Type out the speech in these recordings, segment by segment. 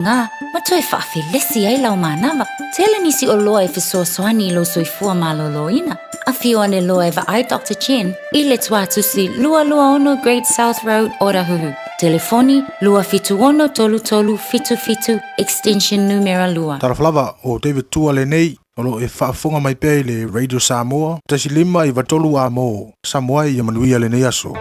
Ma toe faafelesi ai lau manava. Tele nisi oloa e fesoasoani i lou soifua maloloina. Afio ane loa e vaai Doctor Chen i le Tuatusi 226 Great South Road, Otahuhu. Telefoni, 276 3377, extension numera 2. Talofa lava, o David Tua lenei, o lo o e faafofoga mai pea i le Radio Samoa, 1 5 93 A mo Samoa ia manuia lenei aso.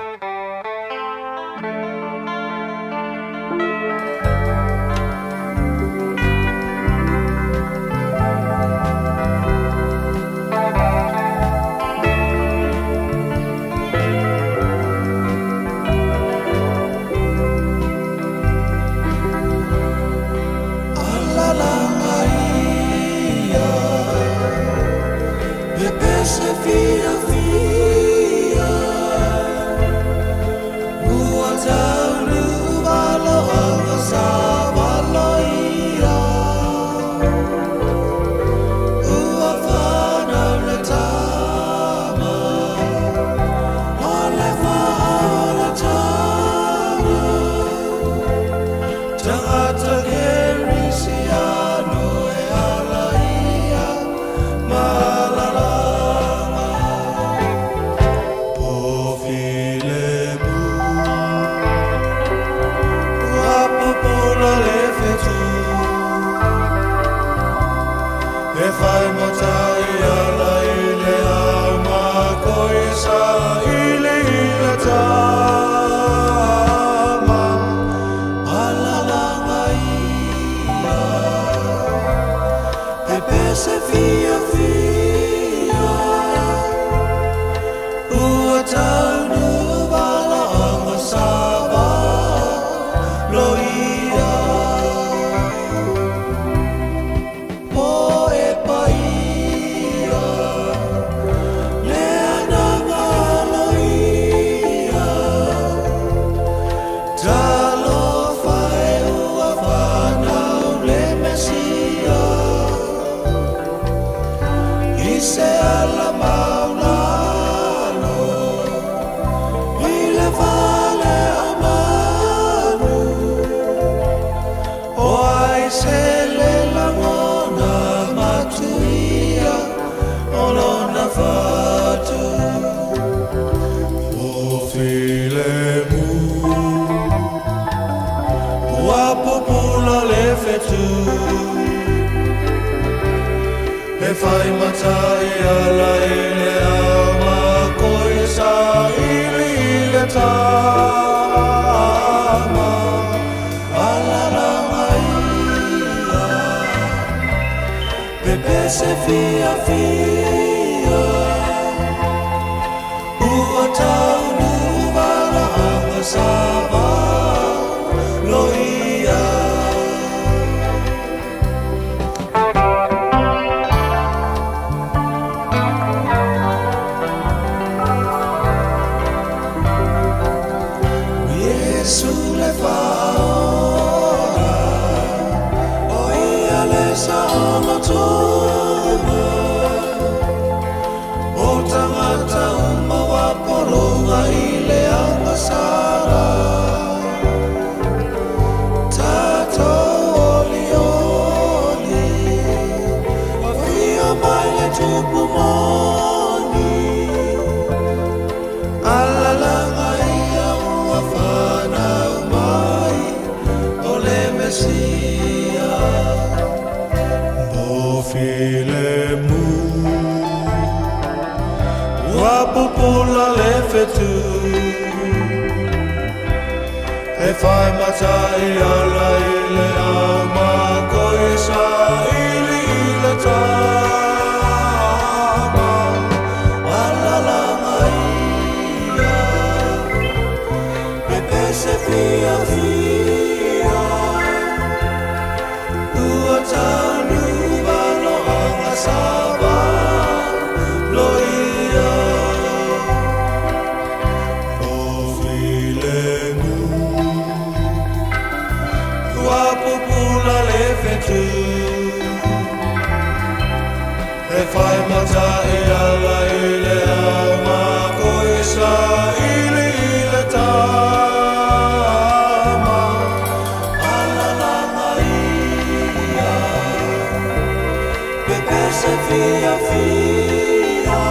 fiafia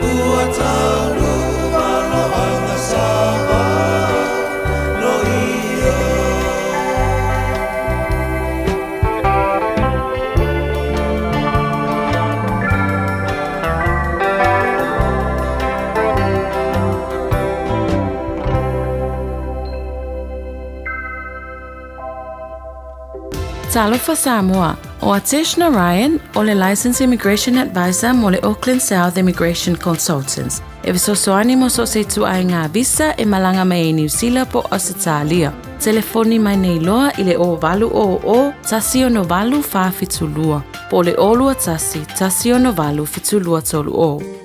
Ua taunuu aloaga sama no ia. Talofa Samoa, ʻO Atesh Narayan, ʻo le Licensed Immigration Advisor mo le Auckland South Immigration Consultants, e fesoasoani mo so o se ituaiga visa e malaga mai ai Niu Sila po o Ausetalia. Telefoni mai nei loa i le 0800 168 472 po o le 021 168 7230.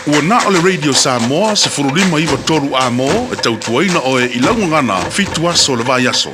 Ua na o le Radio Samoa 15 9 3 A-mo e tautuaina oe i lau gagana fitu aso o le vaiaso.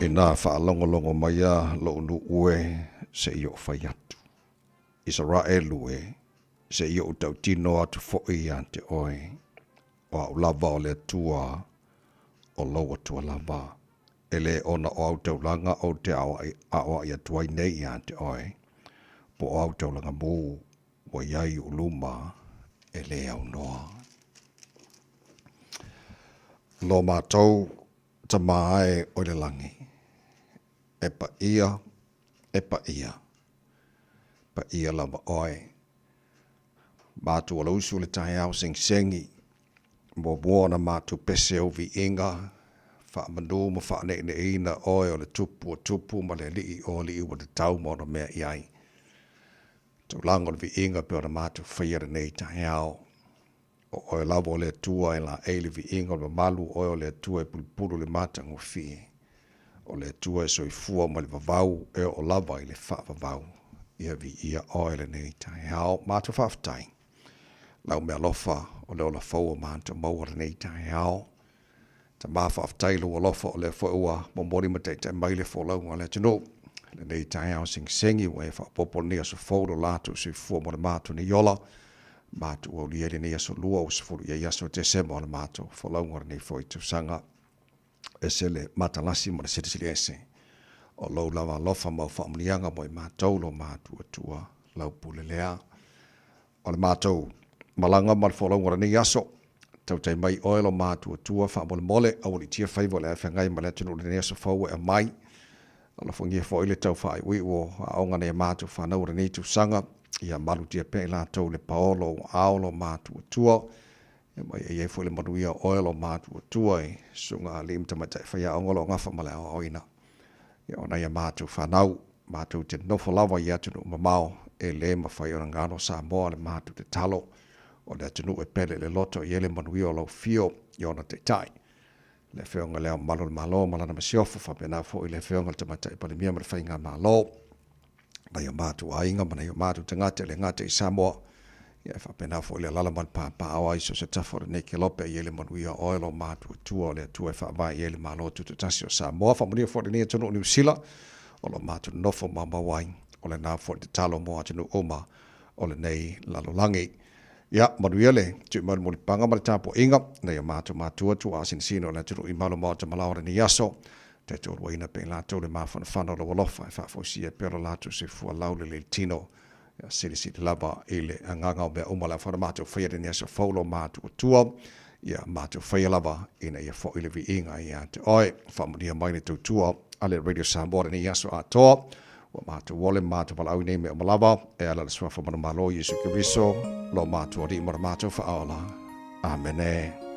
Inā faalogologo mai a lou nuu e, se i ou fai atu. Isaraelu e, Se i ou tautino atu foi ia te oe, o au lava o le Atua, o lou Atua lava, e lē ona o au taulaga ou te aoaʻi atu ai nei ia te oe, po o au taulaga mū ua i ai i ou luma e lē aunoa. Lo matou Tama e o i le lagi, e paia, e paia, paia lava oe. Matou alausu i le taeao segisegi, muamua ona matou pese ou viiga, faamanu ma faaneeneeina oe o le Tupu o tupu ma le Alii o alii ua tatau ma ona mea i ai. Tulaga o le viiga pei ona matou faia lenei taeao. O oe lava o le Atua e laei le viiga o le mamalu, o oe o le Atua e pulupulu le matagofie. O le Atua e soifua mai le vavau e oo lava i le faavavau. Ia viia oe lenei taeao. Matou faafetai. Lau mealofa o le ola fou o matou maua lenei taeao. Tama faafetai i lou alofa o lea foi ua momoli ma taitai mai le folauga a le atunuu. Lenei taeao segisegi ua e faaopoopo lenei aso fou lo latou soifua mo le matou nei ola. Matou aulia i lenei aso lua ua 10 i ai aso o Tesema o le matou folauga o lenei foi tausaga. Ese le matalasi ma le silisili ese o lou lava alofa ma au faamanuiaga mo i matou lo matuatua lau pule lea. O le matou malaga ma le folauga o lenei aso, tautai mai oe lo matuatua faamolemole, aualiitia faiva o le a feagai ma le atunuu i lenei aso fou e aumai. Alofagia foi le tau faaiuiu o aoga nai a matou fanau o lenei tausaga, ia malutia pea i latou le paolo o ao lo matuatua, ia ma ia i ai foi le manuia o oe lo matuatua i susuga alii ma tamaitai faiaoga o lo o gafa ma le aoaoina. Ia o nai a matou fanau, matou te nofo lava i atunuu mamao, e le mafai ona galo Samoa le matou tatalo, o le atunuu e pele i le loto i ai le manuia o lau afio i ona taitai. Le Afioga i Le Ao Mamalu o le Malo ma lana Masiofo, faapena foi le Afioga i le Tamaitai Palemia ma le Faigamalo, nai o matou aiga ma nai o matou tagata e le gata i Samoa, ia e faapena foi le alala ma le papaaao ai so o se tafa o lenei kelope e i ai le manuia o oe lo matou Atua o le Atua e faavae i ai le Malo Tutoatasi o Samoa. Faamanuia foi lenei atunuu o Niu Sila o lo matou nofo maumau ai, o lena foi le tatalo mo atunuu uma o lenei lalolagi. Ia, manuia le tui mai o le mulipaga ma le tapuaiga, nai o matou matua tuaasinasina o le atunuu i malu maota malao o lenei aso, taitoaluaina pea i latou le mafanafana o lou alofa e faafoisia pea lo latou soifua laulelei i le tino. Ia silisili lava i le agaga o mea uma le a fana matou faia lenei aso fou lo matuatua. Ia matou faia lava ina ia foi le viiga ia te oe. Faamanuia mai le tautua a le Radio Samoa lenei aso atoa. Ua matou ole ma matou valaau i nei mea uma lava e ala i le Suafa manumalo Iesu Keriso, lo matou Alii ma lo matou Faaola. Amene.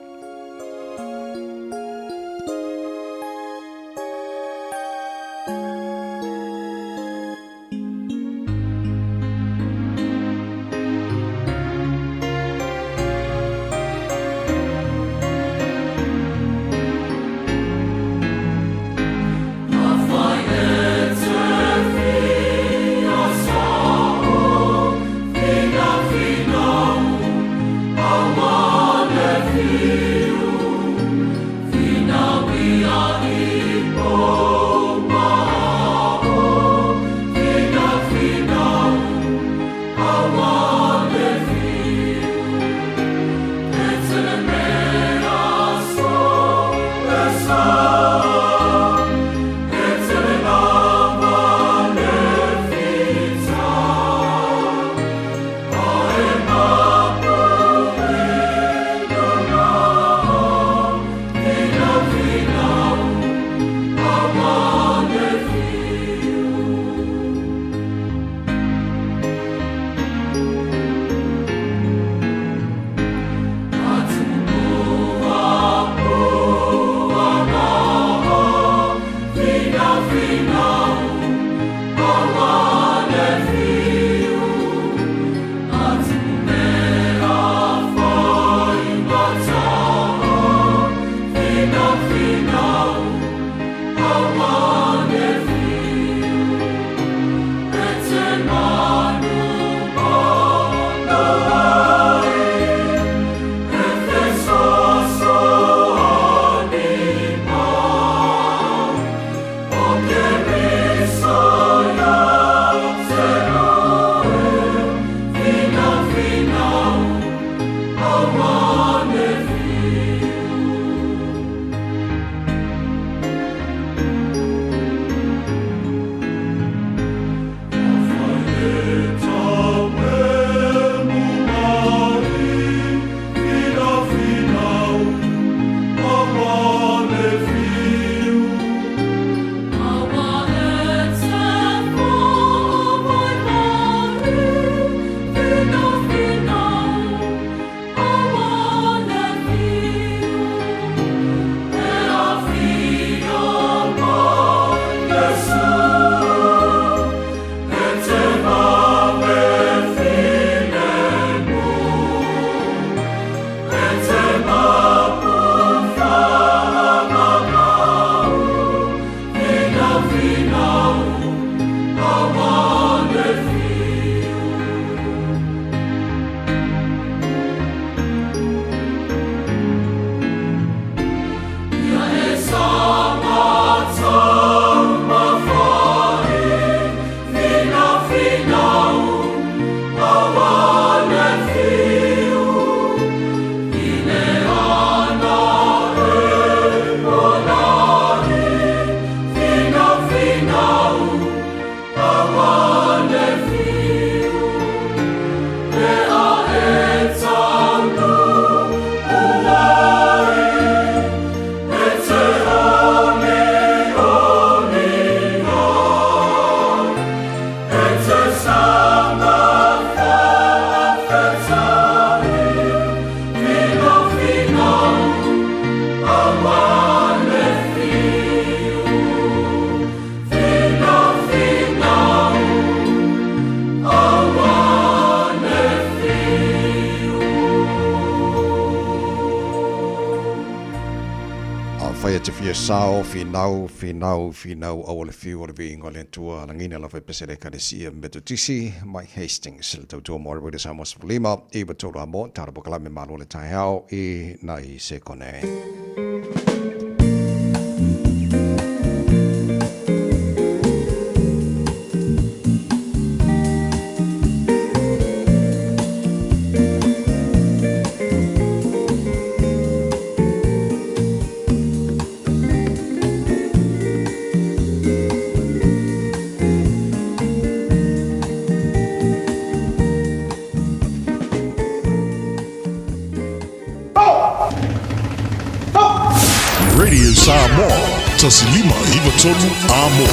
Ia sao, finau, finau, finau, aua le fiu o le viiga o le Atua, lagina lava e pese le Ekalesia Metotisi mai Hastings, le tautua mo le Radio Samoa 15, 93 a mo, tala pokalame malo le taeao i nai sekone. Radio Samoa, 1593 Amo.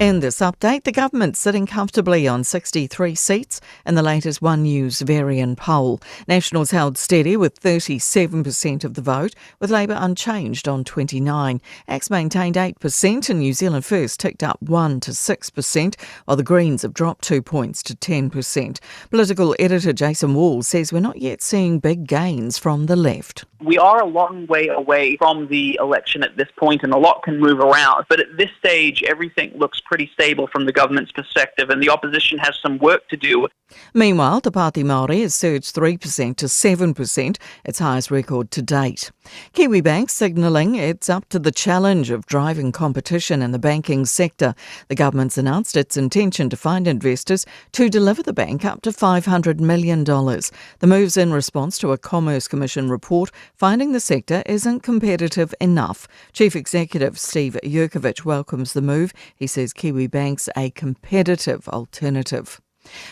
In this update, the government sitting comfortably on 63 seats in the latest One News Verian poll. Nationals held steady with 37% of the vote, with Labour unchanged on 29. ACTS maintained 8% and New Zealand First ticked up 1 to 6%, while the Greens have dropped 2 points to 10%. Political editor Jason Wall says we're not yet seeing big gains from the left. We are a long way away from the election at this point, and a lot can move around. But at this stage, everything looks pretty stable from the government's perspective, and the opposition has some work to do. Meanwhile, the Pāti Māori has surged 3% to 7%, its highest record to date. Kiwibank signalling it's up to the challenge of driving competition in the banking sector. The government's announced its intention to find investors to deliver the bank up to $500 million. The move's in response to a Commerce Commission report finding the sector isn't competitive enough. Chief Executive Steve Jurkovich welcomes the move. He says Kiwibank's a competitive alternative.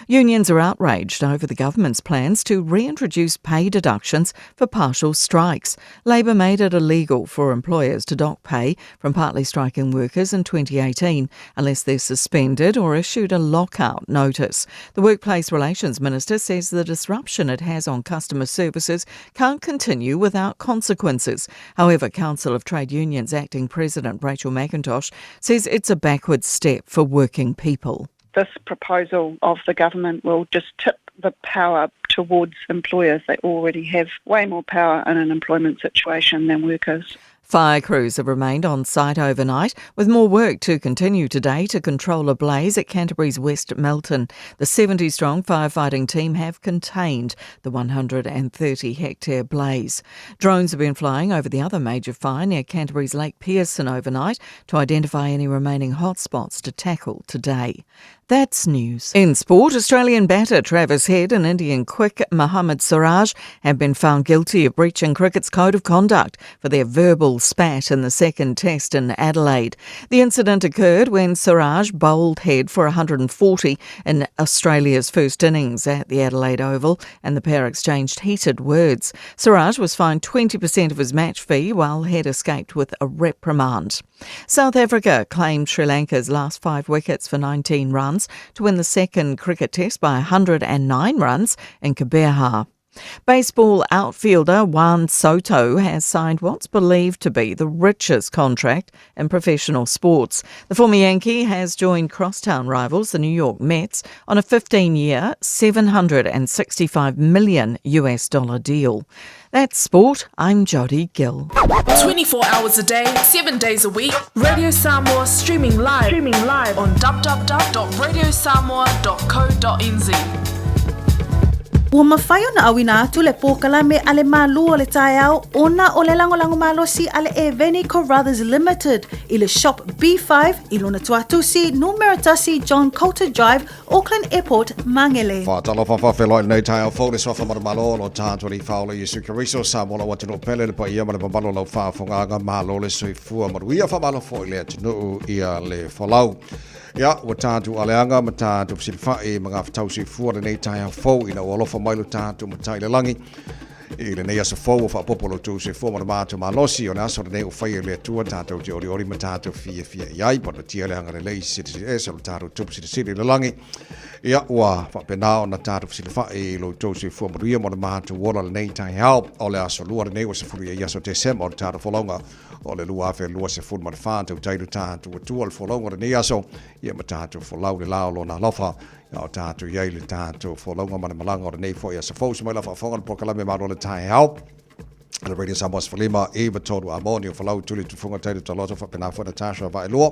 Unions are outraged over the government's plans to reintroduce pay deductions for partial strikes. Labor made it illegal for employers to dock pay from partly striking workers in 2018 unless they're suspended or issued a lockout notice. The Workplace Relations Minister says the disruption it has on customer services can't continue without consequences. However, Council of Trade Unions Acting President Rachel McIntosh says it's a backward step for working people. This proposal of the government will just tip the power towards employers. They already have way more power in an employment situation than workers. Fire crews have remained on site overnight, with more work to continue today to control a blaze at Canterbury's West Melton. The 70 strong firefighting team have contained the 130 hectare blaze. Drones have been flying over the other major fire near Canterbury's Lake Pearson overnight to identify any remaining hotspots to tackle today. That's news. In sport, Australian batter Travis Head and Indian quick Mohammad Siraj have been found guilty of breaching cricket's code of conduct for their verbal spat in the second test in Adelaide. The incident occurred when Siraj bowled Head for 140 in Australia's first innings at the Adelaide Oval, and the pair exchanged heated words. Siraj was fined 20% of his match fee while Head escaped with a reprimand. South Africa claimed Sri Lanka's last 5 wickets for 19 runs to win the second cricket test by 109 runs in Gqeberha. Baseball outfielder Juan Soto has signed what's believed to be the richest contract in professional sports. The former Yankee has joined crosstown rivals, the New York Mets, on a 15-year, $765 million US dollar deal. That's sport. I'm Jodie Gill. 24 hours a day, 7 days a week. Radio Samoa streaming live, on www.radiosamoa.co.nz. Ua mafai ona auina atu le polokalame a le Malu o le Taeao ona o le lagolago malosi a le Eveni Carruthers Limited i le Shop B5 i lona tuatusi numera 1 John Coulter Drive, Auckland Airport, Mangere. Faatalofa faafeloai lenei taeao fou le suafa manumalo o lo tatou Alii Faaola Iesu Keriso Samoa lau atunuu pele le paia ma le mamalu o lau faafogaaga malo le soifua manuia faamalo foi le atunuu ia le folau. Ia, ua tatou aleaga ma tatou fesilafai ma gafatau soifua lenei taeao fou ina ua alofa mai lo tatou Matai i le lagi. I lenei aso fou ua faaopoopo lo outou soifua ma le matou malosi, o le aso lenei ua faia e le Atua tatou te olioli ma tatou fiafia i ai, paluatia le agalelei silisili ese o le tatou Tupu Silisili i le lagi. Ia, ua faapena ona tatou fesilafai i lo outou soifua manuia ma le matou ola lenei taeao. O le aso lua lenei ua 10 i aso Tesema o le tatou folauga o le 2024, tautai lo tatou Atua le folauga o lenei aso, ia ma tatou folau le la o lona alofa. A o tatou i ai le tatou folauga ma le malaga o lenei foi aso fou. Se mai la faafofoga le polokalame Malo le Taeao. Le Radio Samoa 15 i tolu a moni o falau tuli tufunga tailo taloto faapena foi Natasha Vaelua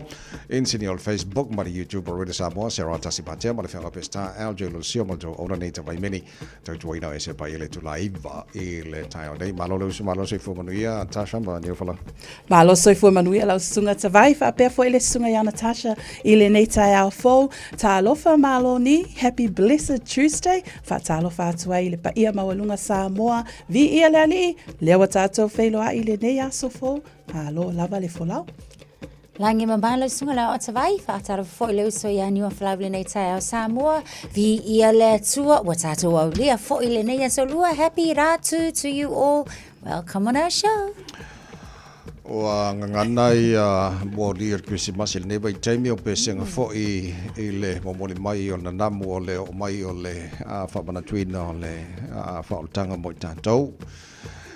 insini o le Facebook ma le YouTube o Radio Samoa Sarah Tasi Patea ma le Fianga Pesta LJ Lucio ma le tou ona nei tavaimeni tautuaina o ese pai ele tulaiva i le taeao nei. Malo le usu, malo soifua manuia Natasha ma Niufolau. Malo soifua manuia lau susuga Tavai faapea foi le susuga ia Natasha i lenei taeao fou. Talofa malo ni, happy blessed Tuesday. Faatalofa atu ai i le paia maualuga Samoa, viia le Alii, lea ua tatou feiloai i lenei aso fou. Malo lava le folau. Lagi mamao lau susuga le Tavai, faatalofa foi le uso ia Niuafolau i lenei taeao Samoa, viia le Atua, ua tatou aulia foi lenei aso lua. Happy Rātū to you all. Welcome on our show. Ua gagana ia moli o le Kerisimasi i lenei vaitaimi o pesega foi i le momoli mai o le nanamu o le oo mai o le faamanatuina o le faaolataga mo i tatou.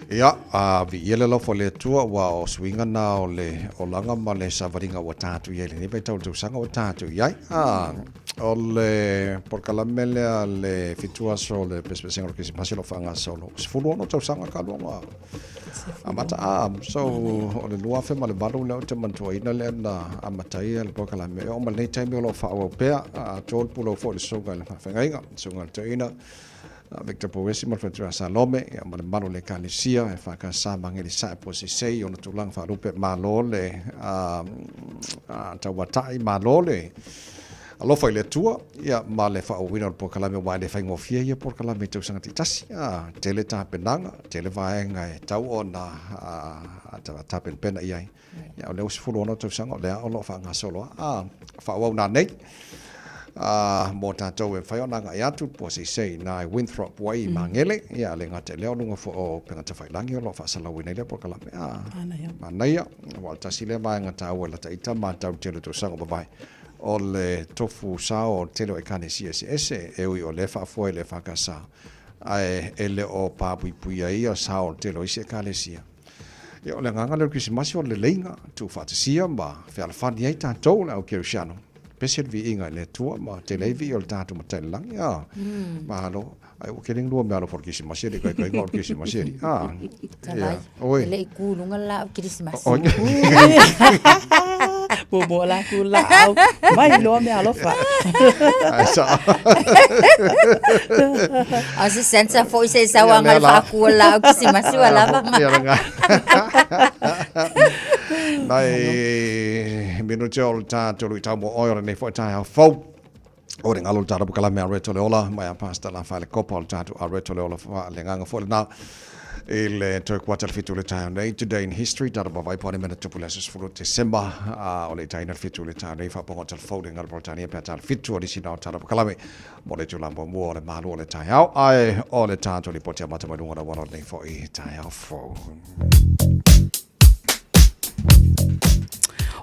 Ia, a viia le alofa o le Atua, ua o suiga na o le olaga ma le savaliga ua tatou i ai i lenei vaitau o le tausaga ua tatou i ai. O le polokalame lea le fitu aso o le pesepesega o le Kerisimasi o lo o faagasolo. 16 tausaga talu ona amata. So, o le 2008 lea ou te manatuaina lea na amata ai le polokalame. E oo mai lenei taimi o lo o faaauau pea. Atoa le pulou foi i le susuga i le faafeagaiga, le susuga i le toeaina Victor Pouesi ma le faletua Salome, ia ma le mamalu o le Ekalesia e FKS Magele Sae po o Sisei i ona tulaga faalupe. Malo le tauatai, malo le alofa i le Atua, ia ma le faaauauina o le polokalame aua e le faigofie ia polokalame i tausaga taitasi. Tele tapenaga, tele vaega e tau ona tapenapena i ai. Ia, o lea ua 16 tausaga o lea o lo o faagasolo lava. Faaauau nanei mo tatou e mafai ona agai atu po seisei na i Winthrop Way i Magele. Ia, le gata i lea o luga foi o upega tafailagi o lo o faasalauina ai lea polokalame. Manaia, aua o le tasi lea vaega taua i lata ita matau i le tele o tausaga ua mavae, o le tofu sao o le tele o Ekalesia eseese, e ui o lea e faafoe e le EFKS, ae e le o papuipuia ai ia sao o le tele o isi Ekalesia. Ia, o le agaga lea o le Kerisimasi o le leleiga, tuufaatasia ma fealofani ai tatou le au kerisiano. Pese le viiga i le Atua ma tele ai vii o le tatou Matai i le lagi. Ah, malo. Ai ua kele lua mea alofa o le Kerisimasi e le ikaikaina o le Kerisimasi alii. Ah, Tavai. ia. Oi. E le i ku luga le laau Kerisimasi. Oi. Muamua la ku laau. Mai loa mea alofa. Ai sao. A se Santa foi se sau anga le faakua laau Kerisimasi ua lava ma. Ia nga. Nai minute o le tatou luitau mo oe o lenei foi taeao fou. O le galo o le tatou polokalame a Reto le Ola, mai a Pastor La Fale Kopa o le tatou a Reto le Ola le agaga foi lena i le toe kuata le fitu o le taeao nei. Today in History, tatou vaavaai po o a ni mea na tupu i le aso 10 Tesema, o le itaina le fitu o le taeao nei, faapoga o talafou le galo Peretania pe a ta le fitu o nisi na o tatou polokalame mo le itula muamua o le malu o le taeao, ae o le tatou lipoti amata mai luga o le auala o lenei foi taeao fou.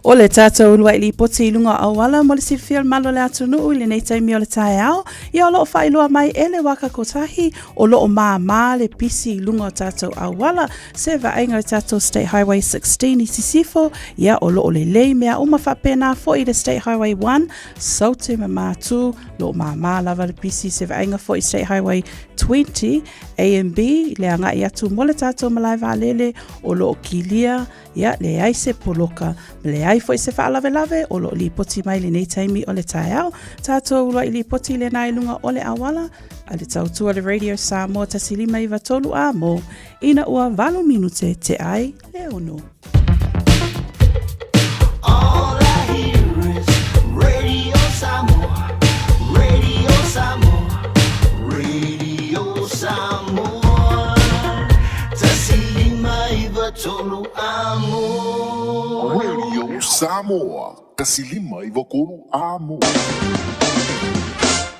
O le tatou uluai lipoti i luga o auala mo le silafia o le malo o le atunuu i lenei taimi o le taeao, ia o lo o faailoa mai e le Waka Kotahi o lo o māmā le pisi i luga o tatou auala, se vaaiga i le tatou State Highway 16 i Sisifo, ia o lo o lelei mea uma faapena foi i le State Highway 1, Saute ma Matū, lo o māmā lava le pisi se vaaiga foi i State Highway 20, AMB, le agai atu mo le tatou malae vaalele o lo o kilia, ia, leai se poloka, ma leai foi se faalavelave o lo o lipoti mai lenei taimi o le taeao. Tatou uluai lipoti lena i luga o le auala a le tautua le Radio Samoa 1593 a mo ina ua 8 minute te ai le ono. All I hear is Radio Samoa, Radio Samoa, Radio Samoa. 1593 amo. Radio Samoa, 1593 amo.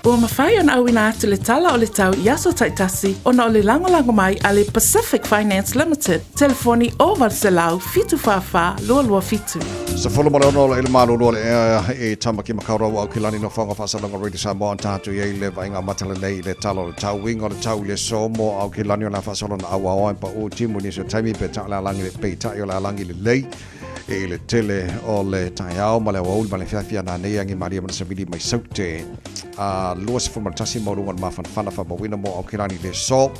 Ua mafai ona auina atu le tala o le tau i aso taitasi ona o le lagolago mai a le Pacific Finance Limited, telefoni 0800 744 227. 16 i le malolo o le ea i Tamaki Makaurau Aukilani no Whanga Whaasalonga Radio Samoa an tātu i le vainga matala nei i le tala o le tau winga o le tau i le somo Aukilani o la whaasalonga aua oa pa o timu ni so taimi pe ta la langi le pe ta o la langi le lei i le tele o le taeao ma le aoauli ma le fiafia nanei agi malia ma le savili mai Saute. A 21 maualuga o le mafanafana faamauina mo Aokelani i le aso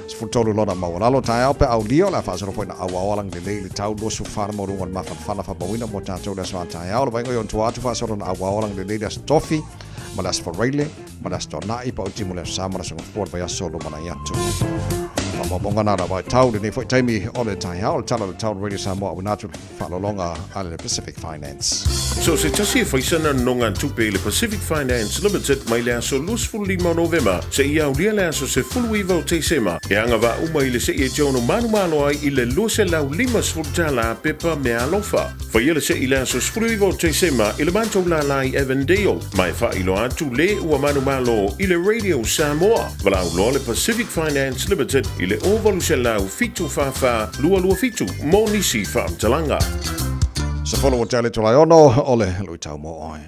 13 lona maualalo taeao pe aulia o le a faasolo foi na auao alagi lelei i le tau 24 maualuga o le mafanafana faamauina mo tatou le aso a taeao le vaaiga i ona tua atu faasolo na auao alagi lelei le aso Tofi ma le aso Faraile ma le Aso Toanai, Pau Timu le Aso Sa ma le Aso Gafua le vaiaso lumanai atu. Faamaumauga na lava e tau lenei foi taimi o le taeao, le tala o le tau Radio Samoa auina atu le faalologa a le Pacific Finance. So se tasi e faisana nonogatupe i le Pacific Finance Limited mai le aso 25 o Novema seia aulia le aso 19 o Tesema, e agavaa uma i le se'i e te ono manumalo ai i le $250 pepa meaalofa. Faia le se'i i le aso 19 o Tesema i le matou lālā i Avondale, ma e faailoa atu le ua manumalo i le Radio Samoa. Valaau loa le Pacific Finance Limited i le 0800 744 227 mo nisi faamatalaga. 10 o tele tolai ono o le luitau mo oe.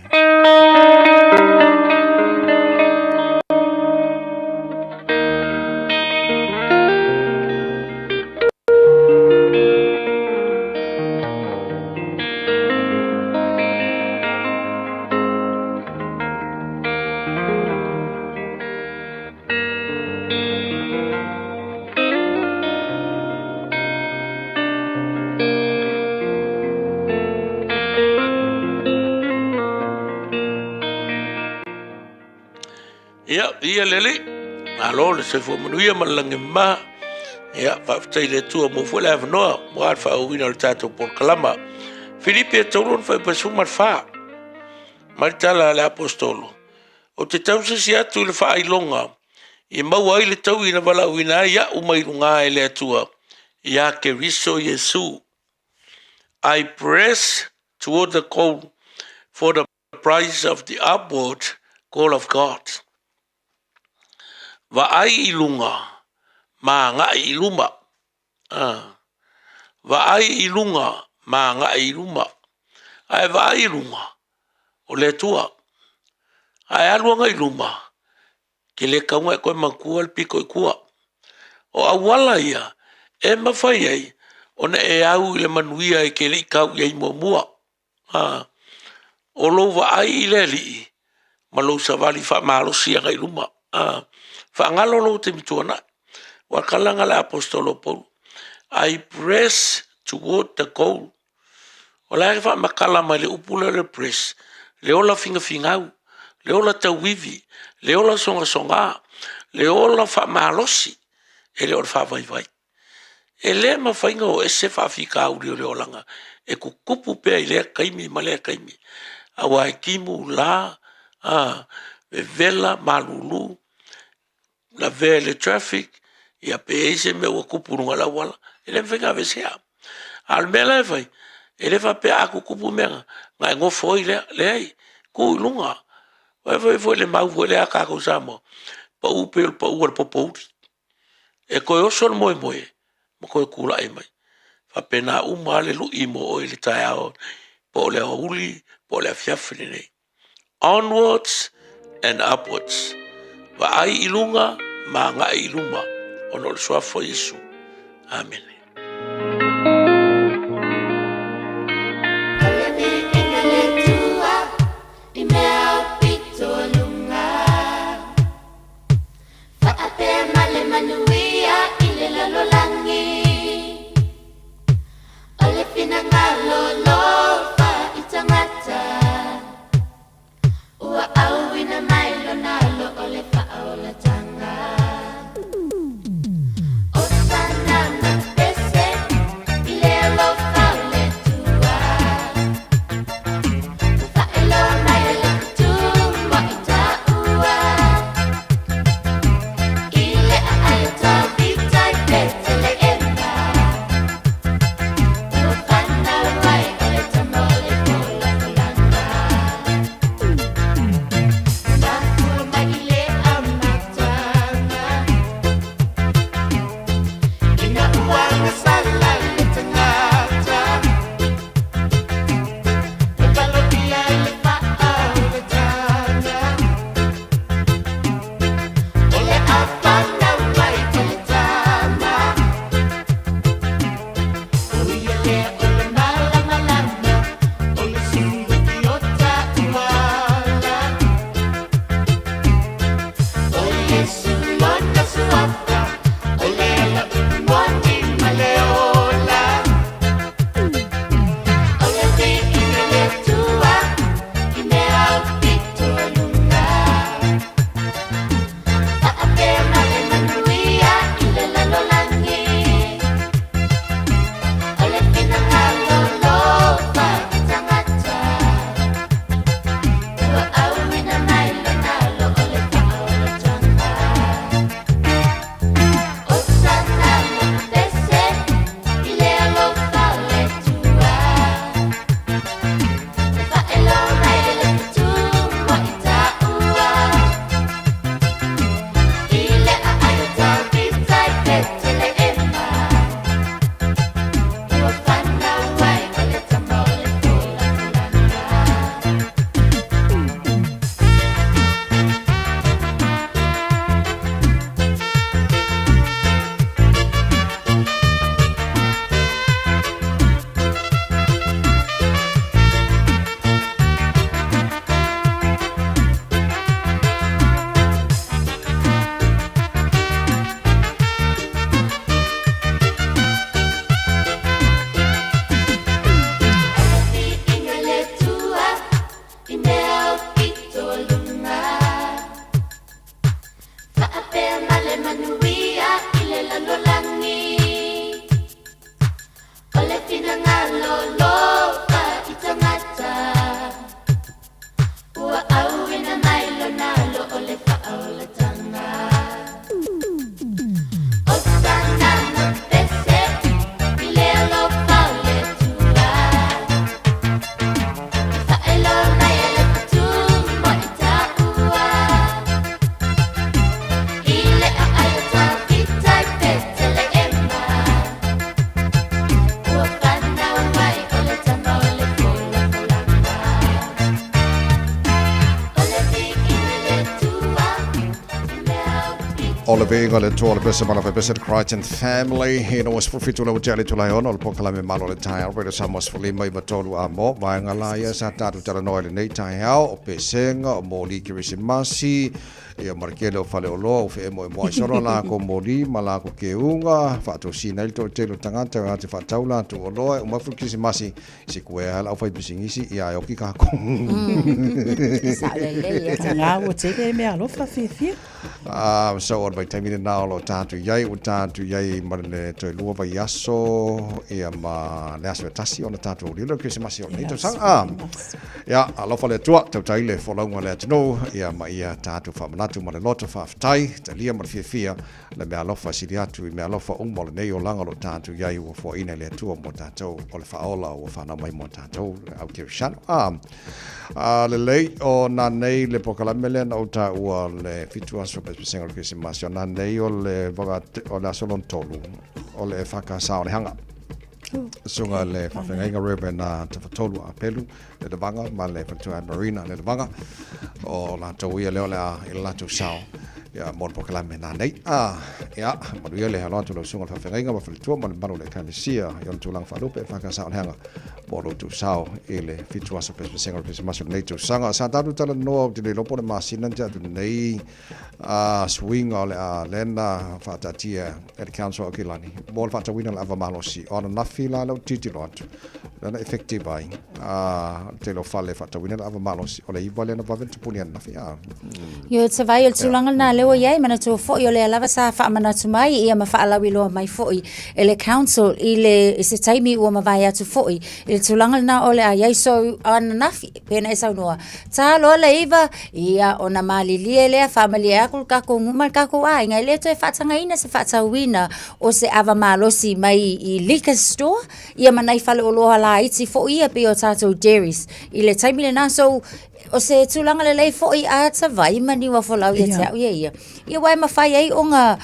Ia, ia le Alii, malo le soifua manuia ma le lagi mama. Ia, faafetai i le Atua mo foi le avanoa mo le faaauauina o le tatou polokalama. Filipi e taulu ona faipa 14. Mai le tala a le Aposetolo, Ou te tausisi atu i le faailoga i maua ai le taui na valaauina ai au mai luga e le Atua iā Keriso Iesu. I press toward the goal for the prize of the upward call of God. Vaai i luga, ma agai i luma. Ah. Vaai i luga, ma agai i luma. Ae vaai i luga, o le Atua. Ae alu agai i luma, ke le kauga e koe matua le pito i tua. O auala ia e mafai ai ona e au i le manuia e ke le i kau i ai muamua. A, o lou vaai i le Alii ma lou savali faamalosi agai i luma. A, faagalo lou taimi tuanai. Ua kalaga le Aposetolo o Paulo, I press toward the goal. O le a faamatala mai le upu lea o le press, le ola figafigau, le ola tauivi, le ola sogasoga, le ola faamalosi, e le o le faavaivai. E le mafai ona o ese faafitauli o le olaga e tutupu pea i lea taimi ma lea taimi, aua e timu la, a, vevela, malulu, lavea i le traffic, ia pe i ai se mea ua tupu i luga o le auala, e le mafai ona aveesea. A o le mea la e fai, e le faapea a tutupu mea na, ona e nofo ai lea, leai, tu i luga. Aua e fai foi le mau foi lea a tatou Samoa, pau pei o le pau a le popouli. E toe oso le moemoe ma toe tulai mai. Faapena uma lava le lui mo oe i le taeao po o le aoauli po o le afiafi lenei. Onwards and upwards. Vaai i luga ma agai i luma ona o le Suafa o Iesu. Amene. Faapea ma le manuia i le lalolagi O le finagalo lofa i tagata Ua auina mai lona alo o le faaolataga Osana ma pese i le alofa o le Atua Faailoa mai e le tumu i taua I le aai o Tavita i Peteleema Ua fanau mai o le tama o le polapolaga Mafua mai i le Iesu lona suafa, o le ala upu moni ma le ola. O le viiga i le Atua i mea aupito i luga. Faapea ma le manuia i le lalolagi. O le finagalo alofa i tagata. Ua auina mai lona alo o le faaolataga. Osana ma pese i le alofa o le Atua. E faailoa mai e le fetu mo i taua. I le aai o Tavita i Peteleema. Ua fanau ai o le tama o le folafolaga. Viiga i le Atua i mea aupito i luga. Faapea ma le manuia i le lalolagi. O le finagalo alofa i tagata. Ua auina mai lona alo o le faaolataga. Osana ma pese i le alofa o le Atua. E faailoa mai e le fetu mo i taua. I le aai o Tavita i Peteleema. Ua fanau ai o le tama o le folafolaga. O le viiga i le Atua i mea aupito. O le viiga i le Atua o le pese ma le pese Crichton Family ina ua 17 le ua tea i le itula e 6 o le polokalame Malo o le Taeao Radio Samoa 15 93 a mo vaega la ia sa tatou talanoa i lenei taeao o pesega o moli kerisimasi ia ma le tele o faleoloa ua feemoemoai solo a lakou moli ma lakou keuga faatosina ai le toatele o tagata e o atu e faatau latou oloa e uma atu le kerisimasi Sikuea lava le aufaipisinisi, ia e oki kākou. Sao lelei e. Ngā ua tele e mea alofa fiafia. Ah, so o le vaitaimi lena o lo o tatou i ai, ua tatou i ai ma le toe lua vaiaso, ia ma le aso e tasi ona tatou lilo i le Kerisimasi o lenei tausaga. Ah, ia, alofa le Atua, tautai le folauga a le atunuu, ia ma ia tatou faamanatu ma le loto faafetai, talia ma le fiafia Le meaalofa e sili atu i meaalofa uma o lenei olaga o lo o tatou i ai ua foaiina e le Atua mo tatou, o le Faaola ua fanau mai mo tatou, le au Kerisiano. A, a lelei, o nanei le polokalame lea na ou taua le fitu aso pesepesega o le Kerisimasi, o nanei o le vaga, o le aso lona tolu, o le EFKS o Lehaga. Susuga le faafeagaiga Reverend Tafatolu Apelu Lelevaga ma le faletua Marina Lelevaga o latou ia lea o le a i le latou sao ia mo le polokalame nanei. Ah, ia, manuia le alo atu lau susuga le faafeagaiga ma faletua ma le mamalu o le ekalesia i ona tulaga faalupe EFKS o Lehaga mo lo outou sao i le fitu aso pesepesega o le Kerisimasi o lenei tausaga. Sa tatou talanoa ou te le iloa po o le masina na tea atu nei a suiga o le a lea na faataatia e le Council o Aukilani mo le faatauina o le ava malosi. O ananafi la lea ou te tilotilo atu, lea na effective ai a le tele o fale e faatauina le ava malosi, o le iva lea na vave ona tapuni ananafi. A. Ioe te vaai o le tulaga lena lea ua i ai, manatua foi o lea lava sa faamanatu mai ia ma faalauiloa mai foi e le Council i le i se taimi ua mavae atu foi i le tulaga lena o le a i ai. So ananafi pei ona e saunoa, Ta loa le iva, ia ona malilie lea, faamalie atu le tatou nuu ma le tatou aiga, e le toe faatagaina se faatauina o se ava malosi mai i liquor store, ia ma nai faleoloa laiti foi ia pei o tatou dairies i le taimi lena. So, o se tulaga lelei foi a tavai ma niu afolau ia te au ia ia. Ia aua e mafai ai ona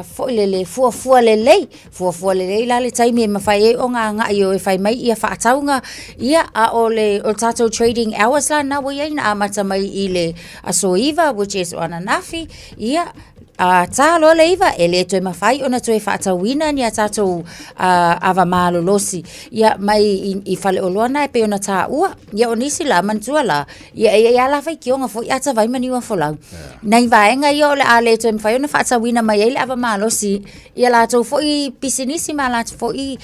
foi lele fuafua lelei, fuafua lelei la le taimi e mafai ai ona agai e o e fai mai ia faatauga, ia a o le o tatou trading hours la na ua i ai na amata mai i le aso 9 which is o ananafi, ia A tā loa le 9, e le toe mafai ona toe faatauina ni a tatou ava malolosi ia mai i faleoloa na e pei ona taua. Ia o nisi la, manatua la, ia e i ai lava la faitioga foi a tavai ma niu afolau. Nai vaega ia o le a le toe mafai ona faatauina mai ai le ava malosi i a latou foi pisinisi ma a latou foi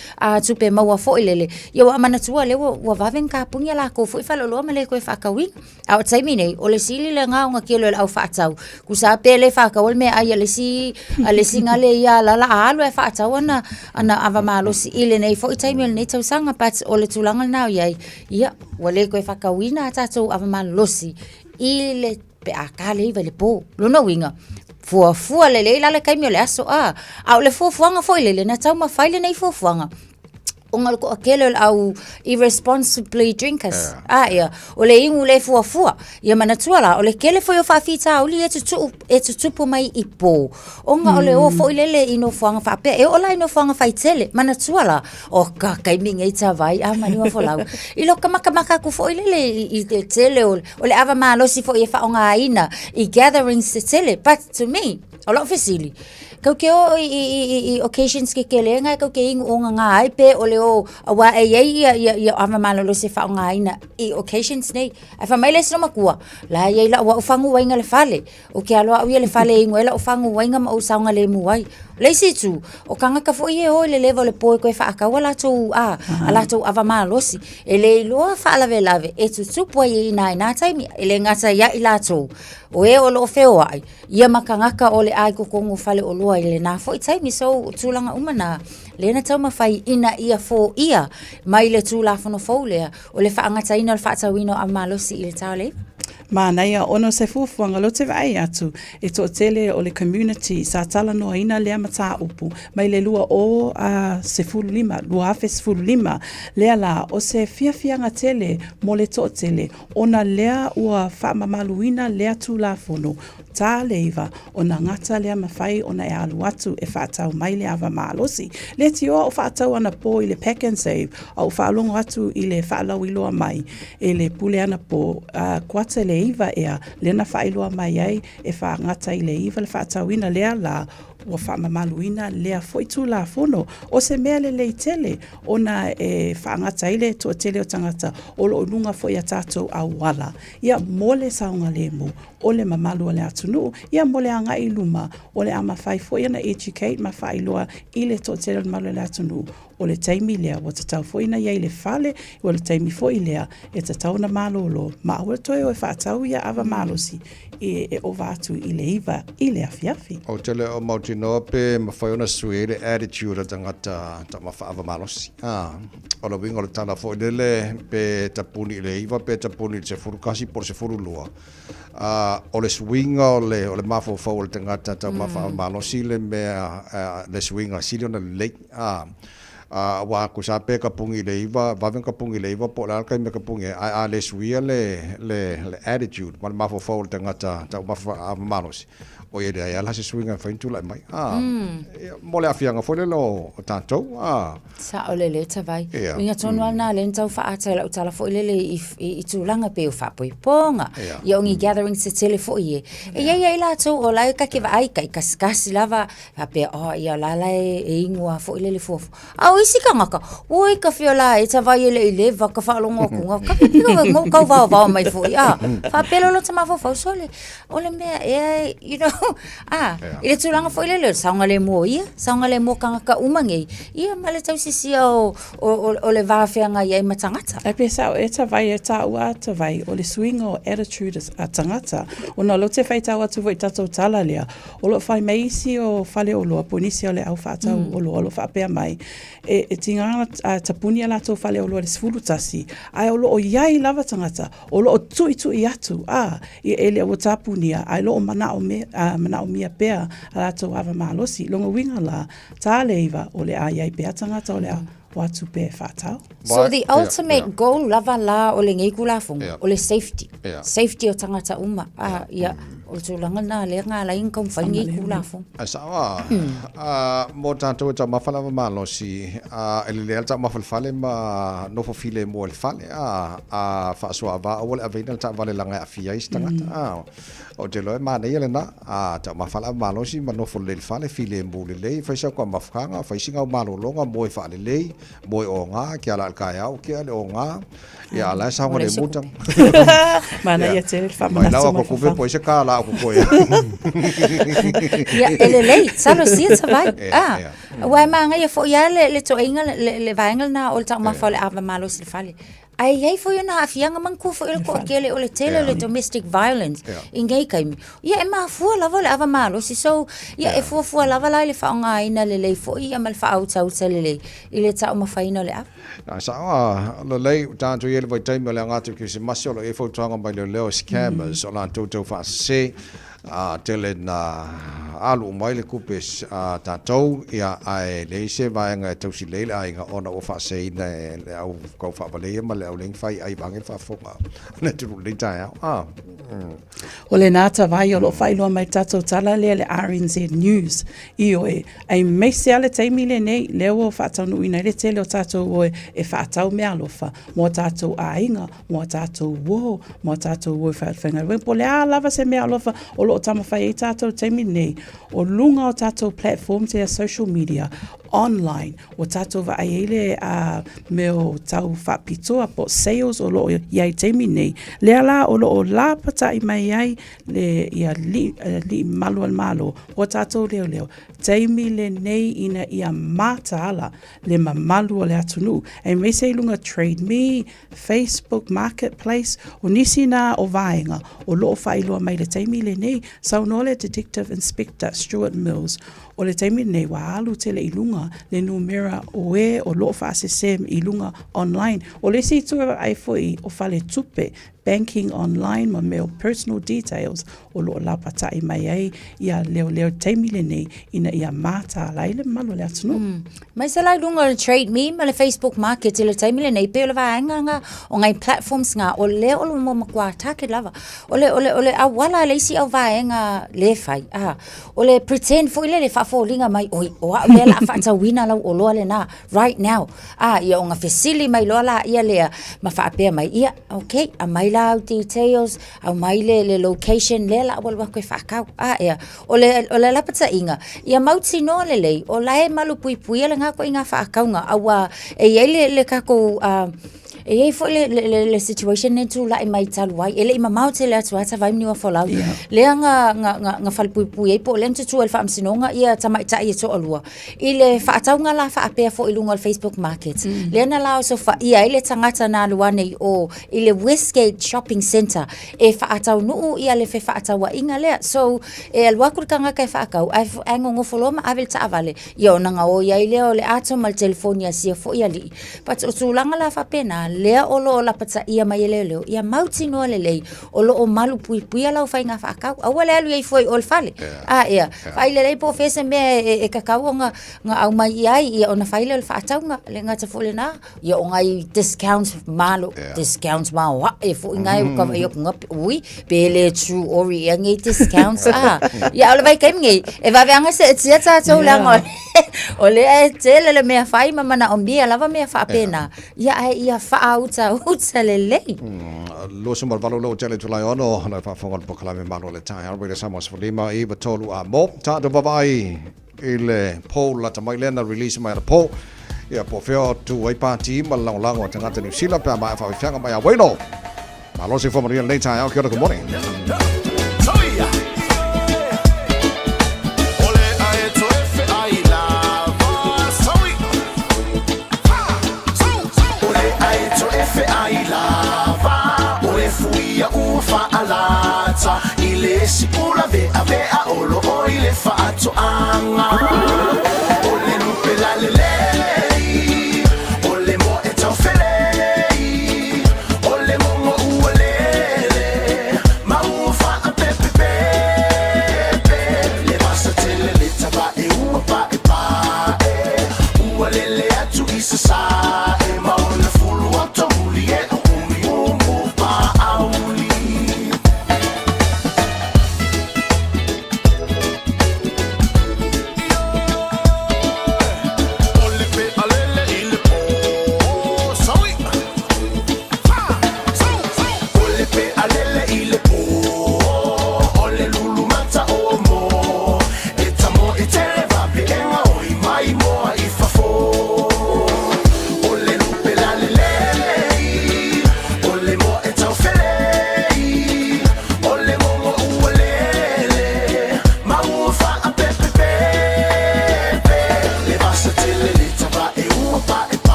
tupe maua foi lele. Ia ua manatua lea ua vave ona tapuni a latou foi faleoloa ma le toe faatauina. A o le taimi nei, o le sili lena ona kelo e le au faatau. Tusa lava pe le faataua le meaai a le isi, a le isi gale ia alala a alu e faatau ana, ana ava malosi i lenei foi taimi o lenei tausaga. But o le tulaga lena o i ai, ia, ua le toe faatauina a tatou ava malolosi i le pe a ta le 9 i le po. Lona uiga, fuafua lelei la le taimi o le aso, a o le fuafuaga foi lele, na taumafai lenei fuafuaga ona o le toatele o le au irresponsibly drinkers. A ia, o le inu le fuafua. Ia manatua la, o le tele foi o faafitauli e tutuu, e tutupu mai i po. Ona o le o foi lele i nofoaga faapea. E oo la i nofoaga faitele, manatua la, o ka taimi nei tavai a maniua folau. I lo makamaka atu foi lele i te tele o, o le ava malosi foi e faaaogaina i gatherings tetele. But to me, o lau fesili, kau ke o i occasions kekele nga kau ke inu o ngā ai pe o le o aua e iai ia ia ia ava malolosi e faaaogaina i occasions nei. Ae fai mai le isi makua, la e iai lau au fagu waiga le fale. O ke alo au ia le fale e inu ai lau fagu waiga ma ou saogalemu ai. O le isi itu, o kānaka foi e o i le leva o le po e toe faatau a latou, a, a latou ava malosi. E le iloa faalavelave e tutupu ai i ina i nā taimi, e le gata ia i latou, o e o lo o feoai, ia ma kānaka o le a i totonu o faleoloa i lena foi taimi. So, o tulaga uma na, lea na taumafai ina ia foia mai le Tulafono fou lea, o le faagataina o le faatauina o ava malosi i le ta o le iva. Manaia ona o se fuafuaga lea ou te vaai atu e toatele o le community sa talanoaina lea mataupu mai le 2015, 2015 lea la o se fiafiaga tele mo le toatele ona lea ua faamamaluina lea Tulafono ta le iva ona gata lea mafai ona e alu atu e faatau mai le ava malosi. Leitioa o faatau anapo i le Pak'nSave a ou faalogo atu i le faalauiloa mai e le pule anapo a kuata le iva ea lea na faailoa mai ai e faagata i le iva le faatauina lea la ua faamamaluina lea foi Tulafono. O se mea lelei tele ona e faagata ai le toatele o tagata o lo o i luga foi a tatou auala ia mo le saogalemu o le mamalu o le atunuu, ia mo le agai i luma, o le a mafai foi ona educate ma faailoa i le toatele o le mamalu o le atunuu, o le taimi lea ua tatau foi ona i ai i le fale, o le taimi foi lea e tatau ona malolo, ma aua le toe o e faatau ia ava malosi e ova atu i le 9 i le afiafi. Ou te le o mautinoa pe mafai ona sui ai le attitude a tagata taumafa ava malosi. O le uiga o le tala foi lele, pe tapuni i le 9 pe tapuni i le 11 po o le 12, o le suiga o le, o le mafaufau o le tagata taumafa ava malosi le mea, le suiga sili ona lelei. Aua tusa pe kapuni i le 9, vave ona kapuni i le 9 po o le a le taimi e kapuni ai, ae a le suia le, le, le attitude ma le mafaufau o le tagata taumafa ava malosi, oi e leai lava la se suiga e mafai ona tulai mai. Ia, mo le aafiaga foi lele o tatou. Sao lelei Tavai. Ia. Uiga tonu lava lena lea na tau faaata i lau tala foi lele i, i, i tulaga pei o faapoipoga, ia o ni gatherings tetele foi e. E i ai lava i latou o la e ta te vaai taikasikasi lava, faapea, oh ia o la la e, e inu lava foi lele fuafua. A o isi tagata, oi ka fia la e Tavai e le i leva ka faalogo atu, ka pipiro e ngou kau vaovao mai foi, a. Faapea loa lota mafaufau, sole, o le mea ea, you know, a, i le tulaga foi lele o le saogalemu o ia, saogalemu o tagata uma nei, ia ma le tausisia o, o, o, o le va feagai ai ma tagata. Ae pe sao ea Tavai e taua a Tavai, o le suiga o attitude a tagata, ona o lea ou te faitau atu foi i tatou tala lea, o lo o fai mai isi o faleoloa po o nisi o le au faatau oloa o lo o faapea mai, e tiga ona tapuni a latou faleoloa i le 11, ae o lo o i ai lava tagata o lo o tuitui atu, a, e le ua tapunia, ae o lo o manaomia pea a latou ava malosi. Lona uiga la, ta le iva, o le a i ai pea tagata o le a o atu pea e faatau. So the ultimate goal lava la o lenei Tulafono, o le safety. Safety o tagata uma. A, ia, o le tulaga lena lea na ala ai ona taumafai nei Tulafono. Ae sao a, mo tatou e taumafa lava malosi, e lelei lava le taumafa i le fale ma nofo filemu ai i le fale, a, a faasoa-avā aua le aveina le taavale leaga e aafia ai se tagata, a. Ou te iloa e manaia lena, a taumafa le ava malosi ma nofo lelei i le fale, filemu lelei, fai sau taumafaga, fai sina au malologa, moe faalelei, moe oga, ke ala i le taeao, tea le oga, ia a o la e saogalemu le tagata. Manaia tele le faamanatu mai. Mai lau atu tupe po o ai se $1 o totoe ai. Ia, e lelei, talosia tavai. A, aua e manaia foi lava le toaiga, le vaega lena o le taumafa o le ava malosi i le fale. Ae i ai foi ona aafiaga, manatua foi o le toatele, o le tele o le domestic violence i nei taimi, ia e mafua lava o le ava malosi. So, ia e fuafua lava la i le faaaogaina lelei foi ia ma le faautauta lelei i le taumafaina o le ava. A sao a lelei, ua tatou i ai i le vaitaimi o le aga atu i le Kerisimasi, o lo o i ai fautuaga mai leoleo, scammers, o latou tau faasese, A tele na alu uma ai le tupe a tatou, ia, ae leai se vaega e tausi lelei le aiga ona ua faaseseina e le au tau faavaleia ma le au leai ni fai ai vaeane le faafofoga a le atunuu i lenei taeao. A. O lena tavai o lo o faailoa mai i le tatou tala lea le RNZ News, ioe, aemaise lava le taimi lenei lea ua faataunuuina ai le tele o tatou o e faatau meaalofa mo a tatou aiga, mo a tatou uo, mo a tatou uo i faigaluega, po o le a lava se meaalofa o lo o taumafai ai tatou i le taimi lenei, o luga o tatou platforms ia social media, online, ua tatou vaai ai le mea o tau faapitoa po o sales o lo o i ai i le taimi lenei, lea la o lo o lapatai mai ai le alii mamalu o le Malo, o tatou leoleo, taimi lenei ina ia mataala le mamalu o le atunuu, aemaise i luga Trade Me, Facebook Marketplace, o nisi na o vaega o lo o faailoa mai i le taimi lenei, saunoa le Detective Inspector Stuart Mills, o le taimi lenei ua alu tele i luga le numera o e o lo o faasese i luga online. O le isi itu e vaai foi o faletupe, banking online ma mea o personal details o lo o lapatai mai ai ia leoleo i le taimi lenei ina ia mataala ai le mamalu o le atunuu. Mai se la i luga o le Trade Me ma le Facebook Market i le taimi lenei, pei o le vaega nga o ngai platforms nga o lea o lo o matua target lava. O le, o le, o le auala a le isi au vaega le fai, a, o le pretend foi lele faafoliga mai, oi, o au lea o le a faatauina lau oloa lena right now. A, ia ona fesili mai loa laia lea ma faapea mai, ia, okay, aumai la au details, aumai le, le location lea la ua alu atu e faatau. A, ea, o le, o le lapataiga, ia mautinoa lelei, o la e malupuipuia lena ituaiga faatauga, aua e i ai le, le tatou e i ai foi le, le, le, le situation lea na tulai mai talu ai, e le i mamao tele atu lava Tavai ma Niuafolau, lea na, na, na, na falepuipui ai po o lea na tutu ai i le faamasinoga ia tamaitai e toalua, i le faatauga la faapea foi i luga o le Facebook Market, lea na laosofaia ai le tagata na alu ane i o i le Westgate Shopping Centre e faataunuu ia le fefaatauaiga lea. So, e alu atu le tagata e faatau, ae, ae nonofo loa ma ave le taavale, ia ona gaoi ai lea o le ato ma le telefoni a sia foi alii. But o tulaga la faapena, lea o lo o lapataia mai e leoleo, ia mautinoa lelei o lo o malupuipuia lau faiga faatau. Aua le alu ai fua i o i le fale. A ea, vaai lelei po o fea se mea e tatau ona aumai i ai, ia ona fai lea o le faatauga. E le gata foi i lena, ia o nai discounts malo, discounts maoae foi nai o ka vaai atu nga, ui, pe le true ori ea nei discounts a. Ia o le vaitaimi nei, e vave lava ona seetia tatou leaga o lea e tele le mea fai ma manaomia lava mea faapena. Ia ae ia faautauta lelei. 28 lou tele Julai 6, lau faafofoga o le polokalame Malo o le Taeao, Radio Samoa 15 93 a mo. Tatou vaavaai i le poll lata mai lea na release mai anapo. Ia po o fea o tu ai pāti ma le lagolago a tagata Niu Sila pe a maea faafiafiaga mai a Waino. Malo soifua manuia lenei taeao. Kia ora, good morning.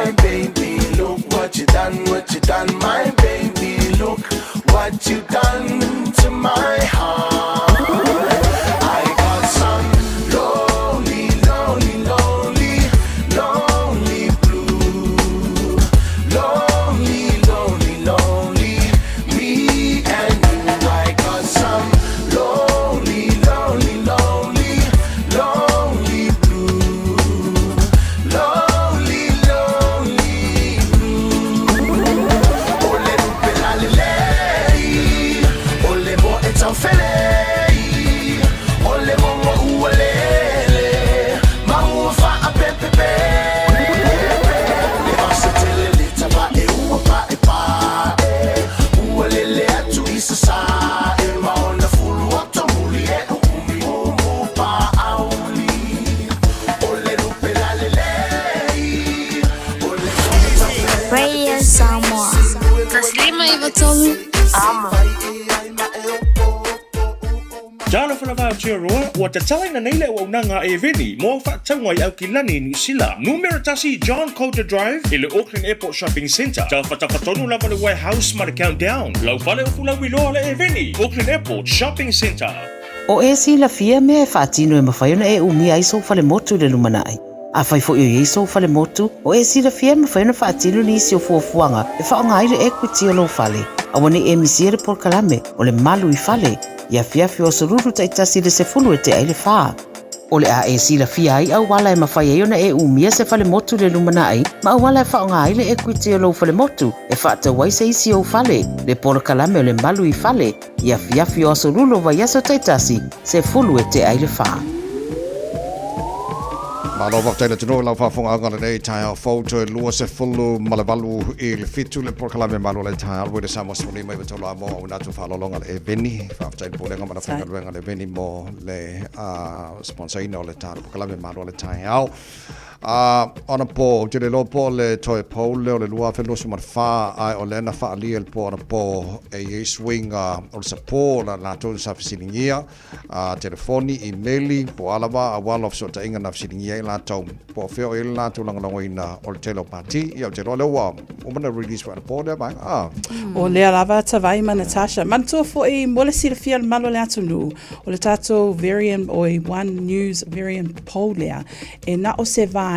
My baby, look what you done, what you done, my baby, look what you done to my heart. I got some lonely, lonely, lonely, lonely blue. Lonely, lonely, lonely, me and you. I got some lonely, lonely, lonely, lonely blue. Lonely, lonely blue. Ole lupe la lelei, ole mo e taufelei, ole mongo ualele, maua faapepepe. Le vasa tele le tava e ua pa e pa e, ua lele atu i sa e maona fulu o muli e o umi mumu pa auli. Ole lupe la lelei, ole mo e taufelei. Radio Samoa. Taslima Ivatolu. Amo. Talofa lava Aotearoa, ua tatalaina nei le auaunaga a Eveni mo faatauga i Aukilani, Niu Sila. Numera 1 John Coulter Drive i le Auckland Airport Shopping Centre. Taufatafatono lava le warehouse ma le Countdown. Laufale o fulauiloa le Eveni, Auckland Airport Shopping Centre. O e silafia mea e faatino e mafai ona e umia ai sou falemotu i le lumanai. Afai foi o i ai sou falemotu, o e silafia e mafai ona faatino nisi o fuafuaga e faaaoga ai le equity o lou fale. Aua ne i e misia le polokalame o le Malu i Fale i afiafi o aso Lulu taitasi i le 10 e tea i le 4. O le a e silafia ai auala e mafai ai ona e umia se falemotu i le lumanai ma auala e faaaoga ai le equity o lou falemotu e faatau ai se isi ou fale, le polokalame o le Malu i Fale i afiafi o aso Lulu o vaiaso taitasi, 10 e tea i le 4. Malo faafetai le atunuu i lau faafofogaaga lenei taeao fou toe 28 i le 7 le polokalame malo le taeao Radio Samoa 15 93 amo auina atu faaaloaloga le Eveni faafetai le Pulega ma le aufaigaluega le Eveni mo le sponsorina o le polokalame malo le taeao. A anapo, ou te le iloa po o le toe poll lea o le 2024, ae o lea na faaalia i le po anapo e i ai suiga o le support a latou sa fesiligia, a telefoni, imeli, po o a lava auala o fesootaiga na fesiligia ai latou, po o fea o i ai le latou lagolagoina o le tele o pati. Ia, ou te iloa lea ua uma ona release foi anapo lea vaega. A. O lea lava Tavai ma Natasha. Manatua foi mo le silafia o le malu o le atunuu, o le tatou Verian oi One News Verian Poll lea, E na o se vaega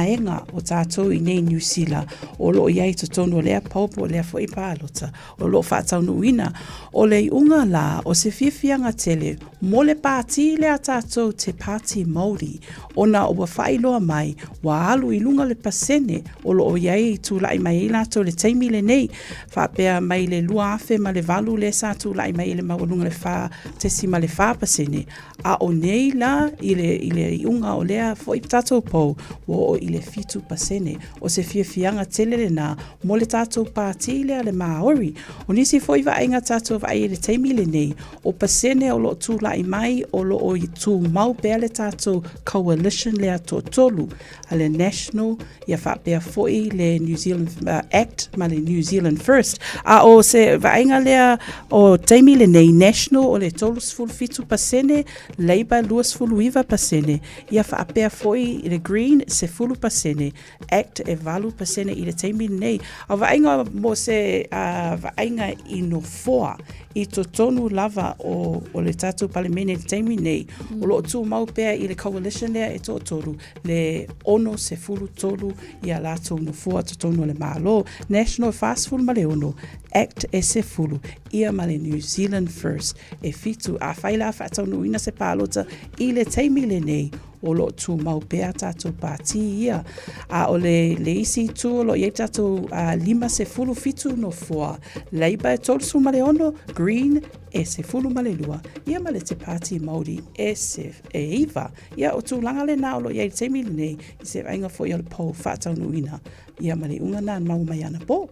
o tātou i nei Niu Sila o lo o i ai i totonu o lea pou po o lea foi palota o lo o faataunuuina. O le iuga la o se fiafiaga tele mo le pātī lea a tātou Te Pāti Māori ona ua faailoa mai ua alu i luga le pasene o lo o i ai i tulai mai ai latou i le taimi lenei faapea mai le 2008 lea sa tulai mai ai le maualuga le 4.4%. A o nei la i le, i le iuga o lea foi tatou pou, ua oo i le 7%. O se fiafiaga tele lenā mo le tatou pātī lea le Māori. O nisi foi vaaiga tatou vaai i le taimi lenei, o pasene o lo o tulai mai o lo o i tumau pea le tatou coalition lea toatolu, a le National, ia faapea foi le New Zealand Act ma le New Zealand First. A o se vaaiga lea o taimi lenei, National o le 37%, Labour 29%, ia faapea foi le Green 10%, Act e 8% i le taimi lenei. A o vaaiga mo se uh, vaaiga i nofoa i totonu lava o, o le tatou Palemene i le taimi nei, mm. o lo o tumau pea i le coalition lea e toatolu, le 63 i a latou nofoa totonu o le Malo, National 46, Act e 10, ia ma le New Zealand First e 7. Afai la faataunuuina se palota i le taimi lenei, o lo o tumau pea tatou pātī ia. A o le, le isi itu o lo o i ai tatou 57 nofoa, Labour e 36, Green e 12, ia ma le Te Pāti Māori e, se, e 9. Ia, o tulaga lenā o lo o i ai i le taimi lenei, i se vaaiga foi o le pou faataunuuina, ia ma le iuga na maua mai anapo.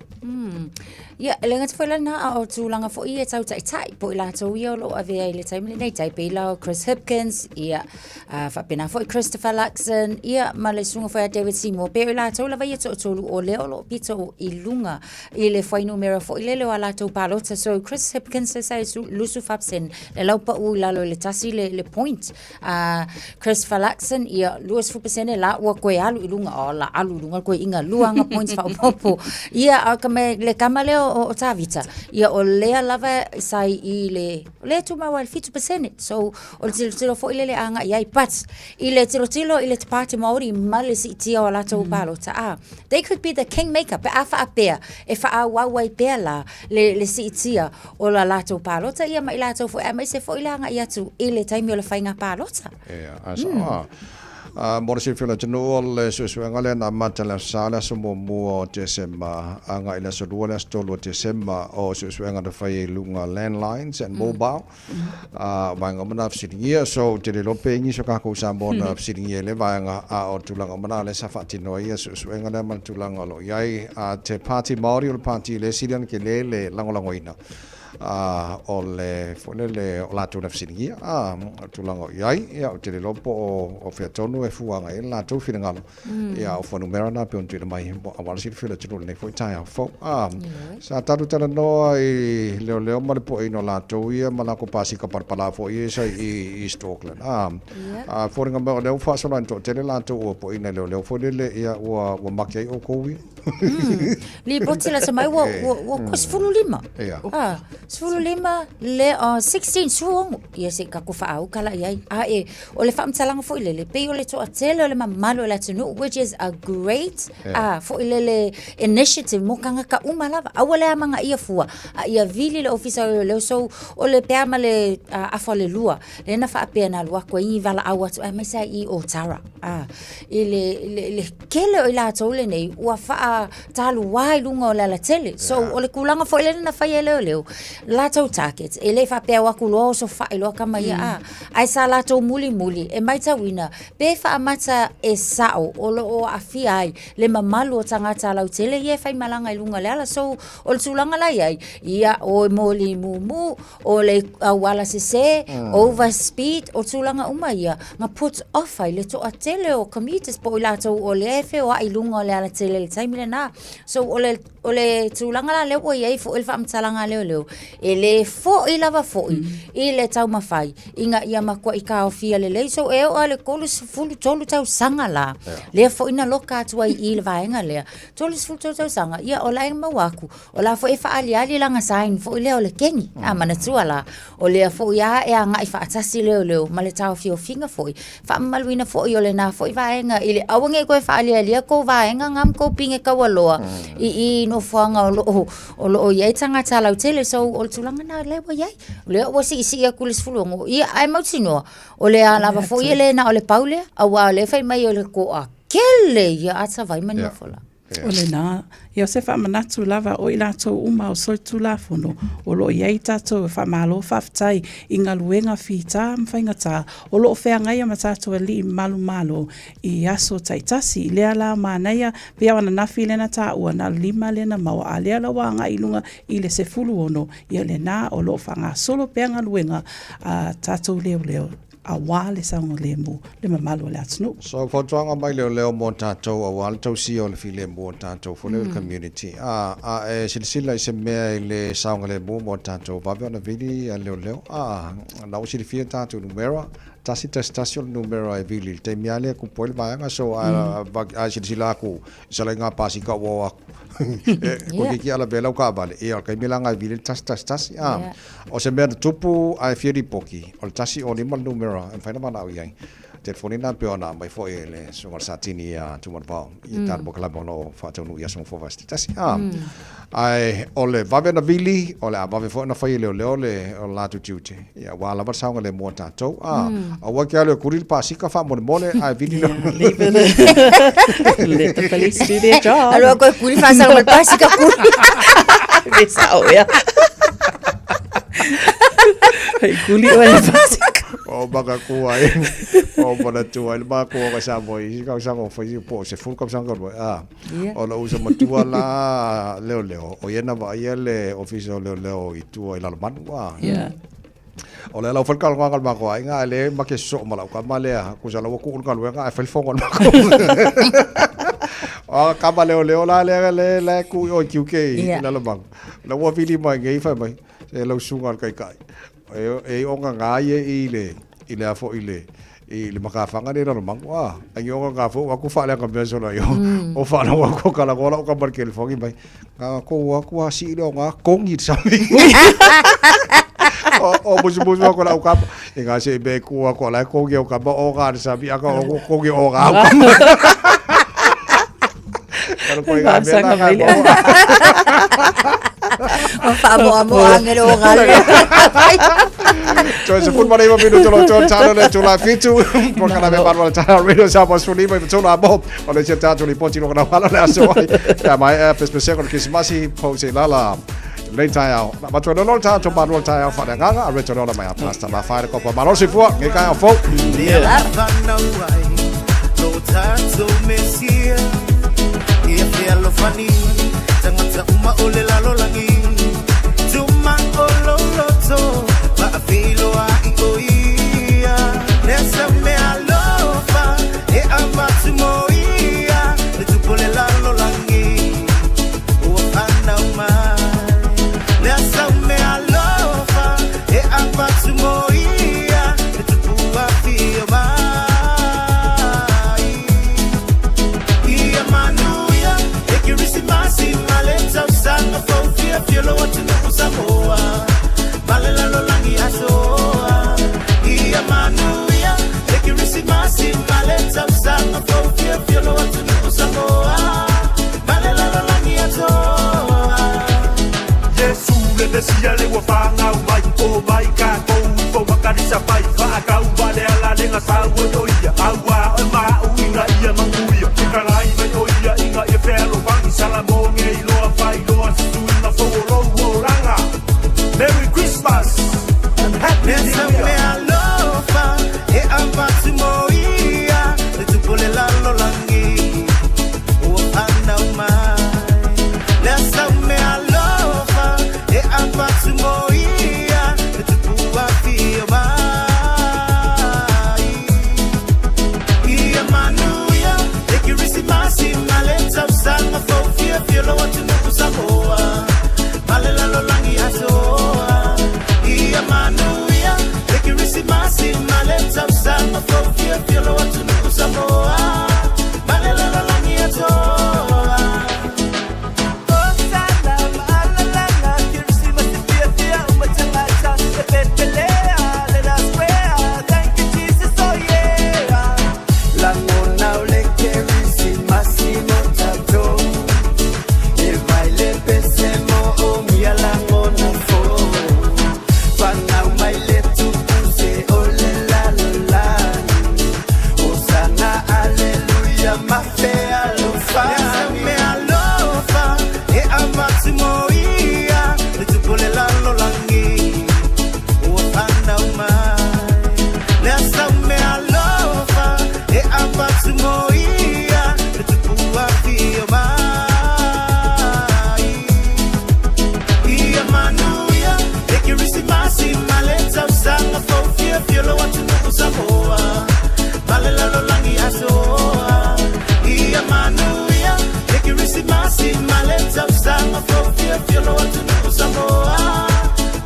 Ia, e le gata foi la lena, a o tulaga foi ia tau taitai, po o i latou ia o lo o avea i le taimi lenei, tai pei la o Chris Hipkins, ia, a, faapena foi Christopher Luxon, ia, ma le susuga foi a David Seymour, pei o i latou lava ia toatolu o lea o lo o pito i luga i le fuainumera foi lele o a latou palota. So, Chris Hipkins, se sa e su, 24%. Le la ua paʻu i lalo i le tasi le, le point. A Christopher Luxon, ia, 20% la ua toe alu i luga, o la alu i luga le toeaina, lua ana points faaopoopo. Ia, a o ka mea, le tama lea o, o Tavita, ia o lea lava sa i le, o lea e tumau lava i le 7%. So, o le tilotilo foi lea e agai i ai. But, i le tilotilo i le Pāti Māori ma le siitia o a latou palota, a, they could be the kingmaker pe a faapea e faaauau ai pea la le, le siitia o la latou palota ia ma i latou foi aemaise foi le agai atu i le taimi o le faiga palota. Ia, ae sao lava. Mo le silafia o le atunuu, o le suesuega lea na amata i le Aso Sa, le aso muamua o Tesema, agai i le Aso Lua, le Aso Tolu o Tesema, o suesuega na faia i luga landlines and mobile, o vaega uma na fesiligia. So, ou te le iloa pe i nisi o kakou Samoa na fesiligia i lea vaega, a o tulaga uma na lea sa faatino ai ia suesuega lea ma le tulaga o lo o i ai. A te Pāti Māori o le pāti lea e sili ona tele le lagolagoina a o le foi lele o latou na fesiligia, a o le tulaga o i ai, ia ou te le iloa po o fea tonu e fua agai ai le latou finagalo. Ia, o fuanumera na pei ona tuuina mai aua le silafia o le atunuu i lenei foi taeao fou. A, sa tatou talanoa i leoleo ma le poeina o latou ia ma latou pasika palapala foi ia sa i East Auckland. A, a foliga mai o lea ua faasolo ane toatele latou ua poeina e leoleo foi lele, ia ua, ua make ai outou ia. Lipoti lata mai ua, ua, ua koe 15. Ia. Ah, 15 le, 16, 16. Ia se i tatou faaauka la i ai. A e, O le faamatalaga foi lele, pei o le toatele o le mamalu o le atunuu, which is a great yeah. foi lele initiative mo tagata uma lava. Aua le amanaia fua, a ia vili le ofisa o leoleo, so o le pea ma le afa o le lua, lea na faapea na alu atu ai ni valaau atu aemaise ai i Otara. I le, le, le kele o i latou lenei, ua faatalua i luga o le alatele. So, yeah. o le tulaga foi lele na fai e leoleo, latou targets, e le faapea o atu loa osofai loa tama ia, Ae sa latou mulimuli e maitauina pe faamata e sao o lo o aafia ai le mamalu o tagata lautele ia e faimalaga i luga o le ala. So, o le tulaga la i ai, ia, o moli mumu, o le auala sese, over speed, o tulaga uma ia, na put off ai le toatele o commuters po o i latou o lea e feoai i luga o le alatele i le taimi lena. So, o le O le tulaga la lea ua i ai foi le faamatalaga a leoleo, e le foi lava foi i le taumafai ina ia matuai taofia lelei. So e oo lava i le 33 tausaga la, lea foi na loka atu ai i le vaega lea, 33 tausaga, ia o la e maua atu, o la foi e faaaliali lana sign foi lea o le keni. A manatua la, o lea foi lava e agai faatasi leoleo ma le taofiofiga foi faamamaluina foi o lena foi vaega i le aua nei toe faalialia kou vaega nga ma kou pine taualoa i i nofoaga o loo o loo i ai tagata lautele. So o le tulaga na lea ua i ai, o lea ua siisii atu i le 16, ia ae mautinoa o le a lava foi e le na o le pau lea, auā o lea e fai mai o le toatele ia ata vai ma nofo la. O lena, ia o se faamanatu lava o i latou uma o solitulafono o lo o i ai tatou e faamalo faafetai i galuega fita ma faigata o lo o feagaia ma tatou alii manumalo i aso taitasi. I lea la manaia, pei o ananafi lea na taua na o le 5 lea na maua, a lea la ua agai i luga i le 16, ia lena o lo o faagasolo pea galuega a tatou leoleo. Aua le saogalemu le mamalu o le atunuu. So fautuaga mai leoleo mo tatou aua le tausia o le filemu o tatou foi lea o le community a a e silasila i se mea i le saogalemu mo tatou vave ona vili a leoleo a na ua silafia tatou numera 111 o le numera e vili i le taimi a lea e kupu ai le vaega so a a silasila atu i sala i ngā pasika ua o atu e koe kiki ala vela o kaavale ia o le taimi la nga e vili le 111 a O se mea na tupu ae fia lipoti, o le 105 le numera e mafai ona valaau i ai. Telefoni lena pei ona aumai foi e le Susuga o le Satini ia Tumanavao i tana polokalame o lo o faataunuu i Aso Gafua Vaiaso taitasi. Ae o le vave ona vili, o le a vave foi ona fai e leoleo le latou tiute, ia aua lava le saogalemu o tatou. Aua e te alu e kuli le pasika faamolemole ae vili le... Leave it. Let the police do their job. Alu aku e kuli faasala ma le pasika kuli. Ve sao ea. Hei kuli oe le pasika. O makaku ai. O manatua ai le makou ka Samoa i isi tausaga o fai po o 10 tausaga talu ai. A. O lou uso matua la leoleo, o ia na vaaia le ofisa o leoleo i tua i Lalomanu. A. O lea la ua fai le talanoaga a le matou aiga, ae le ma te sosoo ma lau tama lea, tusa la ua tuu le galuega ae fai le fono a le matou. O tama leoleo la lea le la e tu i o i Tiute i Lalomanu. La ua vili mai nei fai mai. Se lau susuga o le taitai, e ogaga ia i le, i le a foi i le, i le matafaga lea i Lalomanu, a, ai ni ogaga foi ua atu faaleaga mea solo ai, o faalogo atu o talanoa lau tama i le telefoni mai, na tou o atu lava sii lea o na kogi i le sami. O musumusu atu lau tama, ina se i mea e tu atu o la e kogi au tama o na le sami, aka o kogi o na au tama. Kalo koe ngā mea nā ngā moa. O whaamoamoa angelo o ngā lea. Toi se fulu mare minuto lo tō tāna le tū fitu. Ko kana me maru tāna radio sa mo suli mai tō mo. O le tia tātou li poti lo kana wala le aso ai. Ia mai e pespese ko Krismasi po se lala. Le tai au. Na matua no no tātou maru tai au whare nganga. A reto no mai a pasta la whaere kopa maro si fua. Nge kai au fo. Yeah. Tātou Mesia Ia fealofani Tagata uma o le lalolagi Tuma o lou loto Faafeiloai o ia Lea meaalofa E avatu mo ia Le tupu o le lalolagi Ua fanau mai Lea sau meaalofa E avatu mo ia Le tupu afio mai Ia manuia E Kerisimasi ma le tausaga fou Fiafia lou atunuu Samoa Ma le lalolagi atoa Ia manuia E Kerisimasi ma le tausaga fou Fiafia lou atunuu Samoa Ma le lalolagi atoa Iesu le Mesia le ua fanau mai O mai kātou i fou makanisa fai Faakau le ala le gasau e o ia Auā o maʻu ina ia manuia Fetalai mai o ia ina ia fealofani Salamoge iloa faailoa se suiga fou o lou olaga Merry Christmas and Happy Lea New sau Year. meaalofa E avatu mo ia Le tupu o le lalolagi Ua fanau mai Lea sau meaalofa E avatu mo ia Le tupu afio mai Ia manuia Le Kerisimasi ma le tausaga fou Fiafia lou atunuu Samoa Ma le lalolagi atoa Ia manuia Le Kerisimasi ma le tausaga fou Fiafia lou atunuu Samoa Ma le lalolagi atoa Lagona o le Kerisimasi mo tatou E vai le pese moomia lagona fou Fanau mai le tupu se o le lalolagi Hosana aleluia ma fealofani Meaalofa e avatu mo ia Le tupu o le lalolagi Ua fanau mai Lea sau meaalofa E avatu mo ia Le tupu afio mai Ia manuia Le Kerisimasi ma le tausaga fou Fiafia lou atunuu Samoa Ma le lalolagi atoa Ia manuia Le Kerisimasi ma le tausaga fou Fiafia lou atunuu Samoa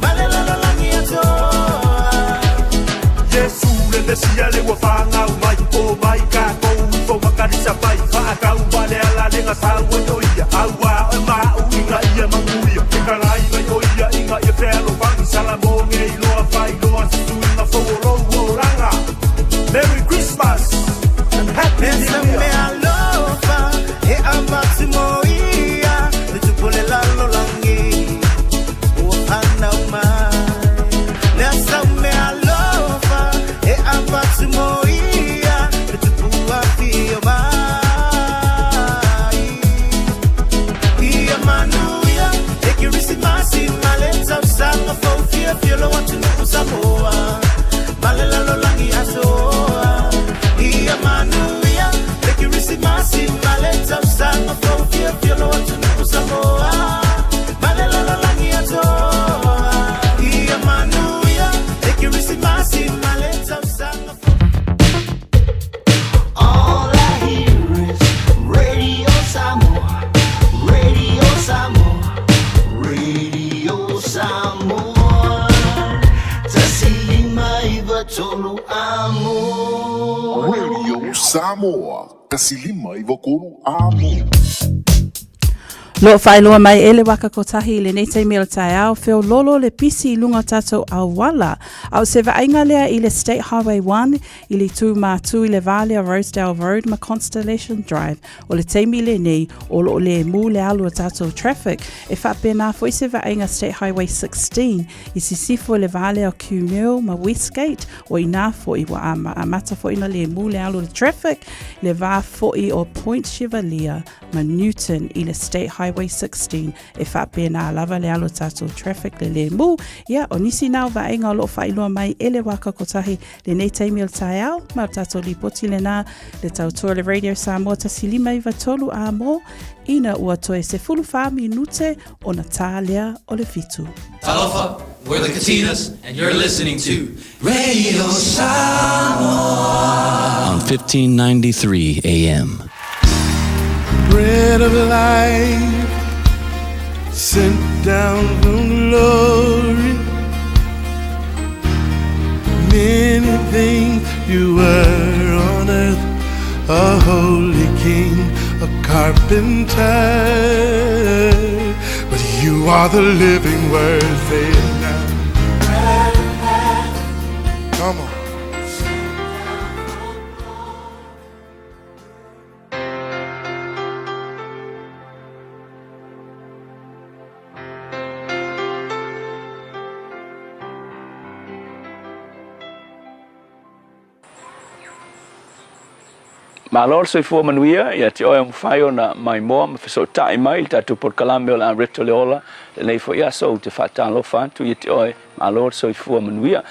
Ma le lalolagi atoa Iesu le Mesia le ua fanau mai O mai kātou i fou makanisa fai Faakau le ala le gasau e o ia Auā o maʻu ina ia manuia Fetalai mai o ia ina ia fealofani Salamoge iloa faailoa se suiga fou o lou olaga Merry Christmas and Happy Lea New sau Year. meaalofa E avatu mo ia Le tupu o le lalolagi Ua fanau mai Lea sau meaalofa E avatu mo ia Le tupu afio mai Ia manuia Le Kerisimasi ma le tausaga fou Fiafia lou atunuu Samoa Ma le lalolagi atoa Ia manuia Le Kerisimasi ma le tausaga fou Fiafia lou atunuu Samoa Ma le lalolagi atoa Ia manuia Le Kerisimasi ma le tausaga fou All I hear is Radio Samoa, Radio Samoa, Radio Samoa. Samoa, 1593 Amo. Lo faailoa mai e le waka kotahi i lenei taimi o le taeao, feololo le pisi i luga o tatou auala. A o se vaaiga lea i le State Highway 1 i le itu mātū i le va lea Rosedale Road ma Constellation Drive. O le taimi lenei, o lo o lemu le alu o tatou traffic. E faapena foi se vaaiga State Highway 16 i sisifo i le va lea o Kumeu ma Westgate, o inā foi ua amata foi ona lemu le alu o le traffic i le va foi o Point Chevalier ma Newton i le State Highway 16. E faapena lava le alu o tatou traffic le lemu. Ia, o nisi na o vaaiga o lo o faailoa mai e le Waka Kotahi lenei taimi o le taeao, ma o tatou lipoti lena le tautua le Radio Samoa 1593 a mō ina ua toe 14 minute ona tā lea o le fitu. Talofa, we're the Katinas, and you're listening to Radio Samoa on 1593 AM. Bread of life, sent down from glory. Many things you were on earth, a holy king, a carpenter. But you are the living word, say it now. Come on. Malo le soifua manuia ia te oe o mafai ona maimoa ma fesootai mai i le tatou polokalame o le Areto le Ola lenei foi aso ou te faatalofa atu ia te oe malo le soifua manuia.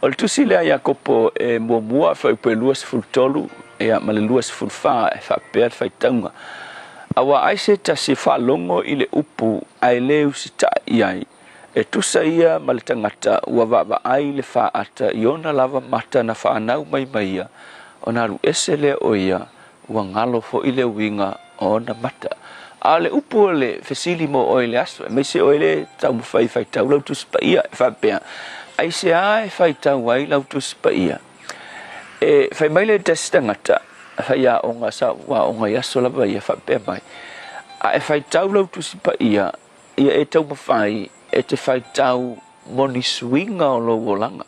O le tusi lea Iakopo e muamua fuaiupu e 23 ia ma le 24 e faapea le faitauga Aua ai se tasi e faalogo i le upu ae le usitai i ai, E tusa ia ma le tagata ua vaavaai le faata i ona lava mata na fanau mai ma ia, ona alu ese lea o ia, ua galo foi le uiga o ona mata. A o le upu o le fesili mo oe i le aso, aemaise oe le taumafai e faitau lau Tusi Paia, e faapea, Aisea e faitau ai lau Tusi Paia? E fai mai le tasi tagata, faiaoga sa ou aoga i aso lava ia, faapea mai, A e faitau lau Tusi Paia, Ia e taumafai e te faitau mo ni suiga o lou olaga,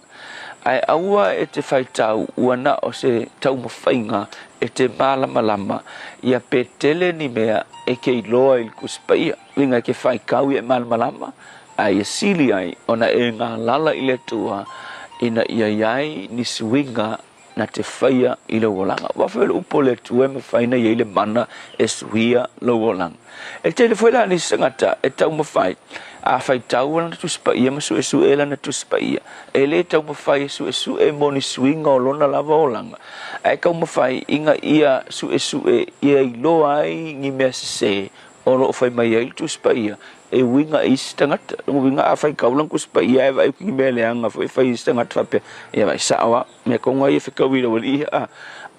ae aua e te faitau ua na o se taumafaiga e te malamalama ia pe tele ni mea e ke iloa i le Tusi Paia. Uiga e ke faitau ia e malamalama, ae ia sili ai ona e galala i le Atua ina ia i ai ni suiga na te faia i lou olaga. Ua foi o le upu o le Atua e mafai ona i ai le mana e suia lou olaga. E tele foi la nisi tagata e taumafai a faitau lana Tusi Paia ma suesue lana Tusi Paia. E le taumafai e suesue mo ni suiga o lona lava olaga, ae taumafai ina ia suesue ia iloa ai ni mea sese o lo o fai mai ai le Tusi Paia e uiga i isi tagata. Lona uiga a faitau lana Tusi Paia ae vaai atu ki mea leaga foi e fai e isi tagata faapea, ia vaai sao lava, mea tonu lava ia e fetau i lau alii a.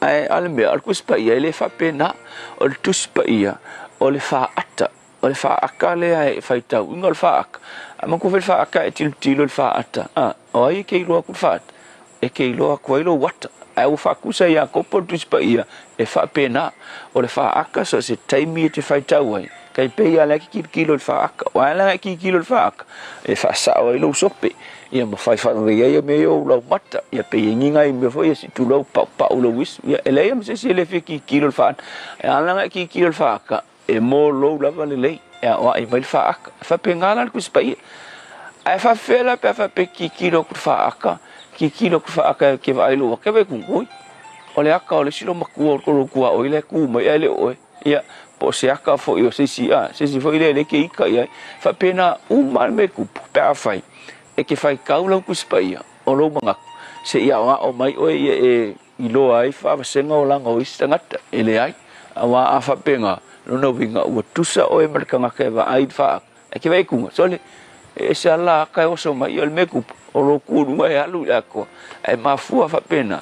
Ae a le mea, o le Tusi Paia e le faapena. O le Tusi Paia, o le faata, o le faata lea e faitau uiga o le faata. A manatua foi le faata e tilotilo i le faata, a, o ai e ke iloa atu le faata? E ke iloa atu ai lou ata. Ae ua faatusa e Iakopo le Tusi Paia e faapena, o le faata so o se taimi e te faitau ai, tai pei lava o lea e te tilotilo i le faata. Aua a leaga e tilotilo i le faata, e faasao ai lou sope, ia ma fai faalelei ai mea ia o ou laumata, ia pei e giga ai mea foi ia se i tulou paupau lou uisu. Ia e leai lava ma se isi e le fia tilotilo i le faata. Ae a leaga e tilotilo i le faata, e mou lava lelei e aoai mai le faata. E faapena la le Tusi Paia. Ae faafefea la pe a faapea e tilotilo atu le faata, tilotilo atu le faata e ke vaai i lou ata, e vaai atu, oi, o le ata o le isi loomatua o lou tuaoi la e tu mai ae le o oe. Ia, po o se ata foi o se isi, a, se isi foi lea e le ke ika i ai. Faapena uma lava le mea e tupu pe afai e te faitau lau Tusi Paia o lou manatu, se i aoao mai oe ia e iloa ai faavasega olaga o isi tagata, e leai. Aua a faapena, lona uiga ua tusa oe ma le tagata e vaai i le faata, ae ke vaai atu, sole, e ese lava la ata e oso mai, o le mea e tupu, o lou kuluga e alu i le atoa. Ae mafua faapena,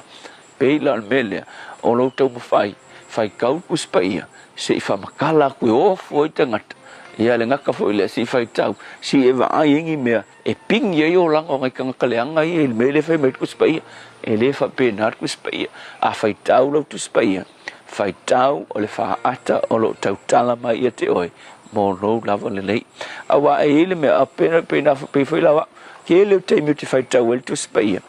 pei la o le mea lea, o lou taumafai, faitau le Tusi Paia, se i faamatala atu e ofo ai tagata, ia le gata foi lea, se i faitau, se i e vaai ai ni mea E pigi ai olaga o nai tagata leaga ia i le mea lea e fai mai ai le Tusi Paia. E le faapena le Tusi Paia. A faitau lau Tusi Paia, Faitau o le faata o lo o tautala mai ia te oe mo lou lava lelei. Aua e i ai le mea, a pe, pe na, pei foi la au, tele o taimi ou te faitau ai le Tusi Paia,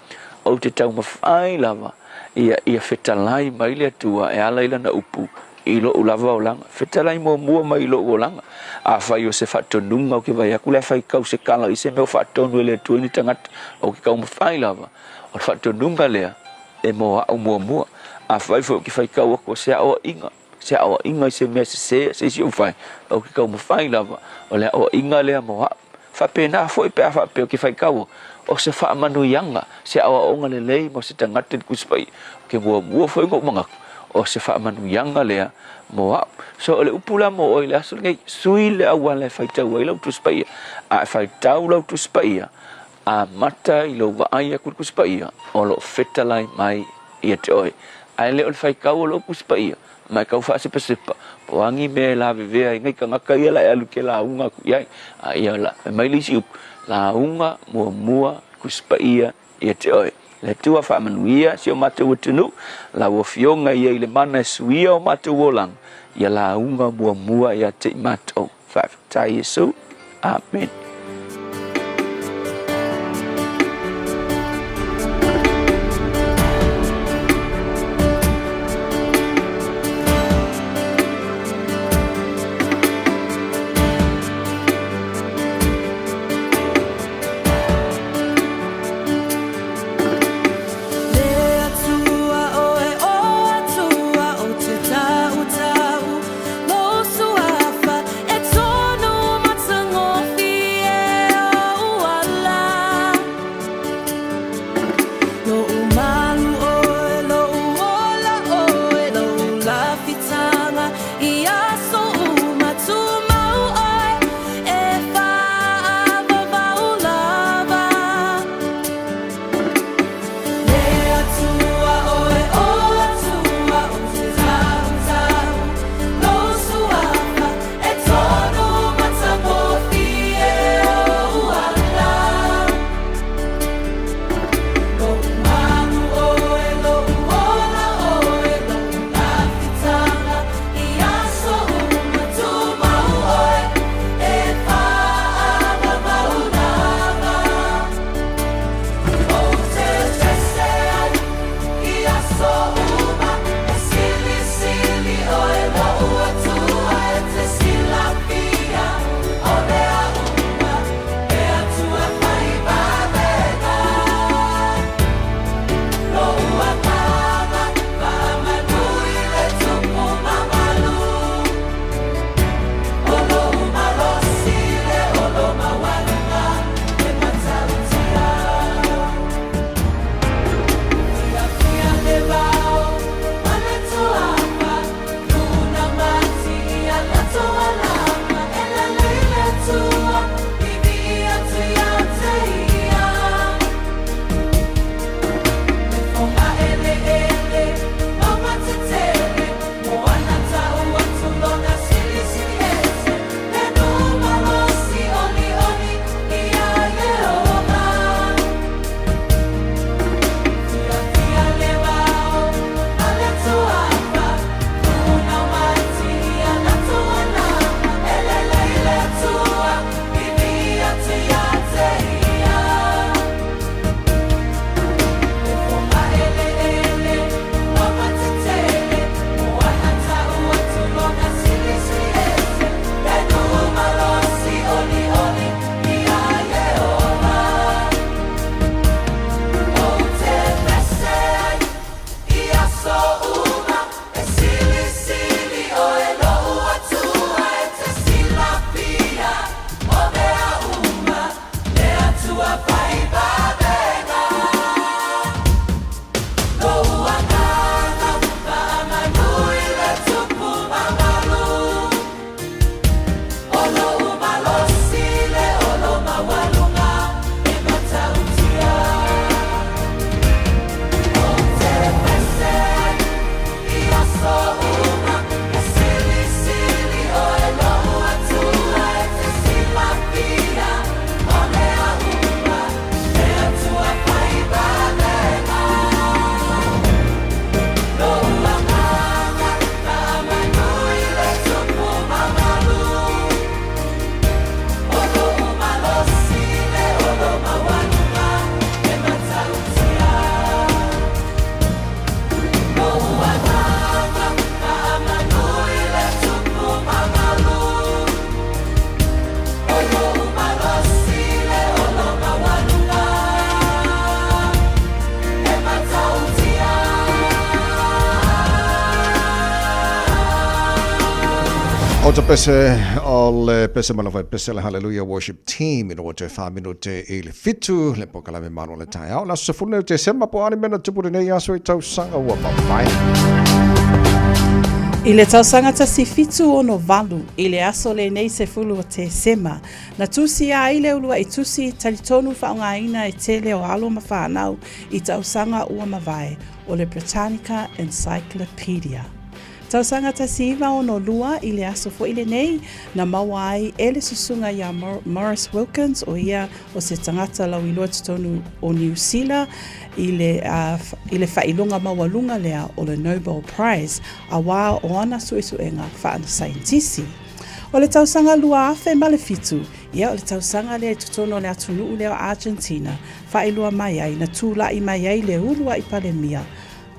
ou te taumafai lava ia, ia fetalai mai le Atua e ala i Lana upu i lou lava olaga. Fetalai muamua mai i lou olaga. Afai o se faatonuga ou te vaai atu la e faitau se tala i se mea o faatonu e le Atua i ni tagata, ou te taumafai lava o le faatonuga lea e mo au muamua. Afai foi ou te faitau atu o se aoaiga, se aoaiga i se mea sese a se isi ou fai, ou te taumafai lava o le aoaiga lea mo au. Faapena foi pe a faapea ou te faitau o se faamanuiaga, se aoaoga lelei mo se tagata i le Tusi Paia, ou te muamua foi ona ou manatu o se faamanuiaga lea mo au. So o le upu la mo oe i le aso lenei, sui le auala e faitau ai lau Tusi Paia, a e faitau lau Tusi Paia, Amata i lou vaai atu i le Tusi Paia o lo o fetalai mai ia te oe, ae le o le faitau o lou Tusi Paia, ma e tau faasepasepa, po o a ni mea e lavevea ai nai tagata ia la e alu ke lauga atu i ai. A ia la, fai mai le isi upu, lauga muamua Tusi Paia ia te oe. Le Atua faamanuia si o matou atunuu, lau Afioga ia i le mana e suia o matou olaga, ia lauga muamua ia te i matou. Faafetai Iesu. Amen. Le Atua oe o Atua o te tautau Lou suafa e tonu matagofie. O te pese o le pese mana vai pese le Hallelujah Worship Team ina ua toe wha minute i le fitu le pokalame malo le taeao. La se fune o Tesema po ani mena tupu lenei aso i tausaga ua mavae. I le tausaga 1768, i le aso lenei 10 o Tesema, na tusia ai le ulua'i tusi talitonu faaaogaina e tele o alo ma fanau i tausaga ua mavae o le Britannica Encyclopedia. Tausaga 1962 i le aso foi lenei na maua ai e le susuga ia Maurice Wilkins o ia o se tagata lauiloa totonu o Niu Sila i le, i le faailoga maualuga lea o le Nobel Prize auā o ana suesuega faasaienitisi. O le tausaga 2007, ia o le tausaga lea i totonu o le atunuu lea o Argentina, faailoa mai ai na tula'i mai ai le ulua'i Palemia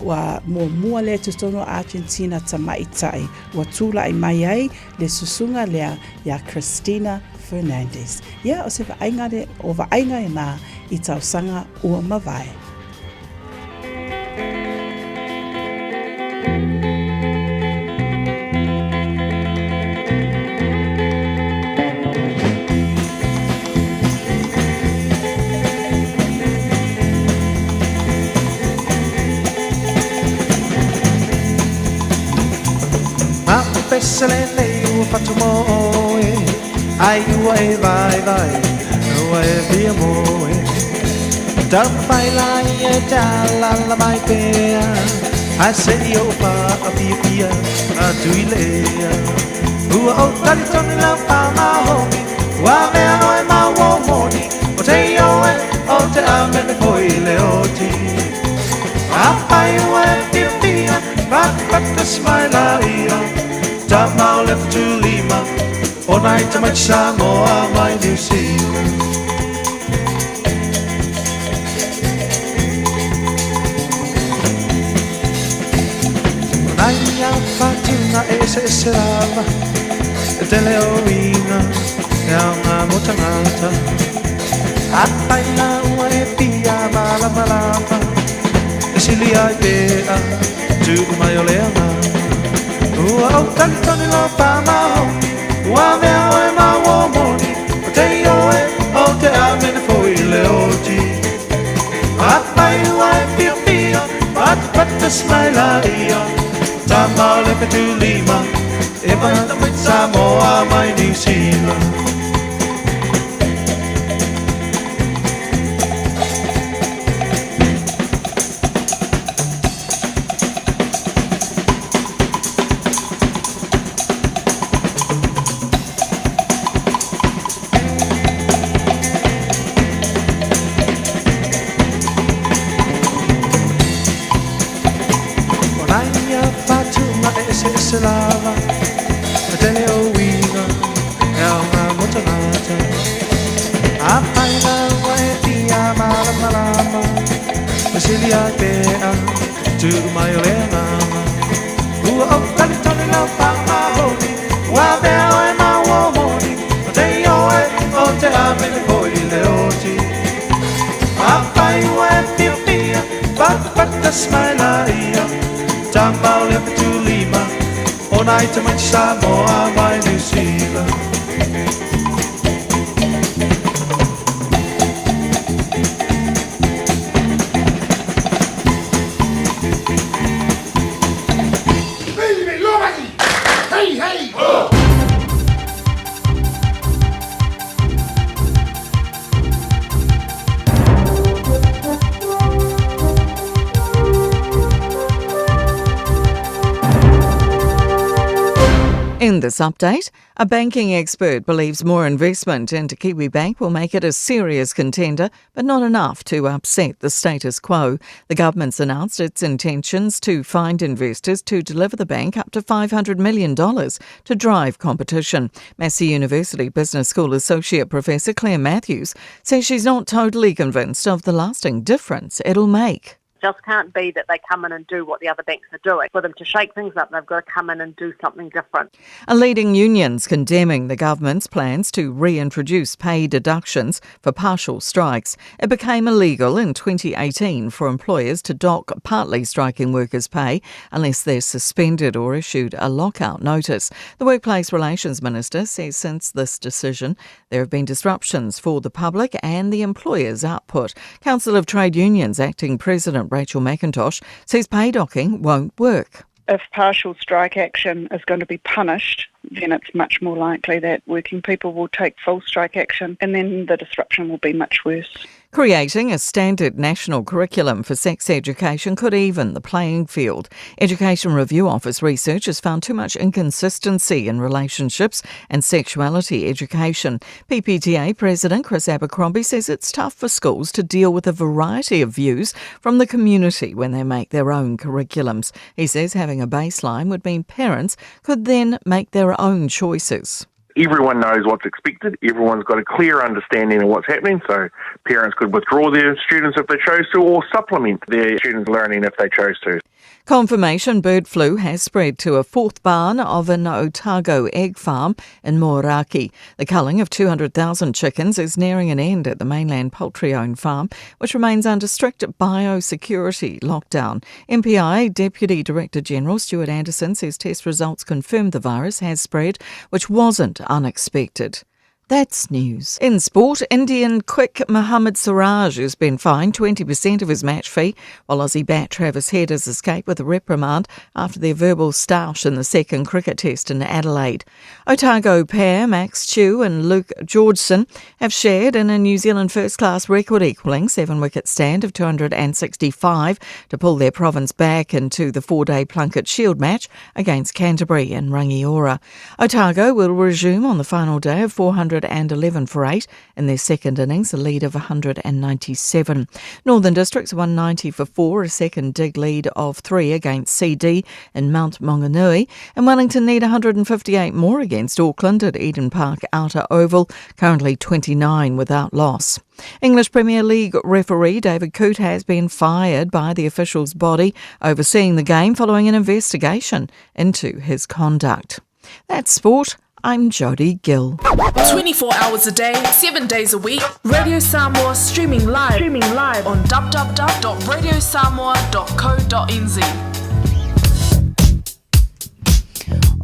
Ua muamua lea i totonu o Argentina tamaitai ua tula'i mai ai le susuga lea iā Cristina Fernandez. Ia, o se vaaiga le, o vaaiga ena i tausaga ua mavae. Pese lenei ua fatu mo oe Ai ua e vaivai Ua e fia moe Taumafai la ia e te alaala mai pea Ae se i ou faapiapia atu i le ea Ua ou talitonu lau pāmahoni Ua avea oe ma uo moni O te ioe o te amene foi i le oti Afai ua e fiafia Patapata smaila ia Tama o le 75 O nai tamaiti Samoa mai Niu Sila. O nai au whatunga e eseese lava E tele o uiga e aoga mo tangata Afai la ua e fia malamalama E sili ai pea tuu mai o le agaga Ua ou talitonu lau faamaoni Ua avea oe ma uo moni O te ioe o te amene foi i le oti Afai ua e fiafia Patapata smaila ia Tama o le 75 E mai Samoa mai Niu Sila. O nai whatunga e eseese lava E tele o uiga e aoga mo tangata Afai la ua e fia malamalama E sili ai pea tuu mai o le agaga Ua ou talitonu lau faamaoni Ua avea oe ma uo moni O te ioe o te amene foi i le oti Afai ua e fiafia Patapata smaila ia Tama o le 75 O nai tamaiti Samoa mai Niu Sila. In this update, a banking expert believes more investment into Kiwibank will make it a serious contender, but not enough to upset the status quo. The government's announced its intentions to find investors to deliver the bank up to $500 million to drive competition. Massey University Business School Associate Professor Claire Matthews says she's not totally convinced of the lasting difference it'll make. Just can't be that they come in and do what the other banks are doing. For them to shake things up, they've got to come in and do something different. A leading unions condemning the government's plans to reintroduce pay deductions for partial strikes. It became illegal in 2018 for employers to dock partly striking workers' pay unless they're suspended or issued a lockout notice. The Workplace Relations Minister says since this decision, there have been disruptions for the public and the employer's output. Council of Trade Unions Acting President Rachel McIntosh says pay docking won't work. If partial strike action is going to be punished, then it's much more likely that working people will take full strike action and then the disruption will be much worse. Creating a standard national curriculum for sex education could even the playing field. Education Review Office research has found too much inconsistency in relationships and sexuality education. PPTA President Chris Abercrombie says it's tough for schools to deal with a variety of views from the community when they make their own curriculums. He says having a baseline would mean parents could then make their own choices. Everyone knows what's expected. Everyone's got a clear understanding of what's happening, so parents could withdraw their students if they chose to or supplement their students' learning if they chose to. Confirmation bird flu has spread to a fourth barn of an Otago egg farm in Moeraki. The culling of 200,000 chickens is nearing an end at the mainland poultry owned farm, which remains under strict biosecurity lockdown. MPI Deputy Director General Stuart Anderson says test results confirmed the virus has spread, which wasn't unexpected. That's news. In sport, Indian quick Mohammad Siraj has been fined 20% of his match fee, while Aussie bat Travis Head has escaped with a reprimand after their verbal stoush in the second cricket test in Adelaide. Otago pair Max Chew and Luke Georgeson have shared in a New Zealand first class record equaling seven wicket stand of 265 to pull their province back into the four day Plunket Shield match against Canterbury in Rangiora. Otago will resume on the final day of 411 for 8 in their second innings, a lead of 197. Northern Districts 190 for 4, a second dig lead of 3 against CD in Mount Maunganui, and Wellington need 158 more against Auckland at Eden Park Outer Oval, currently 29 without loss. English Premier League referee David Coote has been fired by the officials body overseeing the game following an investigation into his conduct. That's sport. I'm Jodie Gill. 24 hours a day, 7 days a week, Radio Samoa streaming live, streaming live on www.radiosamoa.co.nz.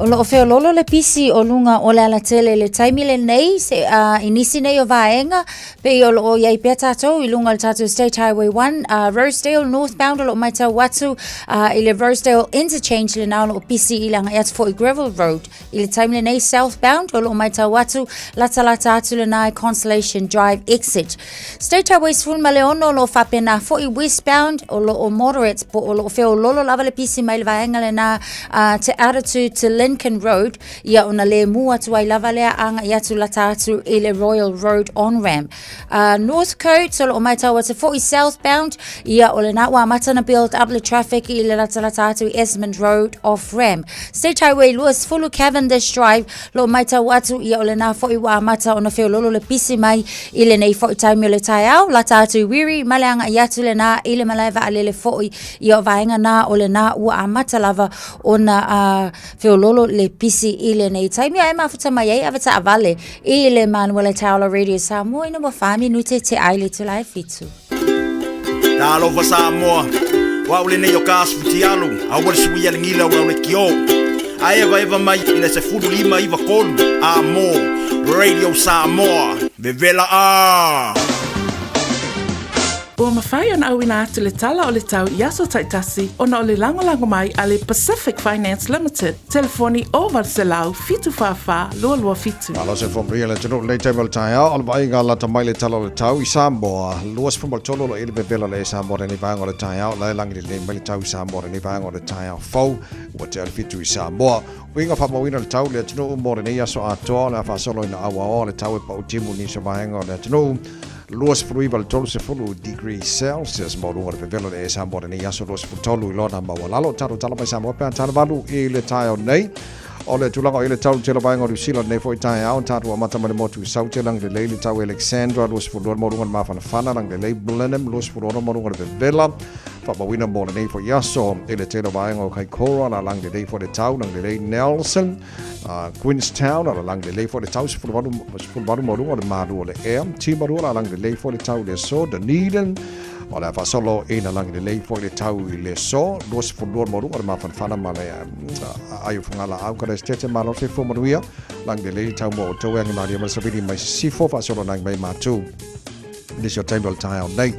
O loo feololo le pisi o luga o le alatele i le taimi lenei se, uh, i nisi nei o vaega pei o loo iai pea tatou i luga o le tatou State Highway 1 uh, Rosedale northbound o loo matau atu uh, i le Rosedale interchange lena o loo pisi i le agai atu foi Gravel Road I le taimi lenei southbound o loo matau atu latalata atu lena i Constellation Drive exit. State Highway 16 o loo faapena foi westbound o loo moderate po o loo feololo lava le pisi mai le vaega lena uh, Te Aratu to Lincoln Road ia ona le mu atu ai lava lea agai atu lata atu i le Royal Road on ramp. Uh, Northcote o loo matau atu foi southbound ia o lena ua amata na build up le traffic i le latalata atu i Esmond Road off ramp. State Highway 20 Cavendish Drive loo matau atu ia o lena foi ua amata ona feololo le pisi mai i lenei foi taimi o le taeao lata atu i Wiri ma le agai atu lena i le malae vaalele foi ia o vaega na o lena ua amata lava ona uh, feololo le pisi i lenei taimi ae mafuta mai ai ave taavale i le Manuela Taula Radio Samoa ina ua wha minute te ai le tula e fitu. Talofa Samoa, o au lenei o ka asu fitialu, aua le suia le gila o lau lekiō. A evaeva mai i le 15 93 a mō Radio Samoa, vevela ā! Ua mafai ona auina atu le tala o le tau i aso taitasi ona o le lagolago mai a le Pacific Finance Limited, telefoni 0800 744 227. Malo se fomria le atunuu lenei taimi o le taeao, o le vaaiga lata mai le tala o le tau i Samoa. 23 o lo o i le vevela le Samoa lenei vaega o le taeao, la e lagi lelei mai le tau i Samoa lenei vaega o le taeao fou, ua tea le fitu i Samoa. Uiga faamauina le tau le atunuu mo lenei aso atoa, o le a faasolo ina auaoa le tau e pau timu nisi o vaega o le atunuu. 29 i le 30 degree Celsius maualuga o le vevela o le ee Samoa lenei aso 23 i lona maualalo. Talo tala mai Samoa pe a tala valu i le taeao nei. O le tulaga i le tau tele vaega o Niu Sila lenei foi taeao, tatou amata mai le motu i Saute, Lagilelei le tau Alexandra, 22 le maualuga o le mafanafana, Lagilelei Blenheim, 26 maualuga o le vevela, faamauina mo lenei foi aso i le tele o vaega o Kaikoura, la Lagilelei foi le tau, Lagilelei Nelson, Queenstown, la Lagilelei foi le tau, 18 18 maualuga o le malu o le ea, Timarua, la Lagilelei foi le tau i le aso, Dunedin, O le a faasolo ina lagi lelei foi le tau i le aso, 22 le maualuga o le mafanafana ma le aai o Fagalaau ka Esetete malo le soifua manuia, lagi lelei le tau mo outou e agimalie ma le savili mai sisifo faasolo lagi mai matu. Nisi o taimi o le taeao nei,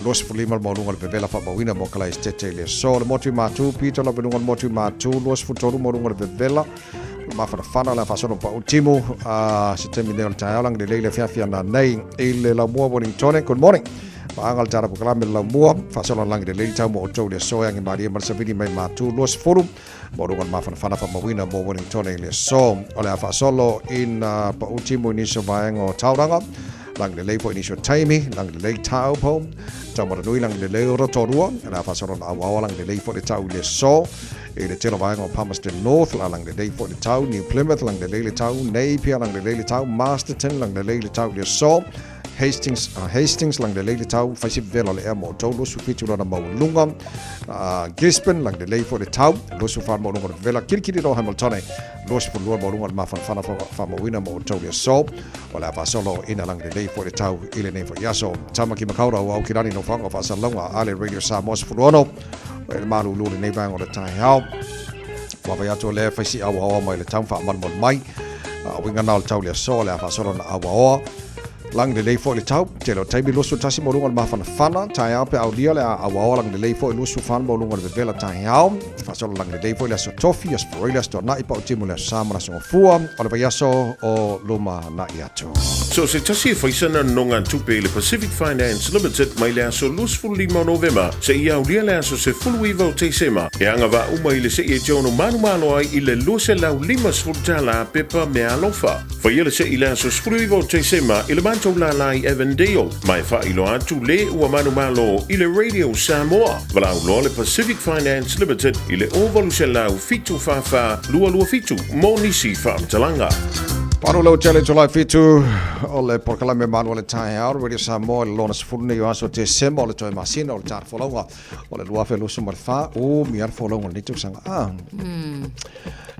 25 le maualuga o le vevela faamauina mo Kalae Esetete i le aso. Le motu i Matu, pito lava i luga o le motu i Matu, 23 le maualuga o le vevela, le mafanafana le a faasolo pau timu se taimi nei o le taeao lagi lelei le afiafi ana nei i le laumua Wellingtone. Good morning. Paaga le tala pokalame le laumua, faasolo lagi lelei le tau mo outou i le aso e agimalie ma le savili mai Matu 20 maualuga le mafanafana faamauina mo Wellingtone i le aso. O le a faasolo ina pau timu i nisi o vaega o Tauranga, lagi lelei foi i nisi o taimi, lagi lelei Taupo, Taumaranui, lagi lelei Rotorua, o le a faasolo na auaoa lagi lelei foi le tau i le aso i le tele o vaega o Palmerston North, la lagi lelei foi le tau New Plymouth, lagi lelei le tau Napier, lagi lelei le tau Masterton, lagi lelei le tau i le aso Hastings, Hastings lagi lelei le tau faisi vela le ea mo outou 27 lona maualuga Gisborne lagi lelei foi le tau 24 maualuga le vela kilikili loa Hamiltone 22 maualuga le mafanafana faamauina mo outou le aso o le a faasolo ina lagi lelei foi le tau i lenei foi aso Tamaki Makaurau au kilani no whanga whaasalauga a le Radio Samoa 16 e le malulu lenei vaega o le taeao Ua vai atu o lea faisi auaoa mai le tau whaamalumalu mai uiga na o le tau le aso le a faasolo na auaoa Lagi lelei foi le tau, tele o taimi 21 maualuga o le mafanafana, taeao pe aulia le a auaoa lagi lelei foi 24 maualuga o le vevela taeao, faasolo lagi lelei foi le aso Tofi, aso Faraile, aso Tuanai, Pautimu le aso Sa ma le aso Gafua, o le vaiaso o luma na'i atu. So se tasi e faisana nonogatupe i le Pacific Finance Limited mai le aso 25 o Novema seia aulia le aso 19 o Tesema e agavaa uma i le se'i e te ono manumalo ai i le $250 pepa meaalofa. Faia le se'i i le aso 19 o Tesema i le matou lālā i Avondale, ma e faailoa atu le ua manumalo i le Radio Samoa. Valaau loa le Pacific Finance Limited i le 0800 744 227 mo nisi faamatalaga. Palu lau tele July 7 o le polokalame malu o le taeao Radio Samoa i le lona 10 nei o aso Tesema o le toe masina o le tata folauga o le 2024 o mia le folauga o lenei tausaga. Ah.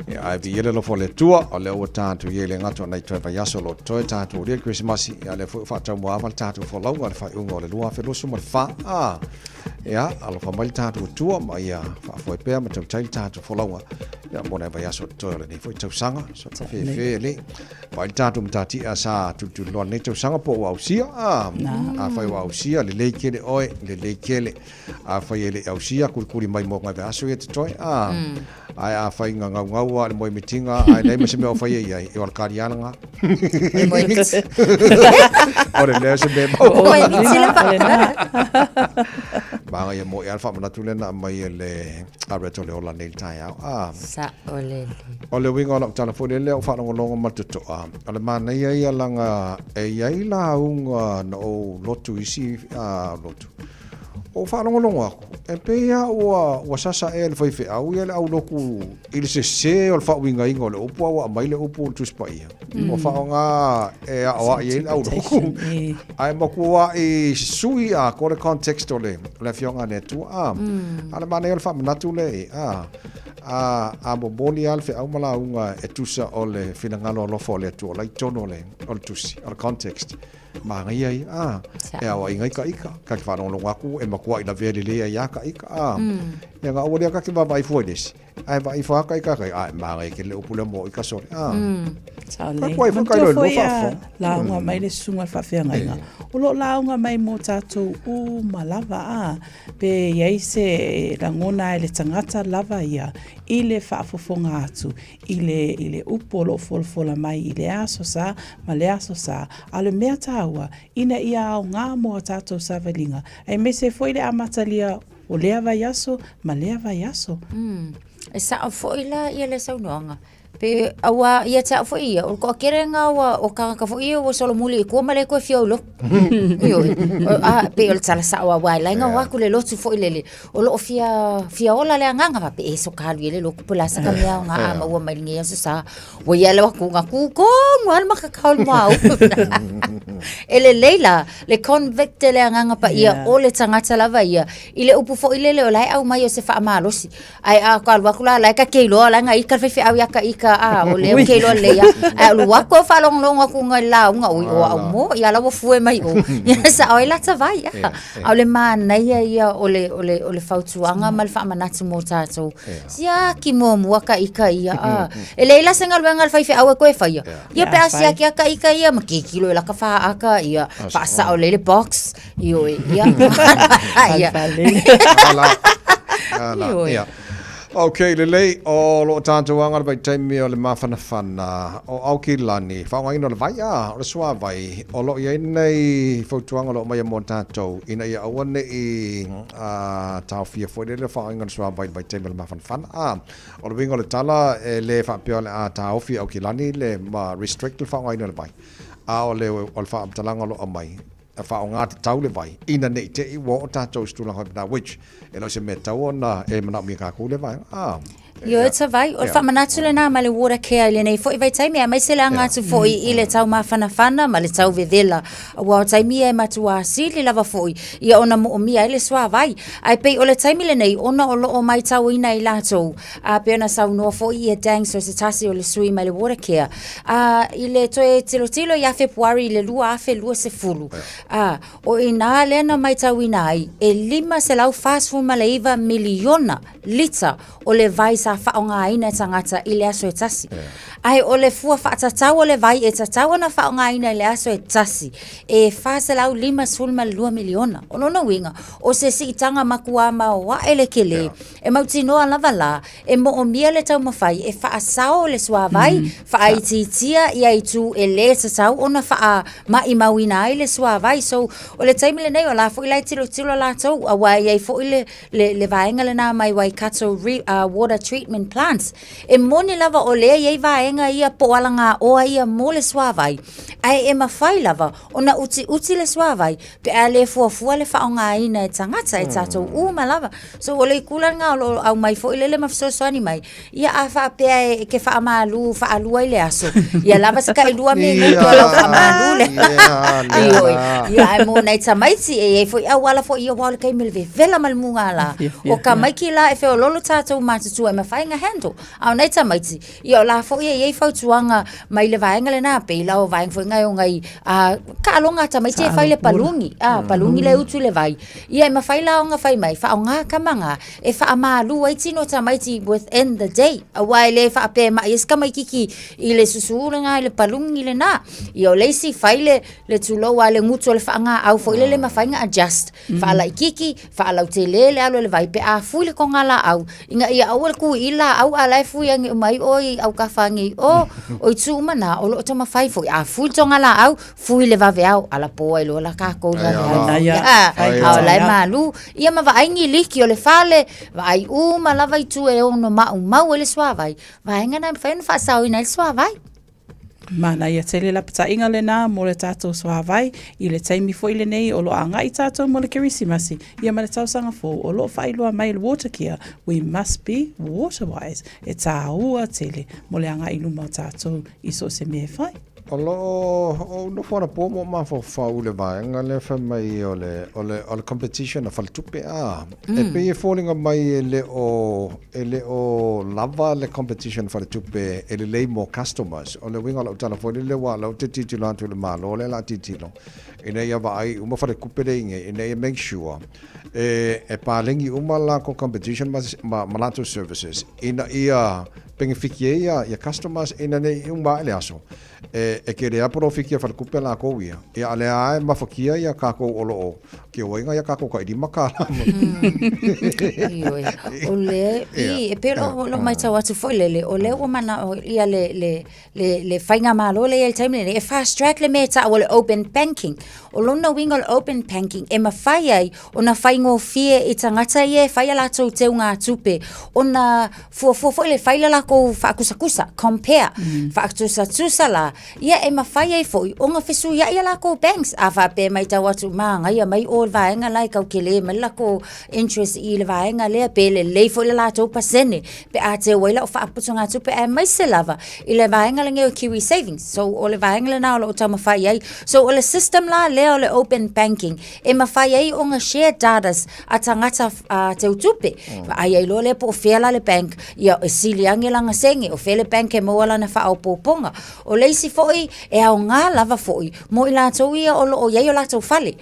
Ia, ae viia le alofa o le Atua, o lea ua tatou i ai le gata o nai toe vaiaso o lo o totoe tatou aulia le Kerisimasi, ia lea foi ua faataumuaava le tatou folauga i le faaiuga o le 2024. A, ia, alofa mai le tatou Atua ma ia faafoe pea ma tautai le tatou folauga, ia, mo nai vaiaso o totoe o lenei foi tausaga. So, fefe e le. Vaai le tatou matatia sa tulituliloa lenei tausaga po ua ausia. A, afai ua ausia, lelei tele oe, lelei tele. Afai e le i ausia, kulikuli mai mo ngai vaiaso ia totoe. A, Ae afai nga gaugau a le moe mitinga, ae leai ma se mea o faia i ai, e o le kariana nga. Le moe miti. O le lea se mea mau. Moe miti le pa. Maga ia mo e ala whaamanatu le na mai e le areto le ola nei le taeao. Ah. Sa o le le. O le uiga o lau tala foi lele o whaalongolongo ma totoa. O le manaia ia langa e iai lauga na ou lotu isi, lotu. Ua ou faalogologo atu, e pei lava ua, ua sasa ea le faifeau ia le aulotu i le sese o le faauigaina o le upu a ua aumai le upu o le Tusi Paia. Ua faaaoga e aoai ai le aulotu, ae matuai sui atoa le context o le, o le Afioga a le Atua. A, a o le manaia o le faamanatu lea, a, a, a momoli lava le feau ma lauga e tusa o le finagalo alofa o le Atua o la i totonu o le, o le Tusi, o le context. Manaia ia, a, e aoaiga ai ka ika. Ka te whaalongolongo aku, e matua i lavea lelei ai a ka ika, a. Ia nga aua lea ka te vaavaai fua i le isi. Ae vaai fua ka ika kai, a, e manaia tele le upu lea mo ika sole, a. Sao Ka lelei. kuai fua kai Manatua loa i lua foi a faafofoga. lauga mai le susuga i le faafeagaiga. O lo o lauga mai mo tatou uma lava, a, pe i ai se lagona e le tagata lava ia i le faafofoga atu i le, i le upu o lo o folafola mai i le aso sa ma le aso sa, a o le mea taua, ina ia aoga mo a tatou savaliga, aemaise foi le amatalia o lea vaiaso ma lea vaiaso. E sao foi la ia le saunoaga. Pe auā ia te au foi ia, o le toakelega ua o tagata foi ia ua solomuli i tua ma le toe fia o i lotu. Ioe, a pei o le tala sao aua e laina o atu le lotu foi lele, o loo fia fia ola le agaga faapea e so ka alu i le lotu po o le a se ka mea aoga a maua mai lenei aso sa. Ua ia le atu na tu tonu lava le matatau i le muaulu. E lelei la le convict le agaga paia o le tagata lava ia i le upu foi lele o la e aumai o se faamalosi. Ae a ka alu atu la, la e ta te iloa, la e na ita le faifeau ia ta ita, a, o lea ou te iloa lelei lava. Ae alu atu au faalogologo atu i le lauga, oi, o au mo, ia la ua fue mai o. Ia sao ai la ta vai, a. A o le manaia ia o le, o le, o le fautuaga ma le faamanatu mo tatou. Siaki muamua ta ita ia, a. E leai la se galuega a le faifeau e toe faia. Ia pe a siaki lava ta ita ia ma tilotilo i laka faata, ia, faasao lelei le box, Ioe, ia. Ia. Ala. Ala, ia. Ok, lelei, o loo tātou aga le vaitaimi o le mafanafana o Aukilani, faaaogaina o le vai, a, o le suāvai, o loo i ai nei fautuaga o lo o aumaia mo tātou, ina ia aua ne i taofia foi lele le faaaogaina o le suāvai i le vaitaimi o le mafanafana, a, o le uiga o le tala, e le faapea o le a taofi e Aukilani le, ma restrict le faaaogaina o le vai, a o le, o le faamatalaga o lo o aumai, e faaaoga tatau le vai ina ne i te i ua oo tātou i se tulaga faapena which e le o se mea tatau ona e manaomia e kākou lea vaega. Ah, Ioe ta vai, o le faamanatu lenā ma le Watercare i lenei foi vaitaimi, aemaise le aga atu foi i le tau mafanafana ma le tau vevela. Aua o taimi ia e matuā sili lava foi ia ona moomia ai le suāvai. Ae pei o le taimi lenei ona o loo maitauina i latou, a pei ona saunoa foi ia Dangs o se tasi o le sui mai le Watercare, a i le toe tilotilo ia Fepuari i le 2020, a o i inā lea na maitauina ai e 549 miliona lita o le vai sa faaaogaina e tagata i le aso e tasi. Ae o le fua faatatau o le vai e tatau ona faaaogaina i le aso e tasi, e 452 miliona. O lona uiga, o se siitaga matua maoae le tele, e mautinoa lava la, e moomia le taumafai e faasao le suāvai, faaitiitia ia itu e lē tatau ona faamaimauina ai le suāvai. So, o le taimi lenei, o la foi la e tilotilo latou, aua e i ai foi le, le, le vaega lenā mai Waikato Re, Water Treatment Plants. E moni lava o lea e i ai vaega ia po o alagaoa ia mo le suāvai, ae e mafai lava ona utiuti le suāvai pe a le fuafua le faaaogaina e tagata, e tatou uma lava. So o le itu la lena o lo o aumai foi lele ma fesoasoani mai, ia a faapea e ke faamalu faalua i le aso, ia lava se tailua minute o lau faamalu lea. Ioe. Ia ae mo nai tamaiti e i ai foi auala foi ia aua o le taimi o le vevela ma le mugala. O tamaiti la e feololo tatou matutua e mafai ona handle. A o nai tamaiti, ia o la foi e i ai fautuaga mai le vaega lenā, pei la o vaega foi na e omai taaloga a tamaiti e fai le paluni, paluni le utu i le vai. Ia e mafai la ona fai mai, faaaoga tama na e faamalu ai tino o tamaiti within the day. Aua e le faapea e mai ai se tamaititi i le susu lenā i le paluni lenā. Ia o le isi fai le, le tulou lava le gutu o le faagaau foi lele e mafai ona adjust. Faalaititi, faalautele le alu o le vai pe a fui le togalaau ina ia aua le tu i laau a o la e fui ane uma ai oe i autafa ane i o, o itu uma na, o lo o taumafai foi. A fui le togalaau, fui le vaveao, alapo ai loa la tatou i le vaveao. A o la e malu. Ia ma vaai ni liki o le fale, vaai uma lava itu e ono maumau ai le suavai, vaega na e mafai ona faasaoina ai le suavai. Manaia tele lapataiga lenā mo le tatou suavai i le taimi foi lenei o lo o agai tatou mo le Kerisimasi ia ma le tausaga fou o lo o faailoa mai e le Watercare we must be waterwise e tāua tele mo le agai i luma o tatou i so o se mea e fai. O lo o nofo anapo ma ou mafaufau i le vaega lea fai mai o le, o le, o le competition a faletupe a. E pei e foliga mai e le o, e le o lava le competition a faletupe e lelei mo customers. O le uiga o lau tala foi lele aua o lea ou te tilotilo atu i le Malo lea o le a tilotilo ina ia vaai uma faletupe lea i inei ina ia make sure e, e paleni uma latou competition ma, ma, ma latou services ina ia penefiti ai ia, ia customers ina ne i uma ae le aso e, e kele lava polofiti a faletupe lakou ia. Ia a o lea lava e mafatia ia kākou o lo o keoaiga ia kākou tailima kālā. Ioe. O le, i, e pei o lo maitau atu foi lele, o lea ua manao ia le, le, le, le faigamalo lea i le taimi lenei, e fast track le mea e taua o le open banking. O lona uiga o le open banking, e mafai ai ona faigofie i tagata ia e fai a latou teugatupe, ona fuafua foi le fai le latou lakou faakusakusa, compare, faatusatusa la, ia e mafai ai foi ona fesuiai a lakou banks. A faapea e matau atu, magaia mai o le vaega la e tau tele mai le lakou interest i le vaega lea, pe lelei foi le latou pasene pe a teu ai lau faaputugatupe, aemaise lava i le vaega lenei o Kiwi Savings. So, o le vaega lena o lo o taumafai ai. So, o le system la lea o le open banking, e mafai ai ona share datas a tagata teutupe. Vaai ai loa lea po o fea la le bank, ia e sili ane lana sene, o fea le bank e maua lana faaopoopoga. O le isi foi, e aoga lava foi mo i latou ia o lo o i ai o latou fale,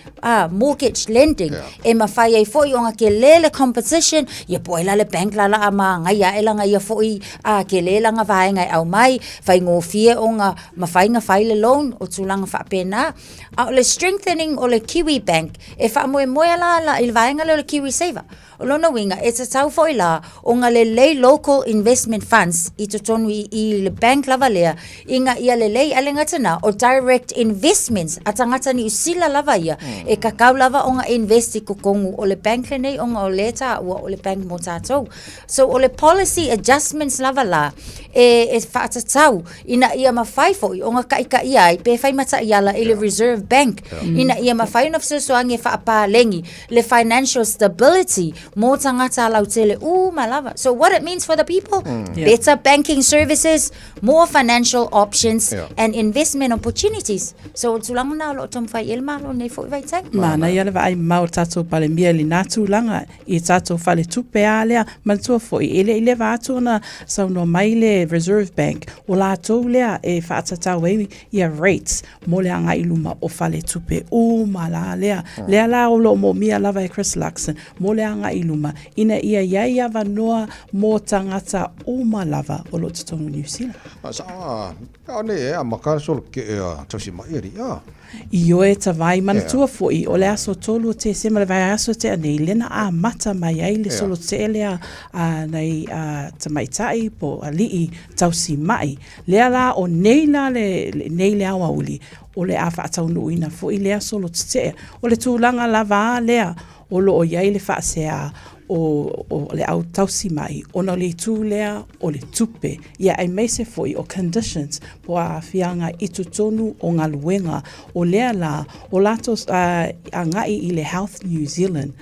mortgage lending, e mafai ai foi ona tele le competition, ia po o ai la le bank la o le a magaia ae lana ia foi tele lana vaega e aumai, faigofie ona mafai ona fai le loan, o tulaga faapena. A o le strengthening o le Kiwi Bank, e faamoemoe la i le vaega lea o le Kiwi Saver. O lona uiga, e tatau foi la ona lelei local investment funds i totonu i le bank lava lea, ina ia lelei, ae le gata na, o direct investments a tagata Niu Sila lava ia, e tatau lava ona invest i totonu o le bank lenei ona o lea e taua o le bank mo tatou. So o le policy adjustments lava la e faatatau ina ia mafai foi ona taitaia ai pe fai ma taiala i le Reserve Bank ina ia mafai ona fesoasoani e faapaleni le financial stability mo tagata lautele uma lava. So what it means for the people? Better banking services, more financial options and investment opportunities. So o le tulaga lena o lo o taumafai i ai le Malo i lenei foi vaitaimi. Manaia le vaai mamao o le tatou Palemia i lena tulaga i tatou faletupe a lea. Manatua foi, e le i leva atu ona saunoa mai le Reserve Bank, o latou lea e faatatau ai ia rates mo le agai i luma o faletupe uma la lea. Lea la o lo o moomia lava e Chris Luxon mo le agai i luma ina ia i ai avanoa mo tagata uma lava o lo o totonu i Niu Sila. Sa, Aole e amaka solo ke ea tausi mai ali a. Ioe Tavai, manatua foi o le aso 3 o Tesema le vaiaso tea nei lea na amata mai ai le solo tetee lea a nai tamaitai po o alii tausi mai. Lea la o nei la le nei le aoauli o le a faataunuuina foi lea solo tetee. O le tulaga lava a lea o lo o i ai le faasea o, o le au tausi mai ona o le itu lea o le tupe, ia aemaise foi o conditions po o aafiaga i totonu o galuega. O lea la, o latou agai i le Health New Zealand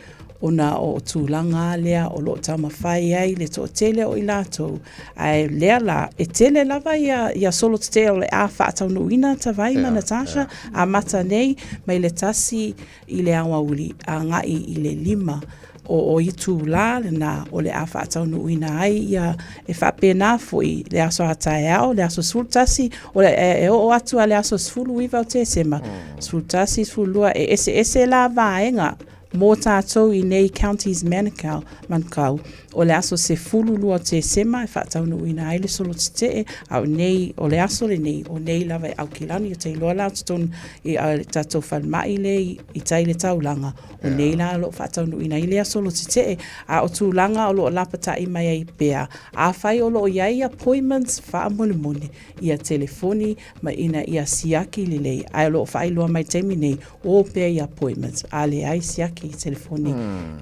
ona o tulaga lea o lo o taumafai ai le toatele o i latou, ae lea la, e tele lava ia, ia solo tetee o le a faataunuuina Tavai ma Natasha, amata nei mai le 1 i le aoauli agai i le 5 o itulā lena o le a faataunuuina ai ia e faapena foi le aso a taeao, le aso 11, o le, e, e oo atu a le aso 19 o Tesema, 11, 12, e eseese la vaega mō tātou i nei counties Manukau, Manukau, o le aso 12 o Tesema e faataunuuina ai le solo tetee, a o nei, o le aso lenei, o nei lava e Aukilani, o te iloa la o totonu i a le tatou falemai le i tai le taulaga, o nei la o lo o faataunuuina ai lea solo tetee, a o tulaga o lo o lapatai mai ai pea, afai o lo o i ai appointments faamolemole, ia telefoni ma ina ia siaki lelei, ae o lo o faailoa mai i le taimi nei, o pea i appointments, a leai siaki i telefoni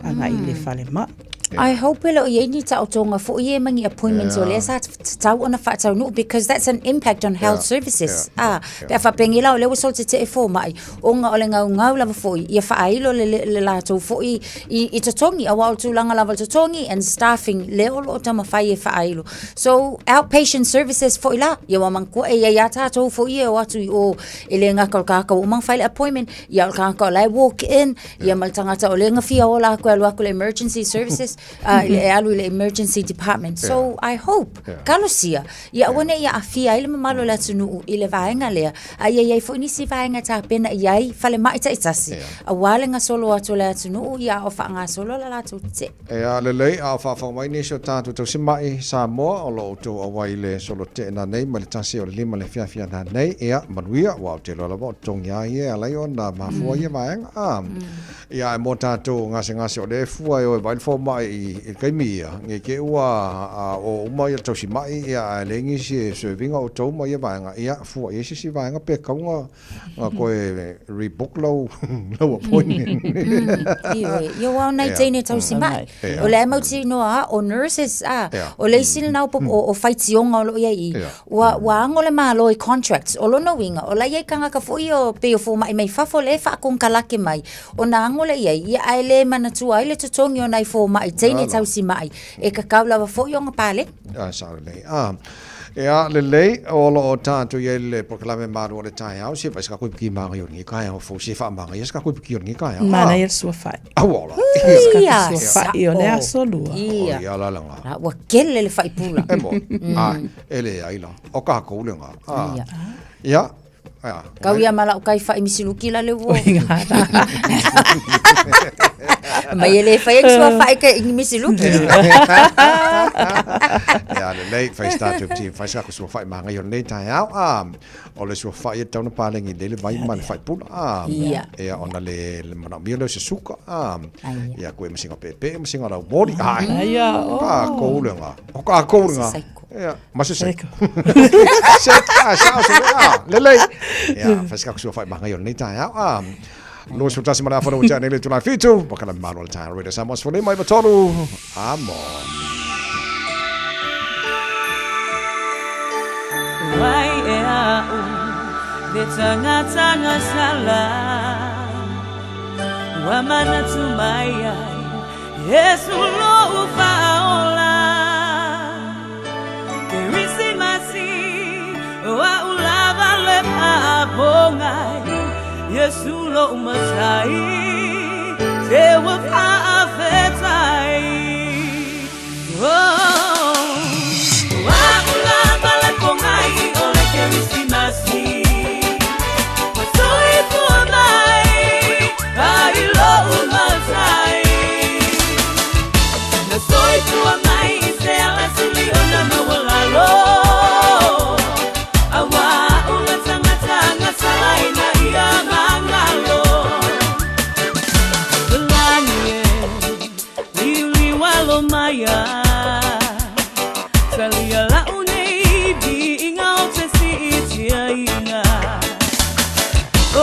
agai i le falemai. I hope e le o i ai ni taotoga foi ia ma ni appointments o lea sa tatau ona faataunuu because that's an impact on health services. Ah, pe a faapea la o lea ua solo tetee fomai, ona o le gaugau lava foi ia faailo le, le, le latou foi i totogi, aua o le tulaga lava o le totogi and staffing lea o lo o taumafai e faailo. So, outpatient services foi la, ia ua manatua e i ai lava tatou foi e o atu i o E le gata o le tagata ua uma ona fai le appointment, ia o le tagata o la e walk in, ia ma le tagata o lea na fia ola atu e alu atu i le emergency services, e alu i le emergency department. So, I hope, talosia, ia aua ne i aafia ai le mamalu o le atunuu i le vaega lea, a ia i ai foi nisi vaega e tapena i ai falemai taitasi, aua le gasolo atu o le atunuu, ia a o faagasolo le latou tetee. Ea lelei, a o faafofoga mai nisi o tatou tausimaʻi Samoa o lo o outou auai i le solo tetee nanei mai le 1 o le 5 le afiafi nanei, ea, manuia, aua ou te iloa lava o totogi a ia e ala ai ona mafua ia vaega. A, ia ae mo tatou gasegase o lea e fua e o e vaai le fomai i le taimi ia, ne i te i ua o uma ia le tausima'i, ia ae leai nisi e serve ina outou ma ia vaega, ia fua i ai se isi vaega pe tatau ona na toe rebook lau lau appointment. Ioe, ia aua o nai teine tausima'i. O lea e mautinoa a o nurses a, o le isi lena o o faitioga o lo o i ai i i, ua ua ago le Malo i contracts. O lona uiga, o la e i ai tagata foi o pei o fomai mai fafo lea e faakonekarate mai, ona ago lea i ai, ia ae le manatua ai le totogi o nai fomai teine tausima'i e tatau lava foi ona paleni. A, sao lelei. A, ea, lelei, o lo o tatou i ai le polokalame malu o le taeao, se fai se tatou ipiki māngai o lenei taeao fou, se faamānaia se tatou ipiki o lenei taeao. Mānaia le suafa'i. A, ua ola. Ia, Suafa'i o le aso lua. Ia. Ia la lena. La, ua kele le faipula. E moni. A, e leai la. O kākou lena. A. Ia. Ia. Ia. Kau ia ma lau kai fai misiluki la le ua. Mai e le fai ai sua fai ke ingi misiluki. Ia, lelei, fai se tatou ti, fai se tatou suafa'i māngai o lenei taeao. A, o le suafa'i e tatau ona paleni lelei le vai ma le faipula. A, Ia. ia, ona le, le manaomia lea o se suka. A, ia, koe ma sina peepee ma sina laumoli. Ai, Ia, oh. kākou lena. O kākou lena. Ia, ma se saiko. Se, a, sao se, a, lelei. Ia, fai se tatou suafa'i māngai o lenei taeao. A, 21 ma le afa ua tea nei le itula e fitu, polokalame malu o le taeao Radio Samoa 15 i 3, a mo. Wai e au le tagataga sala Ua manatu mai ai Iesu lo'u Faaola Kerisimasi o a'u lava le faapogai Iesu lo'u Matai te ua faafetai Oh, a'u lava le pogai o le Kerisimasi Ua soifua mai ai lo'u Matai Na soifua mai i se alasili ona maualalo Auā o le tagataga sala ina ia magalo Lagi e liuliu alo mai Talia la'u nei viiga o te si'itiaina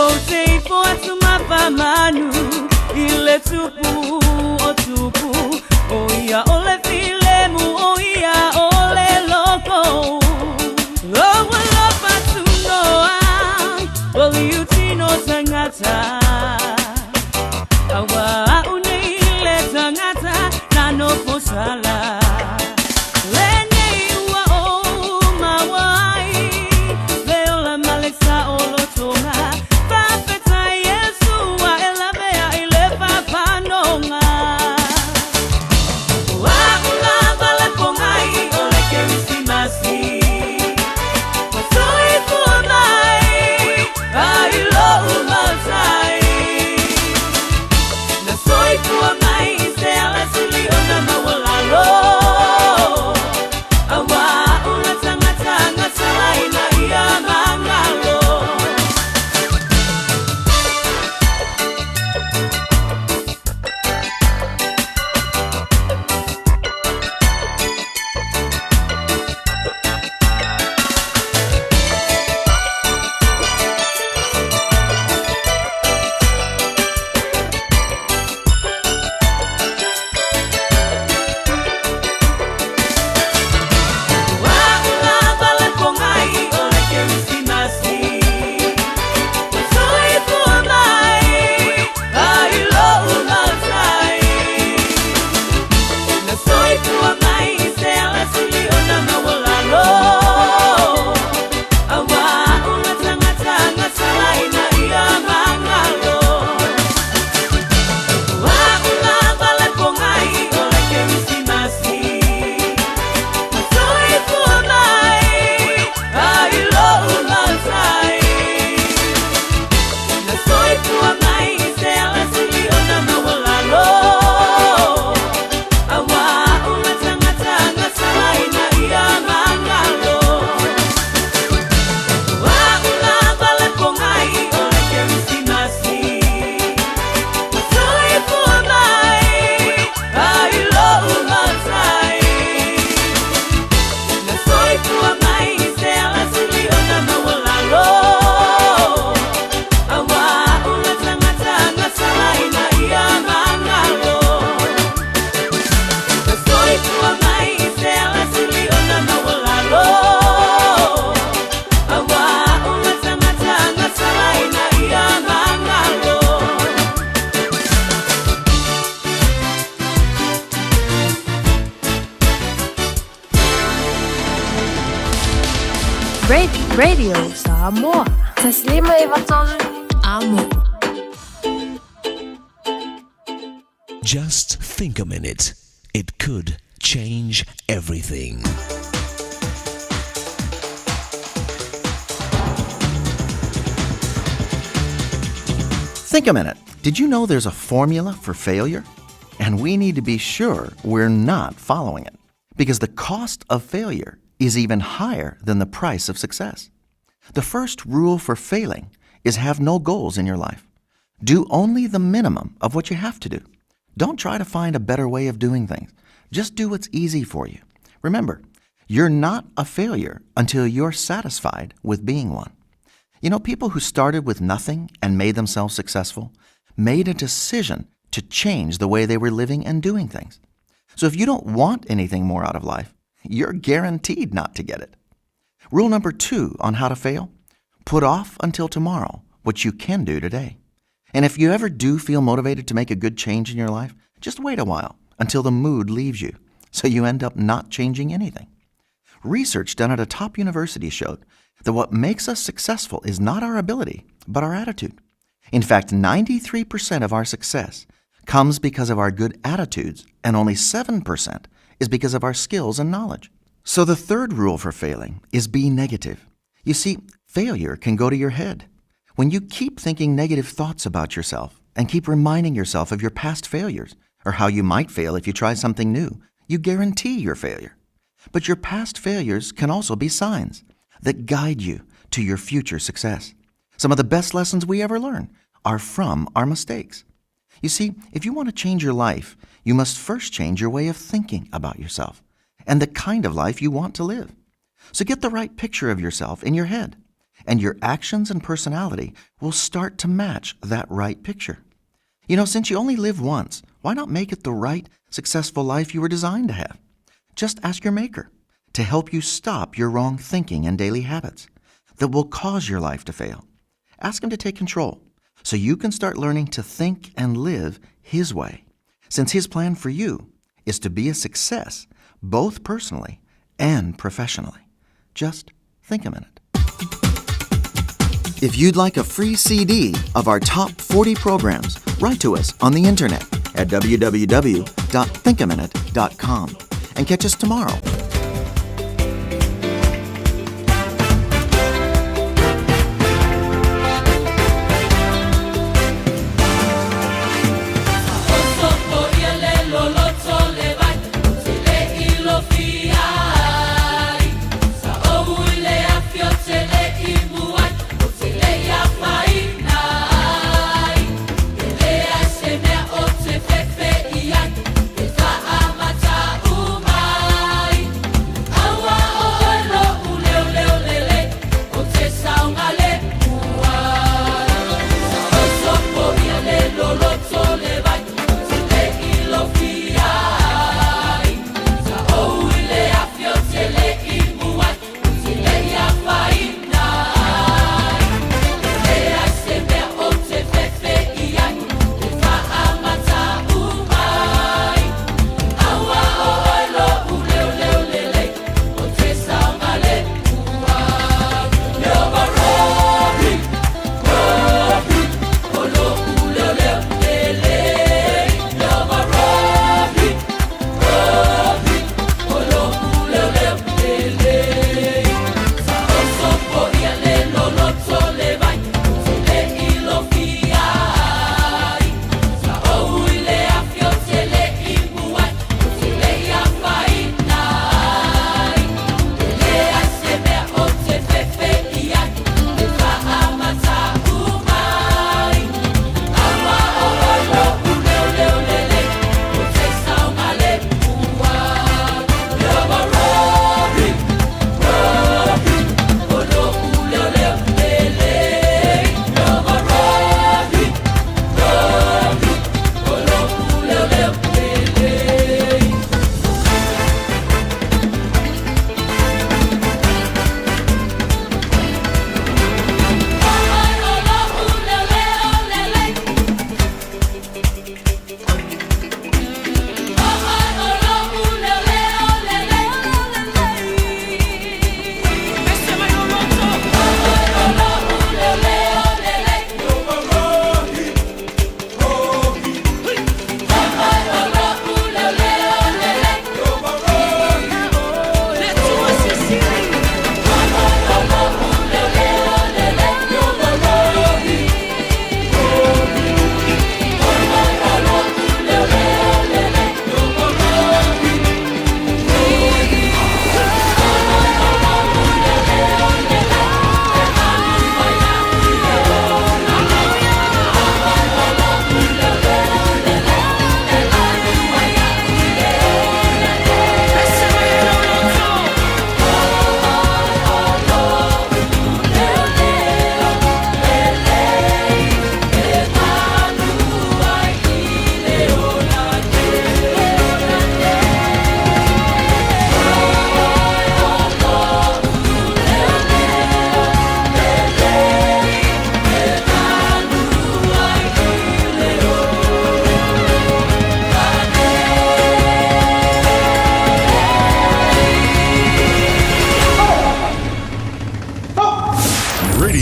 Ou te ifo atu ma faamanu i le Tupu o tupu O ia o le filemu o ia o le loko Lou alofa tunoa o liutino tagata Auā a'u nei le tagata na nofo sala Lenei ua ou maua ai le ola ma le saolotoga Faafetai Iesu ua e lavea i le faapanoga O a'u lava le pogai o le Kerisimasi Ua soifua mai ai lo'u Matai Radio Samoa. 1593 Amo. Just think a minute. It could change everything. Think a minute. Did you know there's a formula for failure? And we need to be sure we're not following it because the cost of failure is even higher than the price of success. The first rule for failing is have no goals in your life. Do only the minimum of what you have to do. Don't try to find a better way of doing things. Just do what's easy for you. Remember, you're not a failure until you're satisfied with being one. You know, people who started with nothing and made themselves successful made a decision to change the way they were living and doing things. So if you don't want anything more out of life, you're guaranteed not to get it. Rule number two on how to fail put off until tomorrow what you can do today. And if you ever do feel motivated to make a good change in your life, just wait a while until the mood leaves you so you end up not changing anything. Research done at a top university showed that what makes us successful is not our ability, but our attitude. In fact, 93% of our success comes because of our good attitudes, and only 7% is because of our skills and knowledge. So the third rule for failing is be negative. You see, failure can go to your head. When you keep thinking negative thoughts about yourself and keep reminding yourself of your past failures or how you might fail if you try something new, you guarantee your failure. But your past failures can also be signs that guide you to your future success. Some of the best lessons we ever learn are from our mistakes. You see, if you want to change your life, you must first change your way of thinking about yourself and the kind of life you want to live. So get the right picture of yourself in your head, and your actions and personality will start to match that right picture. You know, since you only live once, why not make it the right, successful life you were designed to have? Just ask your maker to help you stop your wrong thinking and daily habits that will cause your life to fail. Ask him to take control so you can start learning to think and live his way, since his plan for you is to be a success both personally and professionally. Just think a minute. If you'd like a free CD of our top 40 programs, write to us on the internet at www.thinkaminute.com and catch us tomorrow.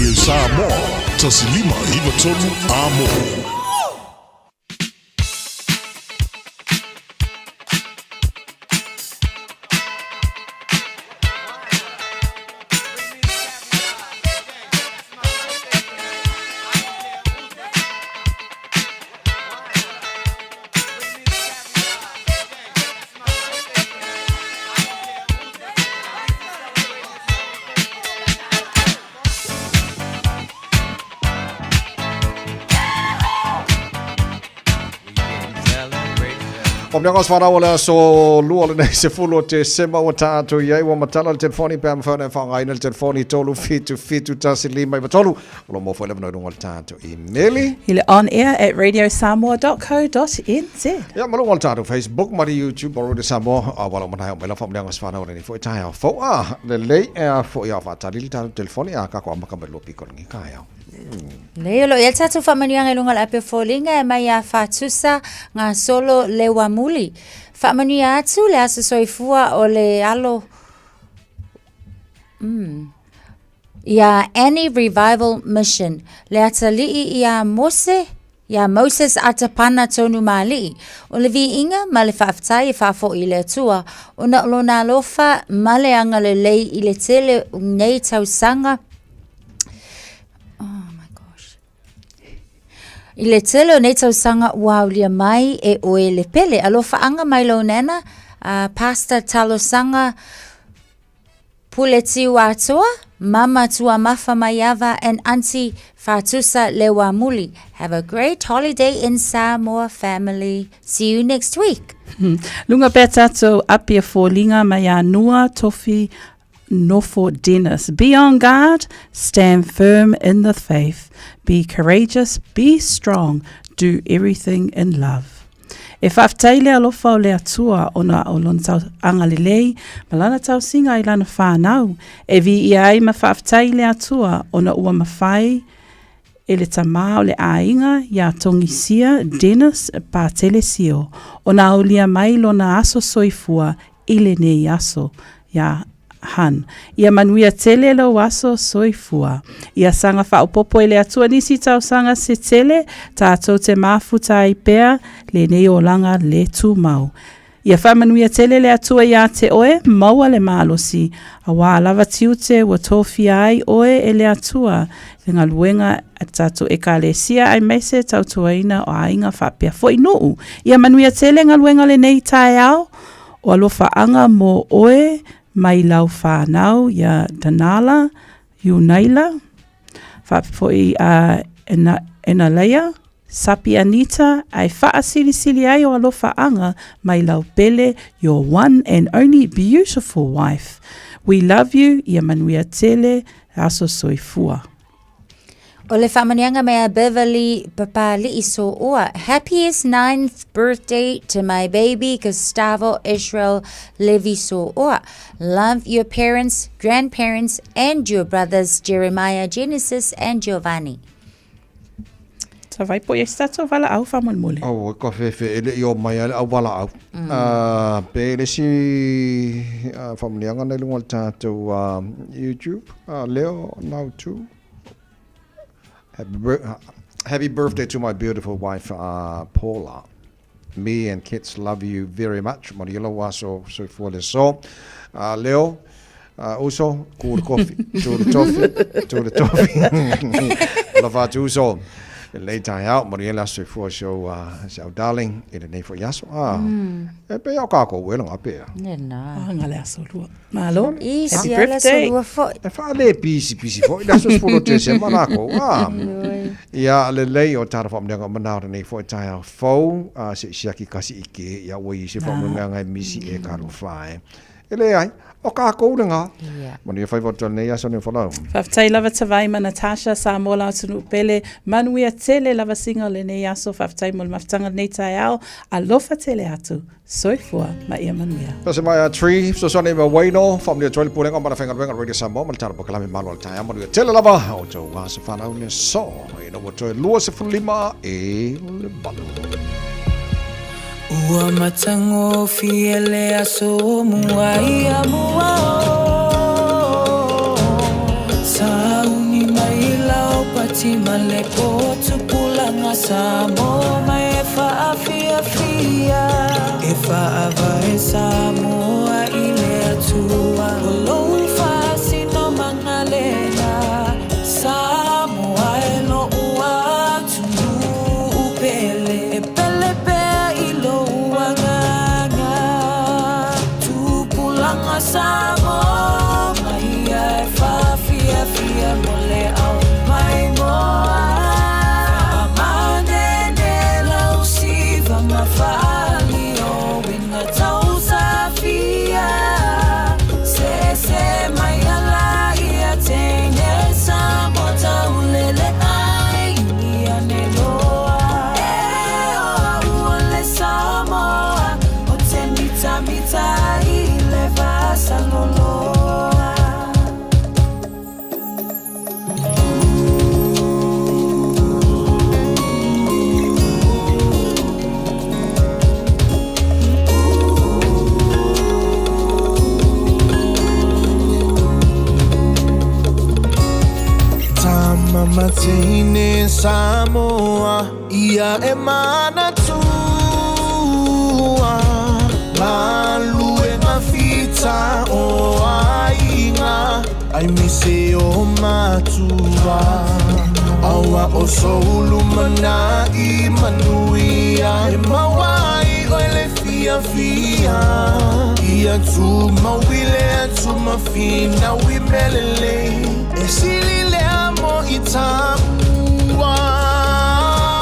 Radio Samoa, 1593 Amo. O mea ngos whanau o le aso lua lenei 10 o Tesema ua tātou i ai ua matala le telefoni pe a mawhai ona e whaangaina le telefoni 3 7 7 1 5 9 3 o lo mo foi le vanoi lunga o le tātou imeli. I le on air at radiosamoa.co.nz. Ia, ma luga o le tatou Facebook ma le YouTube o Radio Samoa, a ua lau manae o mai lau faamanuiaga o se whanau o lenei foi taeao fou. A, lelei e a foi a whaatali le tatou telefoni a kako amaka mai lua piko lengi kaeao. Lei o lo i ai le tatou faamanuiaga i luga o le ape o foliga e mai ia Fatusa gasolo Leuamuli. Faamanuia atu le aso soifua o le alo mm. Iā Annie Revival Mission, le atalii iā Mose, iā Moses Atapana tonu Maali'i, o le viiga ma le faafetai e faafoi i le Atua, ona o Lona alofa ma le agalelei i le tele o nei tausaga, oh my gosh, i le tele o nei tausaga ua aulia mai e oe le pele. Alofaaga mai lou nana, Pastor Talosaga, Pule Tiu Atoa, Mama Tuamafa Maiava and Aunty Fatusa Lewamuli. Have a great holiday in Samoa family. See you next week. Lunga pea tātou Apia Fōlinga mai a Noa Tofi Nofo Dennis. Be on guard, stand firm in the faith. Be courageous, be strong, do everything in love. E faafetai le alofa o le Atua ona o lona tau agalelei ma lana tausiga i lana whānau, e viia ai ma faafetai le Atua ona ua mawhai e le tamā o le āiga iā Togisia Dennis Patelesio ona aulia mai lona aso soifua i lenei aso iā Han. Ia manuia tele lou aso soifua. Ia saga faaopopo e le Atua nisi tausaga se tele, tatou te mafuta ai pea lenei olaga le tumau. Ia faamanuia tele le Atua iā te oe, maua le malosi, auā lava tiute ua tofia ai oe e le Atua le galuega a le tatou Ekalesia aemaise tautuaina o aiga faapea foi nuu. Ia manuia tele galuega lenei taeao, O alofaaga mo oe mai lau whānau ia Danala, Yunaila, faapea foi a Ena, Enaleia, Sapi Anita, ae faasilisili ai o alofaaga mai lau pele, your one and only beautiful wife. We love you, ia manuia tele, aso soifua. O le faamanuiaga mai a Beverly Papali'i So'oa, Happiest ninth birthday to my baby Gustavo Israel Levy So'oa. Love your parents, grandparents and your brothers Jeremiah, Genesis and Giovanni. Sa vai po i ai se tatou valaau faamolemole. Aua ka fefe e le i o mai a le au valaau. Pe le isi faamanuiaga nei luga o le tatou YouTube, Leo Now Too. Happy, happy birthday to my beautiful wife, Paula. Me and kids love you very much. Maria lau aso soifua le so. Leo, uso, ku le kofi. Tu le tofi, tu le tofi. Alofa atu uso. Lei taeao, maria le aso soifua si au darling. I lenei foi aso. E pei au kākou ue langa pea. Le na. Ah, nga le aso lua. Malo. I Happy si ala birthday. so lua foi. E whaale pisi pisi foi le aso sefulu o Tesema lākou. Ah. Ia lelei o tāna whaamanuiaga o manao lenei foi taeao fou, a se i siaki kasi i ke, ia ua i se whaamanuiaga e misi e ka alofa e. E leai, o kākou le ngā. Ia. Manuia whaiva o te nei aso nei whalau. Faafetai lava Tavai ma Natasha, Samoa la atunuu pele, manuia tele lava singa o lenei aso, faafetai mo le mafutaga lenei taeao, alofa tele atu. Soifua ma ia manuia. Tasi mai a Tree, fesoasoani ma Wayno, faamanuia atu ai le Pulega ma le Faigaluega o Radio Samoa ma le Tala Polokalame Malo o le Taeao. Manuia tele lava o outou aso fanau le aso ina ua toe 25 i le 8. Ua matagofie le aso o mua ia mua o Sauni mai. si ma le po tupulaga Samoa mai e faafiafia e faavae Samoa i le Atua o lou faasinomaga lena Samoa e lo'u atunuu pele e pele pea i lou agaga Tupulaga Samoa mai ia e faafiafia mo le au maimoa Faamanene lau siva ma faali o uiga tausafia Sese mai ala ia teine Samoa taulele ai Iuni ane loa E o au o le Samoa O te mitamita i le vasaloloa. Tama ma teine Samoa Ia e manatua Galuega fita o aiga Aemaise o matua Aua o sou lumanai manuia E maua ai oe le fiafia Ia tumau i le atu ma finau i mea lelei E sili lea mo i tamua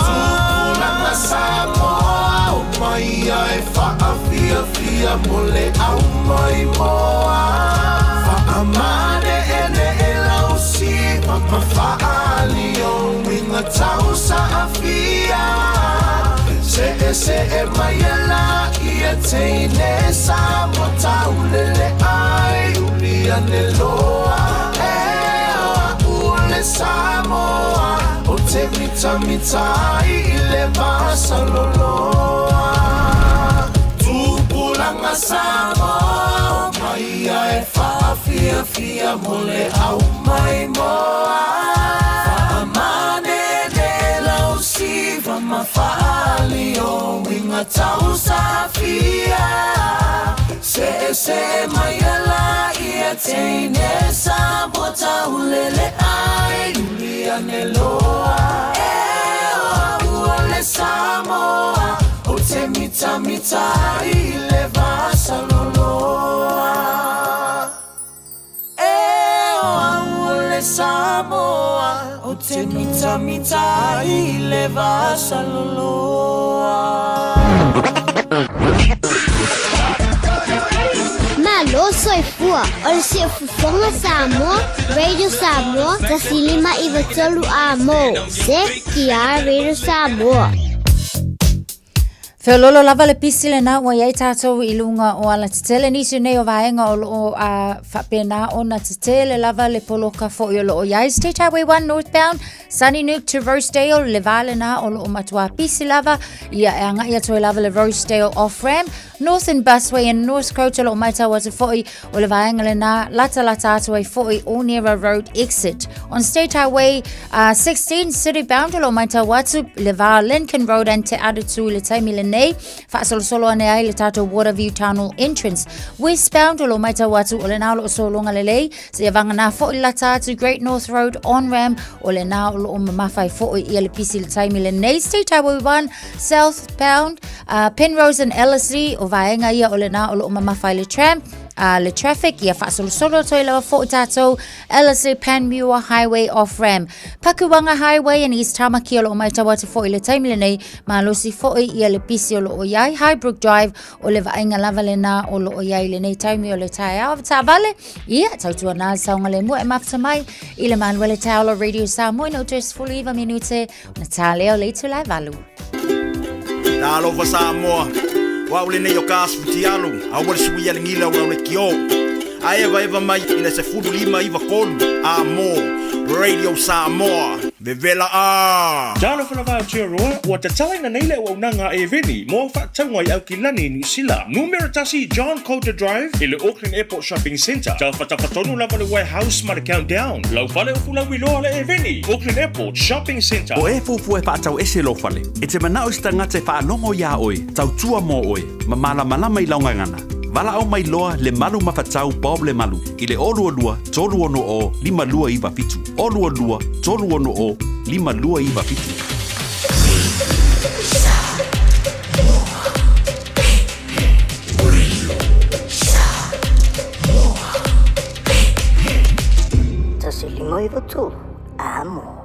Tupulaga Samoa o mai ia e faafiafia mo le au maimoa Faamane'ene'e lau siva ma faaali o uiga tausaafia Se'ese'e mai e laia teine Samoa taulele ai uli ane loa E o a'u o le Samoa Ou te mitamita ai i le vasaloloa Tupulaga Samoa o mai ia e faafiafia mo le au maimoa Faamanene lau siva ma faali o uiga tausafia Se'ese'e mai e laia teine Samoa taulele ai uli ane loa E o au o le Samoa Ou te mitamita ai i le vasaloloa E o au o le Samoa Ou te mitamita ai i le vasaloloa. Malo soifua o le Siufofoga Samoa, Radio Samoa, 105 93 Amo. CKR Radio Samoa. Feololo lava le pisi lena ua i ai tātou i luga o alatetele. Nisi nei o vaega o loo a faapena ona tetele lava le poloka foi o loo i ai. State Highway 1 northbound, Sunnynook to Rosedale, le vā lena o loo matua pisi lava. Ia e agai atu ai lava le Rosedale off-ramp. Northern Busway and North Coach o loo maitau atu foi o le vaega lena latalata atu ai foi Onera Road exit. On State Highway 16 City Bound o loo maitau atu le va Lincoln Road and Te Aratū i le taimi lenei faasolosolo ane ai le tatou Waterview Tunnel entrance. Westbound o loo maitau atu o lena o loo sologa lelei seia vagana foi lata atu Great North Road on ramp o lena o loo mamafa ai foi ia le pisi i le taimi lenei. State Highway 1 Southbound Penrose and Ellerslie o vaega ia o lena o loo mamafa ai le tram le traffic ia faasolosolo atu ai lava foi tatou Ellerslie Panmure Highway off ramp Pakuwanga Highway and East Tamaki o loo maitau atu foi i le taimi lenei malosi foi ia le pisi o loo iai Highbrook Drive o le vaaiga lava lena o loo iai lenei taimi o le taeao taavale ia tautuana le saogalemu e mafuta mai i le malu o le taeao o Radio Samoa ina o 19 minute na tā lea o le itula e valu. Talofa Samoa, o au lenei o Kas Futialu, a ua le sui a le gila o lau le kio. Ae evaeva mai i le 15 93 A mō Radio Samoa. Vevela ā! Talofa lava Aotearoa, ua tatalaina nei le auaunaga a Airveni mo au faatauga i Aukilani i Niu Sila. Numera tasi John Coulter Drive i le Auckland Airport Shopping Centre. Tafatafa tonu lava le Warehouse ma le Countdown. Lau fale o Fulauiloa le Airveni, Auckland Airport Shopping Centre. O e fuafua e faatau ese lou fale, e te manao i se tagata e faalogo iā oe, tautua mō oe, ma malamalama i lau gagana. Valaau mai loa Lemalu Mafatau Bob Lemalu i le 022 360 5297, 022 360 5297. 1 5 9 3, amo.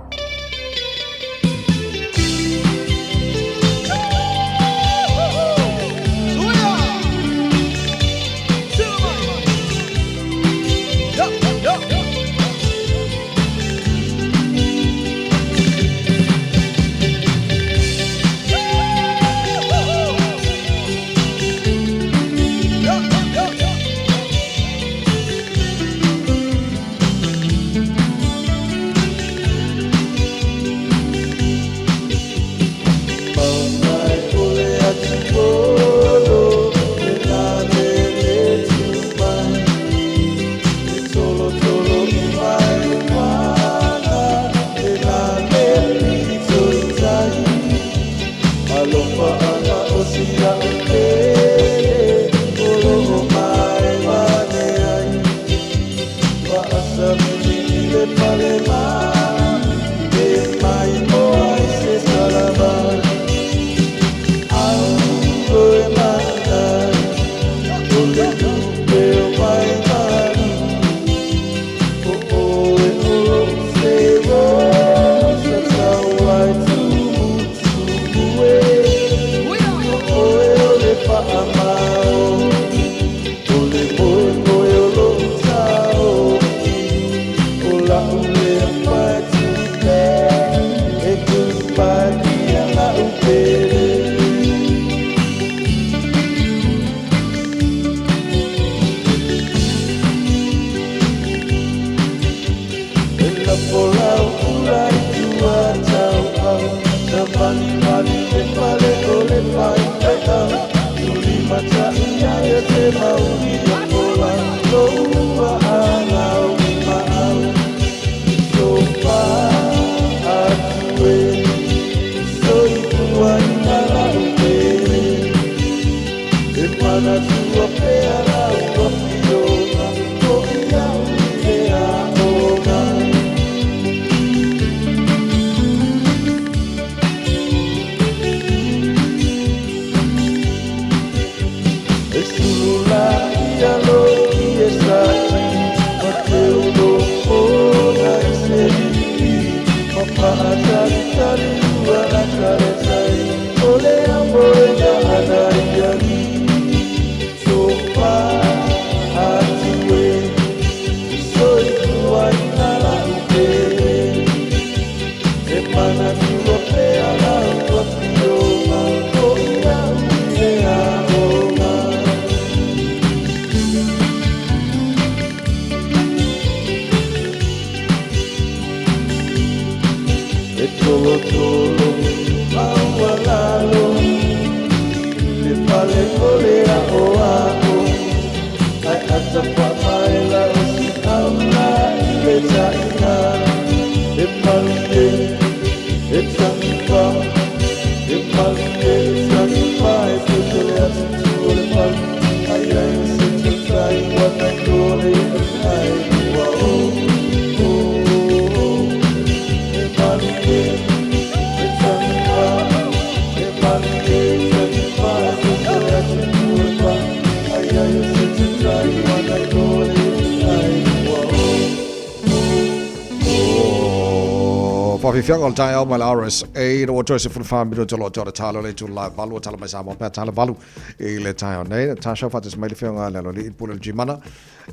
Faafiafiaga o le taeao mai le RSA ina ua toe 14 minute o lo o toe talo le itula e valu o tala mai Samoa pea tala valu i le taeao nei. Natasha faatasi mai le afioga i le aloalii Pule le Gimana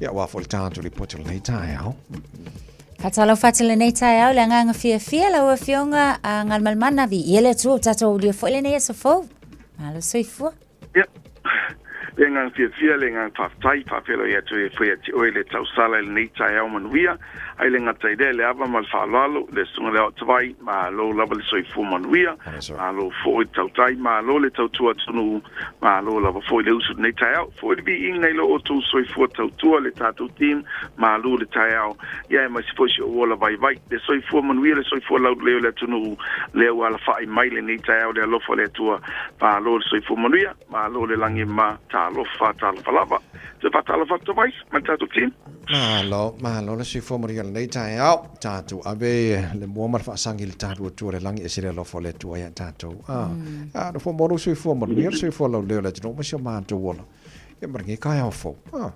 ia aua foi le tatou lipoti o lenei taeao. Faatalofa atu lenei taeao le agaga fiafia lau afioga a Galumalemana viia le Atua ua tatou aulia foi lenei aso fou. Malo soifua. Ia. Le agaga fiafia, le agaga faafetai, faafeiloai atu ai foi ia te oe le tausala i lenei taeao manuia, ae le gata i lea, le ava ma le faaaloalo, le susuga i le Aoatavai, malo lava le soifua manuia, malo foi le tautai, malo le tautua atunuu, malo lava foi le usu i lenei taeao. Foi le viiga i lo outou soifua tautua le tatou team, malu le taeao, ia aemaise foi si ou ola vaivai. Le soifua manuia, le soifua laulelei o le atunuu, lea ua alafai mai lenei taeao le alofa o le Atua, malo le soifua manuia. Malo le lagi ma talofa, talofa lava. Toe faatalofa atu Tavai ma le tatou team. Malo, malo le soifua manuia i lenei taeao. Tatou ave le mua ma le faasagi i le talu Atua le lagi e se le alofa o le Atua ia tatou. Ah, ah, no fua mo lou soifua manuia, le soifua laulelei o le atunuu ma si o matou ola. Ia ma lenei taeao fou. Ah.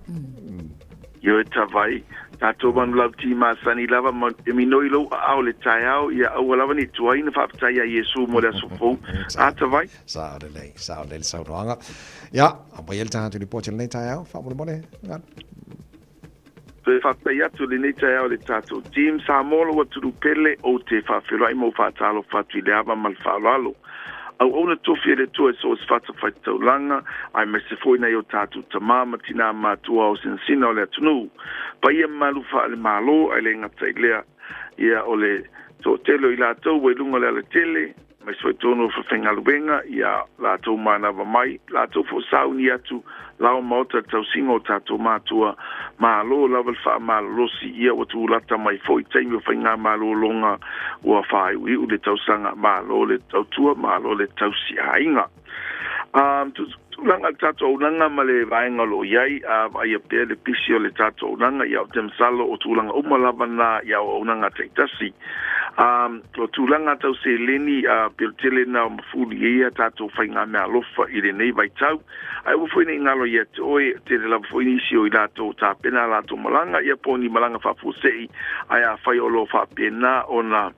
Ioe Tavai, tatou manulauti masani lava ma e minoi lou aao le taeao ia aua lava ne i tuai na faafetai ia Iesu mo le aso fou. A Tavai. Sao lelei, sao lelei le saunoaga. Ia, aumai ai le tatou lipoti o lenei taeao, faamolemole, Galu. Toe faafetai atu lenei taeao i le tatou team Samoa lou atunuu pele, ou te faafeiloai ma ou faatalofa atu i le ava ma le faaaloalo. Auauna tofi e le Atua i so o se fatafaitaulaga, aemaise foi nai o tatou tama ma tinā matua o sinasina o le atunuu. Paia mamalu faale-Malo, ae le gata i lea, ia o le toatele o i latou ua i luga o le alatele, mai foi tonu o fafaigaluega ia latou manava mai, latou foi sauni atu lao maota le tausiga o tatou matua, malo lava le faamalolosi ia ua tulata mai foi taimi o faigamalologa ua faaiuiu le tausaga, malo le tautua, malo le tausi aiga. Um, tulaga le tatou auaunaga ma le vaega o lo o i ai, a vaaia pea le pisi o le tatou auaunaga, ia ou te masalo o tulaga uma lava na i auaunaga taitasi. Um, o tulaga tau seleni, a pei o le tele na o mafuli ai a tatou faigameaalofa i lenei vaitau. Ae aua foi ne i galo ia te oe, tele lava foi nisi o i latou o tapena a latou malaga, ia po o ni malaga faafuasei, ae afai o lo o faapena ona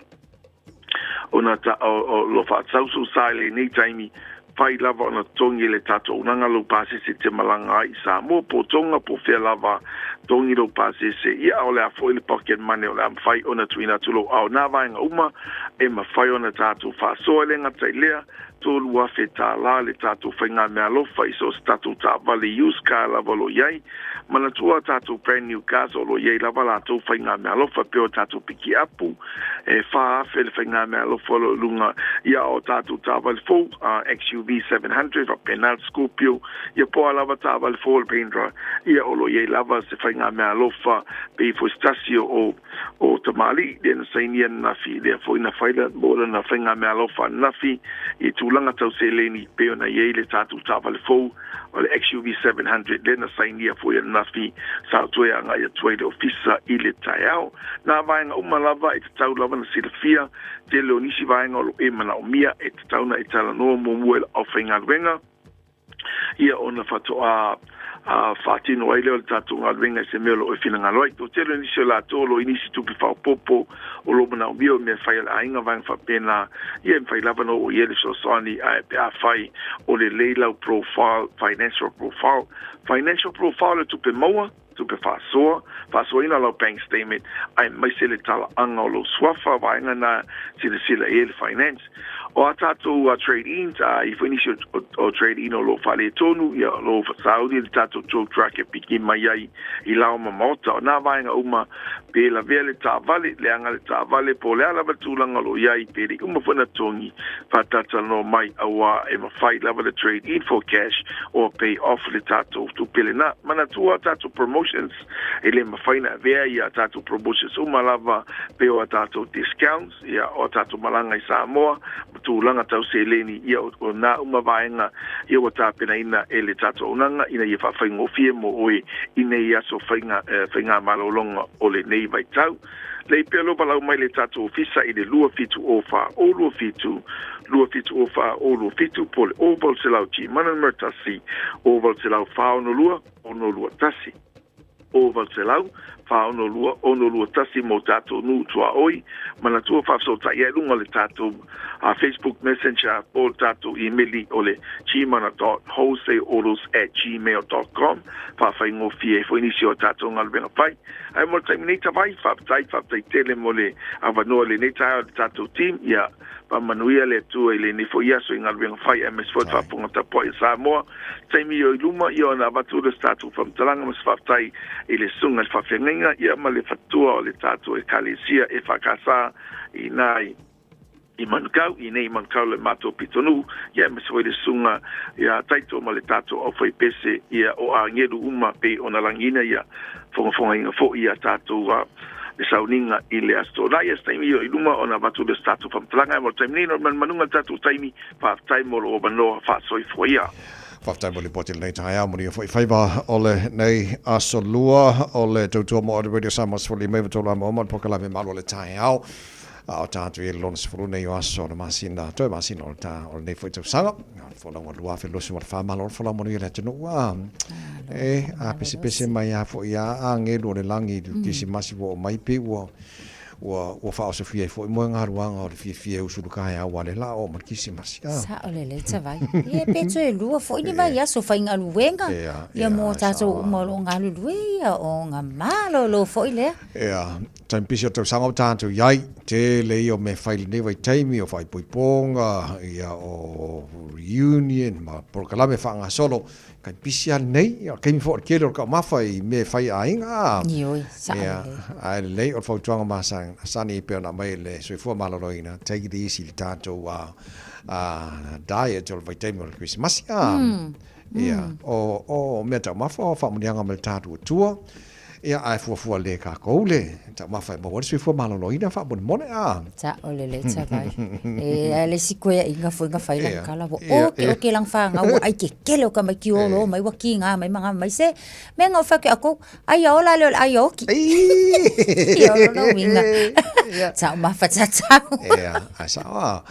ona ta, o, o lo faatausausa i lenei taimi, fai lava ona totogi e le tatou auaunaga lou pasese te malaga ai i Samoa po o Tonga po o fea lava, totogi lou pasese, ia a o le a foi le pocket money o le a mafai ona tuuina atu lou ao. Nā vaega uma e mafai ona tatou faasoa e le gata i lea, $3,000 le tatou faigameaalofa i so o se tatou taavale used car lava o lo o i ai. Manatua tatou brand new cars o lo o i ai lava latou faigameaalofa pei o tatou pikiapu e 4,000 le faigameaalofa o lo o i luga ia o tatou taavale fou XUV 700 faapena le Scorpio ia po o a lava taavale fou o le Mahindra ia o lo o i ai lava se faigameaalofa pei foi se tasi o o tamalii lea na sainia ananafi, lea foi na fai mo lana faigameaalofa ananafi i tulaga tau seleni pei ona i ai le tatou taavale fou o le XUV 700 lea na sainia foi ananafi sa toe agai atu ai le ofisa i le taeao. Nā vaega uma lava e tatau lava na silafia, tele o nisi vaega o lo e manaomia e tatau na e talanoa muamua i le aufaigaluega ia ona faatoa a faatino ai lea o le tatou galuega i se mea o lo o e finagalo ai. Toatele o nisi o latou o lo o i nisi tupe faaopoopo o lo o manaomia o mea fai a le aiga vaega faapena, ia e mafai lava ona oo i ai le fesoasoani ae pe afai o lelei lau profile, financial profile. Financial profile o tupe maua, tupe faasoa, faasoaina lau bank statement aemaise le talaaga o lou suafa, vaega na silasila i ai le finance. O a tatou trade-ins, a i foi nisi o trade-in o lo o faaletonu, ia o lo o fasauli le tatou tow truck e piki mai ai i lao ma maota. O nā vaega uma, pe lavea le taavale, leaga le taavale, po o le a lava le tulaga o lo o i ai, pe le i uma foi ona togi, faatalatalanoa mai, auā e mafai lava le trade in for cash or pay off le tatou tupe lenā. Manatua a tatou promotions, e le mafai ona avea ia tatou promotions uma lava pei o a tatou discounts, ia o a tatou malaga i Samoa, ma tulaga tau seleni, ia o nā uma vaega ia ua tapenaina e le tatou auaunaga ina ia faafaigofie mo oe i nei aso faiga, faigamalologa o lenei vaitau. Lei pea lou valaau mai le tatou ofisa i le 270 027 270 027 po o le 0800 G mana numera 1 0800 462 621 0800 462 621 mo tatou nuu tuaoi. Manatua faafesootai ai luga o le tatou Facebook Messenger po o le tatou imeli o le gmana.wholesaleautos@gmail.com. Faafaigofie ai foi nisi o a tatou galuega fai. Ae mo le taimi nei Tavai, faafetai, faafetai tele mo le avanoa i lenei taeao i le tatou team. Ia faamanuia le Atua i lenei foi aso i galuega fai aemaise foi le faafofoga tapuai a Samoa. Taimi o i luma, ia ona avatu lea o se tatou faamatalaga ma se faafetai i le susuga i le faafeagaiga ia ma le faletua o le tatou Ekalesia EFKS i ina i i Manukau, i nei i Manukau le matou pitonuu, ia aemaise foi le susuga ia Taito ma le tatou aufaipese ia o agelu uma pei ona lagiina ia fogafogaina foi ia tatou le sauniga i le Aso Toonai. Ia se taimi o i luma ona avatu lea o se tatou faamatalaga, ae mo le taimi nei, no le manumanuga o le tatou taimi, faafetai mo lou avanoa faasoifua ia. Faafetai mo lipoti lenei taeao, manuia foi faiva o lenei aso lua o le tautua mo Radio Samoa 15 i tolu a maoma le polokalame malu o le taeao. A o tatou i ai le lona 10 nei o aso o le masina, toe masina o le ta o lenei foi tausaga. O le folauga 2024, malo le folau manuia le atunuu. A, e, a pesepese mai a foi a agelu o le lagi i le Kerisimasi ua oo mai pei ua ua ua faaosofia ai foi moegaluaga o le fiafia e usu i le taeao aua lea la oo mai le Kerisimasi. A. Sao lelei Tavai. Ia pe toe lua foi ni vaiaso faigaluega ia mo tatou uma o lo o galulue ia o ga malolo foi lea. Ia, taimi pisi o tausaga o tatou i ai, tele ia o mea fai i lenei vaitaimi, o faaipoipoga, ia o reunion ma polokalame faagasolo, taimi pisi lava lenei, ia o le taimi foi o le tele o le taumafa i mea e fai a aiga a. Ioe, sao Ia, lelei. ae lelei o le fautuaga masani pei ona aumai e le Soifua Maloloina, take it easy i le tatou diet o le vaitaimi o le Kerisimasi a. Ia, o mea taumafa o faamanuiaga mai le tatou Atua. Ia, ae fuafua lē kākou le taumafa e maua ai le soifua maloloina faamolemole, a. Sa'o lelei Tavai. E ae le isi koeaʻiga foi na fai lana tala ua oke oke lana fanau ua ʻai kekele o tamaiti olo mai ua kīgā mai ma gama mai se mea na ou fai atu ia ʻoukou ai a ola lea o le ʻai a oki. Ia o lona uiga taumafa tatau. Ia, ae sa'o a.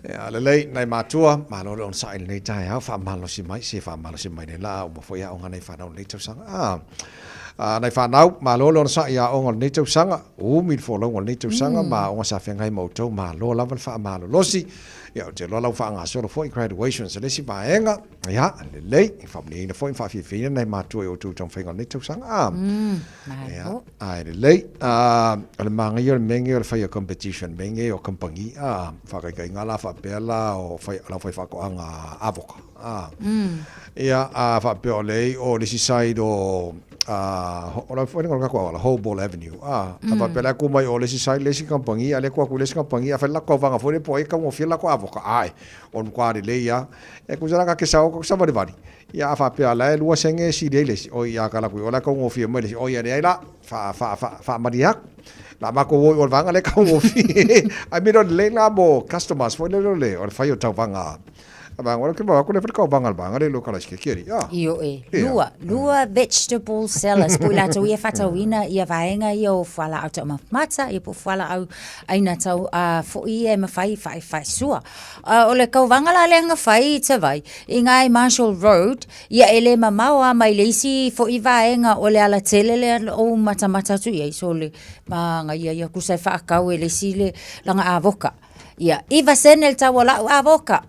Ia, lelei, nai matua, malo le onosai i lenei taeao, faamalosi mai, se faamalosi mai nei la, uma foi aoga a nai fanau i lenei tausaga. A. A nai fanau, malo le onosai i aoga o lenei tausaga, umi le folauga o lenei tausaga ma aoga sa feagai ma outou, malo lava le faamalolosi. Ia, ou te iloa la ua faagasolo foi graduations a le isi vaega. Ia, lelei, e faamanuiaina foi ma faafiafiaina nai matua i outou taumafaiga o lenei tausaga. A, ia, ae lelei. A, o le manaia o le mea lenei o le fai o competition, mea nei o kamupani, a, faataitaiga la faapea la o fai, o le aufaifaatoaga avoka. A. Ia, a faapea o lea i o le isi side o, a, o la foi le tatou auala, Hoball Avenue. A, a faapea la e tu mai o le isi side le isi kamupani, a lea tu atu le isi kamupani, a fai le latou tauvaga foi lea po o ai e taugofie le latou avoka. Ae, o le matua lelei lava. E tusa la ta te sao ta te savalivali, ia a faapea la e 2 sene e sili ai le isi, oi a ta alu atu i o la e taugofie mai le isi, oi e leai la, faa, faa, faa, faamalie atu. La matou o i o le vaega lea e taugofie. Ae mea lelei la mo customers foi lele o le fai o tauvaga. Ioe, lua, lua vegetable sellers po o i latou ia e faatauina ia vaega ia o fualaau taumafa mata, ia po o fualaau ʻaina tau foi ia e mafai faesua. O le tauvaga la lea na fai i Savaii, i ina i Marshall Road, ia e le mamao lava mai le isi foi vaega o le alatele lea na ou matamata atu i ai, sole, manaia ia, tusa e faatau e le isi le lana avoka. Ia, 9 sene le tau o la'u avoka.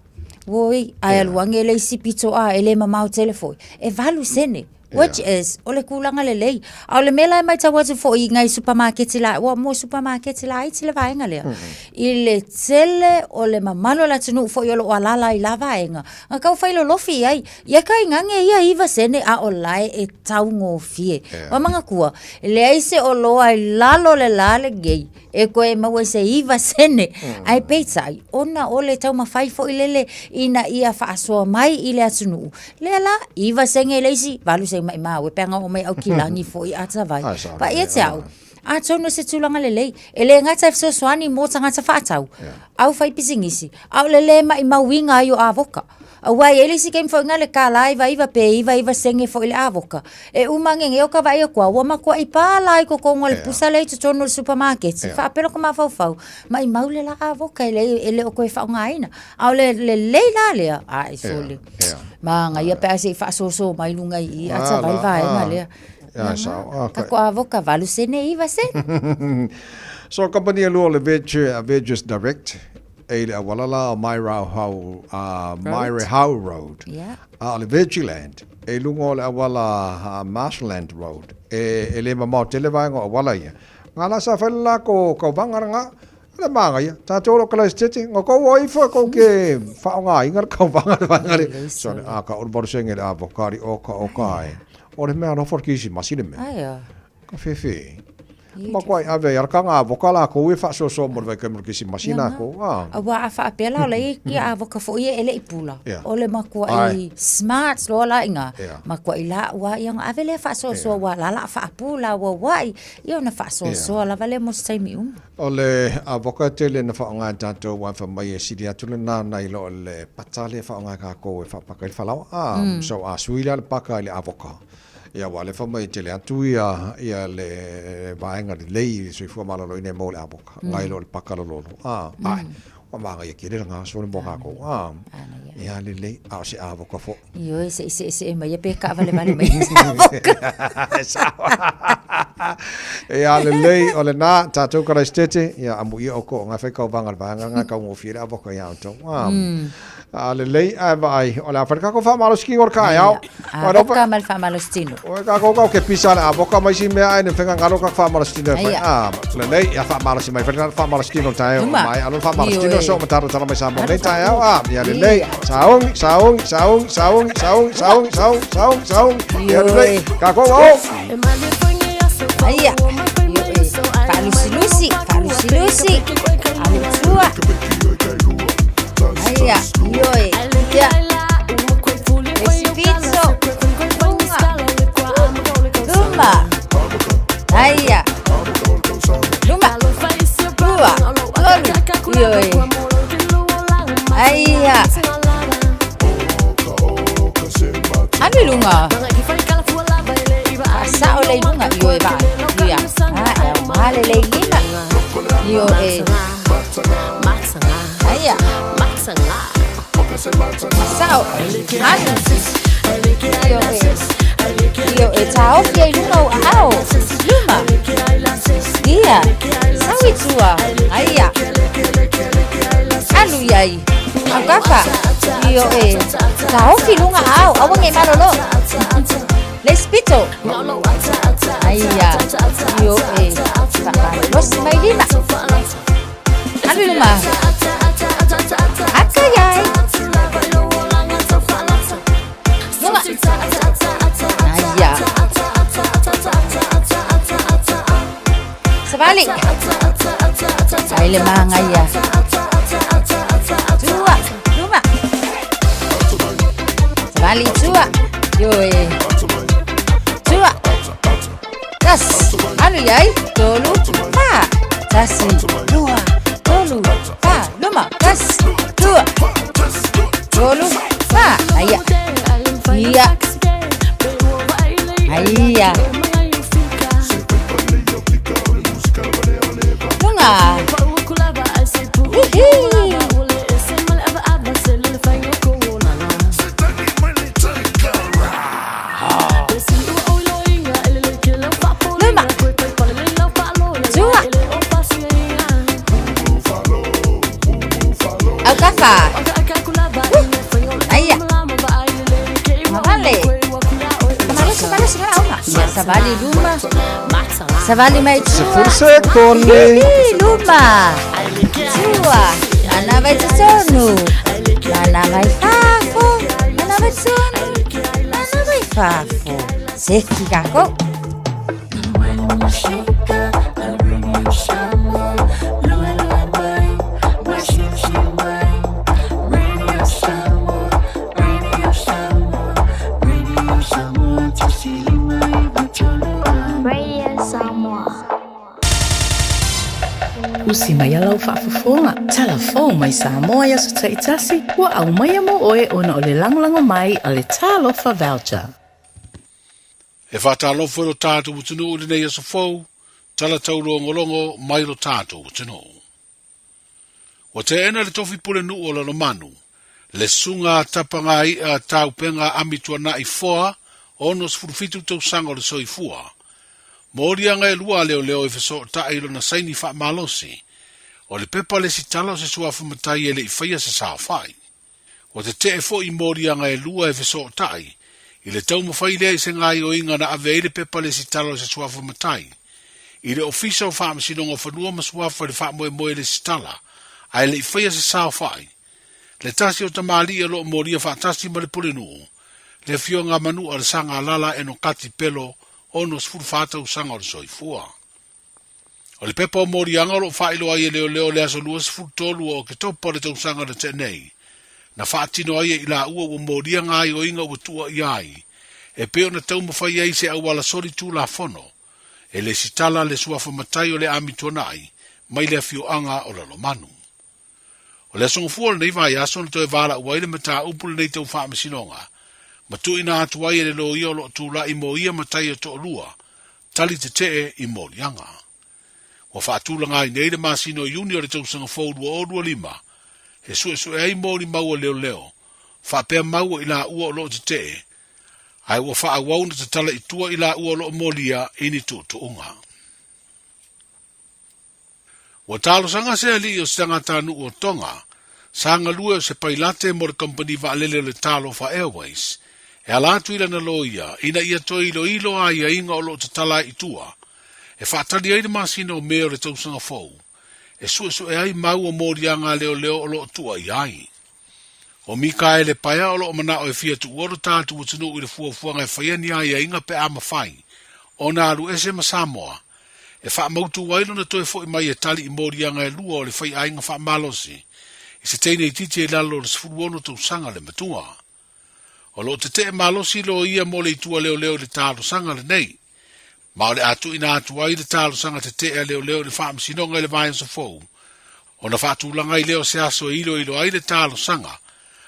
Oi, ae alu ane le isi pito a, e le mamao tele foi, e 8 sene. Which is, o le tulaga lelei. A o le mea la e matau atu foi i nai supamaketi la, ua mo supamaketi laiti le vaega lea. I le tele o le mamalu o le atunuu foi o lo o alala ai la vaega, na tau fai lolofi i ai. Ia tainane ia 9 sene a o la e taugofie. Ua manatua, e leai se oloa i lalo o le la lenei e toe maua i se 9 sene. Ae peitai, ona o le taumafai foi lele ina ia faasoa mai i le atunuu, lea la, 9 sene le isi, 8 sene maimau e pe ana oo mai Aukilani foi a Tavai. Pa ia te au, atonu o se tulaga lelei, e le gata e fesoasoani mo tagata faatau, au fai pisinisi, a o le le maimauina ai o avoka. Aua e i ai le isi taimi foi na le $1.99 pe 99 sene foi le avoka. E uma ane nei o ka vaai atu a ua matuai pa la i totonu o le pusa lea i totonu o le supamaketi. Faapea lota mafaufau, maimau le la avoka e leai e le o toe faaaogaina. A o le lelei la lea, ae sole. Manaia pe a se i faasoso mai luga i i a Tavai le vaega lea. Ia, sao. Ah, Ka ko avoka valu sene iva sene. So company e lua o le Veg, Veggies Direct e i le auala la o Mairauhau, Mairehau Road. Yeah. A o le Veggieland e i luga o le auala Marshland Road. E, e le mamao tele vaega o auala ia. Ngā la sa whai le lako kauvaga le ngā, le māngaia, tātou o lo kalaisitete, ngā kou o ifo e kou ke whaonga inga le kauvaga le vaega le. So, a ka uru maru senge le avokari o ka o ka e. O le mea alofa o le kirisimasi le mea. Aia. Ka whewhe. Ma koa i ave i ara ka ngā avoka la kou e whaasoasoa mo le vai mo le kirisimasi la kou. Ah. Aua a whaapea la o le i ki a avoka fo ia ele i pula. Yeah. O le makua i smart loa la inga. Yeah. Makua i la ua ia nga ave lea whaasoasoa ua la la whaapu la ua wai. Ia ona whaasoasoa lava lea mo se taimi uma. O le avoka tele na whaonga e tātou wā wha mai e siri atu le nā nei lo le pata le whaonga e kākou e whapaka i le whalawa. Ah, So a sui la le paka i le avoka. Ia wā le wha mai tele atu ia, ia le vaenga le lei i soifua malolo ine mo le avoka. Ngai lo le paka lo lolo. Ah, ai. Wa maanga ia kere ngā so le mo kākou. Ah. Ia le lei, a o se avoka fo. Ioe, se i se se mai ia pe ka vale vale mai se avoka. Ia le lei o le nā, tātou karaisitete, ia amu ia o ko ngā whai kauvaga le vaega ngā kau ngōwhia le avoka ia outou. Ah. A le lei ae vaai, o le a whare kako whaamalosi ki ngor ka e ao. Avoka ma le faamalositino. O e kako kau ke pisa le avoka mai si mea ai ne whenga ngaro ka whaamalosi tino e whai. Ah, le lei, ia whaamalosi mai, whare whaamalosi tino tae o mai, alo whaamalosi tino so mataro tara mai sa mo nei tae ao. Ah, ia le lei, saongi, saongi, saongi, saongi, saongi, saongi, saongi, saongi, saongi, ia le lei, kako ao. Aia, faalusilusi, faalusilusi, alutua. Aia, ioe, ia. Esi pizzo. Luma. Aia. Luma. Lua. Tolu. Ioe. Aia. Anu lunga. Sa o le lunga ioe va. Ia. Ah, e male le lima. Ioe. Aia. Sao. Anu. Ioe. Ioe. Taofi ai lunga o ao. Luma. Ia. Sau i tua. Aia. Alu iai. Aukafa. Ioe. Taofi lunga ao. Aua nge malolo. Le spito. Aia. Ioe. Faamalosi mai lima. Alu luma. Aka iai. Luma. Aia. Savali. Ai le maga ia. Tua. Luma. Savali tua. Ioe. Tua. Tasi. Alu iai. Tolu. Fa. Tasi. Lua. Tolu. Fa. Luma. Tasi. Tua. Tolu. Fa. Aia. Ia. Aia. Lunga. Hihi. Luma. Tua. Aukafa. Aia. Mavale. Malosi, malosi, auma. Ia, savali luma. Savali mai tua. Sefulu sekone. Hihi, luma. Tua. Mana vai totonu. Mana vai fafo. Mana vai totonu. Mana vai fafo. Seki kako. Radio Samoa. Usi mai a lau faafofoga, talafou mai Samoa i aso taitasi, ua aumaia mo oe ona o le lagolago mai a le Talofa Voucher. E whātālofo e lo tātou atunuu i lenei aso fou, tala taulogologo mai lo tātou atunuu. Ua teena le tofi pulenuu o Lalomanu, le susuga a Tapagai'a Taupenga Amituana'i Foa 67 tausaga o le soifua. Moliaga e lua a leoleo e fesootai i lona saini faamalosi, o le pepa lesitala o se suafa matai e le i faia se saofai. Ua tetee foi i moliaga e lua e fesootai i le taumafai lea i se gaoioiga na ave ai le pepa lesitala o se suafa matai i le Ofisa o Faamasinoga o Fanua ma Suafa i le faamoemoe lesitala ae le i faia se saofai. Le tasi o tamalii o lo o molia faatasi ma le Pulenuu, le Afioga a Manua le Sagalala Enokati Pelo, 64 tausaga o le soifua. O le pepa o moliaga o lo o faailoa ai e leoleo i le aso 23 o Oketopa o le tausaga na tea nei, na faatino ai e i laua ua molia gaoioiga ua tuuaia ai, e pei ona taumafai ai se auala soli tulafono, e lesitala le suafa matai o le Ami Tuanai mai le afioaga o Lalomanu. O le aso gafua o lenei vaiaso na toe valaau ai le mataupu lenei tau faamasinoga, ma tuuina atu ai e le loia o lo o tulai mo ia matai e toalua, tali tetee i moliaga. Ua faatulaga ai nei le masina o Iuni o le tausaga fou 2025, e suesue ai molimau a leoleo, faapea maua i laua o lo o tetee, ae ua faaauau ona tatala i tua i laua o lo o molia i ni tuutuuga. Ua talosaga se alii o se tagatanuu o Tonga, sa galue o se pailate mo le kamupani vaalele o le Talofa Airways, e ala atu i lana loia ina ia toe iloilo aiaiga o lo o tatala ai i tua, e faatali ai le masina o Me o le tausaga fou, e suesue ai mau o moliaga a leoleo o lo o tuuaia ai. O Mikaele Paea o lo o manao e fia tuua lo tatou atunuu i le fuafuaga e faia ni aiaiga pe a mafai ona alu ese ma Samoa, e faamautu ai lona toe foi mai e tali i moliaga e lua o le faiaiga faamalosi i se teine itiiti i lalo o le 16 tausaga le matua. O lo o tetee malosi loia mo le itu a leoleo i le talosaga lenei, ma o le a tuuina atu ai le talosaga tetee a leoleo i le faamasinoga i le vaiaso fou, ona faatulaga ai lea o se aso e iloilo ai le talosaga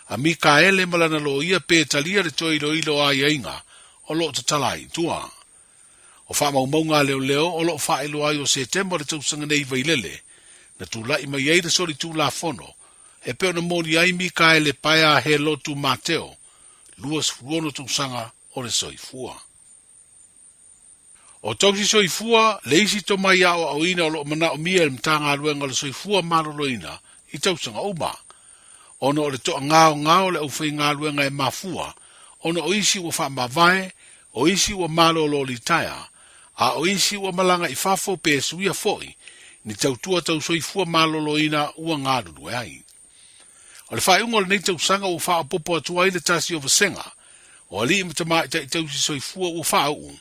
a Mikaele ma lana loia pe talia le toe iloilo o aiaiga o lo o tatala ai i tua. O faamaumauga a leoleo o lo o faailoa ai o Setema o le tausaga nei i Vailele, na tulai mai ai le solitulafono e pei ona moni ai Mikaele Paea He Lotu Mateo, 26 tausaga o le soifua. O tausi soifua le isi tomai aoaoina o lo o manaomia e le Matagaluega o le Soifua Maloloina i tausaga uma, ona o le toagaogao o le aufaigaluega e mafua ona o isi ua faamavae, o isi ua malolo litaea, a o isi ua malaga i fafo pe suia foi ni tautua tau soifua maloloina ua galulue ai. O le faaiuga o lenei tausaga ua faaopoopo atu ai le tasi o vasega o alii ma tamaitai tausi soifua ua faauu,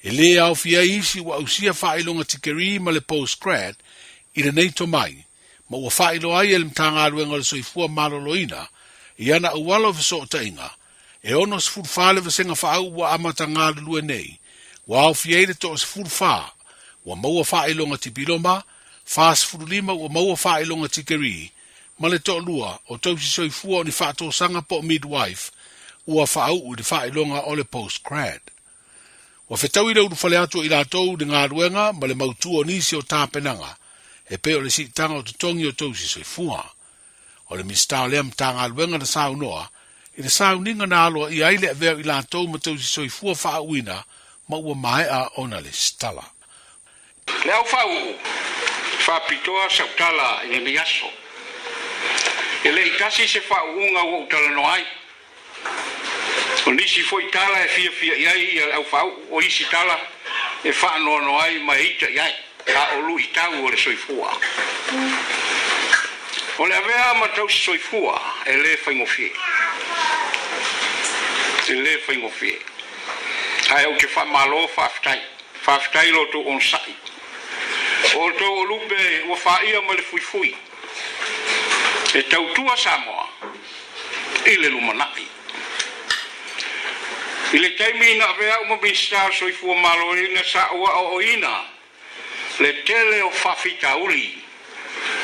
e lē aofia ai isi ua ausia faailoga tikerii ma le postgrad i lenei tomai, ma ua faailoa ai e le Matagaluega o le Soifua Maloloina i ana auala o fesootaiga, e 64 le vasega faauu ua amata galulue nei, ua aofia ai le toa-14 ua maua faailoga tipiloma, 45 ua maua faailoga tikerii, ma le toalua o tausi soifua o ni faatosaga po o midwife ua faauu i le faailoga o le postgrad. Ua fetaui le ulufale atu o i latou i le galuega ma le mautu o nisi o tapenaga e pei o le siitaga o totogi o tausi soifua. O le Minisita o lea Matagaluega na saunoa i le sauniga na aloaia ai le avea o i latou ma tausi soifua faaauina ma ua maea ona lesitala. Le au faauu, faapitoa sau tala i lenei aso. E le i tasi se faauuga ua ou talanoa ai. O nisi foi tala e fiafia i ai le au faauu, o isi tala e faanoanoa ai ma e ita i ai, a o luitau o le soifua. O le avea ma tausi soifua e le faigofie. E le faigofie. Ae ou te faamalo faafetai. Faafetai lo outou onosai. O outou o lupe ua faia mai le fuifui e tautua Samoa i le lumanai. I le taimi na avea au ma Minisita o le Soifua Maloloina sa ou aoaoina le tele o faafitauli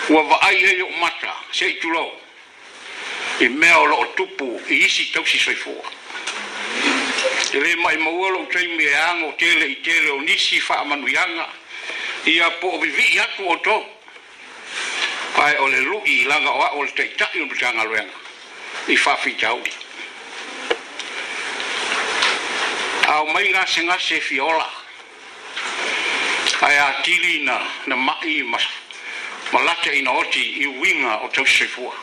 ua vaai ai ou mata, se i tulou, i mea o lo o tupu i isi tausi soifua. E le maʻimaua lou taimi e ago tele i tele o nisi faamanuiaga ia po o vivii atu outou, ae o le luʻi laga o a'u o le Taitai o le Matagaluega i faafitauli. A omai gasegase e fia ola, ae atili na na ma'i ma ma lata ina oti i uiga o tausisoifua.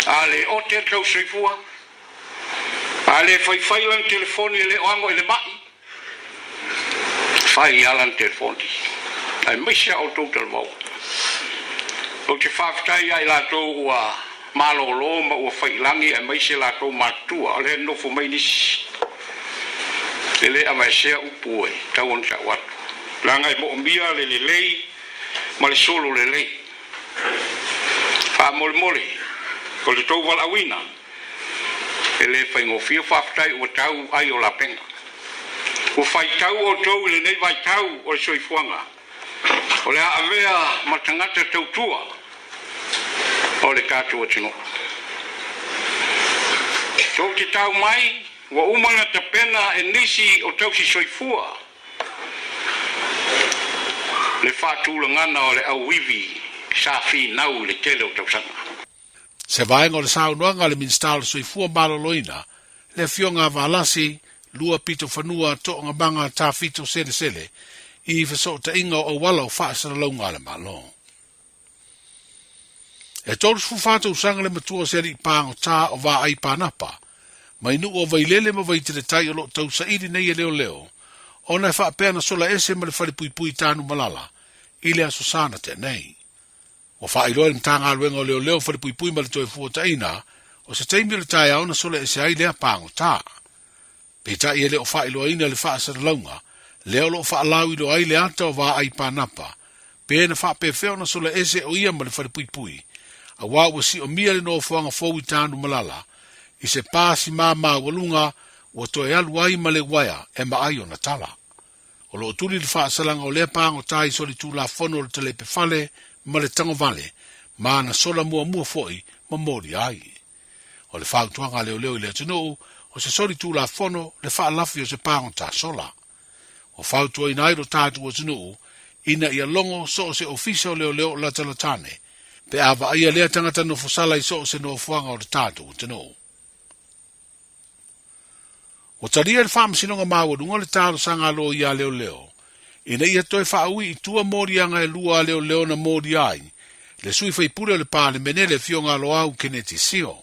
A le ote le tausisoifua, a le faifai lana telefoni e le o ago i le ma'i, fai lava lana telefoni, aemaise a outou talavou. Ou te faafetai ia i latou ua malōlō ma ua faiilagi aemaise latou matutua, o lea e nonofo mai nisi e le aveesea upu e tau ona ta'u atu, leaga e mo'omia le lelei ma le solo lelei. Faamolemole, o le tou valaauina e le faigofie, faafetai ua tau ai o lapega. Ua faitau outou i lenei vaitau o le soifuaga, o le a avea ma tagata tautua o le tatou atunuu. Tou te tau mai, ua uma ona tapena e nisi o tausi soifua le faatulagana o le auivi sa finau i le tele o tausaga. Se vaega o le saunoaga a le Minisita o le Soifua Maloloina, le Afioga a Valasi Lua Pito Fanua Toogamaga Tafito Selesele i fesootaiga o auala o faasalalauga a le Malo. E 34 tausaga le matua o se alii pāgotā o Vaai Panapa, mai nuu o Vailele ma Vaiteletai o lo o tausaili nei e leoleo, ona e faapea na sola ese ma le falepuipui Tanumalala i le Aso Sa na tea nei. Ua faailoa e le Matagaluega o Leoleo Falepuipui ma le Toefuataiga, o se taimi o le taeao na sola ese ai lea pagota. Peitai e le o faailoaina le faasalalauga lea o lo o faalauiloa ai le ata o Vaai Panapa, pe na faapefea ona sola ese o ia ma le Falepuipui, auā ua siomia le nofoaga fou i Tanumalala, i se pasi māmaualuga ua toe alu ai ma le uaea e maai ona tala. O lo o tuli le faasalaga o lea pagota i solitulafono o le talepe fale ma le tagovale, ma na sola muamua foi ma molia ai. O le fautuaga a leoleo i le atunuu, o se solitulafono le faalafi o se pagota sola. Ua fautuaina ai lo tatou atunuu ina ia logo so o se ofisa o leoleo o latalatane pe a vaaia lea tagata nofosala i so o se nofoaga o le tatou atunuu. Ua talia e le Faamasinoga Maualuga le talosaga a loia a leoleo ina ia toe faaui i tua moliaga e lua a leoleo na molia ai le sui faipule o le Palemene le Afioga a Loau Keneti Sio.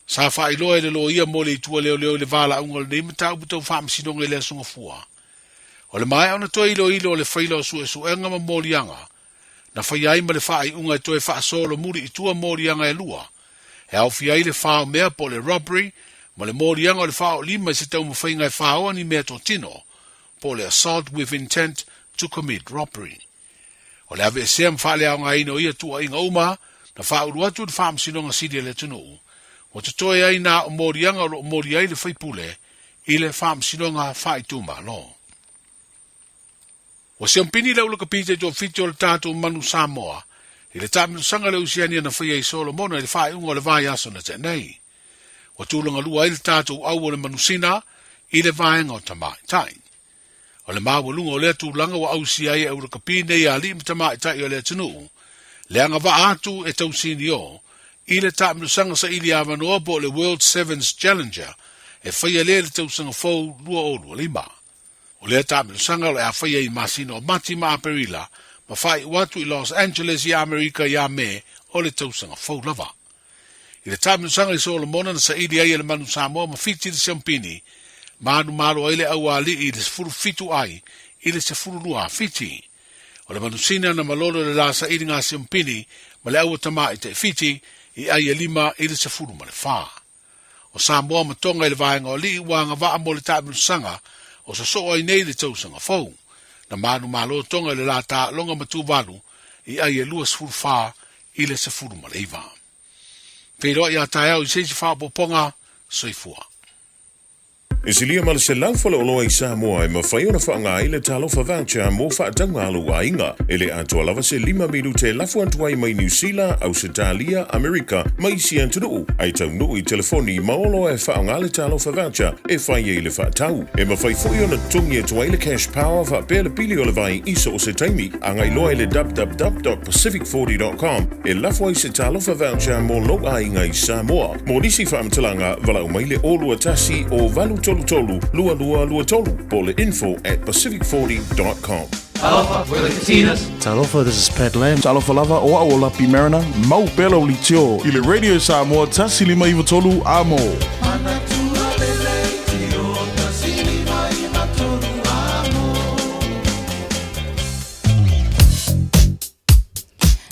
Sa faailoa e le loia mo le itu a leoleo i le valaauga o lenei mataupu tau faamasinoga i le Aso Gafua. O le maea ona toe iloilo o le faila o suesuega ma moliaga na faia ai ma le faaiuga e toe faasolomuli i tua moliaga e lua, e aofia ai le fao mea po o le robbery ma le moliaga o le faaoolima i se taumafaiga e faoa ni meatotino, po o le assault with intent to commit robbery. O le aveesea ma faaleaogaina o ia tuuaiga uma na faaulu atu i le Faamasinoga Sili a le atunuu, ua totoe ai na o moliaga o lo o moli ai le faipule i le Faamasinoga Faaitumalo. Ua siampini le ula kapita i toafiti o le tatou manu Samoa i le taamilosaga le Oceania na faia i Solomona i le faaiuga o le vaiaso na tea nei. Ua tulaga lua ai le tatou au o le manusina i le vaega o tamaitai. O le maualuga o lea tulaga ua ausia ai e ula kapi nei a alii ma tamaitai o le atunuu, le agavaa atu e tausiniō i le taamilosaga saili avanoa po o le World Sevens Challenger e faia lea i le tausaga fou 2025. O lea taamilosaga o le a faia i masina o Mati ma Aperila ma faaiu atu i Los Angeles i Amerika ia Me o le tausaga fou lava. I le taamilosaga i Solomona na saili ai e le manu Samoa ma Fiti le siampini, manumalo ai le aualii i le 17 ai i le 12 a Fiti. O le manusina na malolo i le la sailiga siampini ma le aua tamaitai Fiti i ai e 5 i le 14. O Samoa ma Tonga i le vaega o alii ua agavaa mo le taamilosaga o sosoo ai nei le tausaga fou. Na manumalo Tonga i le la taaloga ma Tuvalu i ai e 24 i le 19. Feiloai a taeao i se isi faaopoopoga. Soifua. E silia ma le 100 faleoloa i Samoa e mafai ona faaaoga ai le Talofa Voucher mo faatauga a lou aiga. E le atoa lava se lima minute e lafo atu ai mai Niu Sila, Ausetalia, Amerika ma isi atunuu, ae taunuu i telefoni ma oloa e faaaoga le Talofa Voucher e fai ai le faatau. E mafai foi ona totogi atu ai le Cash Power faapea le pili o le vai i so o se taimi. Agai loa i le www.pacific40.com e lafo ai se Talofa Voucher mo lou aiga i Samoa. Mo nisi faamatalaga, valaau mai le 021 o 83 333 2223 po o le info at pacific40.com. Talofa, we're the Katinas. Talofa, this is Pat Lam. Talofa lava, o au o Lapi Mariner, mau pea lau leitio i le Radio Samoa 1 5 9 3 A mō.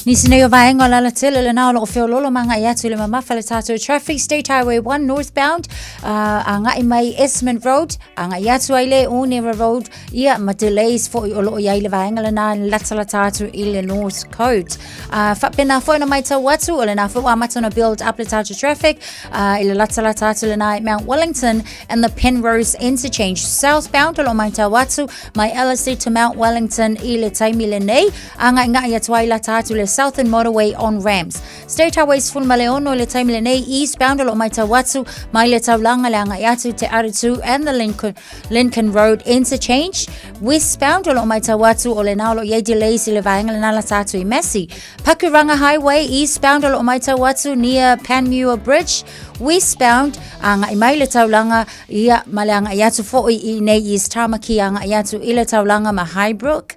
Nisi nei o vaenga o le alatele lena o loo feololo ma agai atu i le mamafa le tatou traffic State Highway 1 northbound agai mai Esmond Road agai atu ai le Onera Road ia ma delays foi o loo iai le vaenga lena latalata atu i le North Coast. Faapena foi ona maitau atu o lena foi ua amata ona build up le tatou traffic i le latalata atu lena i Mount Wellington and the Penrose Interchange southbound o loo maitau atu mai Ellerslie to Mount Wellington i le taimi lenei Āngai'nga'i atu ai lata atu le Southern Motorway on ramps. State Highway 16 i le taimi lenei eastbound o loo maitau atu mai le taulaga le agai atu Te Aratū and the Lincoln, Lincoln Road Interchange. Westbound o loo maitau atu o lena o loo iai delays i le vaega lena lata atu i Massey. Pakuranga Highway eastbound o loo maitau atu near Panmure Bridge. Westbound āngai'nga'i mai le taulaga ia ma le agai atu foi i nei East Tamaki agai atu i le taulaga ma Highbrook.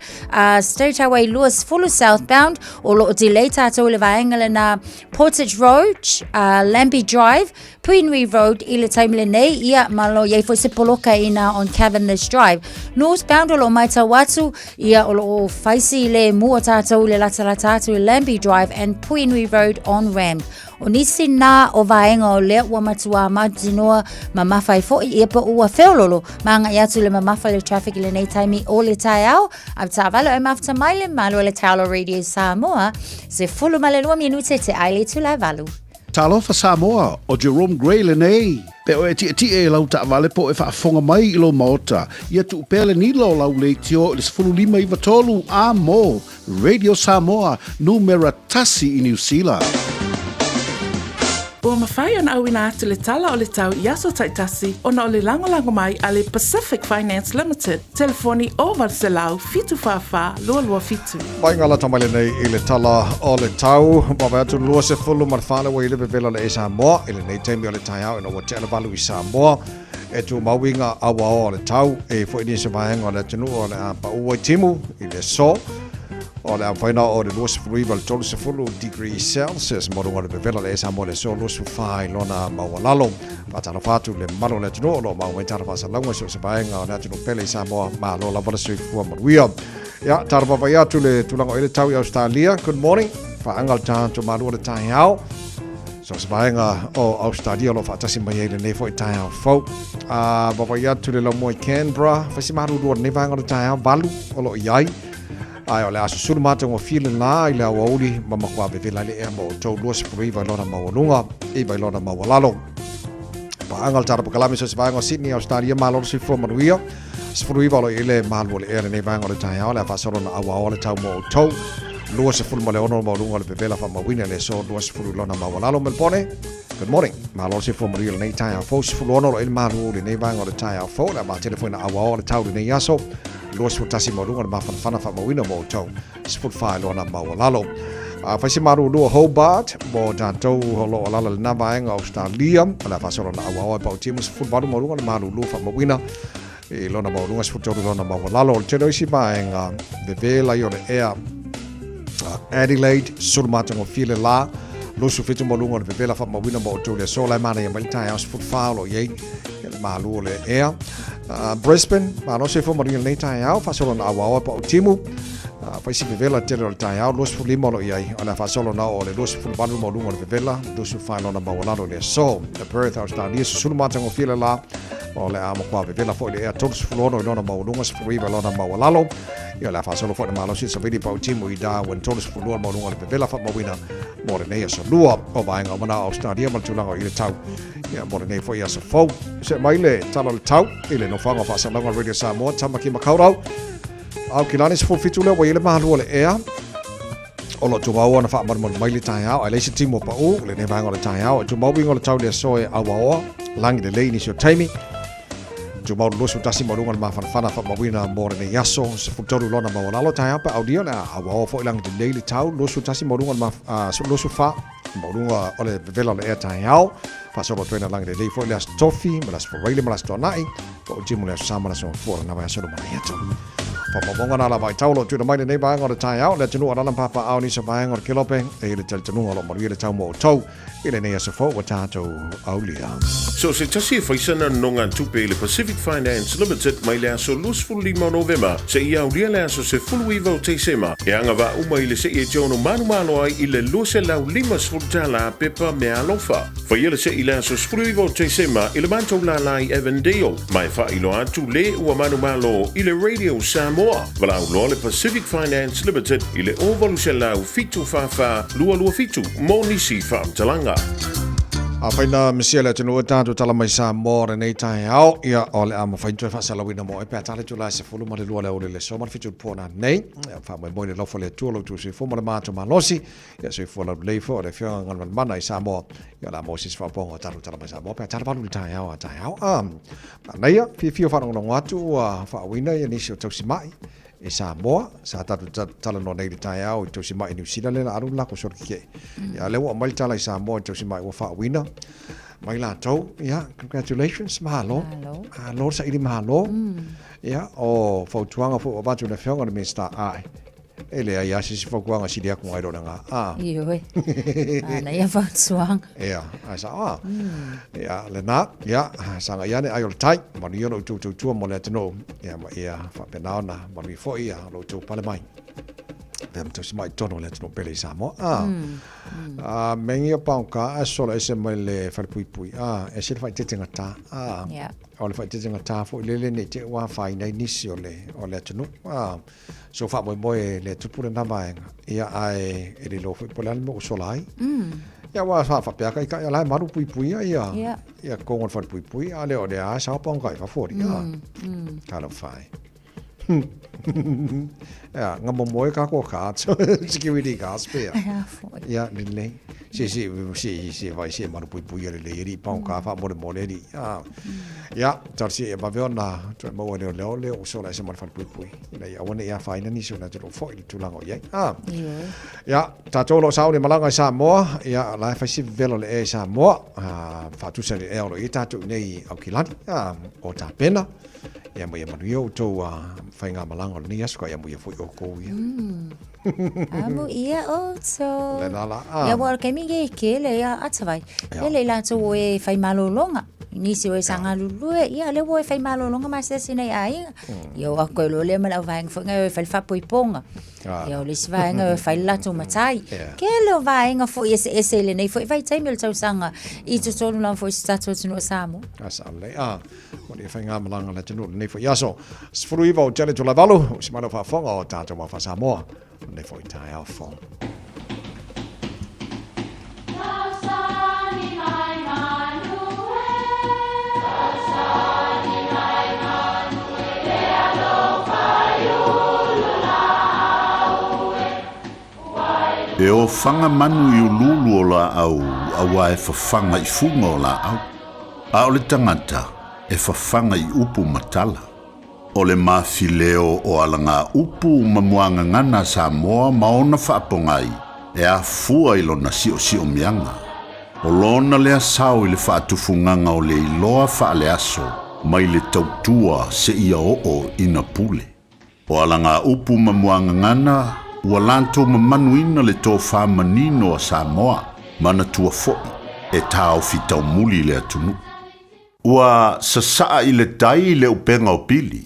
State Highway 20 southbound o loo delay tātou i le vaega lena Portage Road, Lambie Drive, Puinui Road i le taimi lenei ia ma lo iai foi se poloka ina on Cavendish Drive. Northbound o loo maitau atu ia o loo faisi i le mua tātou i le latalata atu i Lambie Drive and Puinui Road on ramp. O nisi nā o vaega o lea ua matuā mautinoa mamafa ai foi ia po ua feololo ma agai atu le mamafa le traffic i lenei taimi o le taeao. A taavale oe mafuta mai le malu o le Taolo Radio Samoa, 12 minute te ai le itula e 8. Talofa Samoa, o Jerome Gray lenei. Pe o e tietie i lau taavale po o e faafofoga mai i lou maota, ia tuu pea le nila o lau leitio i le 15 93 a mo Radio Samoa, numera tasi i Niu Sila. Ua mafai ona auina atu le tala o le tau i aso taitasi ona o le lagolago mai a le Pacific Finance Limited, telefoni 0 800 744 227. Mai ngā lata mai lenei i le tala o le tau. Wawe atu 24 ua i le vevela le e Samoa. I lenei taimi o le taeao ina ua tea le 8 i Samoa. E tumau i ngā auaoa o le tau e foi nisi vaega o le atunuu o le a paʻu ai timu i le aso o le a mafai ona oo i le 29 i le 30 degree Celsius mo luga o le vevela le esa mo le aso 24 i lona maualalo. Faatalofa atu le mamalu o le atunuu o lo o maua mai tala faasalauga i so o se vaega o le atunuu pele i Samoa. Malo lava le soifua manuia. Ia, tala vaavaai atu le tulaga o i le tau i Australia. Good morning. Faaga le tatou malu o le taeao. So se vaega o Australia o lo o faatasi mai ai lenei foi taeao fou. A vaavaai atu le laumua i Canberra, fai si malulu o lenei vaega o le taeao, 8 o lo o i ai. Ae o le a susulu matagofie le la i le aoauli ma matua vevela ai le ea mo outou 29 i lona maualuga, 9 i lona maualalo. Paaga le tala pakalame so se vaega o Sydney, Australia, malo le soifua manuia. 19 o lo o i ai le malu o le ea lenei vaega o le taeao, le a faasolo na auaoa le tau mo outou. 26 maualuga o le vevela faamauina i le aso 20 i lona maualalo. Melbourne, good morning. Malo le soifua manuia lenei taeao fou. 16 o lo o i ai le malu i lenei vaega o le taeao fou, le a matele foi na auaoa le tau lenei aso. 21 maualuga o le mafanafana faamauina mo outou. 14 i lona maualalo. A fai se malulu o Hobart mo tatou o lo o alala lena vaega o Australia, o le a faasolo na auaoa e pautimu 18 maualuga o le malulu faamauina i lona maualuga 13 lona maualalo. O le tele o isi vaega vevela i o le ea Adelaide, sulu matagofie le la, 27 maualuga o le vevela faamauina mo outou le aso la e manaia mai le taeao 14 o lo o i ai le malu o le ea. Brisbane, malo soifua manuia lenei taeao, faasolo na auaoa pa o timu. Faisi vevela tele o le taeao, 25 o lo o i ai, o le a faasolo na oo o le 28 maualuga o le vevela, 24 lona maualalo i le aso. Perth, Australia, susulu matagofie le la, o le a matua vevela foi le ea 36 i lona maualuga, 19 i lona maualalo. Ia o le a faasolo foi le malosi i savili pa o timu i Darwin, 32 le maualuga o le vevela faamauina mo lenei aso lua o vaega o mana o Australia ma le tulaga o i le tau. Ia mo lenei foi aso fou. Se mai le tala o le tau i le nofoaga o faasalauga Radio Samoa, Tamaki Makaurau. Aukilani 17 lea ua i ai le malu o le ea. O lo tumau ona faamalumalu mai le taeao, ae leai se timu o paʻu lenei vaega o le taeao. E tumau uiga o le tau le aso e auaoa, lagi lelei nisi o taimi. Tumau le 21 maualuga o le mafanafana faamauina mo lenei aso, 13 lona maualalo taeao pe aulia o le a auaoa foi lagi lelei le tau, 21 maualuga o le 24. Maualuga o le vevela o le ea taeao, faasolo atu ai na lagi lelei foi le Aso Tofi ma le Aso Faraile ma le Aso Toanai, po o timu le Aso Sa ma le Aso Gafua o lena vaiaso lumanai atu. Faamaumauga na lava i tau o lo o tuuina mai lenei vaega o le taeao, le atunuu alala ma papaaao nisi o vaega o le Kelope, e i ai le talitonuga o lo o manuia le tau mo outou i lenei aso fou ua tatou aulia. So se tasi e fai sana nonogatupe i le Pacific Finance Limited mai le aso 25 o Novema seia aulia le aso 19 o Tesema, e agavaa uma i le se'i e te ono manumalo ai i le $250 pepa meaalofa. Faia le se'i i le aso 19 o Tesema i le matou lālā i Avondale, ma e faailoa atu le ua manumalo i le Radio Samoa. Valaau loa le Pacific Finance Limited i le 0800 744 227 mo nisi faamatalaga. Afai na misia le atunuu e tatou tala mai Samoa o lenei taeao, ia o le a mafai ona toe faasalauina mo oe pe a tala itula e 12 le aoauli le aso ma le 7 o le po nanei. Ia faamoemoe i le alofa o le Atua lo outou soifua ma le matou malosi. Ia soifua laulelei foi o le Afioga Galumalemana i Samoa. Ia o le a maua se isi faaopooga o tatou tala mai Samoa pe a tala valu i le taeao a taeao. A, manaia, fiafia o faalogologo atu ua faauuina ia nisi o tausimai i Samoa. Sa tatou talanoa nei i le taeao i tausimai i Niu Sila lea la alu le latou solo kekee. Ia a lea ua aumai le tala i Samoa i tausimai ua faauuina mai latou. Ia, congratulations, malo. Malo le saili malo. Ia, o fautuaga foi ua avatu i le Afioga i le Minisita, a'e. E leai lava se isi fautuaga e sili atu nai lo lena. A. Ioe. Manaia fautuaga. Ia, ae sao a. Ia, lena, ia, saga ia ane ai o le tai, manuia lo outou tautua mo le atunuu, ia, ma ia faapena ona manuia foi ia lo outou pale mai. Pea ma tausi mai i totonu o le atunuu pele i Samoa. A. A, mengi o paoka a sola ese mai le falepuipui. A, ese le faaeteete gata. A. Yeah. O le faaeteete gata foi lele ne i te i ua afaina ai nisi o le, o le atunuu. A. So faamoemoe le tupu lena vaega, ia ae e le iloa foi po o le a le mea ua sola ai. Ia aua sa faapea ka ika, ia la e malu puipuia ia, ia totonu o le falepuipui, a le o lea lava e sao paoga i fafo alii, a. Talofa e. Ia, nga momoe ka ko ka, security guards pea. Ia, lelei. Se, se, se, se, vai se malu puipuia lelei alii, paoga faamolemole alii. A. Ia, talosia ia vave ona toe maua e leoleo le ua sola ese ma le falepuipui, ina ia aua ne i afaina nisi o le atunuu foi i le tulaga o i ai. A. Ia, tatou o lo o sauni malaga i Samoa, ia, o la e fai si vevela o le ea i Samoa, a, faatusa i le ea o lo o i ai tatou i inei i Aukilani, a, o tapena, ia, ma ia manuia outou faigamalaga o lenei aso, ka ia amuia foi outou ia. Amuia outou. Lena la, a. Ia, ua o le taimi lenei e tele ia atavai. Ele i latou o e fai malologa. Nisi o e sa galulue, ia lea ua e fai malologa ma asiasi nei aiga. Ia o atu ai loa lea ma le auvaega foi nai o e fai le faapoipoga. Ia o le isi vaega o e fai le latou matai. Tele o vaega foi eseese i lenei foi vaitaimi o le tausaga i totonu lava foi o si tatou atunuu o Samoa. A sao lelei. A, ua le faigamalaga le atunuu i lenei foi aso. 19 o tele itula e valu, o se malo faafofoga o tatou mau faa-Samoa o lenei foi taeao fou. E ofaga manu i uluulu o laau auā e fafaga i fuga o laau, a o le tagata e fafaga i upu ma tala. O le mafileo o alagaupu ma muagagana a Samoa ma ona faapogai e afua i lona siosiomiaga. O lona lea sao i le faatufugaga o le iloa faaleaso mai le tautua seia oo ina pule. O alagaupu ma muagagana ua latou mamanuina le tofa manino a Samoa, manatua foi e taofi taumuli le atunuu. Ua sasaa i le tai le upega o Pili.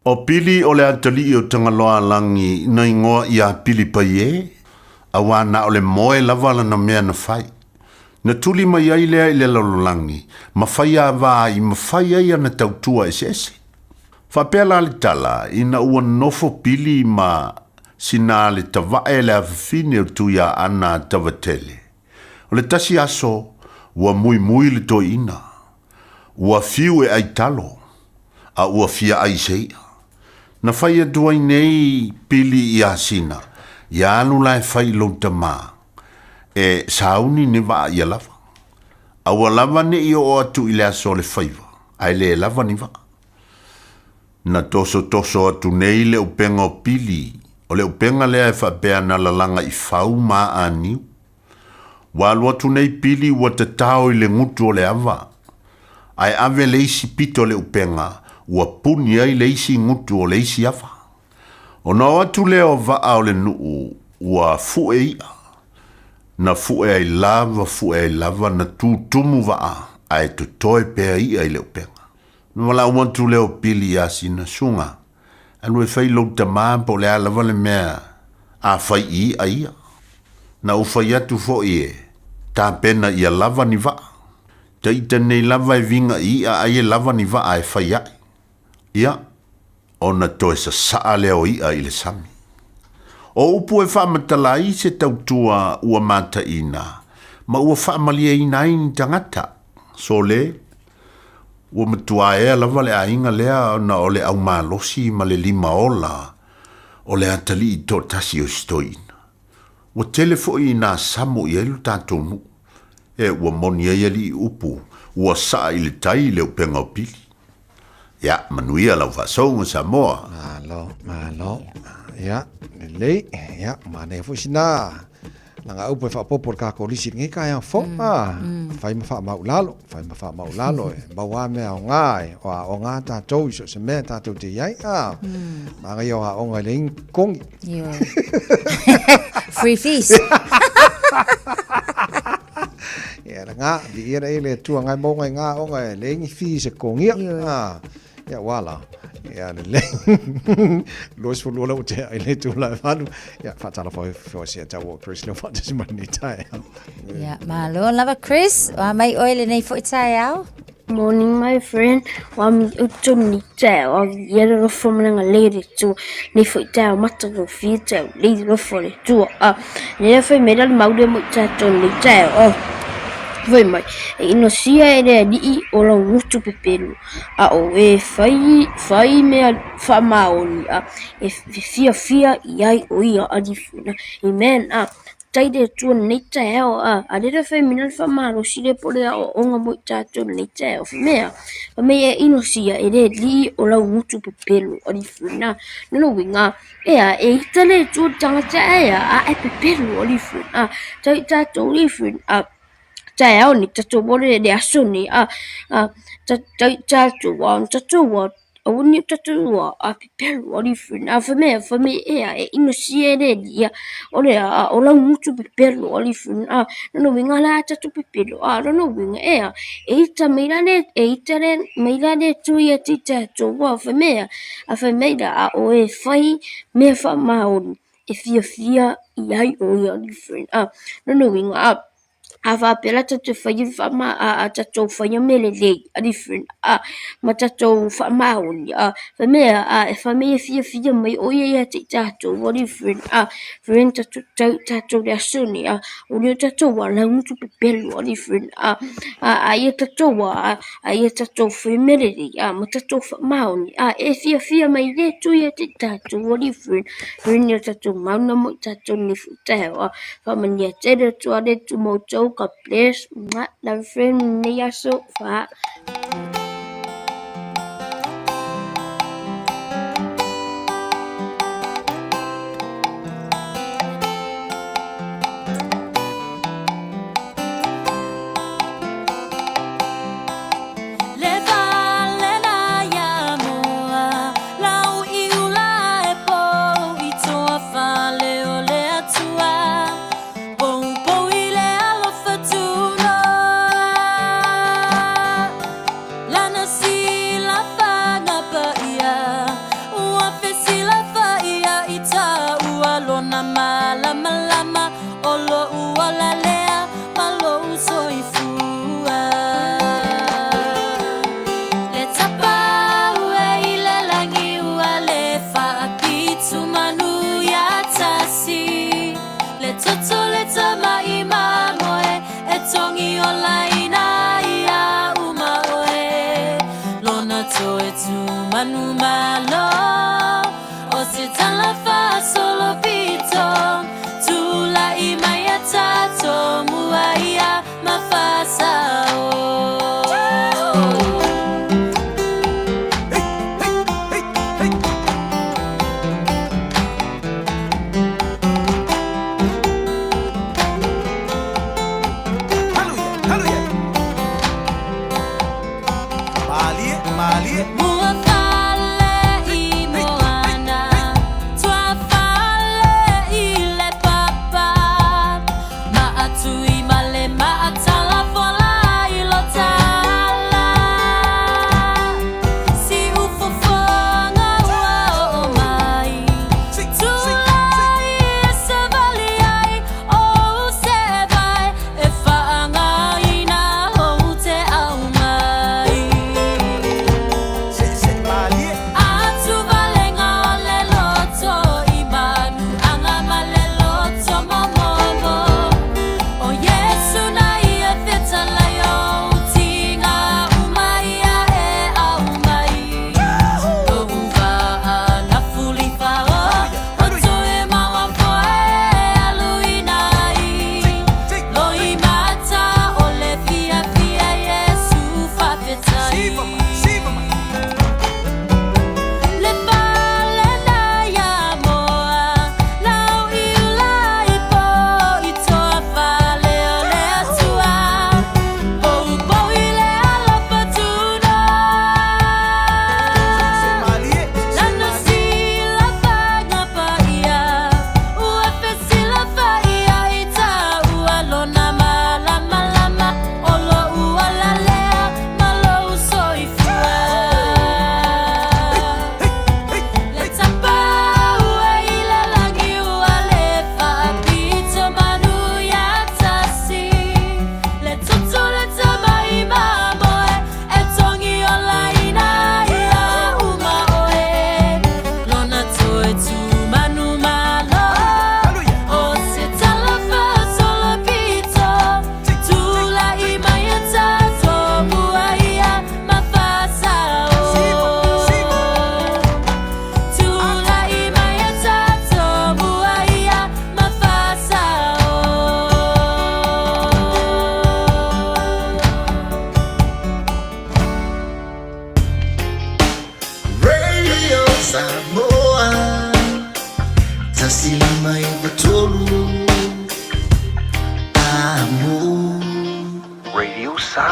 O Pili o le atalii o Tagaloaalagi na igoa ia Pili Paie, auā na o le moe lava lana mea na fai. Na tuli mai ai lea i le lalolagi ma fai ava i mafai ai ana tautua eseese. Faapea la le tala, ina ua nofo Pili ma sina le tavae le afafine o Tuiaana a Tavatele, O le tasi aso, ua muimui le toeaina. Ua fiu e ai talo, a ua fia ai se i'a. Na fai atu ai nei Pili iā Sina, ia alu la e fai i lou tamā, e sauni ni vaa ia lava. A ua lava ne i oo atu i le aso o le faiva, ae le lava ni vaa. Na tosotoso atu nei le upega o Pili, o le upega lea e faapea na lalaga i fau ma aa niu. Ua alu atu nei Pili ua tatao i le gutu o le ava, ae ave le isi pito o le upega ua puni ai le isi gutu o le isi ava. Ona o atu lea o vaa o le nuu ua fue i'a. Na fue ai lava fue ai lava na tutumu vaa ae totoe pea i'a i le upega. Na valaau atu lea o Pili ia sina, Suga, alu e fai lou tamā po o le a lava le mea a fai i i'a ia. Na ou fai atu foi e tapena ia lava ni vaa. Ta ita nei lava e viga i i'a ai e lava ni vaa e fai ae. Ia, ona toe sasaa lea o i'a i le sami. O upu e faamatala ai se tautua ua mataina ma ua faamalieina ai ni tagata. Sole, ua matua ea lava le aiga lea ona o le aumalosi ma le limaola o le atalii toatasi o si toeaina. Ua tele foi ina samo i ai lo tatou nuu. E, ua moni ai alii upu, ua saa i le tai le upega o Pili. Ia, manuia lau faasouga Samoa. Malo, malo. Ia, lelei. Ia, manaia foi sina laga upu e faaopoopo i le kakolisi i lenei taeao fou. A, fai ma faamaulalo, fai ma faamaulalo e maua lava mea aoga e o aoga lava tatou i so o se mea tatou te i ai. A, manaia o aoga e leai ni totogi. Ioe. Free fees. Ia lena, viia laia le Atua ngai maua ngai ngā aoga e leai ni fees e totogia. A, ia ua la. Ia lelei. 22 lau tea i le itula e 8. Ia, faatalofa foi ia te au o Chris leo faatasi mai lenei taeao. Ia, malo lava Chris. Oa mai oe lenei foi taeao. Morning my friend, wa mi utu ni te o ia le lofo manga le le tu ni fo te o mata ko fi te o le lofo le tu a le fo me le mau le mo te to ni te o fai mai e inosia e le ali'i o lau gutu pepelu a o e fai fai mea faamaoni a e fiafia i ai o ia alifuna. Amen. A tai le Atua lenei taeao a a lele fai mai le faamalosi le po le aoaoga mo i tatou lenei taeao fai mea fai mai e inosia e le alii o lau gutu pepelu alifuna. Lona uiga e a e ita le Atua i le tagata ae a a e pepelu alifuna. Tai i tatou alifuna a taeao nei tatou ole le aso nei a a tai tatou a tatou a aua ne i tatou a pepelu alii a fai mai fai mai ea e inosia e le alii ia o le a o lau gutu pepelu alii a lona uiga la tatou pepelu a lona uiga ea e ita mai la le e ita le mai la le Atua ia te i tatou a fai mai a fai mai la a o e fai mea faamaoni e fiafia i ai o ia alii a lona uiga a A faapea la tatou te faia le faama a tatou faia mea lelei a different a ma tatou faamaoni a fai mea a fai mai e fiafia mai ʻo ia ia te i tatou ua different a friend tatou tau tatou le aso nei a o lea tatou ua pepelu a different a aia tatou a aia tatou fai mea lelei a ma tatou faamaoni a e fiafia mai le Atua ia te i tatou ua different friend ia tatou mauna mo i tatou nei taeao a. Faamanuia tele atu a le Atua ma outou. God bless. Mwah. Love friend lenei aso. Fa.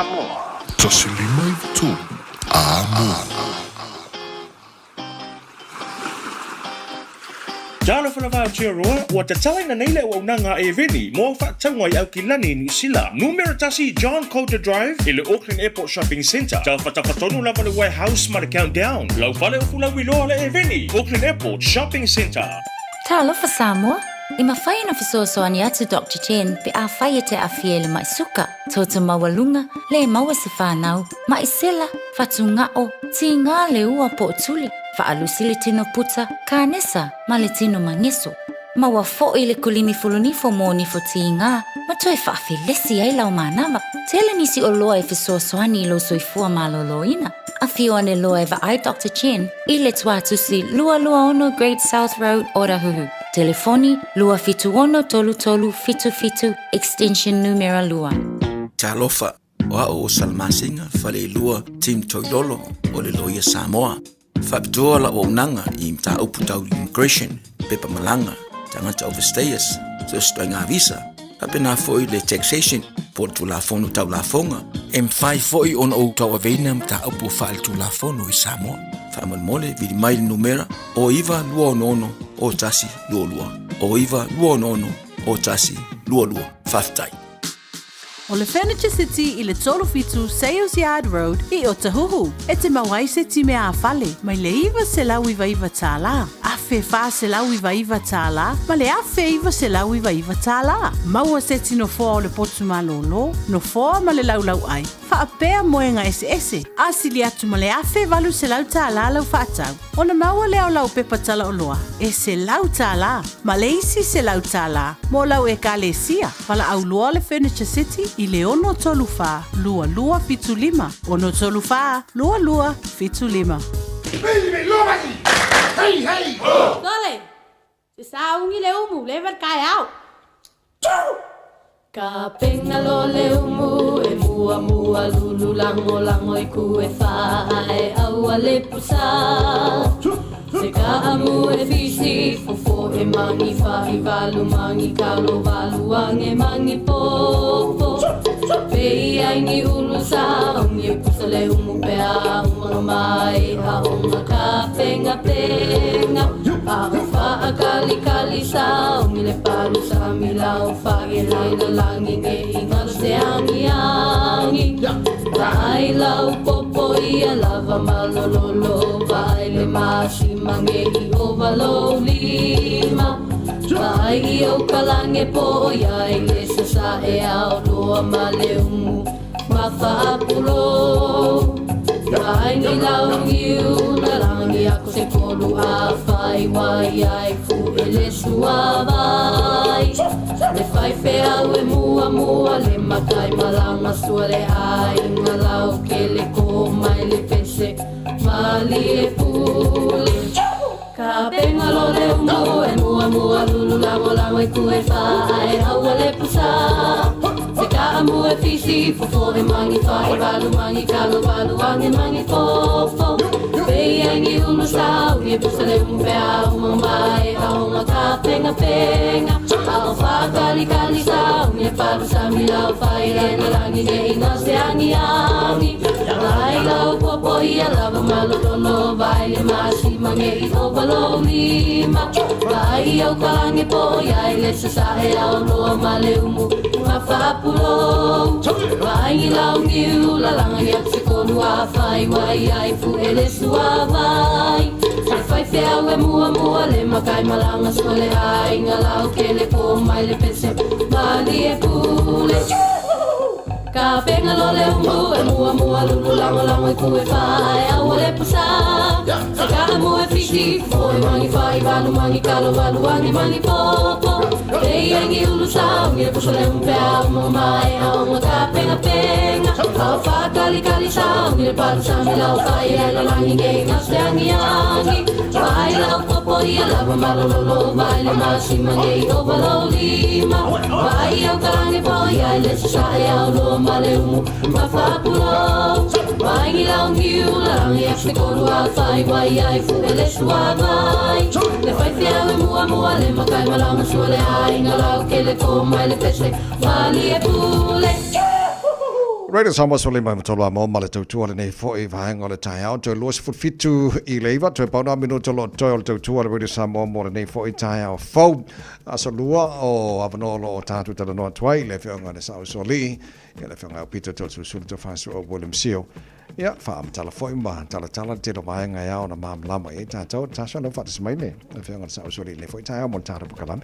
Samoa. 153 Amo. Talofa lava Aotearoa, ua tatalaina nei le auaunaga a Eveni mo au faatauga i Aukilani i Niu Sila. Numera tasi John Coulter Drive i le Auckland Airport Shopping Centre. Taufataufatonu lava le Warehouse ma le Countdown. Lau fale o Fulauiloa le Eveni, Auckland Airport Shopping Centre. Talofa Samoa! E mafai ona fesoasoani atu Doctor Chen pe afai e te aafia i le mai suka, toto maualuga, le maua se fanau, mai sela, fatugao, tiga le ua po o tuli, faalusi le tino puta, kanesa ma le tino mageso. Maua foi le kulimi fulunifo mo nifo tiga ma toe faafelesi ai lau manava. Tele nisi oloa e fesoasoani i lou soifua malōlōina. Afio ane loa e vaai Doctor Chen i le Tuatusi 226 Great South Road, Otahuhu. Telefoni, 276 3377, extension numera 2. Talofa, o a'u o Salamasina Faleilua Tim Toilolo o le Loia Samoa. Faapitoa la'u auaunaga i mataupu tau immigration, pepa malaga, tagata overstayers, so o se ituaiga visa, faapena foi le taxation po o le Tulafono Tau Lafoga. E mafai foi ona ou tauaveina mataupu faaletulafono i Samoa. Faamolemole, vili mai le numera o 9266 0122, o 9266 0122. Faafetai. O le Furniture City i le 37 Sales Yard Road i Otahuhu, e te mau ai se time ā-fale mai le $999, $1,499 ma le $1,999. Maua se ti nofoa o le potu malōlō, nofoa ma le laulauʻai, faapea moega eseese, a sili atu ma le $1,800 lau faatau. Ona maua lea o lau pepa talaoloa e $100 ma le isi $100 mo lau Ekalesia. Valaau loa le Furniture City i le 634 2275, 634 2275. Hey, hey! Ho! Sole! Se saungi le umu, leva le taeao. Ka penga lo le umu e mua mua lulu lango lango i ku e wha e aua le pusa. Se ka amu e fisi fofo e mangi fa i valu mangi kalo valu ange mangi popo. Pe i ai ni ulu sa ongi e pusa le umu pe a umanga mai a onga ka penga penga. A o fa a kali kali sa ongi le palu sa mi lau fa e lai la langi nge i ngalo se angi angi. Vai lau popo ia lava malololo vai le masima nge i ova lou lima. Vai i au kalange po ia i le sasa e ao loa ma le umu ma faapulo. Vai ni lau niu na langi ako se kolu a fai wai ai fu e le suavai. Le fai feau e mua mua le makai malanga sua le aiga lau ke le ko mai le pese mali e pule. Ka penga lo le umu e mua mua lulu lango lango i ku e fa e aua le pusa. Se ka amu e fisi fofo e mangi fa i valu mangi kalo valu ange mangi fofo. Pe i ai ni ulu sa ungi e pusa le umu pe a uma mai a onga ka penga penga. A o fa kali kali sa ungi e palu sa mi lau fa i le na langi ne i ngau se angi angi. Vai lau popo ia lava malololo vai le masi mange i ova lou lima. Vai au kalange po ia i le sasa e au loa ma le umu ma faapulo. Vai ngi lau niu la langa ia se kolu a fai wai ai fu e le suavai. Se fai feau e mua mua le makai malanga sua le aiga lau ke le po mai le pese mali e pule. Ka penga lo le umu e mua mua lulu lango lango i ku e fa e aua le pusa. Se ka amu e fiti fo e mangi fa i valu mangi kalo valu angi mangi popo. Te i angi ulu sa ungi e pusa le umu pe a umu mai a onga ka penga penga. Au fa kali kali sa ungi le palu sa mi lau fa i le la langi nge i ngau se angi angi. Vai lau popo ia lava malololo vai le masi mange i ova lou lima. Vai au kalange po ia i le sasa e au loa ma le umu ma faapulo. Vai ngi lau niu la rangi a se kolu a fai wai ai fu e le suavai. Le fai feau e mua mua le makai malanga sua le aiga lau ke le ko mai le pese mali e pule. Radio Samoa so lima ma tolu a mo ma le tautua lenei foi vaega o le taeao toe 27:08 toe pau na minuta o lo o toe o le tautua le Radio Samoa mo lenei foi taeao fou. Aso Lua o avanoa o lo o tatou talanoa atu ai i le afioga i le Sa'o Usoalii, ia le afioga ia Aupito Toeolesulusulu Tofaeosoa William Sio. Ia, faamatala foi ma talatala le tele o vaega e ao ona malamalama i ai tatou. Tasha, lau faatasi mai le afioga i le Sa'o Usoalii i lenei foi taeao mo le tatou polokalame.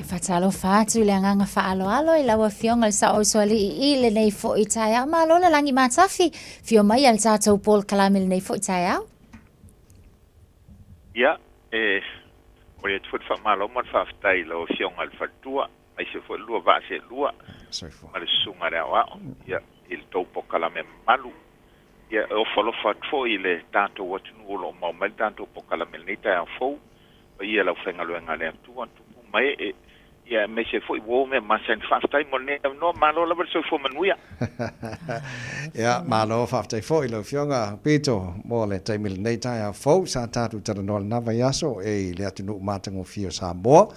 E faatalofa atu i le agaga faaaloalo i lau Afioga i le Saoausoalii i lenei foi taeao. Malo le lagi matafi, fio mai a le tatou polokalame i lenei foi taeao. Ia, e momoli atu foi le faamalo ma le faafetai i lau Afioga i le Faletua, aemaise foi le lua vaa seelua ma le Susuga i le Aoao, ia, i le tou polokalame mamalu. Ia, e ofo alofa atu foi i le tatou atunuu o lo o maua mai le tatou polokalame i lenei taeao fou. Paia i le aufaigaluega a le Atua, tupu ma ee, ia aemaise foi uo mea masani. Faafetai mo lenei avanoa, malo lava le soifua manuia. Ia, malo faafetai foi lau Afioga Pito mo le taimi i lenei taeao fou sa tatou talanoa i lena vaiaso e i le atunuu matagofie o Samoa.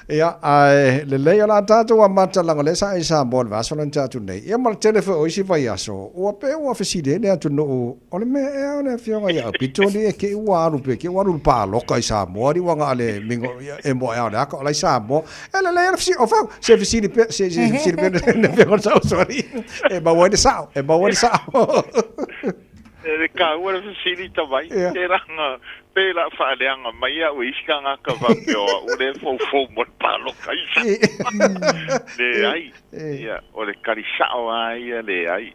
Ia, ae lelei o le a tatou amata leaga o lea sa e i Samoa i le vaiaso lea na tea atu nei. Ia ma le tele foi o isi vaiaso, ua pei ua fesili ai le atunuu, o le mea ea o le afioga ia Aupito alii e te i ua alu pe te i ua alu i le paloka i Samoa alii ua na o le mingo e moe ao le aka o la i Samoa. E lelei lava le fesili, o fau, se fesili pea, se fesili pea le afioga i le Saoso alii e maua ai le sao, e maua ai le sao. E le taua le fesili tamai, telaga pe la faaleaga mai au e isi tagata faapea o au lea e foufou mo le paloka i Samoa. Leai, ia, o le tali sao lava ia, leai.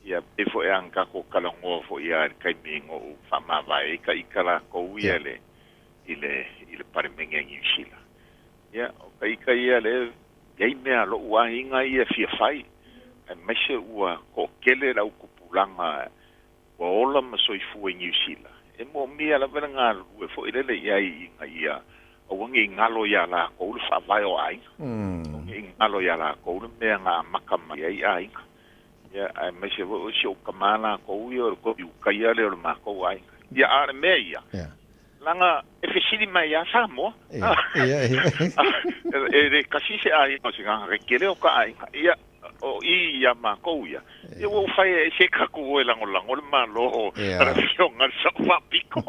Ia, pei foi lava ona tatou talanoa foi lava i le taimi na ou faamavae ai ta ita latou ia i le, i le, i le Palemene a Niu Sila. Ia, o ta ita ia lea e i ai mea a lou aiga ia e fia fai, aemaise ua toatele le au tupulaga ua ola ma soifua i Niu Sila, e moomia lava le galulue foi lele i ai ina ia aua ne i galo iā lakou le faavae o aiga, aua ne i galo iā lakou le mea na amata mai ai aiga. Ia, aemaise foi o si ou tama lakou ia o le toiutaia lea o le matou aiga. Ia, a o le mea ia, Leaga e fesili mai ia Samoa. E le tasi se aiga o se tagata tele o ta aiga. Ia, o i ia matou ia, ia ua ou fai e se tatou o e lagolago le Malo a le Afioga i le Sao Faapito.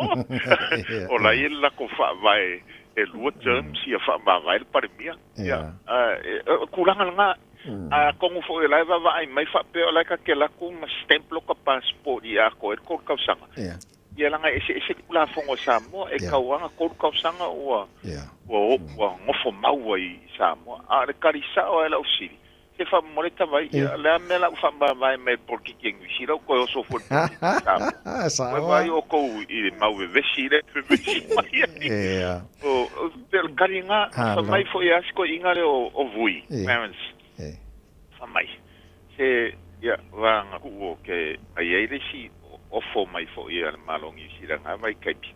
O la e i ai le latou faavae e lua terms ia faamavae le Palemia. Ia, o tulaga lena. Atonu foi o la e vaavaai mai faapea o la e ta te alu atu ma stamp lota passport ia atoa ai le 3 tausaga. Ia leaga e eseese Tulafono a Samoa, e tau lava 3 tausaga ua ua ua nofo mau ai i Samoa. A o le tali sao lava i lau fesili, se faamolemole tavai, ia o le a le mea o le a ou faamavae mai i le polokiki a Niu Sila ou toe oso fua i le polokiki a Samoa. Ua vaai outou i le mau vevesi lea e vevesi mai ai. O pei o le tali lena, fai mai foi lava si toeaina lea o Vui, Clarence, fai mai, Se, ia, vāga kuʻu o ke ai ai le isi ofo mai foʻi a le Malo o Niu Sila ngā vaitaimi.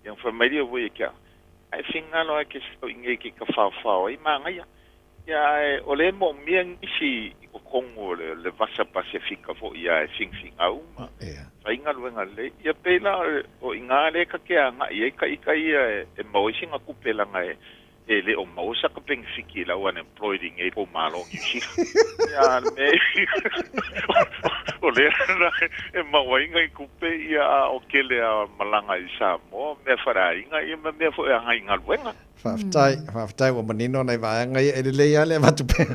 Ia fai mai lia voi e ke au, Ae fingalo ae ke sau i nei ke ka whaowhao ai māngaia. Ia ae o le moomia nisi i totonu o le, le Vasa Pasefika foʻi a e fingfingau ma fai galuega lelei. Ia pei la o i ngā le ka ke agaʻi ai ka ika ia e maua ai sina kupe laga e E le o maua saka penefiti i lau unemployed i nei pou malo o Niu Sila. Ia le mea o lea la e maua ai nai tupe ia a o kele a malaga i Samoa, mea faleaiga ia ma mea foi e agai i galuega. Faafetai, faafetai ua manino nai vaega ia e lelei lava le avatu pea.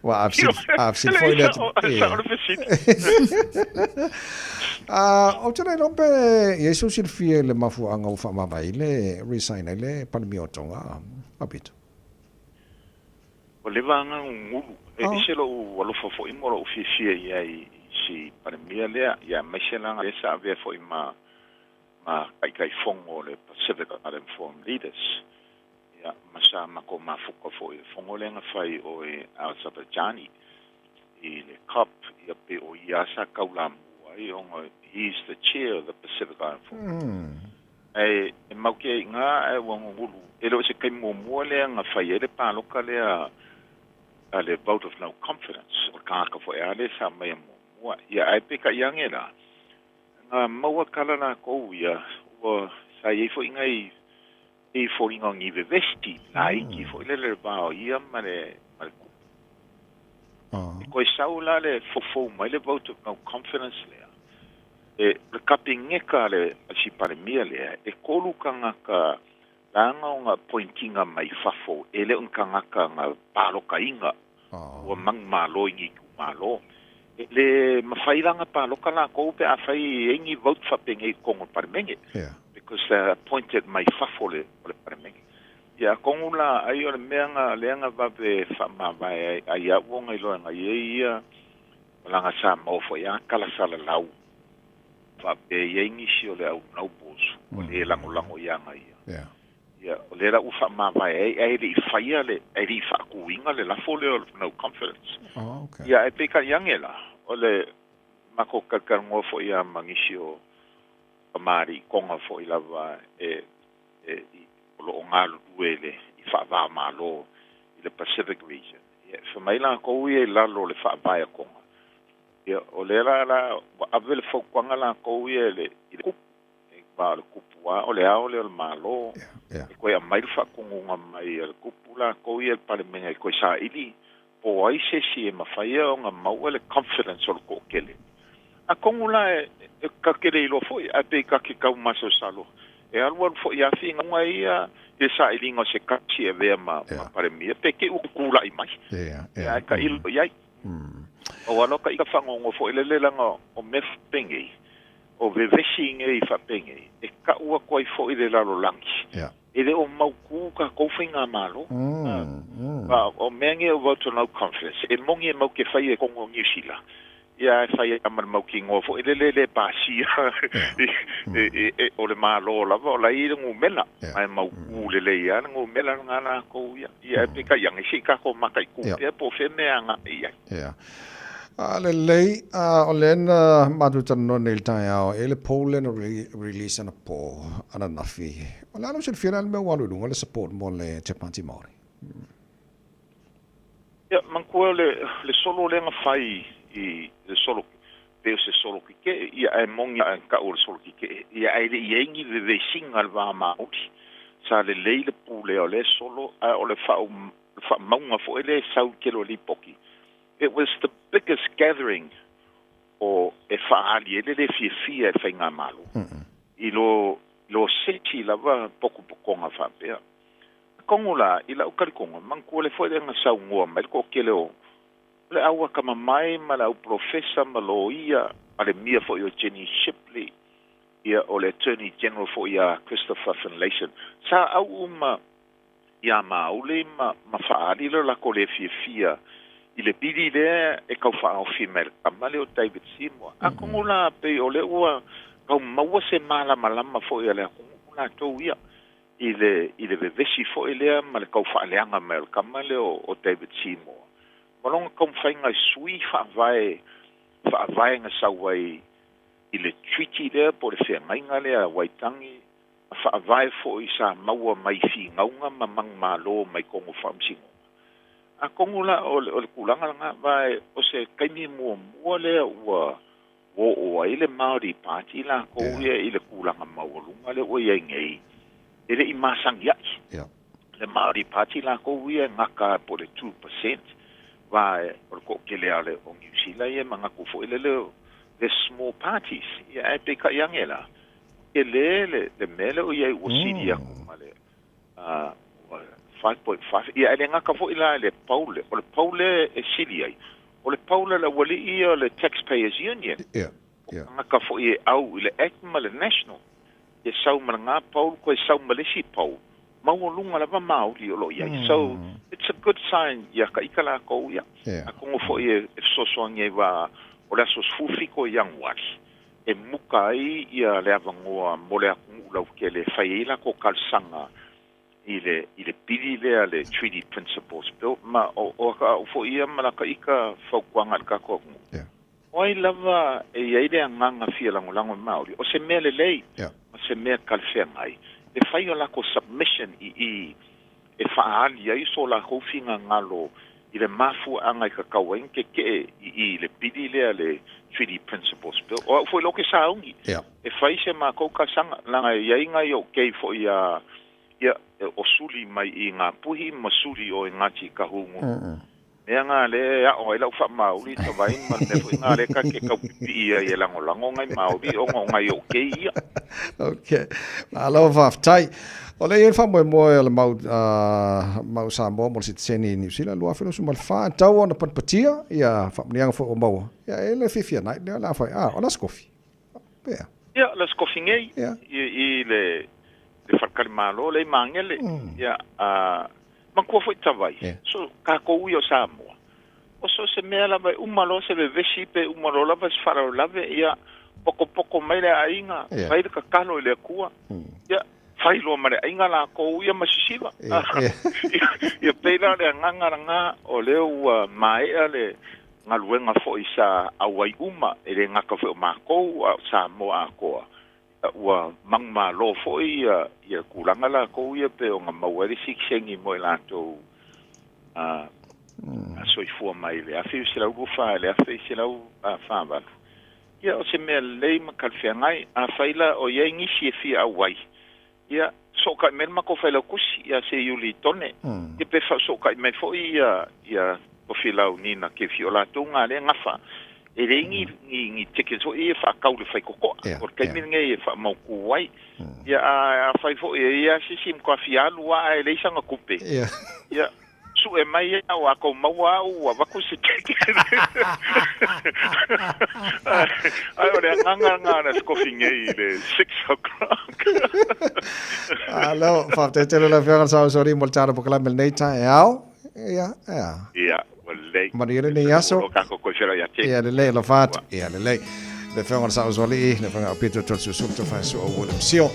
Ua a fesili foi le atu. Sao le fesili. Ou te le iloa pe i ai sou silafia i le mafuaaga ua faamavae ai le resign ai le Palemia o Tonga, Aupito? Ua leva lava gugulu. E ese lou alofa foi ma lou fiafia i ai i si Palemia lea, ia aemaise laga lea sa avea foi ma ma Taitaifono o le Pacific Island Forum Leaders, ia ma sa matou mafuta foi i le fono lea na fai o e Azerbaijani i le COP, ia pe o ia sa taulamua ai ona he is the chair of the Pacific Island Forum. Ae e mau ke ai iga ae ua gugulu, e le o se taimi muamua lea na fai ai le paloka lea a le vote of no confidence, o le tagata foi a lea sa aumaia muamua. Ia ae peitai ane la, na maua tala latou ia, ua sa i ai foi nai i foliga o ni vevesi laiti foi lele le va o ia ma le ma le. E koe sau la le foufou mai le vote of no confidence lea. E le kapineka le si palemia lea, e kolu kangaka langa o ngā pointinga mai fafo, e le un kangaka ngā paloka inga, ua mang malo ingi ku malo. E le mawhailanga paloka la kou pe a whai engi vote whapenge i kongo paremenge. Because they appointed mai fafo le, o le paremenge. Ia kongu la ai o le mea nga leanga vave whaamavae ai, ai au o ngai loa ngai e ia langa sa maofo ia kala sala lau. Whape ia ingisi o le au nobles, o le lango lango ia ngai ia. Ia, o le la u whaamavae ai, ai le i whaia le, ai le i whaakuinga le lafo le o no confidence. Oh, okay. Ia, e peka iange la, o le mako kalkalngoa fo ia mangisi o kamari konga fo i lava e, e, i, o lo o ngālu le i whaavā malo i le Pacific region. Ia, fa mai la kou ia i lalo le whaavae konga. Ia, o le la la, wa ave le faukuanga la kou ia le, i le kupu. E ba o le kupu a, o le ao le o le malo. E koe a mai le whakungunga mai a le kupu la kou ia le palemenga e koe sa ili. Po ai se si e mawhaia o ngā maua le confidence o le ko'okele. A kongu la e, e kakele i loa foi, a pe i kake kau maso salo. E alu alu foi a whinga unga ia, e sa ilinga o se kasi e vea ma, ma paremia, pe ke u kula i mai. Ia, e ka ilo iai. O alo ka ika whangongo foi le lelanga o mef pengei, o vevesi inge i whapengei, e ka ua koe foi le lalo langi. E le o mauku ka kouwhi ngā malo. Ma, o mea nge o vote no confidence. E mongi e mau ke whai e kongo New Zealand. Ia e whai e amana mau ki ngoa fo. E le le le pasia. E, e, e, o le malo lava. O la i le ngumela. Ai mau ku le le ia. Le ngumela ngā la kou ia. Ia e peka ianga. Si ka ko maka i ku. Pea po whe mea ngā ia. Ia. A le lei, a o le na matu tano nei le taeao, e le pole na release ana po, ana nafi. O le alo se fira le mea walu lunga le support mo le Te Pāti Māori. Ia, mankua le, le solo le nga whai i le solo, pe o se solo ki ke, ia e mongi a ka o le solo ki ke, ia e le iengi ve ve singa le vā maori. Sa le lei le pule o le solo, a o le wha, wha maunga fo e le sau kelo li poki. It was the biggest gathering o e whaali e le le fia fia e whai ngā malo. I lo, lo seti lava poku pokonga whapea. Kongo la, i la ukari kongo, mangkua le foi le nga sau ngua mai, ko kele o, le aua kama mai ma le au profesa ma lo ia, a le mia foi o Jenny Shipley, ia o le Attorney General foi ia Christopher Finlayson. Sa au uma ia maule ma, ma whaali le lako le fia fia i le pili lea e kau whaofi mai le kama le o David Seymour. A kongo la pe o le ua kau maua se malama lama foi a le akongo la tau ia i le, i le vevesi foi lea ma le kau whaaleanga mai o le kama le o, o David Seymour. Malonga kau mwhainga sui whaavae, whaavae nga sauai i le treaty lea po le whengainga lea Waitangi, whaavae foi sa maua mai fi ngaunga ma mang malo mai kongo whaamsingo. A kongo la o le, o le kulanga nga vai o se kaimi mua mua lea ua o o ai le Māori Party la ko ia i le kulanga maualunga le o ia ngei. E le i masangi ai. Le Māori Party la ko ia ngaka po le 2% vai o le ko kele ale o New Zealand ia manga ko fo le le the small parties. Ia e pe ka iange la. E le le le mele o ia o siri aku ma le 5.5. Ia e le ngaka fo ila le paule. O le paule e siri ai. O le paule la wali ia le Taxpayers Union. Ngaka fo i au i le Act ma le National. Ia sau ma ngā paul ko e sau ma le si paul. Mau lunga lava mauri o lo ia. So it's a good sign ia ka ika la kou ia. A kongo fo i e sosoangi e wā o le aso sfufi ko iangwari. E muka ai ia le avangoa mo le akungu lau ke le whai la ko kalsanga i le, i le pili lea le Treaty Principles Bill. Ma o, o, o, o fo ia ma la ka ika faukuanga le kako akungu. Oi lava e ia ile anganga fia lango lango Māori. O se mea le lei, o se mea kalwhea ngai. E whai o lako submission i i e whaali ai so la houfinga ngalo i le mafu anga i kakau ai ke ke i i le pili lea le Treaty Principles Bill. O foi loke saungi. E whai se ma kouka sanga langa ia inga i o kei fo ia ia o suli mai i ngā puhi ma suli o i Ngāti Kahungunu. Mea ngā le e aʻo ai lau faamauli i Savaii ma le mea foi ngā le ka ke kaupipii ai e lagolago ngai Maori ona o ngai o kei ia. Ok. Malo faafetai. O lea e i ai le faamoemoe o le mau, uh, mau Samoa mo le sitiseni i Niu Sila 2024, e tatau ona patipatia ia faamanuiaga foi ua maua. Ia e le fiafia nai lea o le a fai, ah, o le aso kofi. Pea. Ia, le aso kofi nei, yeah. i, i le, le faletalimalo le i Magele. Ia, a, matua foi Tavai, yeah. So, kākou ia o Samoa. O so se mea lava e uma loa se vevesi pe uma loa lava se faalavelave, ia, pokopoko mai le aiga, yeah. Fai le tatalo i le Atua. Ia, fai loa ma le aiga lākou ia ma sisiva. Yeah, yeah. Ia, pei la le agaga lagā, o lea ua maea le galuega foi sa auai uma, e le gata foi o mākou, a o Samoa atoa, ua manumalo foi ia, ia tulaga lākou ia pei ona maua ai le sitiseni mo i latou a, a soifua mai le 1924 i le 1948. Ia, o se mea lelei ma talafeagai, afai la o i ai nisi e fia auai, ia, sootaʻi mai le matou failautusi ia Seiuli Tone, ia pe sootaʻi mai foi ia, ia Tofilau Nina Kefi, o latou na lea e gafa, e leai ni, ni, ni tickets foi ia e faatau i le faitotoa, o le taimi lenei e faamautu ai. Ia, a, afai foi e i ai lava se isi e matua fia alu lava ae leai sana tupe, ia, Sue mai au a kou maua au ua avatu se ticket. Ai o le agaga lena o le Aso nei i le 6 o'clock. Alo, faafetai tele lau Afioga i le Saosaolia mo le tala polokalame i lenei taeao. Ia, ea. Ia, ua lelei. Manuia lenei aso. Ua tatou toe feiloai ia te. Ia, lelei, alofa atu. Ia, lelei. Le Afioga i le Saosoalii, le Afioga ia Aupito Toeolesulusulu Tofaeosoa William Sio.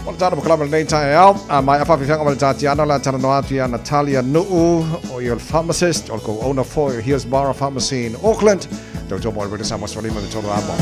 O le tala polokalame i lenei taeao, a maea faafeafeaga ma le Tatiana, o le a talanoa atu ia Natalia Nu'u, o ia o le pharmacist, o le co-owner foi o Here's Mara Pharmacy in Auckland. Tautua mo le Radio Samoa 15 amo.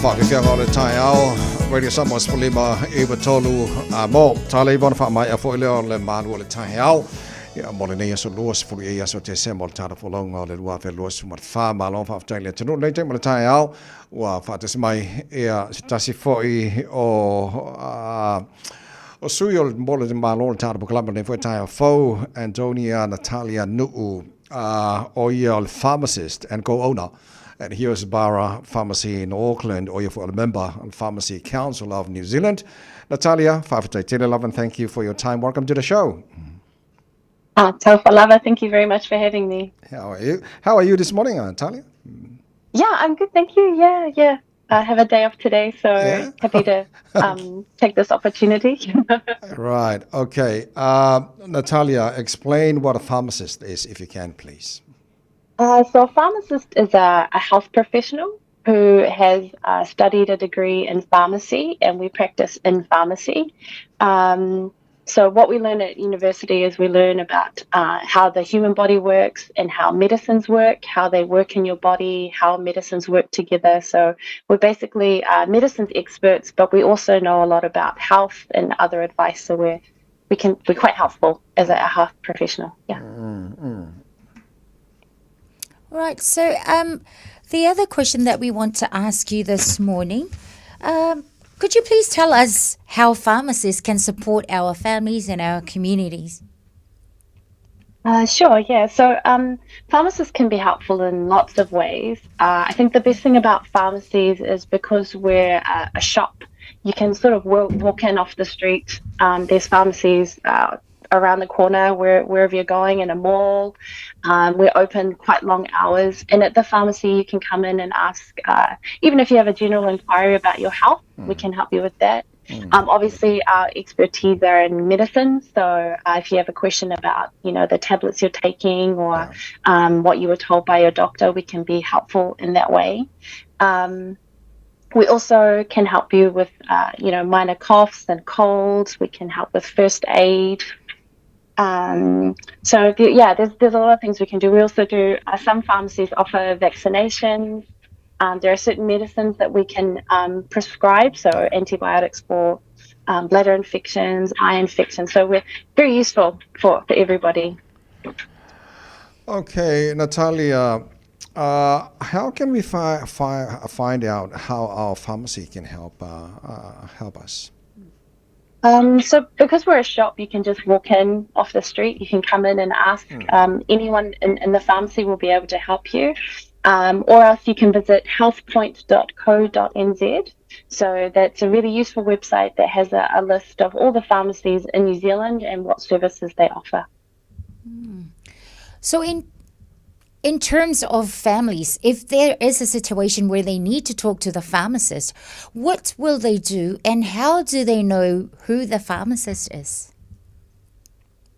Whakawhianga o le taeao, Radio Samoa 15 93 a mo. Tala iwa na whaamaea foi lea o le malu o le taeao. Ia, mo lenei aso 21 aso Tesema o le tala folauga o le 2024. Malo faafetai i le atunuu lenei taimi o le taeao. Ua faatasi mai ia se tasi foi o o sui o le mo le Malo o le tala polokalame lenei foi taeao fou, Antonia Natalia Nu'u, o ia o le pharmacist and co-owner. at Hillsborough Pharmacy in Auckland, ʻo ia foi o le member o le Pharmacy Council of New Zealand. Natalia, faafetai tele lava and thank you for your time. Welcome to the show. Taufa lava, thank you very much for having me. How are you? How are you this morning, Natalia? Yeah, I'm good, thank you. Yeah, yeah. I have a day off today, so yeah. happy to take this opportunity. Right, okay. Natalia, explain what a pharmacist is, if you can, please. So a pharmacist is a health professional who has studied a degree in pharmacy, and we practice in pharmacy. So what we learn at university is we learn about how the human body works and how medicines work, how they work in your body, how medicines work together. So we're basically medicines experts, but we also know a lot about health and other advice. So we're quite helpful as a health professional. Yeah. Mm-hmm. Right. So the other question that we want to ask you this morning, could you please tell us how pharmacists can support our families and our communities? Sure, yeah. So pharmacists can be helpful in lots of ways. I think the best thing about pharmacies is because we're a shop, you can sort of walk in off the street. There's pharmacies around the corner wherever you're going, in a mall. We're open quite long hours. And at the pharmacy, you can come in and ask, even if you have a general inquiry about your health, we can help you with that. Obviously, our expertise are in medicine. So if you have a question about, you know, the tablets you're taking or what you were told by your doctor, we can be helpful in that way. We also can help you with, you know, minor coughs and colds. We can help with first aid. There's a lot of things we can do. We also do, some pharmacies offer vaccinations. There are certain medicines that we can prescribe, so antibiotics for bladder infections, eye infections. So we're very useful for everybody. Okay, Natalia, how can we find out how our pharmacy can help us? So because we're a shop, you can just walk in off the street. You can come in and ask. Anyone in the pharmacy will be able to help you. Or else you can visit healthpoint.co.nz. So that's a really useful website that has a list of all the pharmacies in New Zealand and what services they offer. So in terms of families, if there is a situation where they need to talk to the pharmacist, what will they do and how do they know who the pharmacist is?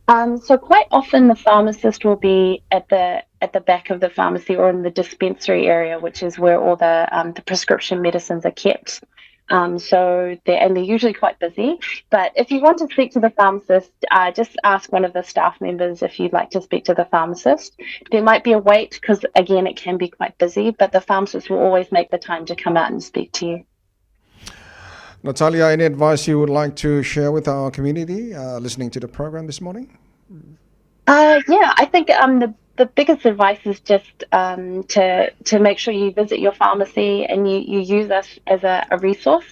So quite often the pharmacist will be at the back of the pharmacy or in the dispensary area, which is where all the prescription medicines are kept. They're usually quite busy. But if you want to speak to the pharmacist, just ask one of the staff members if you'd like to speak to the pharmacist. There might be a wait because, again, it can be quite busy, but the pharmacist will always make the time to come out and speak to you. Natalia, any advice you would like to share with our community listening to the program this morning? Yeah, I think the biggest advice is just to make sure you visit your pharmacy and you use us as a resource.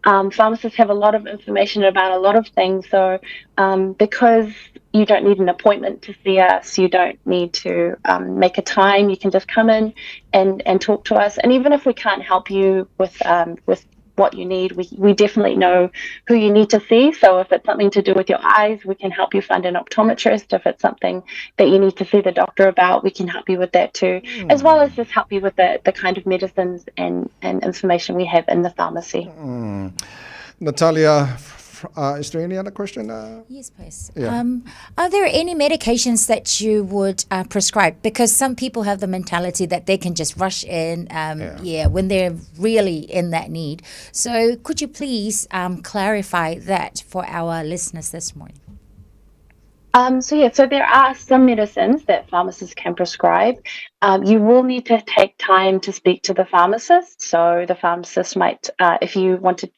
Pharmacists have a lot of information about a lot of things, so because you don't need an appointment to see us, you don't need to make a time, you can just come in and talk to us. And even if we can't help you with what you need, we definitely know who you need to see. So if it's something to do with your eyes, we can help you find an optometrist. If it's something that you need to see the doctor about, we can help you with that too, as well as just help you with the kind of medicines and information we have in the pharmacy. Natalia, is there any other question? Yes, please. Yeah. Are there any medications that you would prescribe? Because some people have the mentality that they can just rush in, when they're really in that need. So could you please clarify that for our listeners this morning? So there are some medicines that pharmacists can prescribe. You will need to take time to speak to the pharmacist. So the pharmacist might, if you wanted to,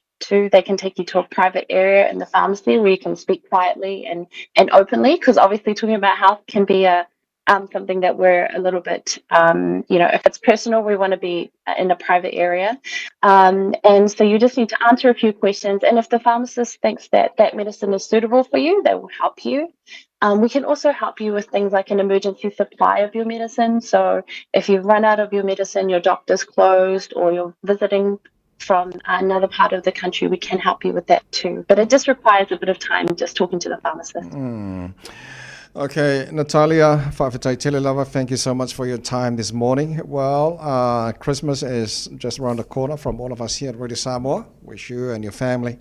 they can take you to a private area in the pharmacy where you can speak quietly and openly, because obviously talking about health can be a Something that we're a little bit, you know, if it's personal, we want to be in a private area. And so you just need to answer a few questions. And if the pharmacist thinks that that medicine is suitable for you, they will help you. We can also help you with things like an emergency supply of your medicine. So if you've run out of your medicine, your doctor's closed, or you're visiting from another part of the country, we can help you with that too. But it just requires a bit of time just talking to the pharmacist. Okay, Natalia faafetai tele lava, thank you so much for your time this morning. Well, Christmas is just around the corner from all of us here at Radio Samoa. Wish you and your family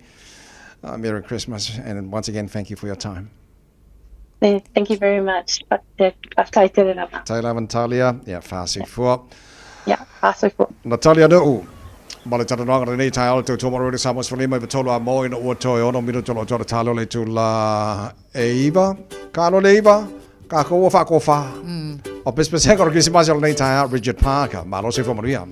a Merry Christmas. And once again, thank you for your time. Thank you very much. Faafetai tele lava. Tai lava, Natalia. Yeah, fa'asoifua. Yeah, fa'asoifua. Natalia Nu'u. Ma le talanoaga lenei taeao le tautua ma Radio Samoa 15 i tolu a mo ina ua toe ono minutu o lo toa talo le tula e iva. Ka alo le iva, ka ko ua whaakōwhā. O pesepesega o le Kirisimasi o lenei taeao, Richard Parker. Malo soifua manuia.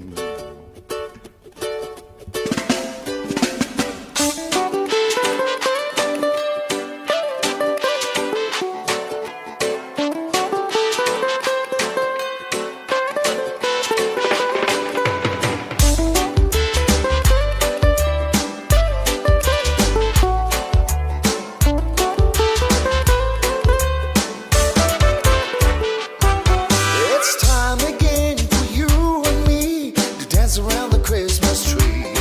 It's time again for you and me to dance around the Christmas tree.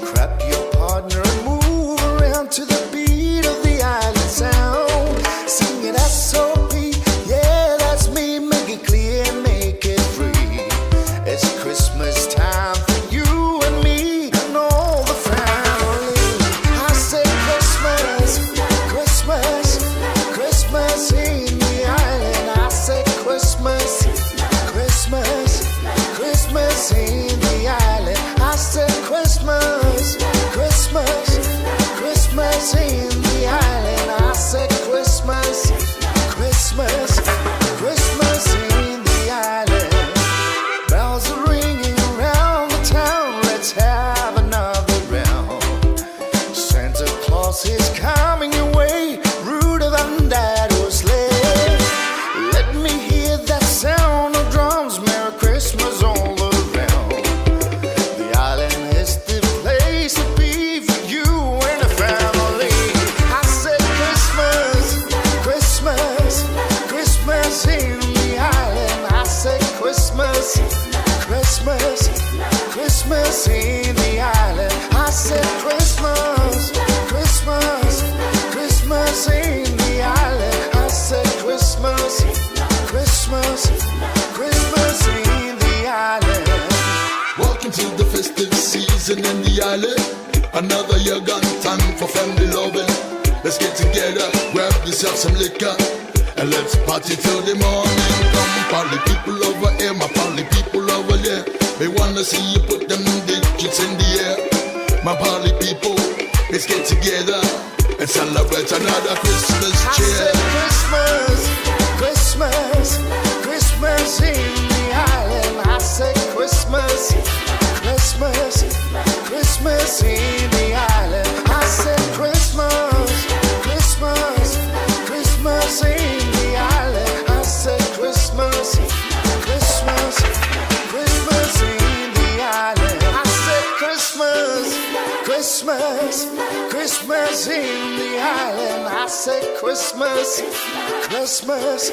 Grab your partner and move around to the beat of the island sound. Sing it S.O.P. Yeah, that's me. Make it clear and make it free. It's Christmas time for you and me and all the family. I say Christmas, Christmas, Christmas in the island. I say Christmas, Christmas, Christmas in the island. I said Christmas, Christmas, Christmas in the island. I said Christmas, Christmas, Christmas in the island. Bells are ringing around the town. Let's have another round. Santa Claus is coming your way. Rudolph and that sleigh. Let me hear that sound of drums. Merry Christmas all around. The island is the place to be for you and the family. I said Christmas, Christmas, Christmas in the island. I said Christmas, Christmas, Christmas in the island. I said Christmas, Christmas, Christmas in the island. I said Christmas, Christmas, Christmas in the island. Welcome to the festive season in the island. Another year gone, time for family loving. Let's get together, grab yourself some liquor, and let's party till the morning. Come, party people over here, my party people over there. They wanna see you put them digits in the air. My party people, let's get together and celebrate another Christmas I cheer. said Christmas, Christmas, Christmas in the island. I said Christmas, Christmas, Christmas in the island. I said Christmas, Christmas, Christmas in the island. I said Christmas, Christmas, Christmas in the island. I said Christmas, Christmas, Christmas in the island. I said Christmas, Christmas,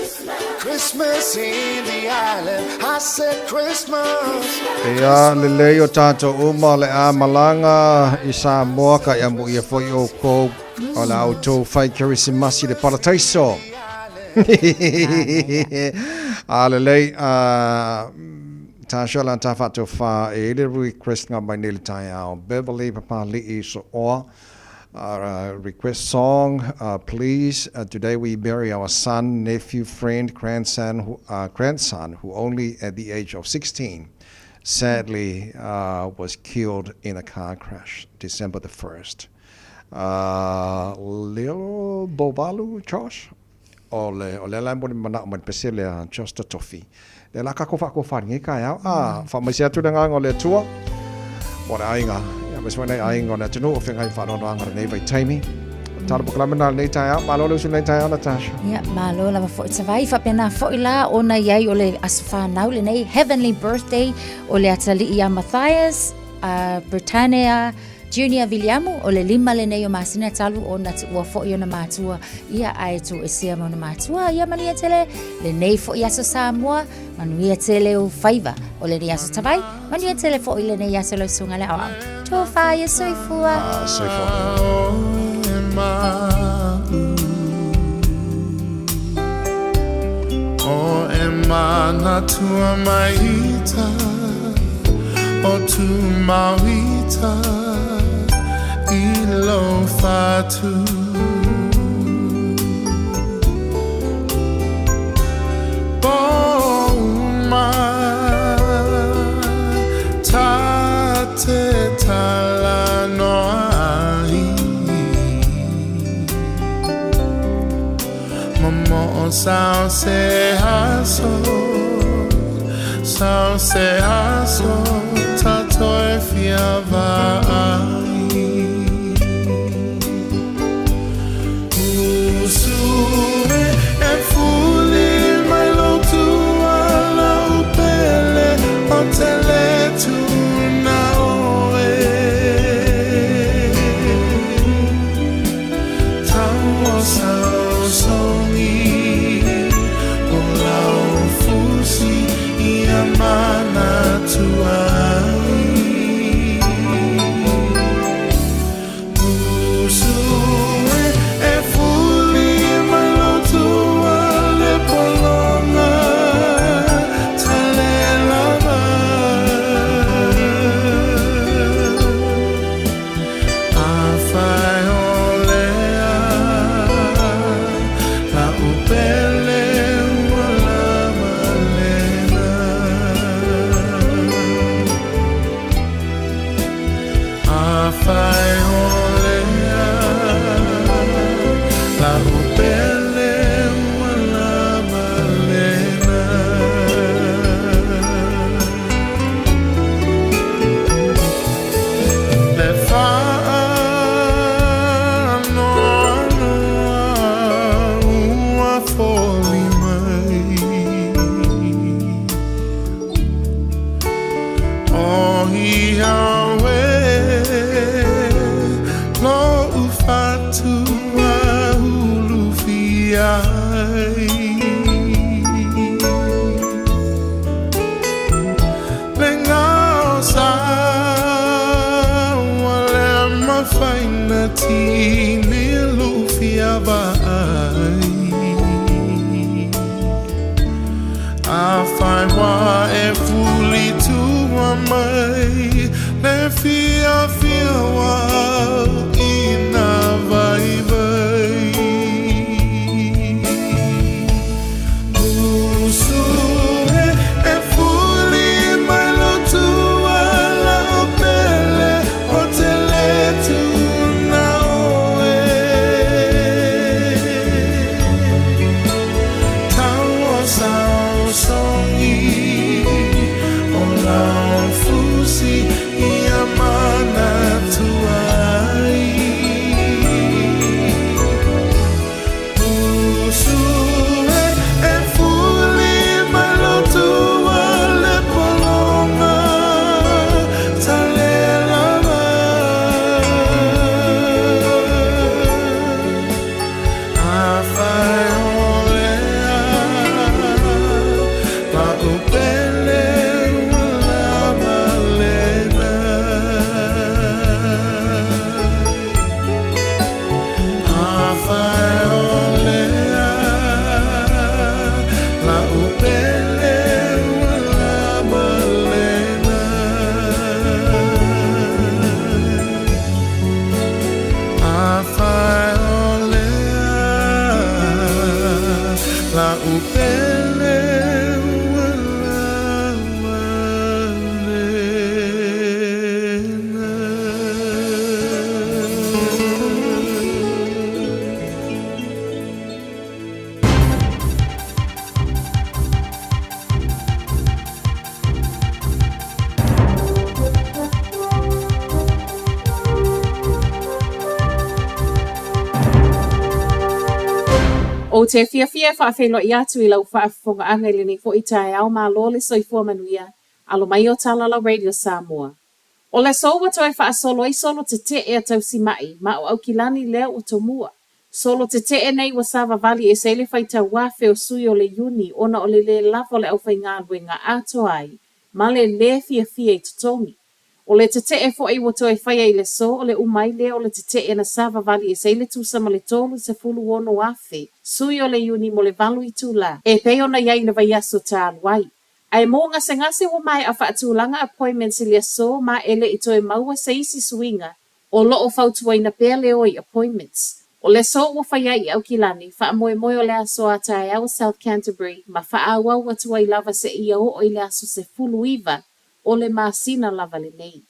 Christmas in the island. I said Christmas. Ia lelei o tātou uma o le a malaga i Samoa ka ia mo ia foi oukou o la outou fai Kerisimasi le parataiso. A lelei a Tasha la ta whātou whā e le request ngā mai nei le taeao. Beverly Papali'i So'oa request song, please. Today we bury our son, nephew, friend, grandson, who, grandson, who only at the age of 16 sadly was killed in a car crash December the 1st. Leo Bobalu, Josh? O le, o le ala e moni mana'o mai le pese lea Josh Tatofi. Le la kako whaakowhari ngai kai au. A, whaamaise atu le nganga o le Atua. Mo le aiga. Ia, aemaise foi nei aiga o le atunuu o whengai whaanoanoanga lenei vaitaimi. Tala polokalame na lenei taeao. Malo le uso lenei taeao, Natasha. Ia, malo lava fo'i Tavai. Faapena fo'i la ona i ai o le aso whānau lenei Heavenly Birthday o le atalii ia Matthias, Britannia, Junior Viliamu, o le 5 lenei o masina talu ona tuua fo'i ona matua ia ae tuuesea ma ona matua. Ia manuia tele lenei fo'i aso Samoa, manuia tele o faiva o lenei aso Tavai, manuia tele fo'i lenei aso lau susuga le aoao. Tofa ia soifua. Ah, soifua. O e manatua maita o tu mauita i lo whatu. Pōma tā te tala noa ai. Momo o sao se aso, sao se aso, tātou e fia vaai. Usu e fuli mai lo tua lau pele o te le tuna oe. Tau o sao songi o lau fusi i a mana tuai. Usu e fuli mai lo tua le polonga tale lava. A whai o lea, la upele ua lama lena. A whai o lea, la upele ua lama lena. Le whaanoanoa ua foli mai. O ia oe, lo ufatua hulu fiai. Le ngao sa wa le mafaina tini lufia vai. A whai wā e fuli tua mai, le fia fia wā i nā vai vai. Usu e fuli mai lo tua lau pele o te le tuna oe. Tau o sao songi o lau fusi i a mana tuai. Usu e fuli mai lo tua le polonga tale lava. A whai o lea, la upele ua lama lena. A whai o lea, la upele ua lama lena. A whai o lea, la upele ua lama lena. Ou te fiafia e faafeiloai atu i lau faafofogaaga i lenei foi taeao malo le soifua manuia, alo mai o Talalau Radio Samoa. O le aso ua toe faasolo ai solo tete'e a tausima'i ma o Aukilani lea ua tomua. Solo tete'e nei ua savavali ese ai le faitau afe o sui o le Iuni ona o le lē lava o le aufaigaluega atoa ai ma le lē fiafia i totogi. O le tete'e foi ua toe faia i le aso o le uma ai lea o le tete'e na savavali ese ai le tusa ma le 36,000 sui o le Iuni mo le valu itulā e pei ona i ai i le vaiaso talu ai. Ae mo gasegase ua maea faatulaga appointments i le aso ma e le i toe maua se isi suiga, o lo o fautuaina pea le o i appointments. O le aso ua fai ai i Aukilani, faamoemoe o le aso a taeao South Canterbury ma faaauau atu ai lava seia oo i le aso 19 o le masina lava lenei.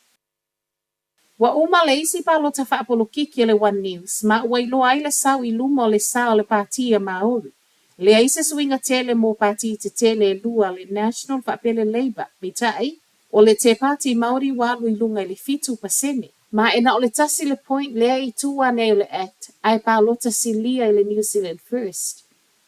Ua uma le isi palota faapolokiki a le One News ma ua iloa ai le sau i luma o le sa o le Pāti a Māori. Leai se suiga tele mo pāti tetele e lua le National faapea le Labour, peitai, o le Te Pāti Māori ua alu i luga i le 7%. Ma e na o le tasi le point lea i tua ane ai o le Act ae palota silia i le New Zealand First.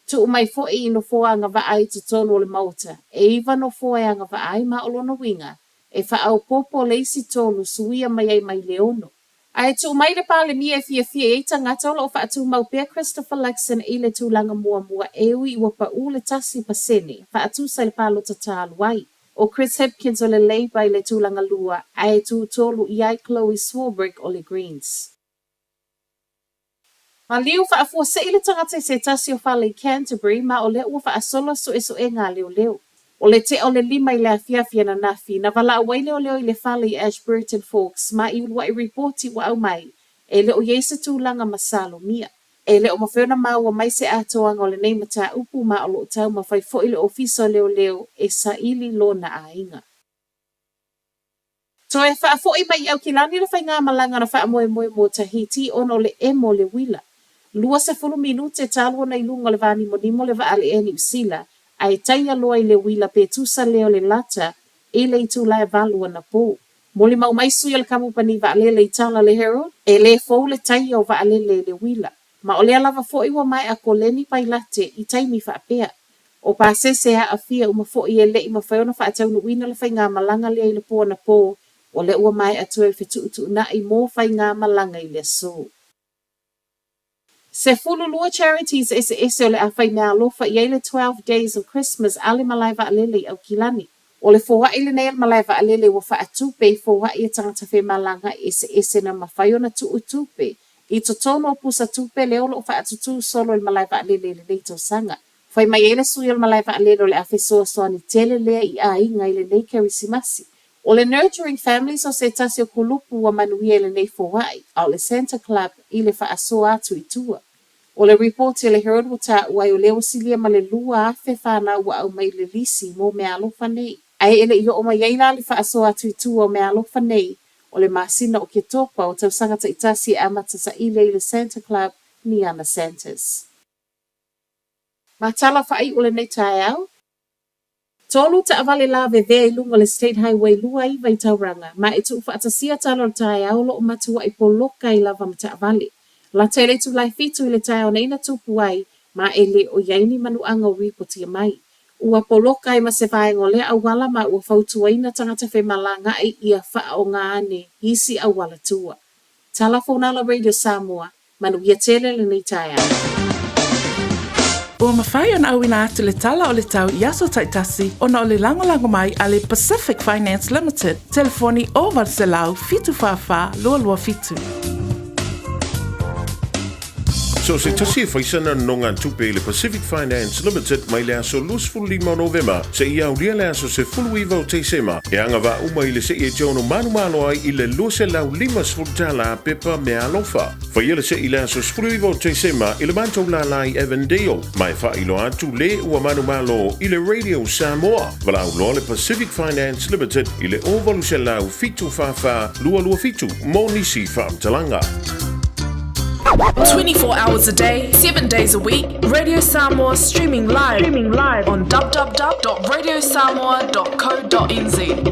Tuu mai foi i nofoa agavaa i totonu o le Maota, e iva nofoa e agavaa ai ma o lona uiga, e faaopoopo le isi tolu suia mai ai mai le ono. Ae tuu mai le Palemia e fiafia i ai tagata o lo o faatumau pea Christopher Luxon i le tulaga muamua e ui ua paʻu le 1% faatusa i le palota talu ai. ʻO Chris Hipkins o le Labour i le tulaga lua, ae tu tolu i ai Chloe Swarbrick o le Greens. Maliu faafuasei le tagata i se tasi o fale i Canterbury ma o lea ua faasolo suesuega a leoleo. O le tea o le lima i le afiafi ananafi, na valaau ai leoleo i le fale i Ashburton Forks ma i uluai ripoti ua aumai, e le o i ai se tulaga masalomia. E le o mafai ona maua mai se atoaga o lenei mataupu ma o lo o taumafai foi le Ofisa o Leoleo e saili lona aiga. Toe faafoi mai i Aukilani le faigamalaga na faamoemoe mo Tahiti ona o le emo o le uila. 20 minute talu ona i luga o le vānimonimo le vaa a le Air Niu Sila ae taia loa i le uila pe tusa lea o le lata i le itula e valu anapō. Molimau mai sui o le kamupani vaalele i tala le Herald, e lē fou le taia o vaalele i le uila. Ma o lea lava foi ua maea koleni pailate i taimi faapea. O pasese e aafia uma foi e le i mafai ona faataunuuina le faigamalaga lea i le po anapō, o lea ua maea toe fetuutuunai mo faigamalaga i le aso. 12 charities eseese o le a fai meaalofa i ai le 12 Days of Christmas a le malae vaalele i Aukilani. O le foai lenei a le malae vaalele ua faatupe i foai a tagata femalagaai eseese na mafai ona tuu tupe i totonu o pusa tupe lea o lo o faatutū solo i le malae vaalele i lenei tausaga. Fai mai ai le sui o le malae vaalele o le a fesoasoani tele lea i aiga i lenei Kerisimasi. O le Nurturing Families o se tasi o kulupu ua manuia i lenei foai, a o le Santa Club i le faasoa atu i tua. O le ripoti a le Herald ua taua ai o lea ua silia ma le 2,000 fanau ua aumai i le lisi mo meaalofa nei. Ae e le i oo mai ai la le faasoa atu i tua o meaalofa nei, o le masina o Oketopa o tausaga taitasi e amata saili ai le Santa Club ni ana Santas. Ma tala faaiu o lenei taeao. Tolu taavale lavevea i luga o le State Highway 29 i Tauranga, ma e tuufaatasia tala o le taeao o lo o matuai poloka ai lava ma taavale. Lata i le itula e fitu i le taeao nei na tupu ai, ma e le o i ai ni manuaga o ripotia mai. Ua poloka ai ma se vaega o lea auala ma ua fautuaina tagata femalagaai ia faaoga ane isi auala tua. Tala Fonala Radio Samoa, Manuia tele lenei taeao. Ua mafai ona auina atu le tala o le tau i aso taitasi ona o le lagolago mai a le Pacific Finance Limited, telefoni 0800 744 227. So se tasi e faisana nonogatupe i le Pacific Finance Limited mai le aso 25 o Novema seia aulia le aso 19 o Tesema e agavaa uma i le se'i e te ono manumalo ai i le $250 pepa meaalofa. Faia le se'i i le aso 19 o Tesema i le matou lālā i Avondale ma e faailoa atu le ua manumalo i le Radio Samoa. Valaau loa le Pacific Finance Limited i le 0800 744 227 mo nisi faamatalaga. 24 hours a day, 7 days a week, Radio Samoa streaming live, streaming live on www.radiosamoa.co.nz.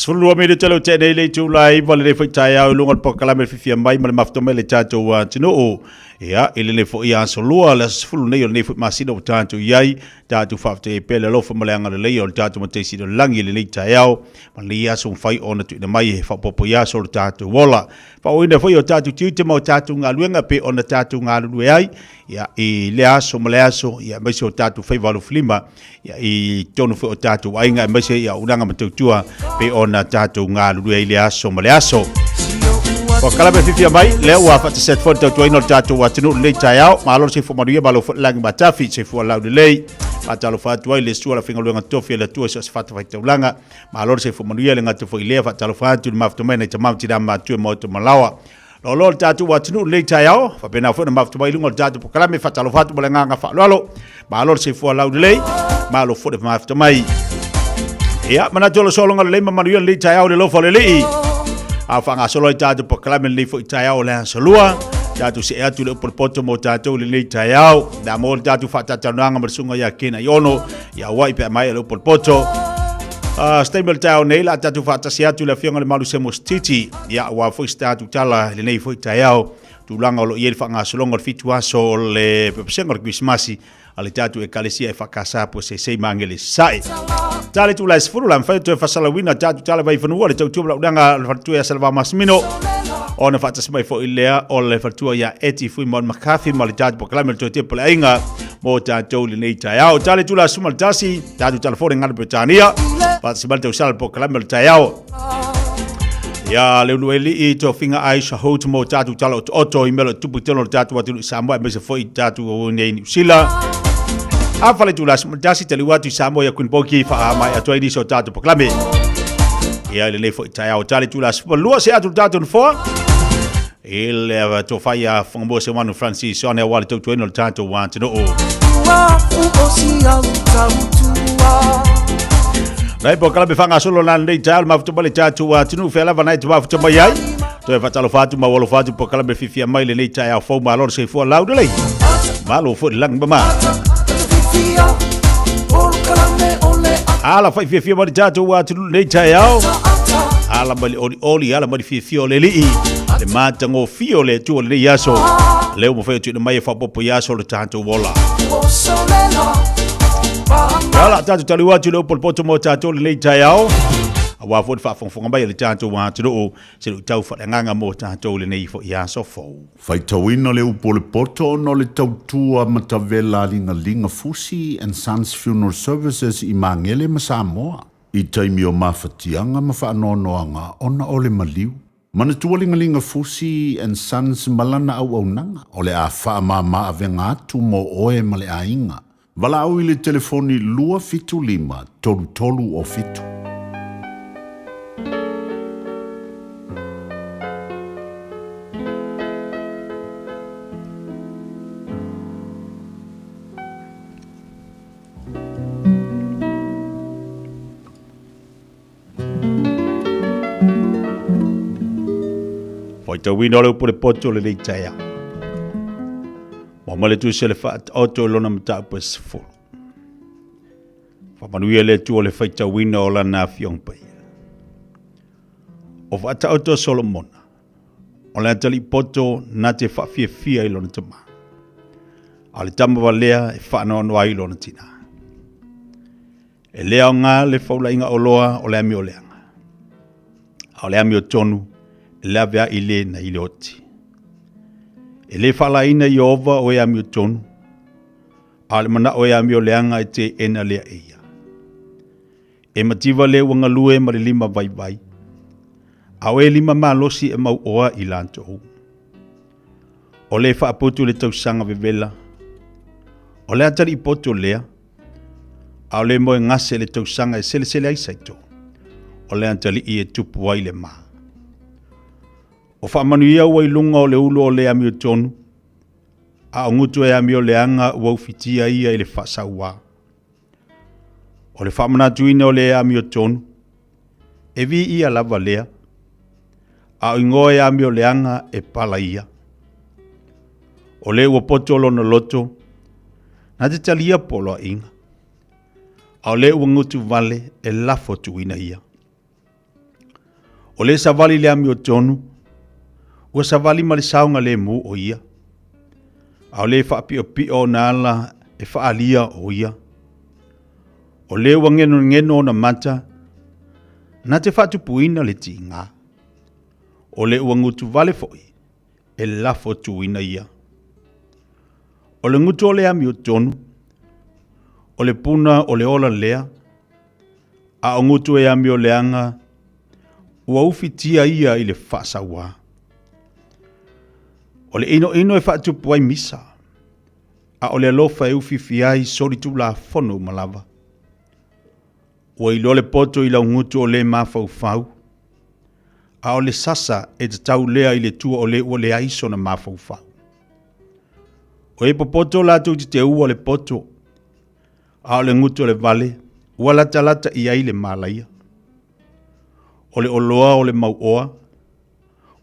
12 minute le te nei le itula i wale le foi taeao i luga o le polokalame le fiafia mai ma le mafuta mai le tatou atunuu. Ia, i lenei foi aso lua, le aso 10 nei o lenei foi masina ua tatou i ai, tatou faafetai ai pea le alofa ma le agalelei o le tatou Matai Sili o le Lagi i lenei taeao ma lenei aso ua mafai ona tuuina mai e faaopoopo i aso o le tatou ola. Faaauauina foi o tatou tiute ma o tatou galuega pei ona tatou galulue ai ia, i lea aso ma lea aso, ia, aemaise o tatou faiva alofilima ia, i totonu foi o tatou aiga, aemaise ia auaunaga ma tautua pei ona tatou galulue ai i lea aso ma lea aso. Ua kala me fifia mai, lea ua faatasi atu foi le tautuaina o le tatou atunuu lenei taeao. Malo le soifua manuia, malo foi le lagi matafi, soifua laulelei. Faatalofa atu ai le sua la faigaluega tofi a le Atua i so o se fatafaitaulaga. Malo le soifua manuia le gata foi i lea, faatalofa atu i le mafuta mai nai tama ma tina matutua i maota ma laoa. Loaloa le tatou atunuu lenei taeao, faapena foi ona mafuta mai i luga o le tatou polokalame, faatalofa atu ma le agaga faaaloalo. Malo le soifua laulelei, malo foi le mafuta mai. Ia, manatu o le sologa lelei ma manuia lenei taeao i le alofa o le Alii. A faagasolo ai tatou polokalame lenei foi taeao o le aso lua. Tatou see atu i le upu o le poto mo tatou i lenei taeao. Le a maua le tatou faatatalanoaga ma le susuga ia Kena Iono, ia Hawaii pe a maea le upu o le poto. Se taimi o le taeao nei, la tatou faatasi atu i le afioga i le Malu Semo Sititi, ia aua foi se tatou tala i lenei foi taeao, tulaga o lo o i ai le faagasologa o le 7 aso o le pepesega o le Kerisimasi a le tatou Ekalesia EFKS Puaseisei Magele Sasae. Tale tula e 10 la mafai ona toe faasalauina tatou tala vai fanua le tautua ma laudaga o le faletua ia Salava Masimino ona faatasi mai foi lea o le faletua ia Eti Fuimon McCarthy ma le tatou polokalame o le toe tepa o le aiga mo tatou i lenei taeao. Tale tula 11 tatou talafo le ngana Peretania faatasi mai le tausala le polokalame o le taeao. Ia le uluelii tofiga Aisha Holt mo tatou tala otooto i mea o lo o tupu i totonu o le tatou atunuu i Samoa aemaise foi i tatou nei i Niu Sila. A fale tula 11 taliu atu i Samoa ia Queen Boki faamaea atu ai nisi o tatou polokalame. Ia i lenei foi taeao tali tula 12 se atu le tatou nofoa. I le tofa ia Whangamua Seumanu Francis one aua le tautuaina o le tatou atunuu. Nei po kala me whangasolo nā nei taeao le mafuta mai le tatou atunuu whea lava nei te mafuta mai ai. Toe whatalofa atu ma ualofa atu po kala me whiwhia mai le nei taeao fou malo le soifua lau lelei. Malo foi le lagi mama. Ala whai fiafia mai le tatou atunuu nei taeao. Ala mai le olioli, ala mai le fiafia o le alii. Le matagofie o le Atua o lenei aso. Lea ua mafai ona tuuina mai e faaopoopo i aso o le tatou ola. Ala tatou taliu atu i le upu o le poto mo tatou lenei taeao. Aua foi le faafogafoga mai a le tatou atunuu se luitau faaleagaga mo tatou lenei foi aso fou. Faitauina le upu o le poto ona o le tautua matavela a Ligaliga Fusi and Sons Funeral Services i Magele ma Samoa i taimi o mafatiaga ma faanoanoaga ona o le maliu. Manatua Ligaliga Fusi and Sons ma lana auaunaga o le a faamama avega atu mo oe ma le aiga. Valaau i le telefoni 275 33 o 7. Faitauina o le upu o le poto o lenei taeao. Ua mai le tusi o le faataoto i lona mataupu e 10. Faamanuia le Atua le faitauina o lana afioga paia. O faataoto a Solomona, o le atalii poto na te faafiafia i lona tama, a o le tama valea e faanoanoa ai i lona tina. E le aoga le faulaiga oloa o le amioleaga, a o le amiotonu e laveai i le na i le oti. E le faalaina Ieova o e amiotonu, a o le manao e amioleaga e teena lea e ia. E mativa le ua galue ma le lima vaivai, a o e lima malosi e mauoa i latou. O le faaputu le tausaga vevela, o le atalii poto lea, A o le moegase le tausaga e selesele ai Saito, o le atalii e tupu ai le ma. O faamanuia ua i luga o le ulu o le amiotonu, a o gutu e amio leaga ua ufitia ia i le faasauā. O le faamanatuina o le amiotonu, e viia lava lea, a o igoa e amio leaga e pala ia. O le ua poto lona loto, na te talia poloaiga, a o le ua gutu vale e lafo tuuina ia. O le savali le amiotonu, ua savali ma le saogalemu o ia. A o le faapiopio ona ala e faaalia o ia. O le ua genogeno ona mata, na te faatupuina le tiga. O le ua gutuvale foi, e lafo tuuina ia. O le gutu o le amiotonu, o le puna o le ola lea, a o gutu e amio leaga, ua ufitia ia i le faasauā. O le inoino e faatupu ai misa, a o le alofa e ufiufi ai solitulafono uma lava. Ua iloa le poto i lau gutu o le mafaufau, a o le sasa e tatau lea i le tua o le ua leai sona mafaufau. O e popoto latou te teua le poto, a o le gutu o le vale ua latalata i ai le malaia. O le oloa o le mauoa,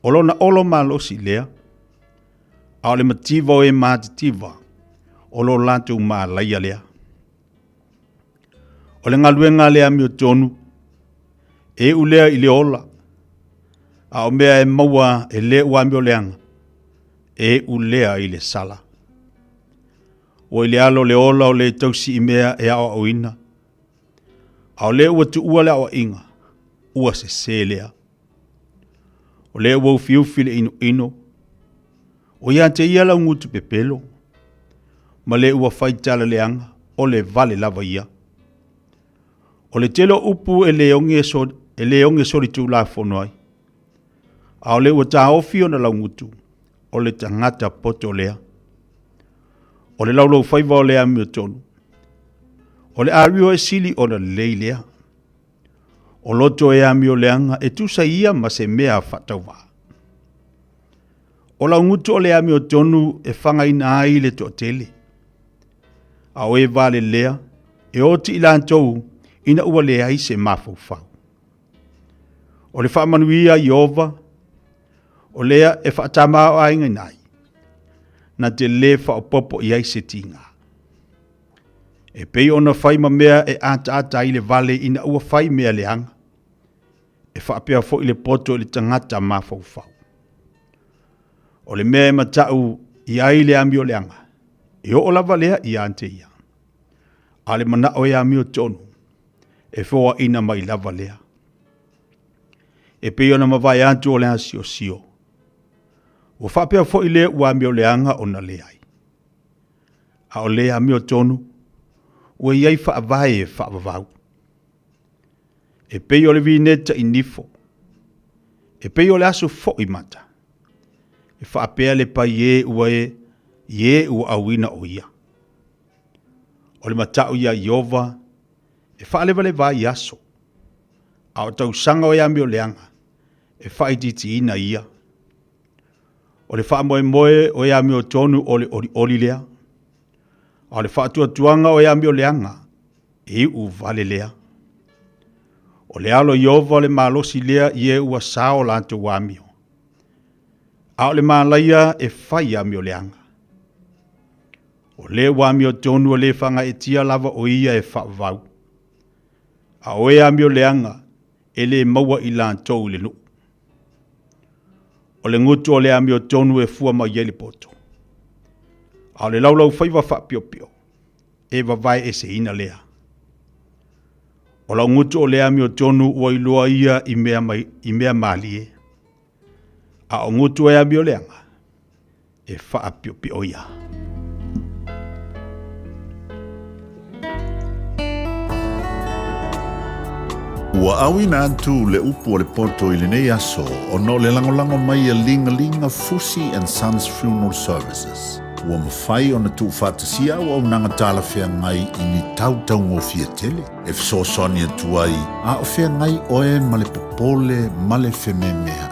o lona olo malosi lea, a o le mativa o e matitiva, o lo latou malaia lea. O le galuega a le amiotonu, e iu lea i le ola, a o mea e maua e le ua amioleaga, e iu lea i le sala. Ua i le alo le ola o le tausi i mea e aoaoina, a o lea ua tuua le aoaiga, ua sesē lea. O lea ua ufiufi le inoino, o ia te ia lau gutu pepelo, ma le ua fai tala leaga, o le vale lava ia. O le tele o upu e le oge so, e le oge solitulafono ai, a o le ua taofi ona laugutu, o le tagata poto lea. O le laulaufaiva o le amiotonu, o le ario e sili ona lelei lea. O loto e amio leaga e tusa ia ma se mea faatauvaa. O laugutu o le amiotonu e fagaina ai le toatele. A o e valelea, e oti i latou ina ua leai se mafaufau. O le faamanuia Ieova, o lea e faatamaoaigaina ai, na te lē faaopoopo i ai se tiga. E pei ona fai ma mea e ataata ai le vale ina ua fai mea leaga, e faapea foi le poto i le tagata mafaufau. O le mea e matau i ai le amioleaga, e oo lava lea ia te ia. A o le manao e amiotonu, e foaina mai lava lea. E pei ona mavae atu o le asiosio, ua faapea foi le ua amioleaga ona leai. A o le amiotonu, ua i ai faavae e faavavau. E pei o le vineta i nifo, e pei o le aso foi mata, e faapea le pai e ua e i e ua auina o ia. O le matau ia Ieova e faalevaleva ai aso, a o tausaga o e amioleaga e faaitiitiina ia. O le faamoemoe o e amiotonu o le olioli lea, a o le faatuatuaga o e amioleaga e iu vale lea. O le alo Ieova o le malosi lea i e ua sao latou amio, a o le malaia e fai amioleaga. O le ua amiotonu e le faagaeetia lava o ia e faavavau, a o e amioleaga e le maua i latou i le nuu. O le gutu o le amiotonu e fua mai ai le poto, a o le laulaufaiva faapiopio e vavae eseina lea. O lau gutu o le amiotonu ua iloa ia i mea, mai, i mea malie, a o gutu e amioleaga e faapiopio ia. Ua auina atu le upu o le poto i lenei aso ona o le lagolago mai a Ligalinga Fusi and Sons Funeral Services. Ua mafai ona tuufaatasia auaunaga talafeagai i ni tau taugofie tele e fesoasoani atu ai a o feagai oe ma le popole ma le fememeai.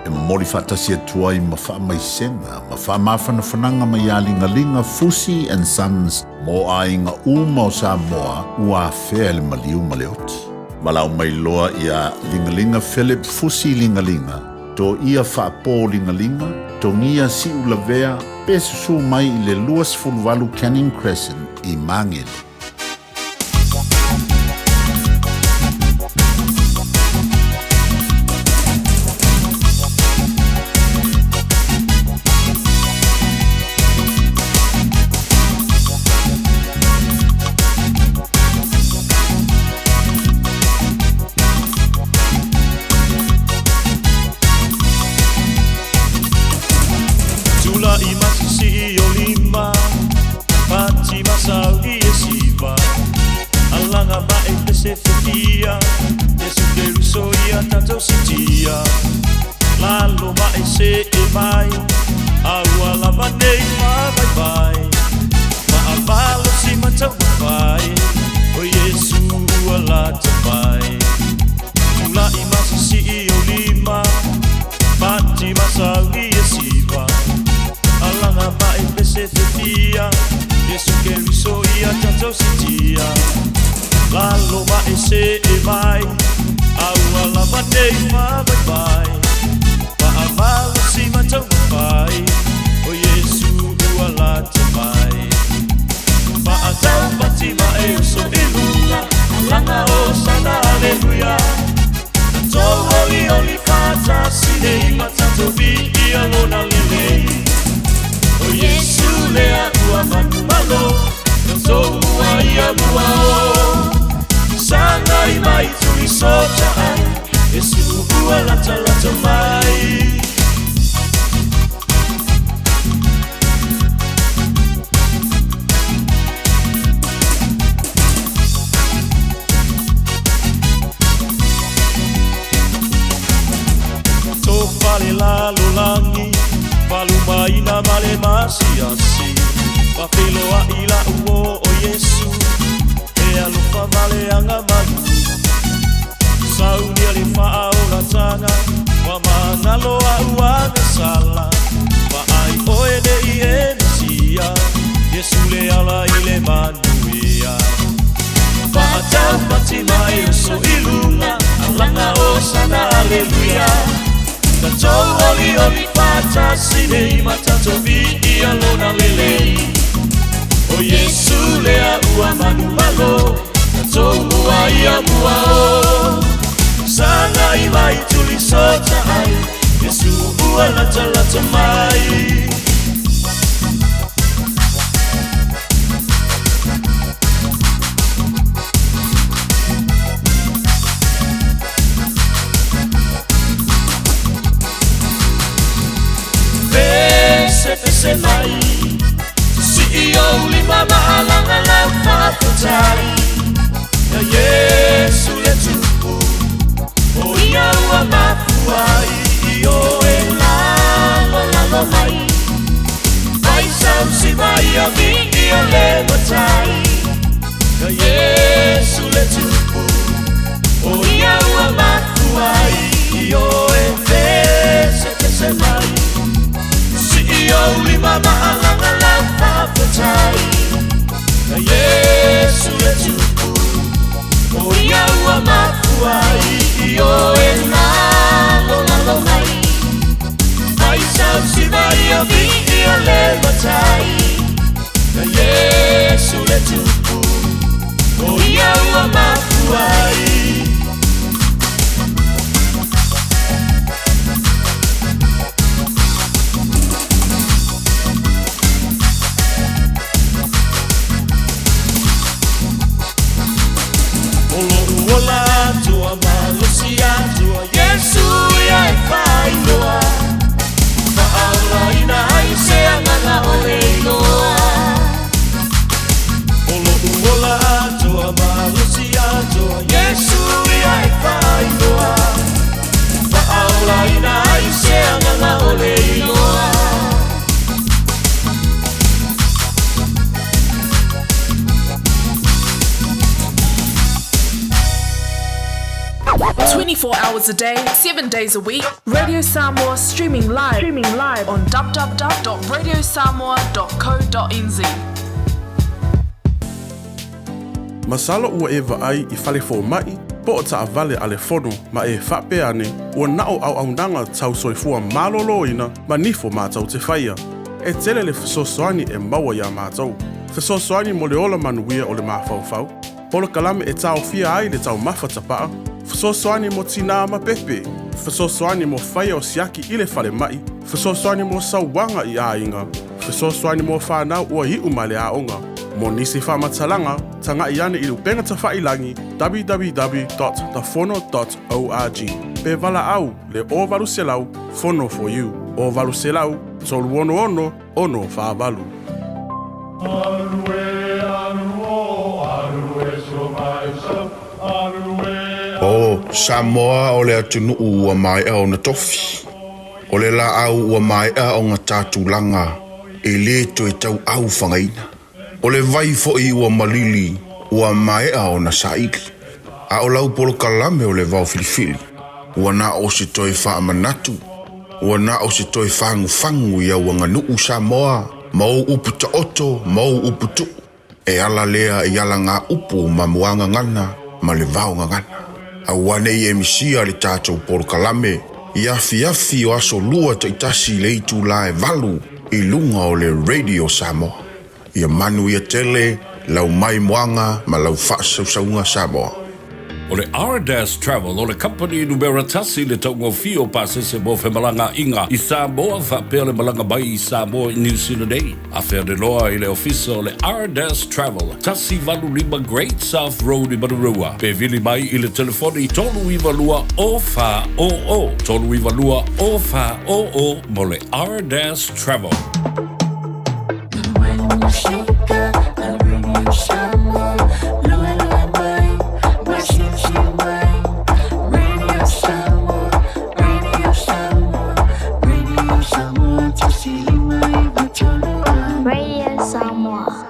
E momoli faatasi atu ai ma faamaisega ma faamafanafanaga mai ia Ligalia Fusi and Sons mo aiga uma o Samoa ua afea i le maliu ma le oti. Valaau mai loa ia Ligalia Philip Fusi Ligalia, Toia Faapo Ligalia, Togia Siulavea, pe susu mai i le 28 Canning Crescent i Magele. Tula'i ma sisii o lima, Pati ma sauni e siva, Alaga ma e pese fefia, Iesu Keriso ia tatou sitia. Lalo ma e se'e mai, A ua lava nei faavaivai, Faamalosi ma taumafai, O Iesu ua lata mai. Tula'i ma sisii o lima, Pati ma sauni e siva, Alaga ma e pese fefia, Iesu Keriso ia tatou sitia. Lalo ma e se'e mai, A ua lava nei faavaivai, Faamalosi ma taumafai, O Iesu ua lata mai. Faataupati ma e uso i luga, Alaga hosana aleluia. Tatou olioli faatasi nei ma tatou viia lona lelei. O Iesu lea ua manumalo, tatou mua ia mua o. Sagai mai tulisotaai, Iesu ua latalata mai. Tofa le lalolagi, falumaina ma le masiasi, Faafeiloai la'u uō o Iesu, e alofa ma le agamalu. Saunia le faaolataga, ua magalo a'u agasala, Vaai oe nei e Mesia, Iesu le ala i le manuia. Faataupati ma e uso i luga, Alaga hosana aleluia. Tatou olioli faatasi nei ma tatou viia lona lelei. O Iesu lea ua manumalo, tatou mua ia mua o. Sagai mai tulisotaai, Iesu ua latalata mai. Pese pese mai, Sisii ou lima ma alaga lau faafetai. Ia Iesu le Tupu, o ia ua mafua ai i oe lalolalo mai. Fai sau siva ia viia le Matai. Ia Iesu le Tupu, o ia ua mafua ai i oe pese pese mai. Sisii ou lima ma alaga lau faafetai. Ia Iesu le Tupu, 24 hours a day, 7 days a week. Radio Samoa streaming live, streaming live on www.radiosamoa.co.nz. Masalo ua e vaai i fale fomai, po o taavale a le fono ma e faapea ane, ua na o auaunaga tau soifua malōlōina ma nifo matou te faia. E tele le fesoasoani e maua iā matou. Fesoasoani mo le ola manuia o le mafaufau, polokalame e taofia ai le taumafa tapaa, fesoasoani mo tinā ma pepe, fesoasoani mo faia o siaki i le falemai, fesoasoani mo sauaga i aiga, fesoasoani mo fanau ua iu mai le aoga. Mo nisi faamatalaga, tagai ane i le upega tafailagi www.thefono.org pe valaau le 0800 Fono for you 0800 366 648. O Samoa o le atunuu ua maea ona tofi. O le laau ua maea ona ta tulaga e le toe tauau fagaina. O le vai foi ua malili ua maea ona saili. A o lau polokalame o le vao filifili, ua na o se toe faamanatu, ua na o se toe fagufagu i au aganuu Samoa ma ou upu taoto ma ou upu tuu. E ala lea i alagaupu ma muagagana ma le vaogagana. Aua ne i e misia le tatou polokalame i afiafi o aso Lua taitasi i le itula e 8 i luga o le Radio Samoa. Ia manuia tele lau maimoaga ma lau faasausauga Samoa. O le Ardas Travel o le kamupani numera tasi i le taugofie o pasese mo femalagaaiga i Samoa faapea le malaga mai i Samoa i New Zealand nei. Afe ane loa i le ofisa o le Ardas Travel, 185 Great South Road i Manurewa, pe vili mai i le telefoni 392 0400, 392 0400 mo le Ardas Travel. Radio Samoa.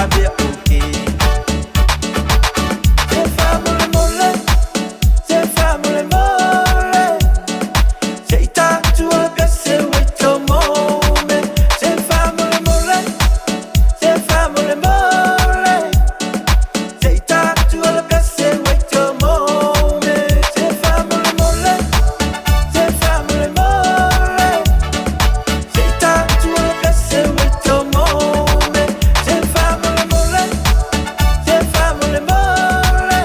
Be okay. Se faamolemole, se faamolemole, se i tatou ala pese ua i tomome. Se faamolemole, se faamolemole, se i tatou ala pese ua i tomome. Se faamolemole, se faamolemole, se i tatou ala pese ua i tomome. Se faamolemole, se faamolemole,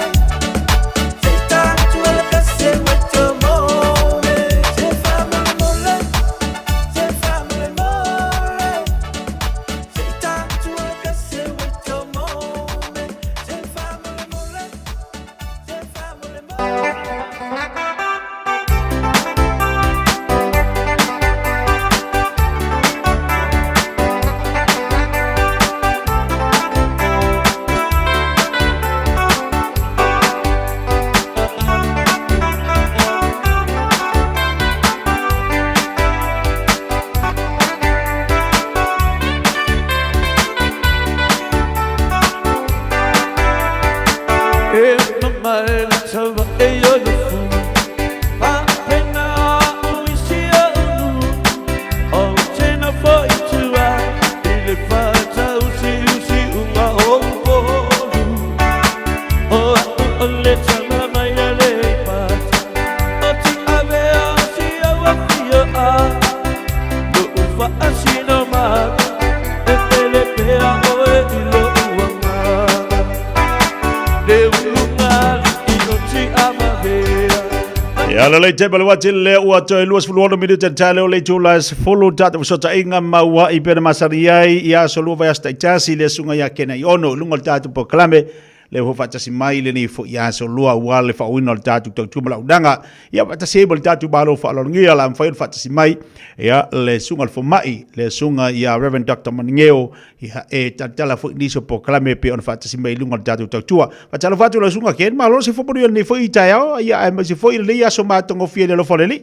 se i tatou ala pese ua i tomome. Se faamolemole, se faamolemole, se i tatou ala pese ua i tomome. Se faamolemole, se faamolemole. E mamae le taua e o le fu Faapena au i si ou nuu Ou te nofo i tua i le faatausiusiuga o Upolu O a'u o le tama mai a Aleipata O Tiavea o si ou afioaga Lo'u faasinomaga E pele pea oe i lo'u agaga Le ulugalii o Ti'amahea. Ia lelei te le wati le ua toe 26 minute te tale o le itula e 10 tatou fesootaiga maua i pena masani ai i aso lua vaiaso taitasi le susuga ia Kena Iono i luga o le tatou polokalame le ua faatasi mai lenei foi aso lua aua le faaauauina o le tatou tautua ma le auaunaga. Ia faatasi ai ma le tatou Malo faaaloalogia o le a mafai ona faatasi mai ia le susuga i le fomai le susuga ia Reverend Dr. Maningeo ia e talatala foi nisi o polokalame e pei ona faatasi mai i luga o le tatou tautua. Faatalofa atu lau susuga Ken, malo le soifua manuia i lenei foi taeao, ia aemaise foi lenei aso matagofie i le alofa o le Alii.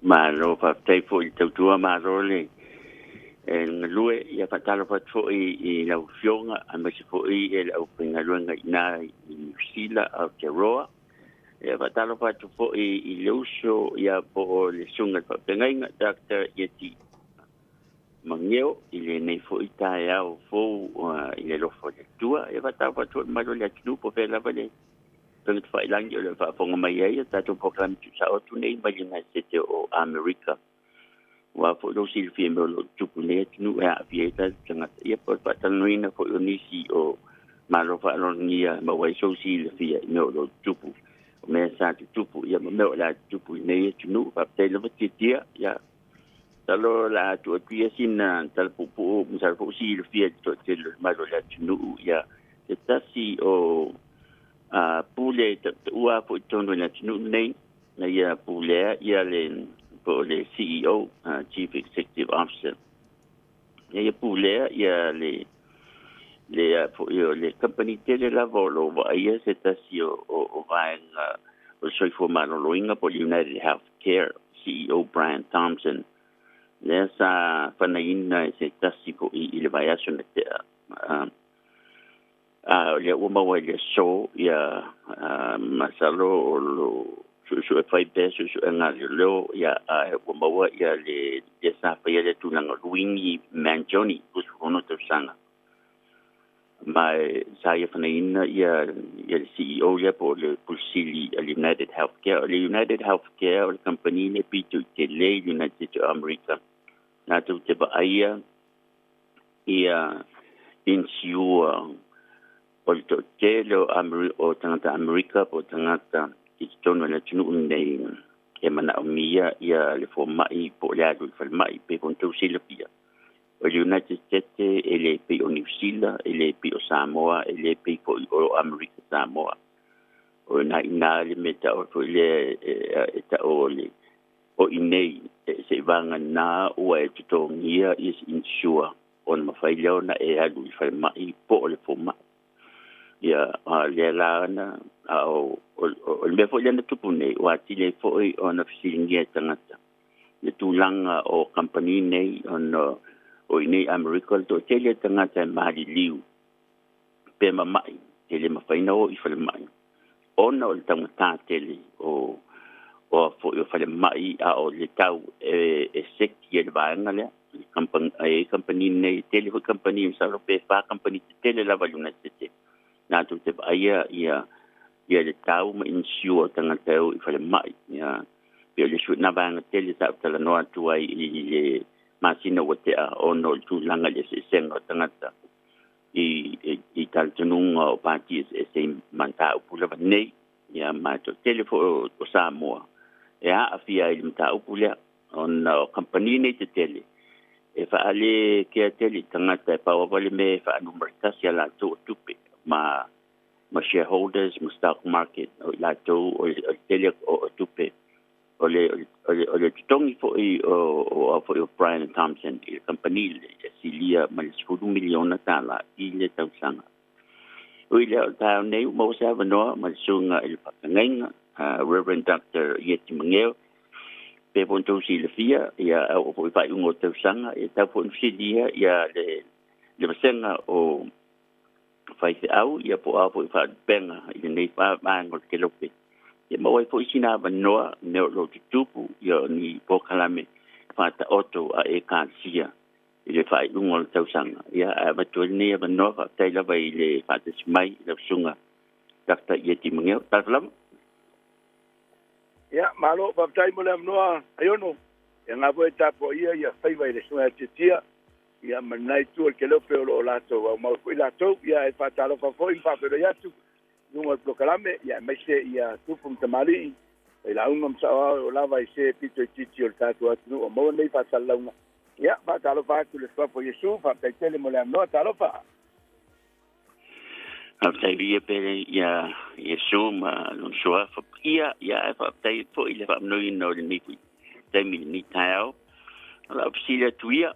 Malo faafetai foi i le tautua, malo le galue. Ia faatalofa atu foi i lau Afioga aemaise foi le aufaigaluega i ina i Niu Sila, Aotearoa. Ia faatalofa atu foi i le uso ia po o le Susuga i le Faafeagaiga Doctor Ieti Mageo i lenei foi taeao fou i le alofa o le Atua. Ia faatalofa atu foi i le mamalu o le atunuu po o fea lava le tagata faiilagi o lo o faafofoga mai ai a tatou polokalame tuusao atu nei mai le United States o Amerika. Aua foi lou silafia i mea o lo o tutupu i lenei atunuu e aafia ai tatou tagata. Ia po o le faatalanoaina foi o nisi o malo faaaloalogia e maua ai sou silafia i mea o lo o tutupu, o mea sa tutupu ia ma mea o le a tutupu i lenei atunuu. Faafetai lava Tiatia. Ia masalo o le a tuu atu ia sina tala puupuu, masalo foi ua silafia e le toatele o le mamalu o le atunuu ia se tasi o pule tautaua foi i totonu o le atunuu lenei, na ia pulea ia le po o le CEO, Chief Executive Officer. Na ia pulea ia le le foi o le company tele lava o lo o vaaia se tasi o vaega o le soifua maloloina po o le United Healthcare CEO Brian Thompson, lea sa fanaina e se tasi foi i le vaiaso na tea. A o lea ua maua i le aso, ia, masalo o lo suesue fai pea suesuega a leoleo, ia, a ua maua ia le lea sa faia le tulaga o Luigi Mangione, 26 tausaga. Ma sa ia fanaina ia ia le CEO lea po o le Pule Sili a le United Healthcare. O le United Healthcare o le kamupani lea pito i tele i le United States o Amerika. Latou te vaaia ia insure o le toatele o o tagata Amerika po o tagata i totonu o le atunuu lenei e manaomia ia le fomai po o le alu i le falemai pei foi ona outou silafia. O le United States e le pei o Niu Sila, e le pei o Samoa, e le pei foi o Amerika Samoa. O ina ina le mea ta'o foi lea e ta'o o le o i nei seivagana ua e totogia ia se insure ona mafai lea ona e alu i le falemai po o le fomai. Ia a lea la ana a o le mea foi lea na tupu nei ua atili ai foi ona fesiligia e tagata le tulaga o kamupani nei ona O i nei Amerika o le toatele o tagata e maliliu pe mama'i e le mafai ona o i falemai ona o le taugata tele o o a foi o falemai a o le tau e e seki ai le vaega lea e i kamupani nei tele foi kamupani masalo pe fa kamupani tetele lava i le United States latou te vaaia ia ia le tau ma insure o tagata e o i falemai ia pei o le isi foi lena vaega tele sa ou talanoa atu ai i le masina ua tea ona o le tulaga i le eseesega o tagata i i talitonuga o pati eseese i mataupu lava nei ia ma toatele foi o Samoa e aafia ai i le mataupu lea ona o kamupani nei tetele e faale kea tele i tagata e pau lava le mea e faanumera tasi a latou o tupe ma ma shareholders ma stock market o i latou o le tele o tupe o le o le o le totogi foi o o foi o Brian Thompson i le kamupani le e silia ma le $10 miliona i le tausaga. Ui lea o le taeao nei ua maua se avanoa ma le susuga i le faafeagaiga Reverend Doctor Ieti Mageo pe po o outou silafia ia a oo foi i faaiuga o tausaga e tatau foi ona fesilia ia le le vasega o faifeau ia po o a foi faalupega i lenei vaega o le kelope ia maua ai foi sina avanoa mea o lo o tutupu ia o ni polokalame faataoto a Ekalesia i le faaiuga o le tausaga. Ia, ae avatu ai lenei avanoa, faafetai lava i le faatasi mai i lau susuga Doctor Ieti Mageo. Talofa lava. Ia, malo, faafetai mo le avanoa Aiono. Ia nga foi e tapuaia ia faiva i le susuga ia Tiatia, ia ma lena itu o le Kelope o lo o latou aumau foi latou. Ia e faatalofa foi ma faafeiloai atu i luga o le polokalame, ia aemaise ia tupu ma tamalii, failauga ma saoao e oo lava i se pito itiiti o le tatou atunuu o maua nei faasalalauga. Ia, faatalofa atu i le Suafa o Iesu, faafetai tele mo le avanoa. Talofa! Faafetai viia pele ia Iesu ma lona Suafa Paia, ia ae faafetai foi i le faamanoina o lenei foi taimi i lenei taeao. O lau fesili atu ia,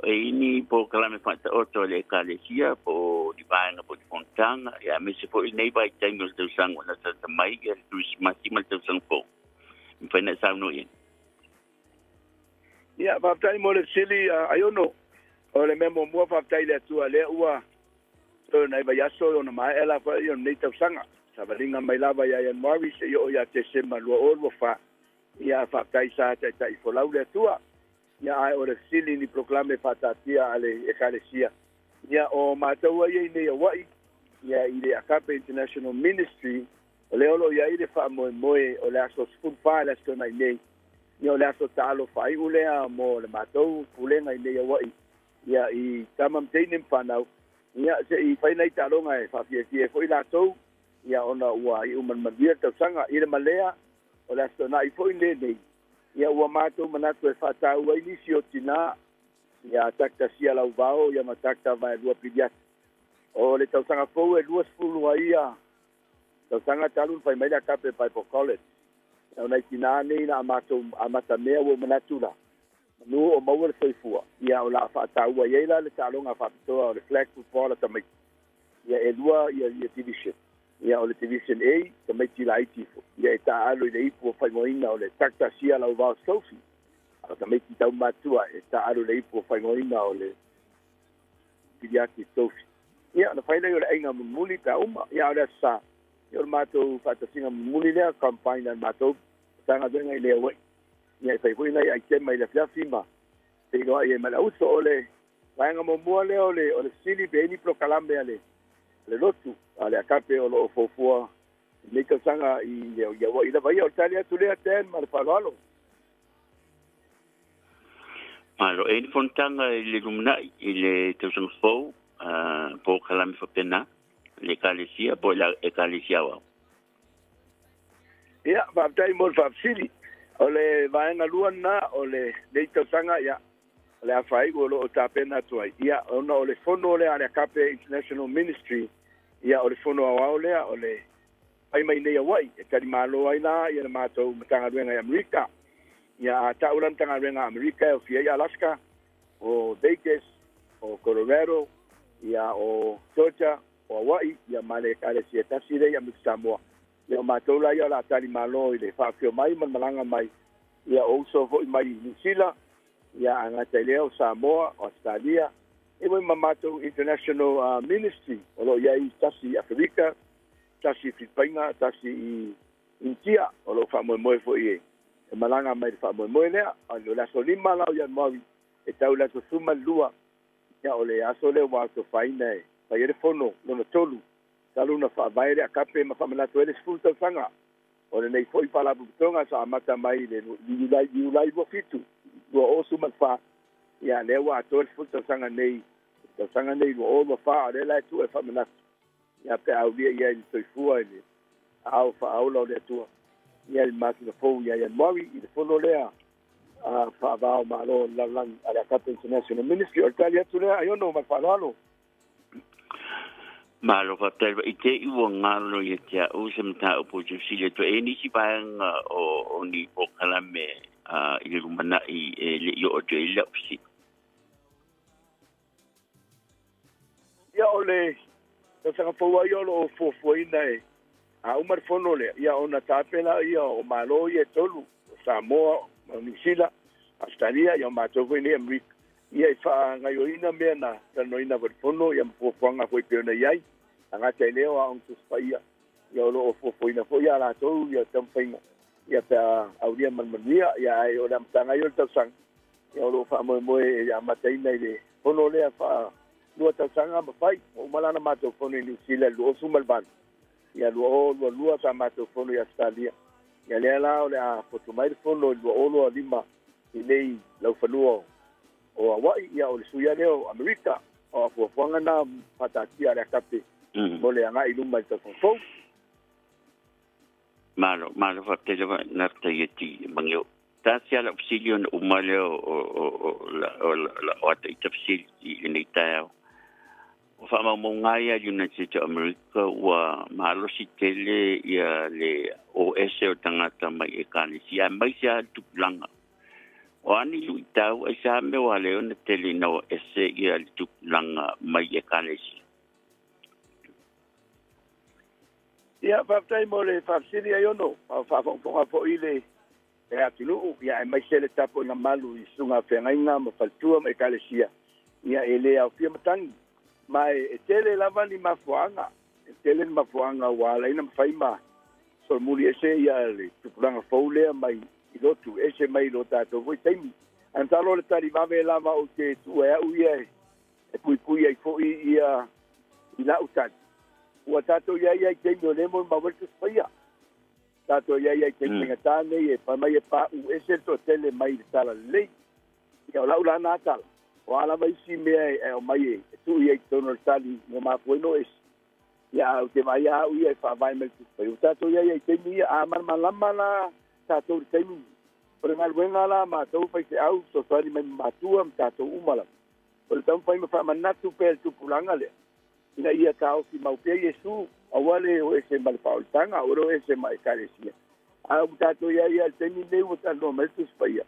e i ai ni polokalame faataoto a le Ekalesia po o ni vaega po o ni fonotaga, ia aemaise foi lenei vaitaimi o le tausaga ua latalata mai, ia le Kerisimasi ma le tausaga fou. E mafai ona e saunoa i ai? Ia, faafetai mo le fesili, Aiono. O le mea muamua, faafetai i le Atua lea ua toe o nai vaiaso ona maea la foi o lenei tausaga. Savaliga mai lava ia Ianuari seia oo ia Tesema 2024. Ia, faafetai sa taitai folau le Atua. Ia, ae o le fesili ni polokalame faataatia a le Ekalesia. Ia, o matou ai i nei Hawaii, ia i le Agape International Ministry, o lea o lo o i ai le faamoemoe o le aso 14 i le Aso Toonai nei, ia o le aso taalo faaiu lea mo le matou pulega i nei Hawaii, ia i tama ma teine ma fanau, ia se i fai nai taaloga e faafiafia ai foi latou, ia ona ua iu manumanuia le tausaga. I le malea o le Aso Toonai foi lenei, ia ua matou manatu e faataua ai nisi o tinā, ia Dr. Sia Lauvao ia ma Dr. Vaelua Piliati. O le tausaga fou e 20 ai ia tausaga talu na fai mai le Agape Bible College. O nai tinā nei na a matou amatamea ua ou manatu la, manu o maua le soifua, ia o le a faataua i ai la le taaloga faapitoa o le flag football a tamaiti. Ia e lua ia ia division. Ia o le division A, tamaiti laiti ifo. Ia e taaalo i le ipu o faaigoaina o le Doctor Sia Lauvao Trophy. A o tamaiti taumatua e taaalo i le ipu o faaigoaina o le Piliati Trophy. Ia ona fai lea o le aiga mulimuli pe a uma. Ia a o le Aso Sa, ia o le matou faatasiga mulimuli lea, combine a le matou Matagaluega i le Hawaii. Ia e fai foi nai aitema i le afiafi ma feiloai ai ma le auso. O le vaega muamua lea o le o le fesili pe i ai ni polokalame a le le lotu a le Agape o lo o fuafua i lenei tausaga i Hawaii lava ia. O le tali atu lea Dan ma le faaaloalo. Malo. E i ai ni fonotaga i le lumanai i le tausaga fou, polokalame faapena, le Ekalesia po o le Ekalesia Aoao? Ia, faafetai mo le faafesili. O le vaega lua lena o lenei tausaga, ia, o le a faaiu o lo o tapena atu ai. Ia, ona o le fono lea a le Agape International Ministry, ia, o le fono aoao lea o le fai mai nei Hawaii, e talimalo ai la ia le matou Matagaluega i Amerika. Ia, a ta'u la Matagaluega a Amerika e aofia ai Alaska, o Vegas, o Colorado, ia, o Georgia, o Hawaii, ia, ma le Ekalesia e tasi lea i Amerika Samoa. Ia, o matou la ia o le a talimalo i le faafio mai ma le malaga mai, ia, o uso foi mai Niu Sila, Ia, a gata i lea o Samoa, o Ausetalia, e foi ma matou International Ministry o lo o i ai tasi i Aferika, tasi i Filipaiga, tasi i Initia, o lo o faamoemoe foi e malaga mai i le faamoemoe lea. O le aso 5 la o Ianuari e tau i le aso 12, ia o le aso lea ua atofaina e fai ai le fono lona tolu talu ona faavae le AKAPE ma faamanatu ai le 10 tausaga o lenei foi faalapotopotoga sa amata mai i le Iulai 27, 2014. Ia, lea ua atoa le 10 tausaga nei, tausaga nei 2024, a o lea la e tuu e faamanatu, ia pe a aulia i ai le soifua i le aao faaola o le Atua, ia i le masina fou ia Ianuari i le fono lea a faava o Malo o le lalolagi a le AKAPE International Ministry. O le tali atu lea, Aiono, ma le faaaloalo. Malo faafetai lava. I te i ua galo ia te au se mataupu ou te fesili atu ai. E i ai nisi vaega o ni polokalame i le lumanai e le i oo atu i ai lau fesili. Ia, o le tausaga fou lava ia o lo o fuafuaina e a uma le fono lea, ia ona tape lea o Malo ia e tolu, o Samoa, o Niu Sila, Ausetalia, ia o matou foi nei Amerika, ia e faagaoioiina mea na talanoaina foi i le fono, ia ma fuafuaga foi pei ona i ai. A gata i lea o Aoga Tusi Paia, ia o lo o fuafuaina foi ia latou ia taumafaiga, ia pe a aulia ma le manuia. Ia ae o le amataga ia o le tausaga, ia o lo o faamoemoe e amataina i le fono lea faa lua tausaga ma fai. Ua uma la ona matou fono i Niu Sila i le 2018, ia 2022 sa matou fono i Ausetalia. Ia lea la o le a fotu mai le fono i le 2025 i nei laufanua o Hawaii, ia o le sui lava lea o Amerika. O fuafuaga na faataatia a le AKAPE mo le agai i luma i le tausaga fou. Malo, malo faafetai lava Nafta ia ti Mageo. Tasi lava lau fesili ona uma lea o ata ita fesili i lenei taeao. O faamaumauga ia a le United States of America ua malosi tele ia le o ese o tagata mai ekalesia aemaise lava le tupulaga. O a ni luitau aisea mea ua ala ai ona tele ina o ese ia le tupulaga mai ekalesia? Ia, faafetai mo le faafesili, Aiono, a o faafogafoga foi le atunuu, ia aemaise le tapuaiga malu i susuga feagaiga ma faletua ma ekalesia, ia e le aofia matagi. Ma e tele lava ni mafuaaga, e tele ni mafuaaga ua ala ai ona mafai ma solomuli ese ia le tupulaga fou lea mai i lotu, ese mai lo tatou foi taimi. Ae masalo o le tali vave lava ou te tuua e au ia e puipui ai foi ia i lau tali. Ua tatou i ai i taimi o lea e molimau ai le Tusi Paia. Tatou i ai i taimi faigata nei e fai mai e paʻu ese le toatele mai le talalelei. Ia o lau la na tala, o a lava isi mea e aumai e tuu i ai i totonu o le tali ua mafua ai ona o ese. Ia a ou te vaai lava au ia e faavae mai le Tusi Paia. Ua tatou i ai i taimi ia, a malamalama la tatou i le taimi o le galuega la a matou faifeau, fesoasoani mai ma matua ma tatou uma lava. O le taumafai ma faamanatu pea i le tupulaga lea, ina ia taofi mau pea Iesu, aua le o ese ma le faaolitaga, aua le o ese ma Ekalesia. A ua tatou i ai lava i le taimi lenei ua talanoa mai le Tusi Paia,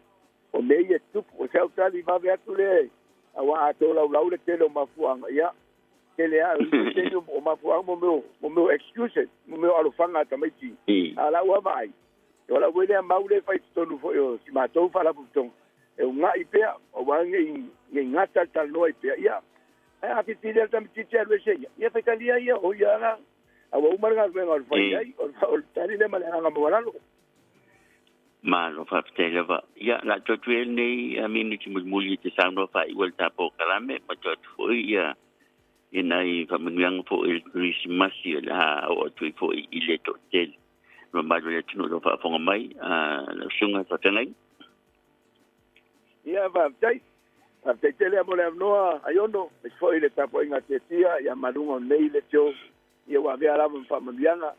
o mea ia e tutupu. O si au tali vave atu lea, aua a tolaulau le tele o mafuaaga, ia, tele lava, o le tele o mafuaaga mo mea o, mea o excuses, mo mea o alofaga a tamaiti. A o lau lava vaai, o lau foi lea mau lea e fai i totonu foi o si matou faalapotopotoga, e uga'i pea, aua ne i gata le talanoa ai pea, ia, ae a filifili lava le tamaitiiti e alu ese ia, ia faitalia ia, o ia la, a ua uma le galuega o le fai ai, o le tali lea ma le agaga maualalo. Malo faafetai lava. Ia, o le a tuu atu ia lenei minute mulimuli e te saunoa faaiu ai le ta polokalame, ma tuu atu foi ia i nai faamanuiaga foi i le Kerisimasi o le a oo atu ai foi i le toatele mamalu o le atunuu o lo o faafofoga mai. Lau Susuga Faafeagaiga. Ia, faafetai. Faafetai tele lava mo le avanoa, Aiono, aemaise foi le tapuaiga a Tiatia ia ma luga o lenei leitio, ia ua avea lava ma faamanuiaga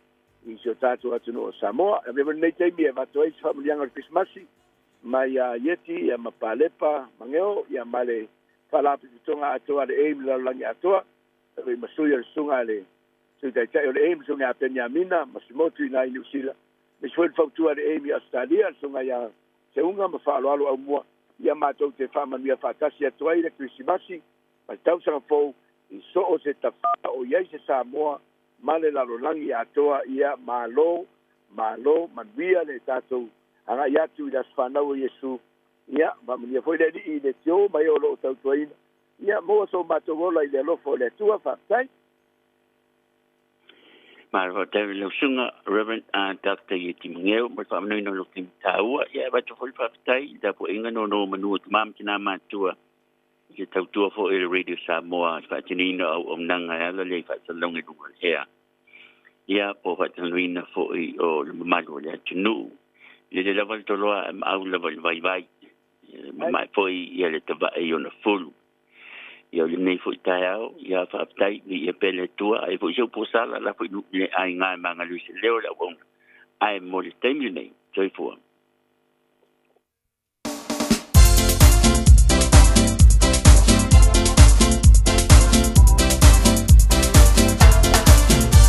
i si o tatou atunuu o Samoa. E avea foi lenei taimi e avatu ai se faamanuiaga o le Kerisimasi mai ia Ieti ia ma Palepa Mageo ia ma le Faalapotopotoga atoa a le AIM i le lalolagi atoa, e ave i ma sui o le susuga a le Sui Taitai o le AIM, le susuga ia Peniamina Masimotu i ina i Niu Sila, aemaise foi le fautua a le AIM i Ausetalia, le susuga ia Seuga ma Faaaloalo Aumua, ia matou te faamanuia faatasi atu ai le Kerisimasi ma le tausaga fou i so o se tafea o i ai se Samoa ma le lalolagi atoa. Ia malo, malo, manuia le tatou agai atu i le aso fanau o Iesu. Ia, faamanuia foi le Alii i le tio ma e o lo o tautuaina. Ia, maua so matou ola i le alofa o le Atua. Faafetai. Malo faafetai i lau susuga Rev. Doctor Ieti Mageu mo le faamanoina o lou taimi taua. Ia e avatu foi le faafetai i le tapuaiga nonomanu a tama ma tina matua i se tautua foi a le Radio Samoa i le faatinoina o auaunaga e ala lea i faasalalauga i luga o le ea. Ia po o faatalanoaina foi o le mamalu o le atunuu. E lelei lava le toloa ae maau lava i le vaivai. E mamae foi ia le tavae i ona fulu. Ia o lenei foi taeao, ia faafetai, viia pea le Atua, ai foi se upu sala, lafo i le aiga e magalui se leo o le auauna. Ae mo le taimi lenei, soifua.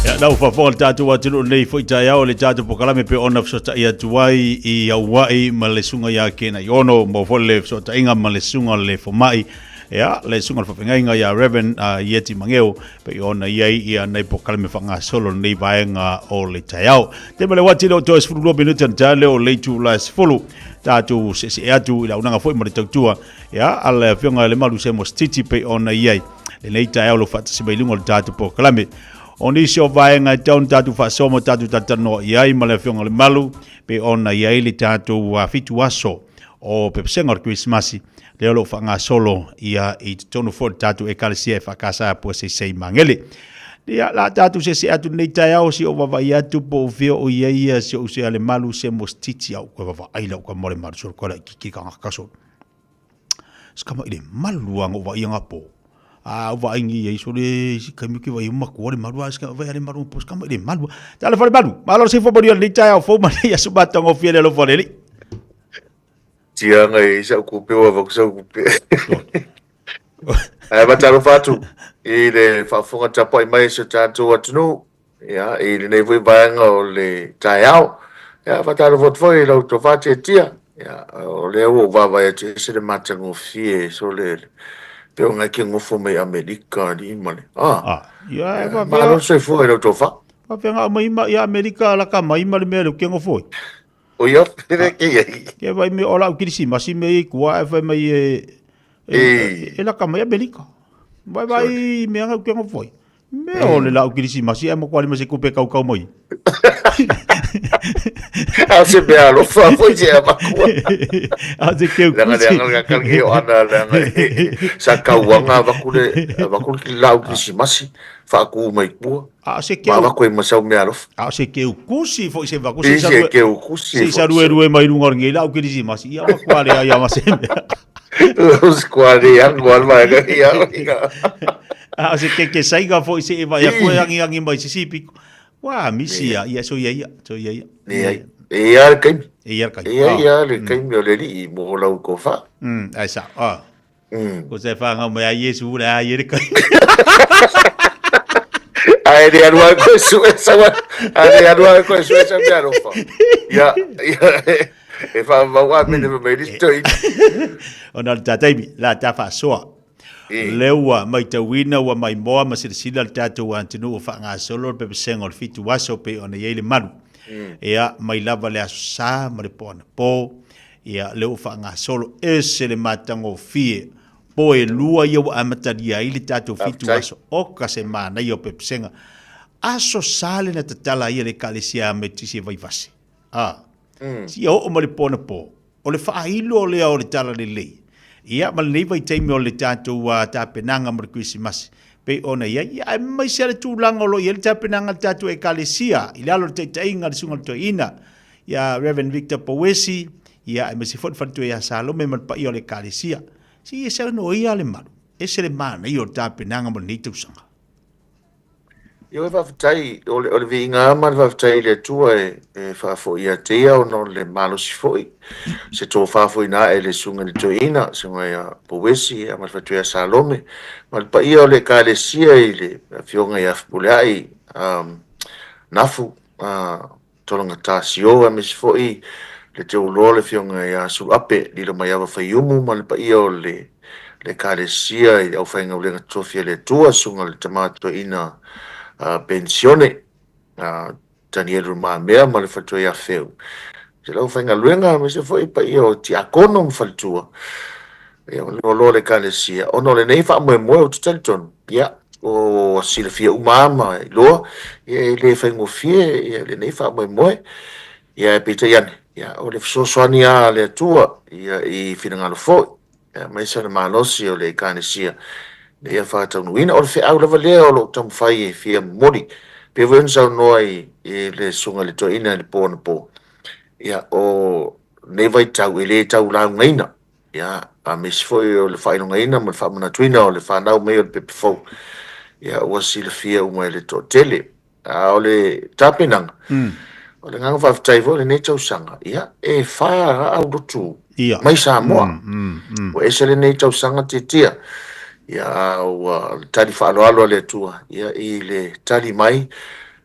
Ia, lau faafofoga le tatou atunuu lenei foi taeao le tatou polokalame pe ona fesootai atu ai i Aua'i ma le susuga ia Kenaiono mo foi le fesootaiga ma le susuga le fomai ia le susuga le faafeagaiga ia Reverend Ieti Mageo pei ona i ai ia nei polokalame faagasolo lenei vaega o le taeao. Te ma le uati le o toe 12 minute na tae leo le itula e 10 tatou seesee atu i le auaunaga foi ma le tautua ia a le afioga i Lemalu Semo Sititi pei ona i ai lenei taeao lo faatasi mai luga o le tatou polokalame. O nisi o vaega e tatau ona tatou faasoa ma tatou talatalanoa i ai ma le afioga i Lemalu pei ona i ai le tatou 7 aso o pepesega o le Kerisimasi lea o lo o faagasolo ia i totonu foi o le tatou Ekalesia e faakasa pua seisei magele. Ia, la tatou seese atu lenei taeao si ou vaavaai atu po o fea o i ai ia si ou se Alemalu se mosititi au koe vaavaai lau ka mo le malu solo koe la ikiki ka ngaka solo. Skama i le malu a ngou vaai nga po. A u vaai ngi ai sole si kaimi ki vai uma ko le malu a ska vai ale malu po skama i le malu. Tala fale malu. Malo se fo bori le taeao fo ma ia suba tongo fie le lo fale li. Tianga e isa kupe o avaku sau kupe. Ae faatalofa atu i le faafofoga tapuai mai a si o tatou atunuu, ia, i lenei foi vaega o le taeao. Ia, faatalofa atu foi i lau tofa Tiatia, ia, o lea ua ou vaavaai atu e ese le matagofie, sole, pei o ngai ke gofo mai Amerika, alii ma le, ah, Ah, ia, e faapea, malo le soifua i lau tofa. faapea nga mai ma ia Amerika la ka mai ma le mea le ke gofo. O ia, pere ke iai. Ke vai me o lau kirisimasi me i kua e fai mai e e, e laka mai Amerika. Vai vai me anga ke ngofoi. Me o le lau kirisimasi e mo kwali ma se kupe kau kau mai. A se mea alofa foi se a makua. A se keu Leaga le anga le kal o ana leaga sa kauanga avaku le avaku le lau kirisimasi faaku mai kua. A o se keu. Ma avako ai ma sau mea alofa. A o se keu kusi foi se vaku se sa rue. keu kusi. Se sa rue rue mai lunga o lenei lau kirisimasi. Ia ma kua le ai ma se mea. Kua le ango al mai ka ia. A o se keke saiga foi se e vai a koe angi angi mai se sipi. Wa misi ia ia so ia ia so ia ia. E e ia le kaimi. E ia le kaimi. E ia ia le kaimi o le alii mo lau tofa. Ai sa. Ah. Ko se whāngau mai a Iesu le a ie le kai. Ae le alu ai koe sue saua, ae le alu ai koe sue sa mea alofa. Ia, ia, e whaamau a mene mai ris toi. Ona le tātaimi, la tā whaasoa. Le ua maitauina ua maimoa ma silasila le tātou atunuu o whaangasolo le pepesenga o le 7 aso pei ona i ai le malu. Ia, mai lava le aso sa ma le po anapo. Ia, lea ua faagasolo ese le matagofie. Po e lua ia ua amatalia ai le tatou 7 aso. Oka se manaia o pepesega. Aso sa le na tatala ai e le Ekalesia Metotisi e Vaivase. A. Sia oo ma le po anapo. O le faailo lea o le talalelei. Ia, ma lenei vaitaimi o le tatou tapenaga mo le Kerisimasi, pei ona i ai, ia, aemaise lava le tulaga o lo o i ai le tapenaga a le tatou Ekalesia i lalo o le taitaiga a le Susuga i le Toeaina, ia Rev. Victor Pouesi, ia aemaise foi le faletua ia Salome ma le paia o le Ekalesia. Se i e saunoa ia le malu, ese le manaia o le tapenaga mo lenei tausaga. Ioe faafetai, o le, o le viiga lava ma le faafetai i le Atua e, e faafoi ia te ia ona o le malosi foi, se tofa foi na ae i le Susuga i le Toeaina, Susuga ia Pouesi ia ma le faletua ia Salome, ma le paia o le Ekalesia i le Afioga ia Fepuleai um, Nafu, uh, Tologata Sio aemaise foi le Teuloa le Afioga ia Suluape Lilomaiava Faiumu ma le paia o le le Ekalesia i le aufaigaluega totofi a le Atua, Susuga i le Tama Toeaina Penisione Tanielu Lumamea ma le Faletua ia Feu. Se lau faigaluega aemaise foi paia o tiakono ma faletua, ia ma le loaloa o le Ekalesia, ona o lenei faamoemoe ou te talitonu, ia, ua silafia uma lava ma iloa, ia e le faigofie ia lenei faamoemoe. Ia ae peitai ane, ia o le fesoasoani lava a le Atua ia i finagalo foi, aemaise o le malosi o le Ekalesia ina ia faataunuuina. O le feau lava lea o lo o taumafai e fia momoli, pei foi ona saunoa i le Susuga i le Toeaina i le po anapo, ia, o lenei vaitau e le tau laugaina, ia, aemaise foi o le faailogaina ma le faamanatuina o le fanau mai o le pepe fou, ia, ua silafia uma e le toatele. A o le tapenaga, o le agaga faafetai foi o lenei tausaga, ia, e fa aulotu mai Samoa. Ua ese lenei tausaga tiatia, ia, a ua tali faaaloalo a le Atua, ia, i le tali mai,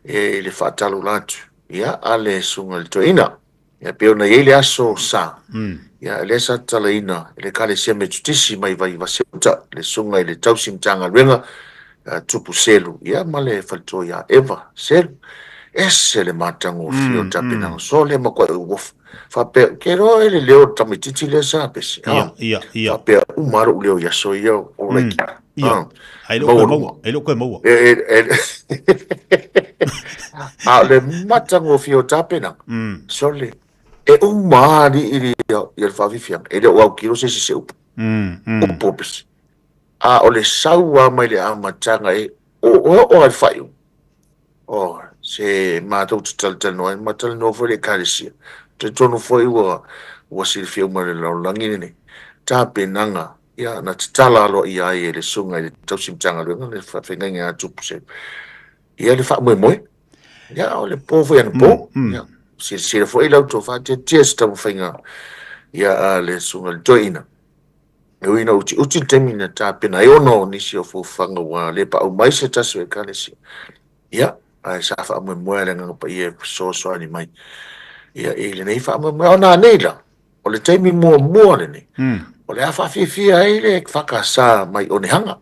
i le faatalola atu, ia, a le Susuga i le Toeaina. Ia, pei ona i ai le aso Sa, ia, lea sa tatalaina e le Ekalesia Metotisi mai Vaivase-uta, le Susuga i le Tausi Matagaluega, ia Tupu Selu, ia, ma le faletua ia Eva Selu. Ese le matagofie o tapenaga so lea matuai ou ofa. Faapea, ke iloa e le leo o le tamaitiiti lea sa pese, a? Faapea uma lava lou leo i aso ia o like. Ai le o maua, ai le o maua. A o le matagofie o tapenaga, sole, e uma lava alii ia le faafiafiaga, e le o autilo se isi se upu. Upu o pese. A o le sau lava mai le amataga e oo lava i le faaiuga, oh, se matou te talatalanoa ai, ma talanoa foi le Ekalesia. Talitonu foi ua, ua silafia uma e le lalolagi lenei, tapenaga, ia, na tatala aloaia ai e le Susuga i le Tausi Matagaluega le Faafeagaiga ia Tupu Selu, ia le faamoemoe. Ia, o le po foi anapo, ia, silasila foi la outou faatiatia i se taumafaiga, ia, a le Susuga i le Toeaina. E ui ina utiuti le taimi na tapena ai ona o nisi o fuafuaga ua le paau mai se tasi o Ekalesia, ia, ae sa faamoemoe le Agaga Paia e fesoasoani mai, ia, i lenei faamoemoe. Ona anei la, o le taimi muamua lenei, o le a faafiafia ai le EFKS mai Onehanga,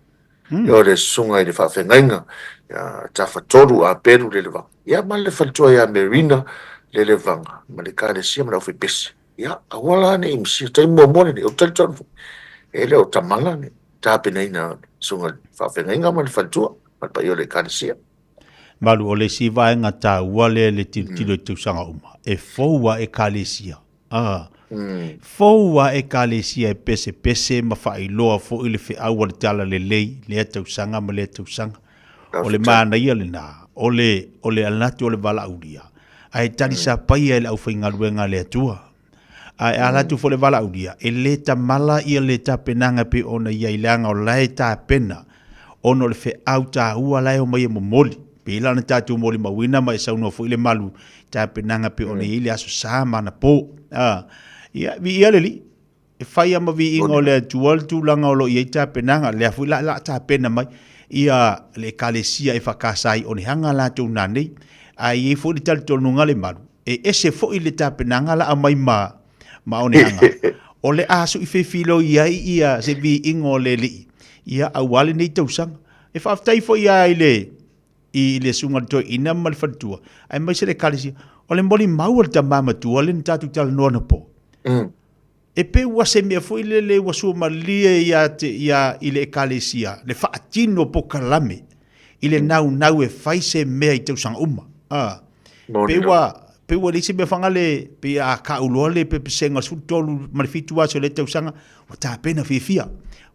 ia, o le susuga i le faafeagaiga, ia, Tafatolu Aperu Lelevaga, ia, ma le faletua ia Merina Lelevaga, ma le Ekalesia ma le aufaipese. Ia, aua la ne i misia, taimi muamua lenei, ou te talitonu foi, e le o tamala le tapenaina o le susuga i le faafeagaiga ma le faletua ma le paia o le Ekalesia. Malu, o le isi vaega taua lea i le tilotilo i tausaga uma, e fou a Ekalesia. A, fou a Ekalesia e pesepese ma faailoa foi le feau a le Talalelei lea tausaga ma lea tausaga. O le manaia lena, o le, o le alu atu o le valaaulia, ae talisapaia e le aufaigaluega a le Atua. Ae a alu atu foi le valaaulia, e le tamala ia le tapenaga e pei ona i ai, leaga o la e tapena ona o le feau taua la e omai e momoli. Pei la ona tatou molimauina ma e saunoa foi le malu i tapenaga e pei ona i ai le Aso Sa ma anapo. A, ia, viia le Alii. E fai lava ma viiga o le Atua le tulaga o lo o i ai tapenaga, lea foi la a tapena mai ia le Ekalesia EFKS i Onehanga latou nanei. Ae i ai foi le talitonuga le malu, e ese foi le tapenaga la aumai ma ma Onehanga, o le a suifefiloi ai ia se viiga o le Alii, ia aua lenei tausaga. E faafetai foi lava i le i le susuga i le toeaina ma le faletua, aemaise le Ekalesia, o le molimau a le tama matua lea na tatou talanoa anapo. E pei ua se mea foi lele ua suamalie ia te ia i le Ekalesia le faatino o polokalame i le naunau e fai se mea i tausaga uma. A, pei ua, pei ua leai se mea fagale, pei a kau loa le pepesega o le 13 ma le 7 aso o lea tausaga, ua tapena fiafia.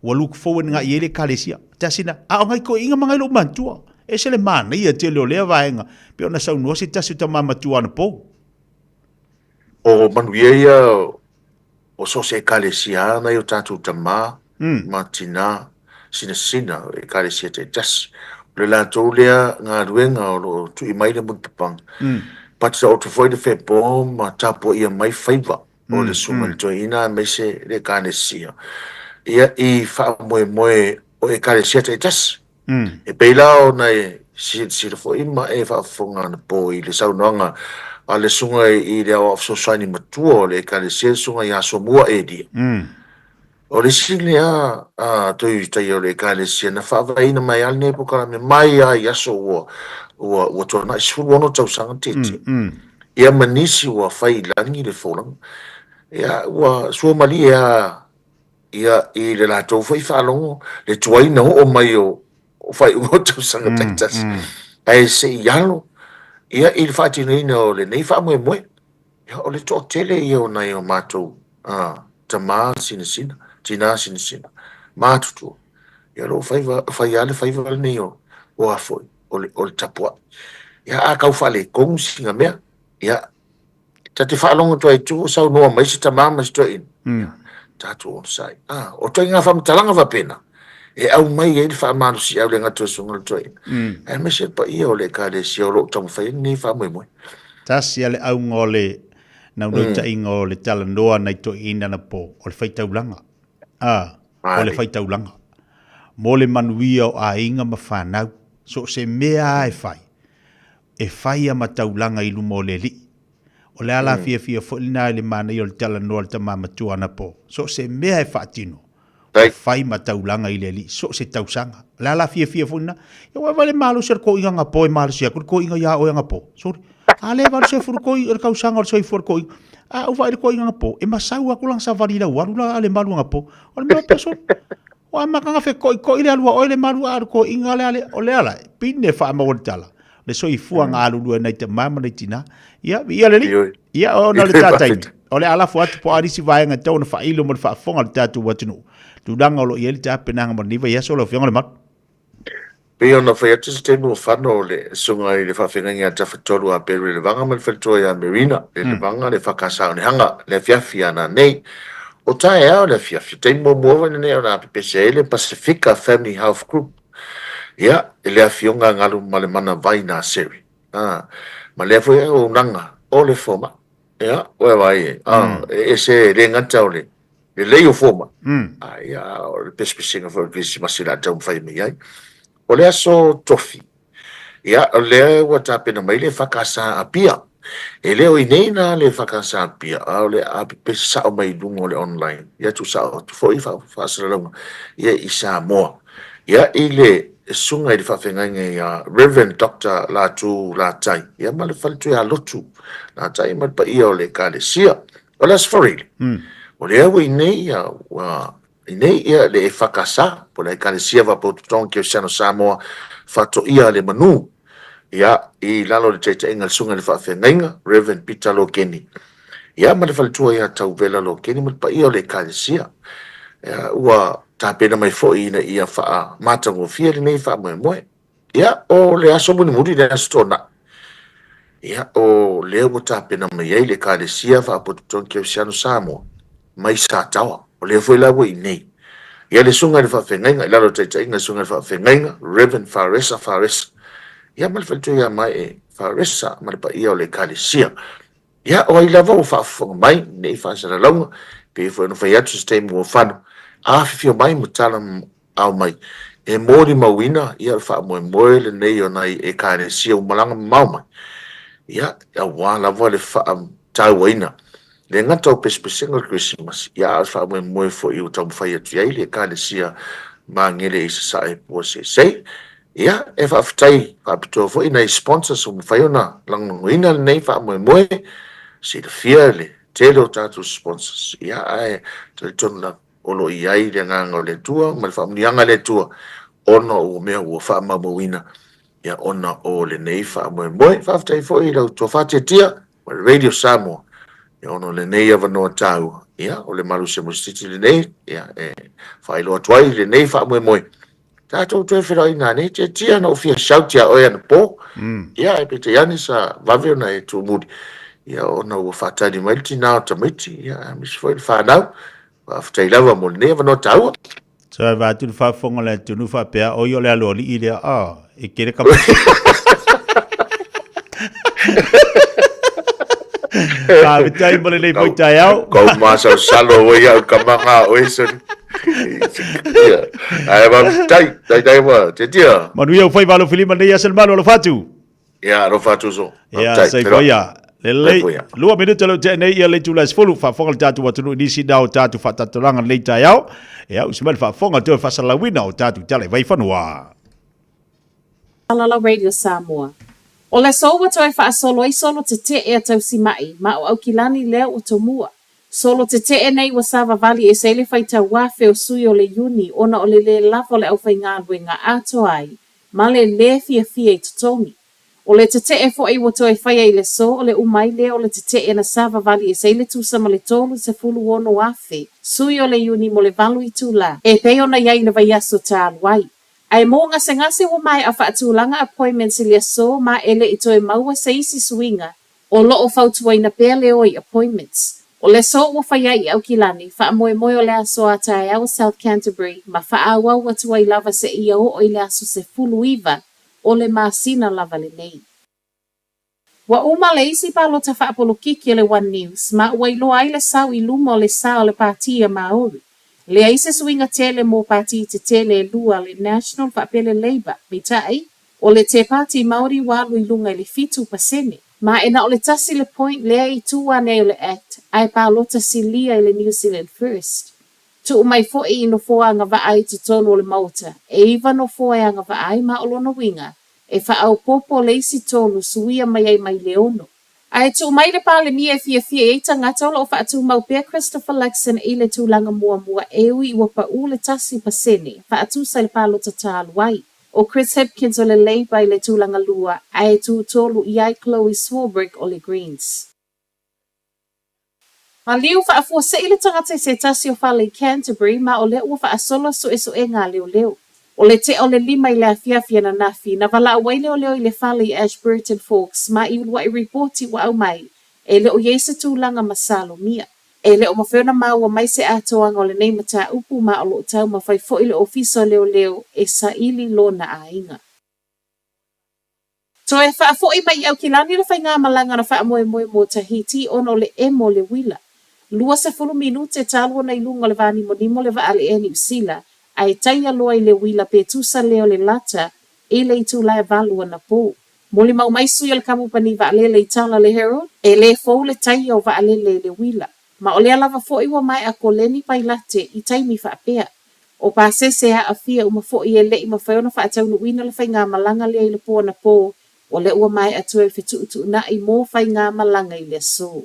Ua look forward agai i ai le Ekalesia. Tasi na, a o ngai toeaiina ma ngai loomatutua. Ese le manaia tele o lea vaega, pei ona saunoa se tasi o tama matua anapo. O manuia ia o so o se Ekalesia lava nai o tatou tama ma tina sinasina o Ekalesia taitasi. O le latou lea galuega o lo o tui mai le mulipapaga. But taoto foi le fepo ma tapuaia mai faiva o le Susuga i le Toeaina aemaise le Ekalesia ia i faamoemoe o Ekalesia taitasi. E pei la ona e silasila foi ma e faafofoga anapo i le saunoaga a le Susuga i le Aoao Fesoasoani Matua o le Ekalesia, le Susuga ia Asomua Elia. O le isi lea toeutaia o le Ekalesia na faavaeina mai lava lenei polokalame mai lava i aso ua tuanai, 16 tausaga tietie. Ia ma nisi ua fai i lagi le folauga. Ia, ua suamalie lava ia i le latou foi faalogo le tuaina oo mai o faaiuga o tausaga taitasi, ae se i alo ia i le faatinoina o lenei faamoemoe. Ia, o le toatele ia o nai o matou tama sinasina, tina sinasina, matutua, ia o lo o faiva, fai lava le faiva lenei o, o a foi, o le, o le tapuai. Ia, a tau faaletonu sina mea, ia, ta te faalogo atu ai i tua o saunoa mai se tama ma se toeaina, ia, tatou onosai. A, o ituaiga faamatalaga faapena, e aumai ai le faamalosiau i le gata o le susuga i le toeaina, aemaise le paia o le Ekalesia o lo o taumafai ai lenei faamoemoe. Tasi a le auga o le naunautaiga o le talanoa nai toeaiina anapo, o le faitaulaga. A, o le faitaulaga. Mo le manuia o aiga ma fanau, so o se mea lava e fai, e fai a ma taulaga i luma o le Alii. O le ala fiafia foi lena i le manaia o le talanoa a le tama matua anapo, so o se mea e faatino, ua fai ma taulaga i le Alii, so o se tausaga. O le ala fiafia foi lena. Ia ua vaai le malosi o le toeaina anapo e malosi atu le toeaina ia oe anapo. Sorry. A lea 80 toi le tausaga o le soifua o le toeaina. A ou vaai i le toeaina anapo, e masau atu lana savali i lau alu la a Lemalu anapo. O le mea faapea sole. Ua amata ona fetoitoi le alu a oe Lemalu a o le toeaina lea le, o lea la, pine faamaua le tala. Le soifua na alulue ai nai tama ma nai tina. Ia, viia le Alii. Ia, ona o le ta taimi, o le a lafo atu po o a nisi vaega e tatau ona faailo mo le faafofoga a le tatou atunuu. Tulaga o lo o i ai le tapenaga mo lenei vaiaso lau Afioga Lemalu. Pei ona fai atu se taimi ua fano o le susuga i le faafeagaiga ia Tafatolu a Perry Levaga ma le faletua ia Merina le Levaga le EFKS o Nehanga le afiafi a nanei. O taeao le afiafi, o taimi muamua foi lenei o le a pepese ai le Pasifika Family Health Group ia i le afioga a Galu ma le Mana Vai Naseri a ma lea foi auaunaga o le fomai. Ia, ua e vaai ai, a e ese e le gata o le lelei o fomai, a ia o le pesepesega foi o le Kerisimasi o le a taumafai mai ai. O le aso Tofi, ia o lea ua tapena mai le EFKS Apia. E le o i inei la le EFKS Apia, a o le a pepese sao mai i luga o le online. Ia tuusao atu foi faasalalauga ia i Samoa. Ia i le susuga i le faafeagaiga ia Rev. Doctor Latu Latai, ia ma le faletua ia Lotu Latai ma le paia o le Ekalesia. O le Aso Faraile, o lea ua i inei ia, ua i inei ia le EFKS, po o le Ekalesia Faapotopotoga Kerisiano Samoa Faatoia le Manu, ia, i lalo o le taitaiga a le Susuga i le Faafeagaiga, Rev. Peter Lokeni, ia ma le faletua ia Tauvela Lokeni ma le paia o le Ekalesia. Ia, ua tapena mai foi ina ia faamatagofie lenei faamoemoe. Ia, o le aso mulimuli, le aso Toonai, ia, o lea ua tapena mai ai le Ekalesia Faapotopotoga Kerisiano Samoa mai Sataoa. O lea foi la ua i inei. Ia, le Susuga i le Faafeagaiga, i lalo o le taitaiga a le Susuga i le Faafeagaiga, Rev. Faresa Faresa, ia ma le faletua ia Mae Faresa ma le paia o le Ekalesia. Ia, o ai lava ua faafofoga mai nei faasalalauga, pei foi ona fai atu se taimi ua fano, afifio mai ma tala ao mai, e molimauina ia le faamoemoe lenei o nai Ekalesia ua malaga mamao mai, ia, aua lava le faatauaina le gata o pesepesega o le Kerisimasi, ia, a o le faamoemoe foi ua taumafai atu i ai le Ekalesia Magele i Sasae Puaseisei. Ia, e faafetai faapitoa foi i nai sponsors ua mafai ona lagolagoina lenei faamoemoe. Silafia le tele o tatou sponsors, ia, ae talitonu lava o lo o i ai le agaga o le Atua ma le faamanuiaga a le Atua ona o mea ua faamaumauina, ia, ona o lenei faamoemoe. Faafetai foi i lau tofa tiatia ma le Radio Samoa, ia, ona o lenei avanoa taua, ia, o le malu semosititi lenei, ia, e faailoa atu ai lenei faamoemoe. Tatou toe feiloai nanei, tiatia na ou fia shout ia oe anapo. Ia, ae peitai ane sa vave ona e tuumuli, ia, ona ua faatali mai le tina o tamaiti, ia, aemaise foi le fanau. Faafetai lava mo lenei avanoa taua. So e vaai atu le faafofoga o le atunuu faapea, oi o le aloalii lea, ah, e kele ka Faafetai mo lenei foi taeao. Kau masalosalo oi au kamaga a oe soni. Ia, ae faafetai, taitai ma tiatia. Manuia ufai valo filima lenei aso le malu alofa atu. Ia, alofa atu uso. Ia, soifua ia. Lelei. 2 minute le tea nei ia le itula e 10, faafofoga le tatou atunuu i nisi na o tatou faatatoraga lenei taeao. Ia, usi mai le faafofoga toe faasalalauina o tatou tala i Vaifanua. Alalau Radio Samoa. O le aso ua toe faasolo ai solo tete'e a tausima'i ma o Aukilani lea ua tomua. Solo tete'e nei ua savavali ese ai le faitau afe o sui o le iuni ona o le lē lava o le aufaigaluega atoa ai ma le lē fiafia i totogi. O le tete'e fo'i ua toe faia i le aso o le uma ai lea o le tete'e na savavali ese ai le tusa ma le 36,000 sui o le iuni mo le valu itulā e pei ona i ai i le vaiaso talu ai. Ae mo gasegase ua maea faatulaga appointments i le aso ma e le i toe maua se isi suiga, o lo o fautuaina pea le o i appointments. O le aso ua faia ai i Aukilani, faamoemoe o le aso a taeao South Canterbury ma faaauau atu ai lava seia oo i le aso 19 o le masina lava lenei. Ua uma le isi palota faapolokiki a le One News ma ua iloa ai le sau i luma o le sa o le Pati a Maori. Leai se suiga tele mo pati tetele e lua le National faapea le Labour, peitai, o le Te Pati Maori ua alu i luga i le 7%. Ma e na o le tasi le point lea i tua ane ai o le Act ae palota silia i le New Zealand First. Tuu mai foi i nofoa agavaa i totonu o le Maota, e iva nofoa e agavaa ai ma o lona uiga, e faaopoopo le isi tolu suia mai ai mai le ono. Ae tuu mai le Palemia e fiafia i ai tagata o lo o faatumau pea Christopher Luxon i le tulaga muamua e ui ua pau le 1% faatusa i le palota talu ai. ʻO Chris Hipkins o le Labour i le tulaga lua, ae tu tolu i ai Chlöe Swarbrick o le Greens. Maliu faafuasei le tagata i se tasi o fale i Canterbury ma o lea ua faasolo suesuega a leoleo. O le tea o le lima i le afiafi ananafi, na valaau ai leoleo i le fale i Ashburton Forks ma i uluai ripoti ua aumai, e le o i ai se tulaga masalomia. E le o mafai ona maua mai se atoaga o lenei mataupu ma o lo o taumafai foi le Ofisa o Leoleo e saili lona aiga. Toe faafoi mai i Aukilani le faigamalaga na faamoemoe mo Tahiti ona o le emo o le uila. 20 minute talu ona i luga o le vānimonimo le vaa a le Air Niu Sila ae taia loa i le uila pe tusa lea o le lata i le itula e valu anapō. Molimau mai sui o le kamupani vaalele i tala le Herald, e lē fou le taia o vaalele i le uila. Ma o lea lava foi ua maea koleni pailate i taimi faapea. O pasese e aafia uma foi e le i mafai ona faataunuuina le faigamalaga lea i le po anapō, o lea ua maea toe fetuutuunai mo faigamalaga i le aso.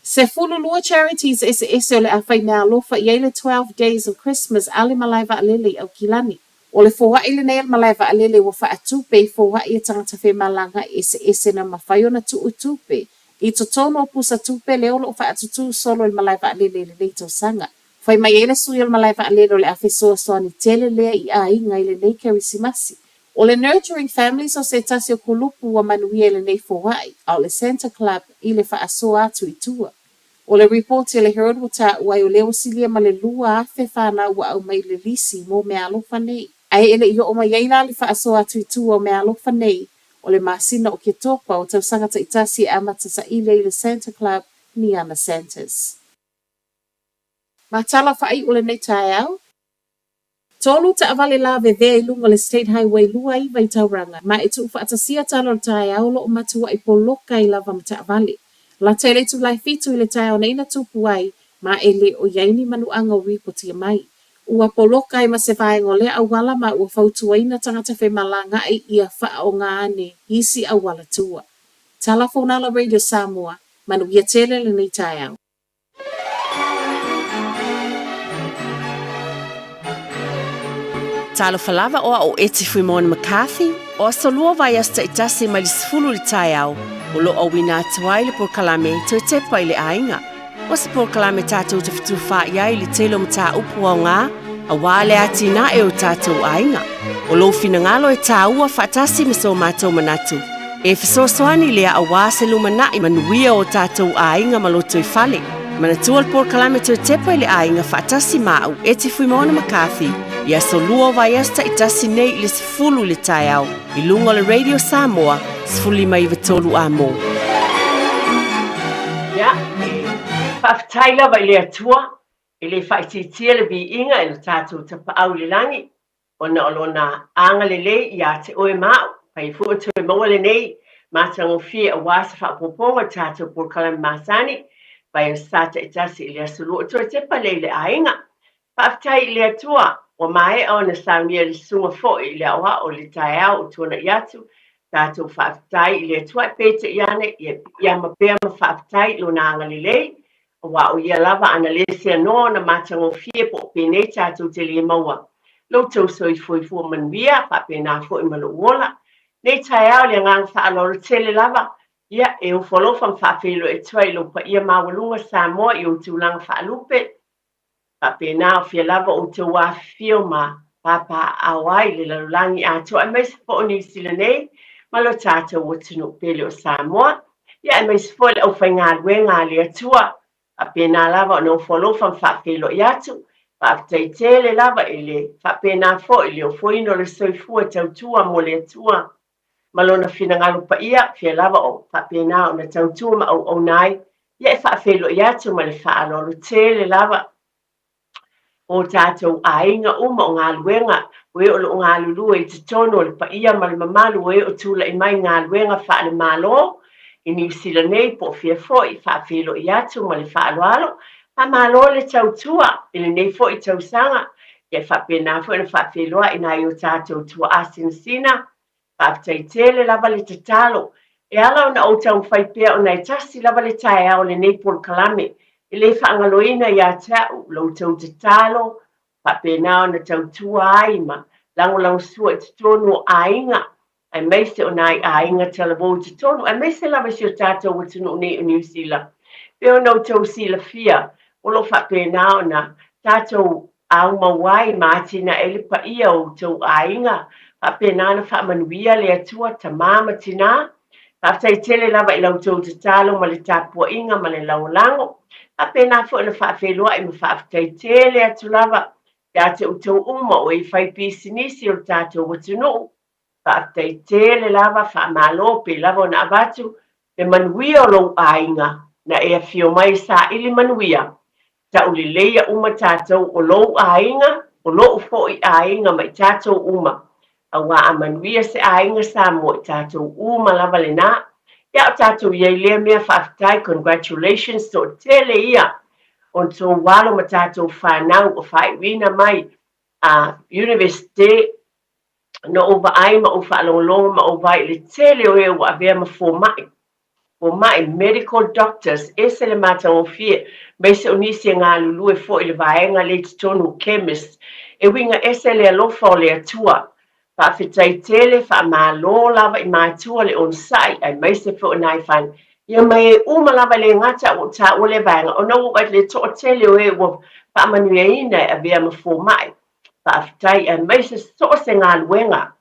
12 charities eseese o le a fai meaalofa i ai le 12 Days of Christmas a le malae vaalele i Aukilani. O le foai lenei a le malae vaalele ua faatupe i foai a tagata femalagaai eseese na mafai ona tuu tupe i totonu o pusa tupe lea o lo o faatutū solo i le malae vaalele i lenei tausaga. Fai mai ai le sui o le malae vaalele o le a fesoasoani tele lea i aiga i lenei Kerisimasi. ʻO le Nurturing Families o se tasi o kulupu ua manuia i lenei foai, a o le Santa Club i le faasoa atu i tua. ʻO le ripoti a le Herald ua taua ai o lea ua silia ma le 2,000 fanau ua aumai i le lisi mo meaalofa nei. Ae e le i oo mai ai la le faasoa atu i tua o meaalofa nei, o le masina o Oketopa o tausaga taitasi e amata saili ai le Santa Club ni ana Santas. Ma tala faaiu lenei taeao. Tolu taavale lavevea i luga o le State Highway 29 i Tauranga, ma e tuufaatasia tala o le taeao o lo o matuai poloka ai lava ma taavale. Lata i le itula e fitu i le taeao nei na tupu ai, ma e le o i ai ni manuaga o ripotia mai. Ua poloka ai ma se vaega o lea auala ma ua fautuaina tagata femalagaai ia faaoga ane isi auala tua. Tala Founala Radio Samoa, Manuia tele lenei taeao. Talofa lava o au o Eti Fuimoana McCarthy, o aso lua vaiaso taitasi mai le 10 i le taeao, o lo o auina atu ai le polokalame Toe Tepa i le Aiga. O se polokalame tatou te fetufaai ai i le tele o mataupu aoga aua le atinae o tatou aiga. O lou finagalo e tāua faatasi ma so matou manatu. E fesoasoani lea aua se lumanai manuia o tatou aiga ma lotoifale. Manatua le polokalame Toe Tepa i le Aiga faatasi ma au Eti Fuimaono McCarthy i aso lua o vaiaso taitasi nei i le 10 i le taeao i luga o le Radio Samoa 1593 Amo. Ia, e faafetai lava i le Atua e le faaitiitia le viiga i lo tatou Tapaau i le lagi, ona o Lona agalelei ia te oe ma au. Pai foi o toe maua lenei matagofie aua se faaopoopoga o le tatou polokalame masani, vai o sa taitasi i le Aso Lua o Toe Tepa lea i le aiga. Faafetai i le Atua, ua maea ona saunia le susuga foi i le aoao i le taeao ua tuanai atu. Tatou faafetai i le Atua e peitai ane, ia piiama pea ma faafetai i Lona agalelei, aua o Ia lava ana le seanoa ona matagofie po o penei tatou te le maua lo outou soifuaifua manuia, faapena foi ma lou ola. Nei taeao i le agaga faaaloalo tele lava, ia, e ofo alofa ma faafeiloai atu ai i lou paia maualuga Samoa i ou tulaga faalupe, Faapena o fia lava outou afifio ma papaaao ai i le lalolagi atoa aemaise foi o Niu Sila nei ma lo tatou atunuu pele o Samoa, ia aemaise foi le aufaigaluega a le Atua. Faapena lava ona ofo alofa ma faafeiloai atu. Faafetai tele lava i le faapena foi i le ofoina o le soifua e tautua mo le Atua ma Lona finagalo paia, fia lava o faapena ona tautua ma auauna ai, ia e faafeiloai atu ma le faaaloalo tele lava o tatou aiga uma o galuega, o e o lo o galulue i totonu o le paia ma le mamalu o e o tulai mai i galuega faale-Malo i Niu Sila nei po o fea foi, faafeiloai atu ma le faaaloalo. Faamalo le tautua i lenei foi tausaga, ia e faapena foi ona faafeiloai nai o tatou tuaa sinasina. Faafetai tele lava le tatalo. E ala ona ou taumafai pea ona e tasi lava le taeao o lenei polokalame, e le faagaloina ia te au la outou tatalo, faapena ona tautua ai ma lagolagosua i totonu o aiga, aemaise o nai aiga talavou i totonu, aemaise lava i si o tatou atunuu nei o Niu Sila. Pei ona outou silafia, o lo o faapena ona tatou aumau ai ma atinae le paia o outou aiga, faapena ona faamanuia le Atua, tama ma tina. Faafetai tele lava i la outou tatalo ma le tapuaiga ma le lagolago. Faapena foi ona faafeiloai ma faafetai tele atu lava ia te outou uma o e fai pisinisi o le tatou atunuu. Faafetai tele lava, faamalo pei lava ona avatu le manuia o lou aiga na e afio mai e saili manuia. Tauleleia uma tatou o lou aiga, o lou foi aiga ma i tatou uma. Aua a manuia se aiga Samoa i tatou uma lava lena. Ia o tatou i ai lea mea faafetai congratulations toatele ia o tou alo ma tatou fanau o faaiuina mai a Universite na ou vaai ma ou faalogologo ma ou vaai i le tele o e ua avea ma fomai, fomai, medical doctors, ese le matagofie, aemaise o nisi e galulue foi i le vaega lea i totonu o chemist. E uiga ese le alofa o le Atua. Faafetai tele, faamalo lava i matua le onosai, aemaise foi o nai fanau. Ia ma e uma lava e le gata ua ou taua lea vaega, ona ua ou vaai i le toatele o e ua faamanuiaina e avea ma fomai. Faafetai aemaise so o se galuega.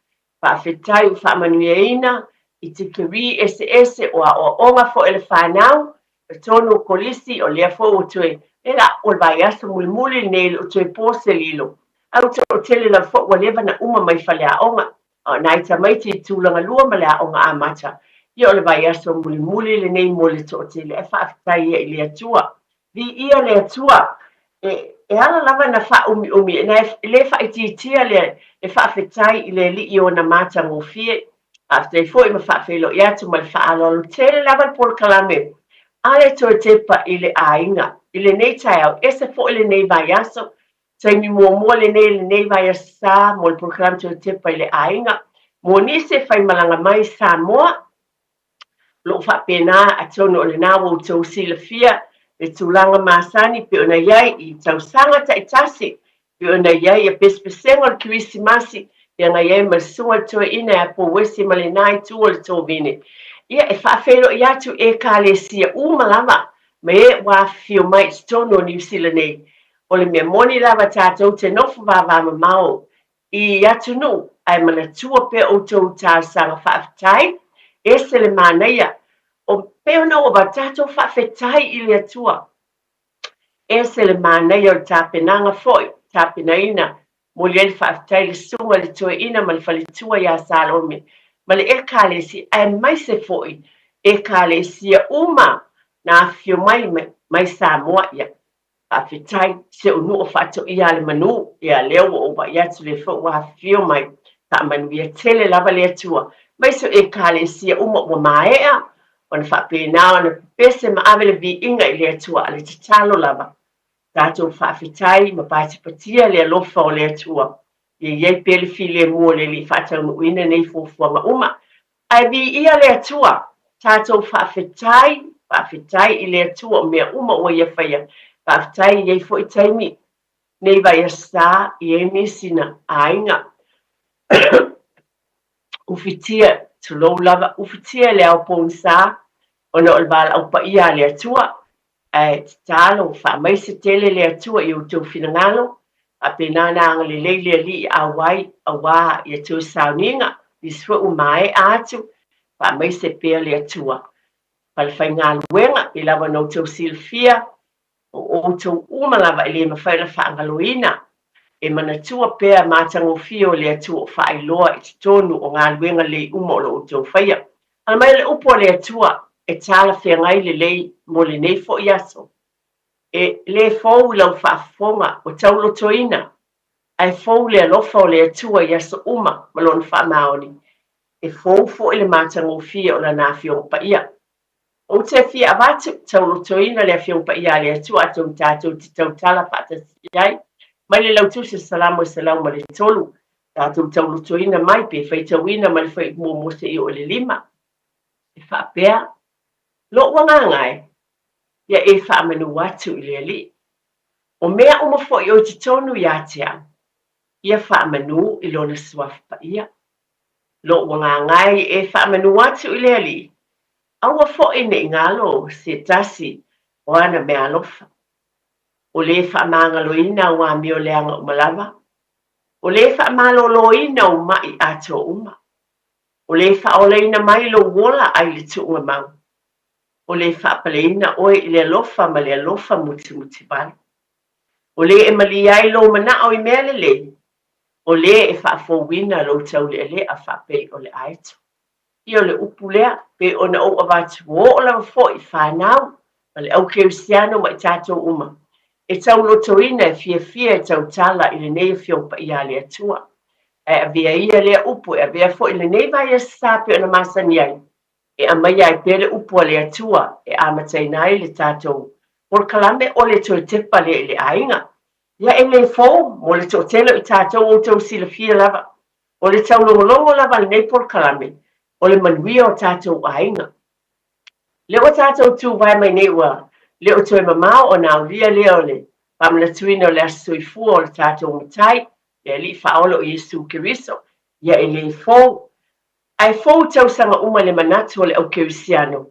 Faafetai ua faamanuiaina i tikeri eseese o aoaoga foi a le fanau, totonu o kolisi, o lea foi ua toe, e la, o le vaiaso mulimuli lenei e le o toe po se lilo. Ae ua toatele lava foi ua leva na uma mai faleaoga, a o nai tamaiti i tulagalua ma le aoga amata, ia o le vaiaso mulimuli lenei mo le toatele, ae faafetai ia i le Atua. Viia le Atua! E, e ala lava na faaumiumi, e, e le faaitiitia le, le faafetai i le Alii i ona matagofie. Faafetai foi ma faafeiloai atu ma le faaaloalo tele lava le polokalame a le toe tepa i le aiga i lenei taeao, ese foi lenei vaiaso. Taimi muamua lenei i lenei vaiaso sa mo le polokalame toe tepa i le aiga. Mo nisi e faimalaga mai i Samoa, O lo o faapena, atonu o lena ua outou silafia le tulaga masani pei ona i ai i tausaga taitasi, pei ona i ai ia pesepesega o le Kerisimasi, pei ona i ai ma le Susuga i le Toeaina ia Pouesi ma lena itu o le Tovine. Ia, e faafeiloai atu i Ekalesia uma lava ma e ua afifio mai i totonu o Niu Sila nei. O le mea moni lava tatou te nofo vavamamao i atunuu ae manatua pea outou talosaga faafetai, ese le manaia o pei ona ua avatu tatou faafetai i le Atua. Ese le manaia o le tapenaga foi, tapenaina, momoli ai le faafetai i le susuga i le toeaina ma le faletua ia Salome ma le Ekalesia aemaise foi Ekalesia uma na afifio mai mai Samoa. Ia Faafetai, si ou nuu faatoia a le manu, ia lea ua ou vaai atu lea foi ua afifio mai. Faamanuia tele lava le Atua. Aemaise o Ekalesia uma ua maea ona faapena ona pepese ma ave le viiga i le Atua a le tatalo lava. Tatou faafetai ma patipatia le alofa o le Atua. Ia i ai pea le filemu o le Alii faataunuuina nei fuafuaga uma. Ae viia le Atua, tatou faafetai, faafetai i le Atua o mea uma ua Ia faia. Faafetai i ei foi taimi, nei vaiaso sa i ai nisi na aiga ufitia, tulou lava, ufitia i le ao pogisa ona o le valaau paia a le Atua. Ae tatalo, faamaise tele le Atua i outou finagalo, faapena ona agalelei le Alii auai aua ia toe sauniga, nisi foi ua maea atu, faamaise pea le Atua. Falefaigaluega, pei lava ona outou silafia, o outou uma lava e le mafai ona faagaloina, e manatua pea matagofie o le Atua o faailoa i totonu o galuega lelei uma o lo outou faia. Ala mai le upu a le Atua e talafeagai lelei mo lenei foi aso. E le fou i lau faafofoga ua taulotoina, ae fou le alofa o le Atua i aso uma ma Lona faamaoni. E fou foi le matagofie o Lana Afioga Paia. Ou te fia avatu, taulotoina le Afioga Paia a le Atua atonu tatou te tautala faatasi ai mai le lautusi o Salamo e 103, tatou taulotoina mai pe faitauina mai le fuaiupu muamua seia oo i le 5. E faapea, Lou agaga e, ia e faamanu atu i le Alii. O mea uma foi o i totonu ia te au, ia faamanu i Lona Suafa Paia. Lou agaga e, ia e faamanu atu i le Alii, Aua foi ne i galo se tasi o ana meaalofa. O lē faamagaloina au amio leaga uma lava. O lē faamaloloina ou maʻi atoa uma. O lē faaolaina mai lou ola ai le tuuga mau. O lē faapaleina oe i le alofa ma le alofa mutimutivale. O lē e malie ai lou manaʻo i mea lelei. O lē e faafouina lou taulealea faapei o le aeto. Ia o le upu lea, pei ona ou avatu, ua oo lava foi i fanau ma le au kerisiano ma i tatou uma, e taulotoina, e fiafia, e tautala i lenei Afioga Paia a le Atua. Ae avea ia lea upu, e avea foi lenei vaiaso sa pei ona masani ai, e aumaia ai pea le upu a le Atua e amataina ai le tatou polokalame o le toe tepa lea i le aiga. Ia e le fou mo le toatele o i tatou outou silafia lava, O le taulogologo lava lenei polokalame, o le manuia o tatou aiga. Lea ua tatou tuvae mai nei ua le o toe mamao ona aulia lea o le faamanatuina o le Aso Soifua o le tatou Matai, le Alii Faaola o Iesu Keriso, ia e le fou. Ae fou tausaga uma le manatu o le au kerisiano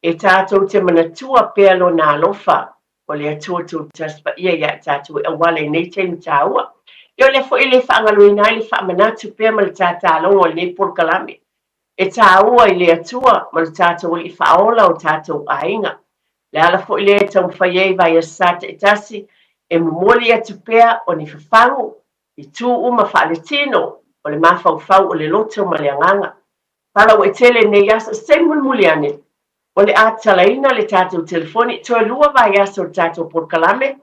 E tatou te manatua pea Lona alofa o le Atua Tolutasi Paia ia i tatou e auala i nei taimi taua. Ia o lea foi e le faagaloina ai le faamanatu pea ma le tataloga o lenei polokalame. E taua i le Atua ma lo tatou Alii Faaola o tatou aiga. Le ala foi lea e taumafai ai vaiaso sa taitasi e momoli atu pea o ni fafagu i tu uma faaletino o le mafaufau o le loto ma le agaga. Palauaitele nei aso, se taimi mulimuli ane, o le a tatalaina le tatou telefoni, toe lua vaiaso o le tatou polokalame,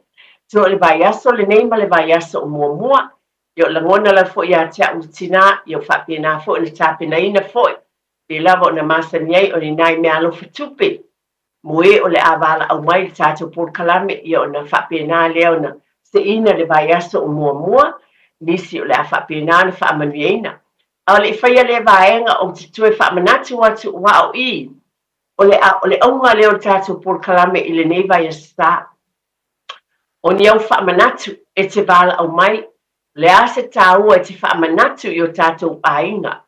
toe o le vaiaso lenei ma le vaiaso o muamua, ia o lagona lava foi ia te au le tinā, ia o faapena foi ona tapenaina foi, pei lava ona masani ai o ni nai meaalofa tupe mo e o le a valaau mai i le tatou polokalame, ia ona faapena lea ona seina le vaiaso o muamua, nisi o le a faapena ona faamanuiaina. A o le i faia lea vaega, ou te toe faamanatu atu aua o i, o le, o le auga lea o le tatou polokalame i lenei vaiaso sa. O ni au faamanatu e te valaau mai, o le a se taua e te faamanatu i o tatou aiga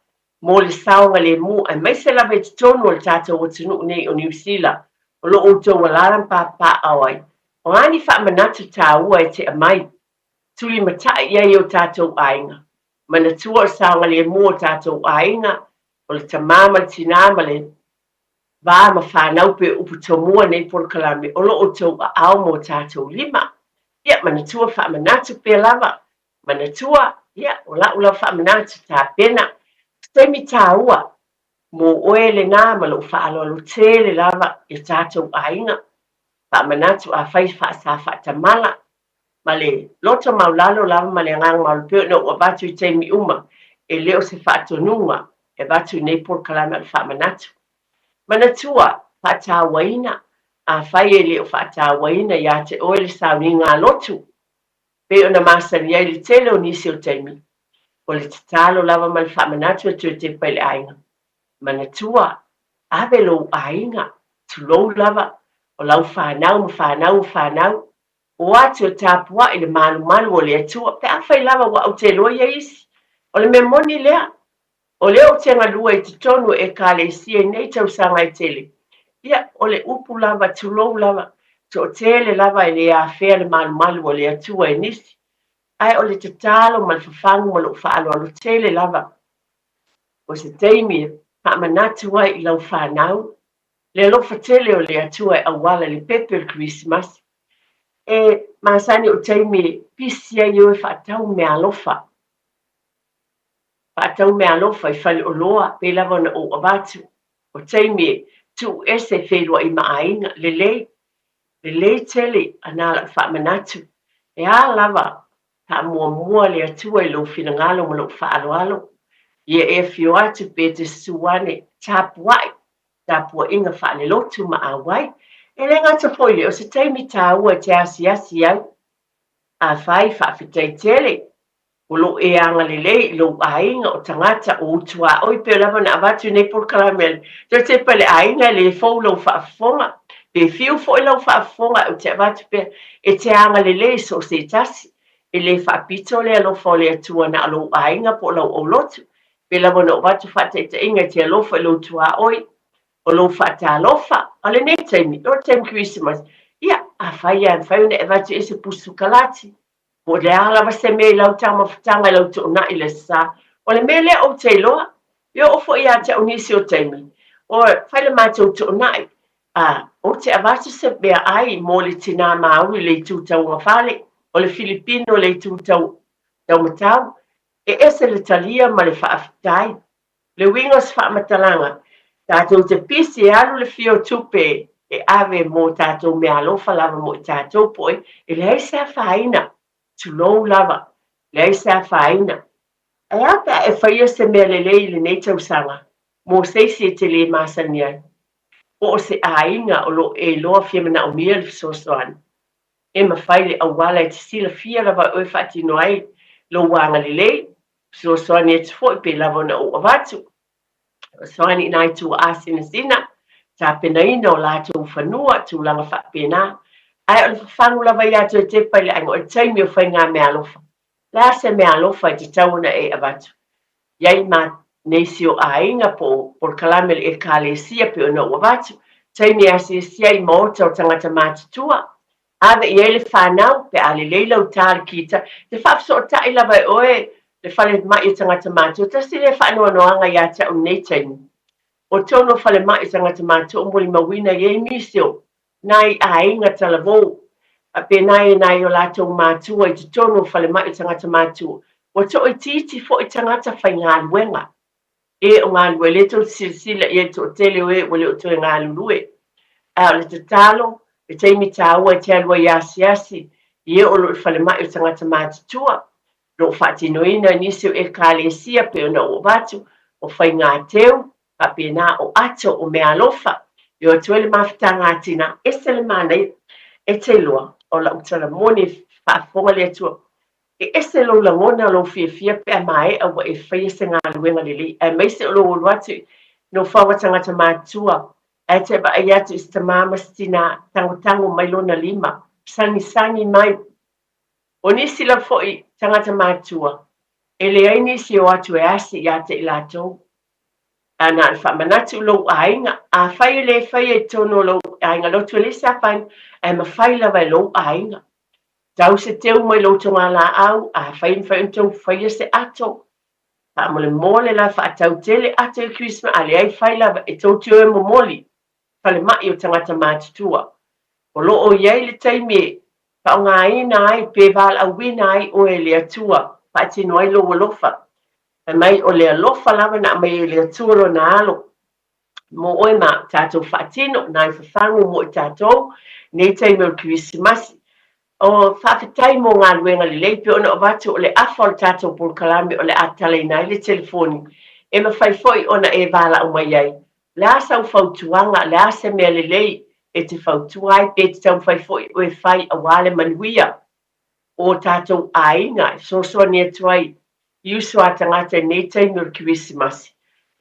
mo le saogalemu aemaise lava i totonu o le tatou atunuu nei o Niu Sila o lo o outou alaala ma papaaao ai. O a ni faamanatu taua e te aumai, tulimatai i ai o tatou aiga. Manatua o le saogalemu o tatou aiga, o le tamā ma le tinā ma le va ma fanau pei o upu tomua nei polokalame o lo outou aao mo tatou lima. Ia, manatua faamanatu pea lava. Manatua, ia, o la'u lava faamanatu tapena. O se taimi taua mo oe lenā ma lou faaaloalo tele lava i o tatou aiga. Faamanatu afai sa faatamala, ma le loto maulalo lava ma le agaga maolo pei ona ou avatu i taimi uma, e le o se faatonuga e avatu i nei polokalame o le faamanatu. Manatua, faatauaina, afai e le o faatauaina ia te oe le sauniga a lotu, pei ona masani ai le tele o nisi o taimi, o le tatalo lava ma le faamanatu e toe tepa i le aiga. Manatua, ave lou aiga, tulou lava, o lau fanau ma fanau o fanau, o atu e tapuaʻi le malumalu o le Atua, pe afai lava ua ou te iloa ia isi. O le mea moni lea, o lea ou te galue i totonu o Ekalesia i nei tausaga e tele, ia, o le upu lava, tulou lava, toatele lava e le afea le malumalu o le Atua e nisi. Ae o le tatalo ma le fafagu ma lou faaaloalo tele lava, o se taimi e faamanatu ai i lau fanau le alofa tele o le Atua e auala i le pepe o le Kerisimasi. E masani o taimi e pisi ai oe faatau meaalofa. Faatau meaalofa i faleoloa pei lava ona ou avatu. O taimi e tuu ese e feiloai ma aiga, lelei, lelei tele ana lau faamanatu. E a lava faamuamua le Atua i lou finagalo ma lou faaaloalo. Ia e afio atu pe te susu ane, tapuai, tapuaiga faalelotu ma auai. E le gata foi lea, o se taimi taua e te asiasi ai. Afai, faafetai tele, o lo o e agalelei i lou aiga, o tagata, o utuaoi, pei lava ona avatu i nei polokalame a le Toetepa i le aiga, e le fou lau faafofoga, pe fiu foi lau faafofoga, ou te avatu pea, e te agalelei i so o se tasi. E le faapito le alofa o le Atua na o lou aiga po o lau aulotu. Pei lava ona ou avatu faataitaiga e te alofa i lou tuaoi, o lou faatalofa. A o lenei taimi, o le taimi Kerisimasi, ia, afai lava e mafai ona e avatu i ai se pusi sukalati, po o le a lava se mea i lau taumafataga i lau toonai i le Aso Sa. O le mea lea ou te iloa, e oo foi ia te au nisi o taimi, o fai le matou toonai, a, ou te avatu se meaai mo le tinā Māori i le itu tauagafale, o le Filipino i le itu tau, taumatau, e ese le talia ma le faafetai. Le uiga o se faamatalaga, tatou te pisi e alu le fia o tupe e ave mō tatou meaalofa lava mo i tatou poʻe, e leai se afaina, tulou lava, leai se afaina. Ae a pe a e faia se mea lelei i lenei tausaga mō se isi e te lē masani ai, po o se aiga o lo o e iloa fia manaomia le fesoasoani? E mafai le auala e te silafia lava e oe faatino ai lou agalelei, Fesoasoani atu foi pei lava ona ou avatu. Fesoasoani i nai tuaa sinasina, tapenaina o latou fanua, tulaga faapena. Ae o le fafagu lava ia Toetepa i le aiga, o le taimi o faigameaalofa. O le a se meaalofa e tatau ona e avatu? I ai ma nisi o aiga po o polokalame a le Ekalesia pei ona ou avatu, taimi e asiasi ai i maota o tagata matutua, Ave i ai le fanau, pe a lelei lau ta le kita, te faafesootai lava e oe le falemai o tagata matutua. Tasi lea faanoanoaga ia te au i lenei taimi. O tonu o falemai o tagata matutua o molimauina i ai nisi o nai aiga talavou, faapena i nai o latou matua i totonu o falemai o tagata matutua. Ua toaitiiti foi tagata faigaluega. E o galue, lea tou te silasila i ai le toatele o e ua le o toe galulue. Ae o le tatalo, le taimi taua e te alu ai asiasi i e o lo o i le falemai o tagata matutua, lo o faatinoina e nisi o Ekalesia pei ona ou avatu, o faigateu, faapena o ato, o meaalofa, e o atu ai le mafutaga a tina, ese le manaia. E te iloa, o lau tala moni e faafofoga le Atua, E ese lou lagona, lou fiafia pe a maea ua e faia se galuega lelei, aemaise o lou alu atu i nofoaga tagata matutua, ae te vaai atu i se tamā ma se tinā, tangotango mai lona lima, sagisagi mai. O nisi lava foi tagata matutua, e leai nisi e o atu e asi ia te i latou. A na o le faamanatu i lou aiga, afai e le faia i totonu o lou aiga lotu e leai se afaina, ae mafai lava e lou aiga. Tau se teu mai lou togalaau, afai e mafai ona tou faia se ato, faamolemole la faatau tele ato i le Christmas, a leai fai lava e tou te o e momoli falemai o tagata matutua. O lo o i ai le taimi e faaaogaina ai pe valaauina ai oe e le Atua, faatino ai lou alofa. Fai mai o le alofa lava na aumai e le Atua lona alo mo oe ma tatou faatino nai fafagu mo i tatou nei taimi o le Kerisimasi. O faafetai mo galuega lelei pei ona avatu o le afa o le tatou polokalame o le a talaina ai le telefoni e mafai foi ona e valaau mai ai. O le a sau fautuaga, o le a se mea lelei e te fautua ai pe te taumafai foi oe e fai aua le manuia o tatou aiga e fesoasoani atu ai i uso a tagata i nei taimi o le Kerisimasi.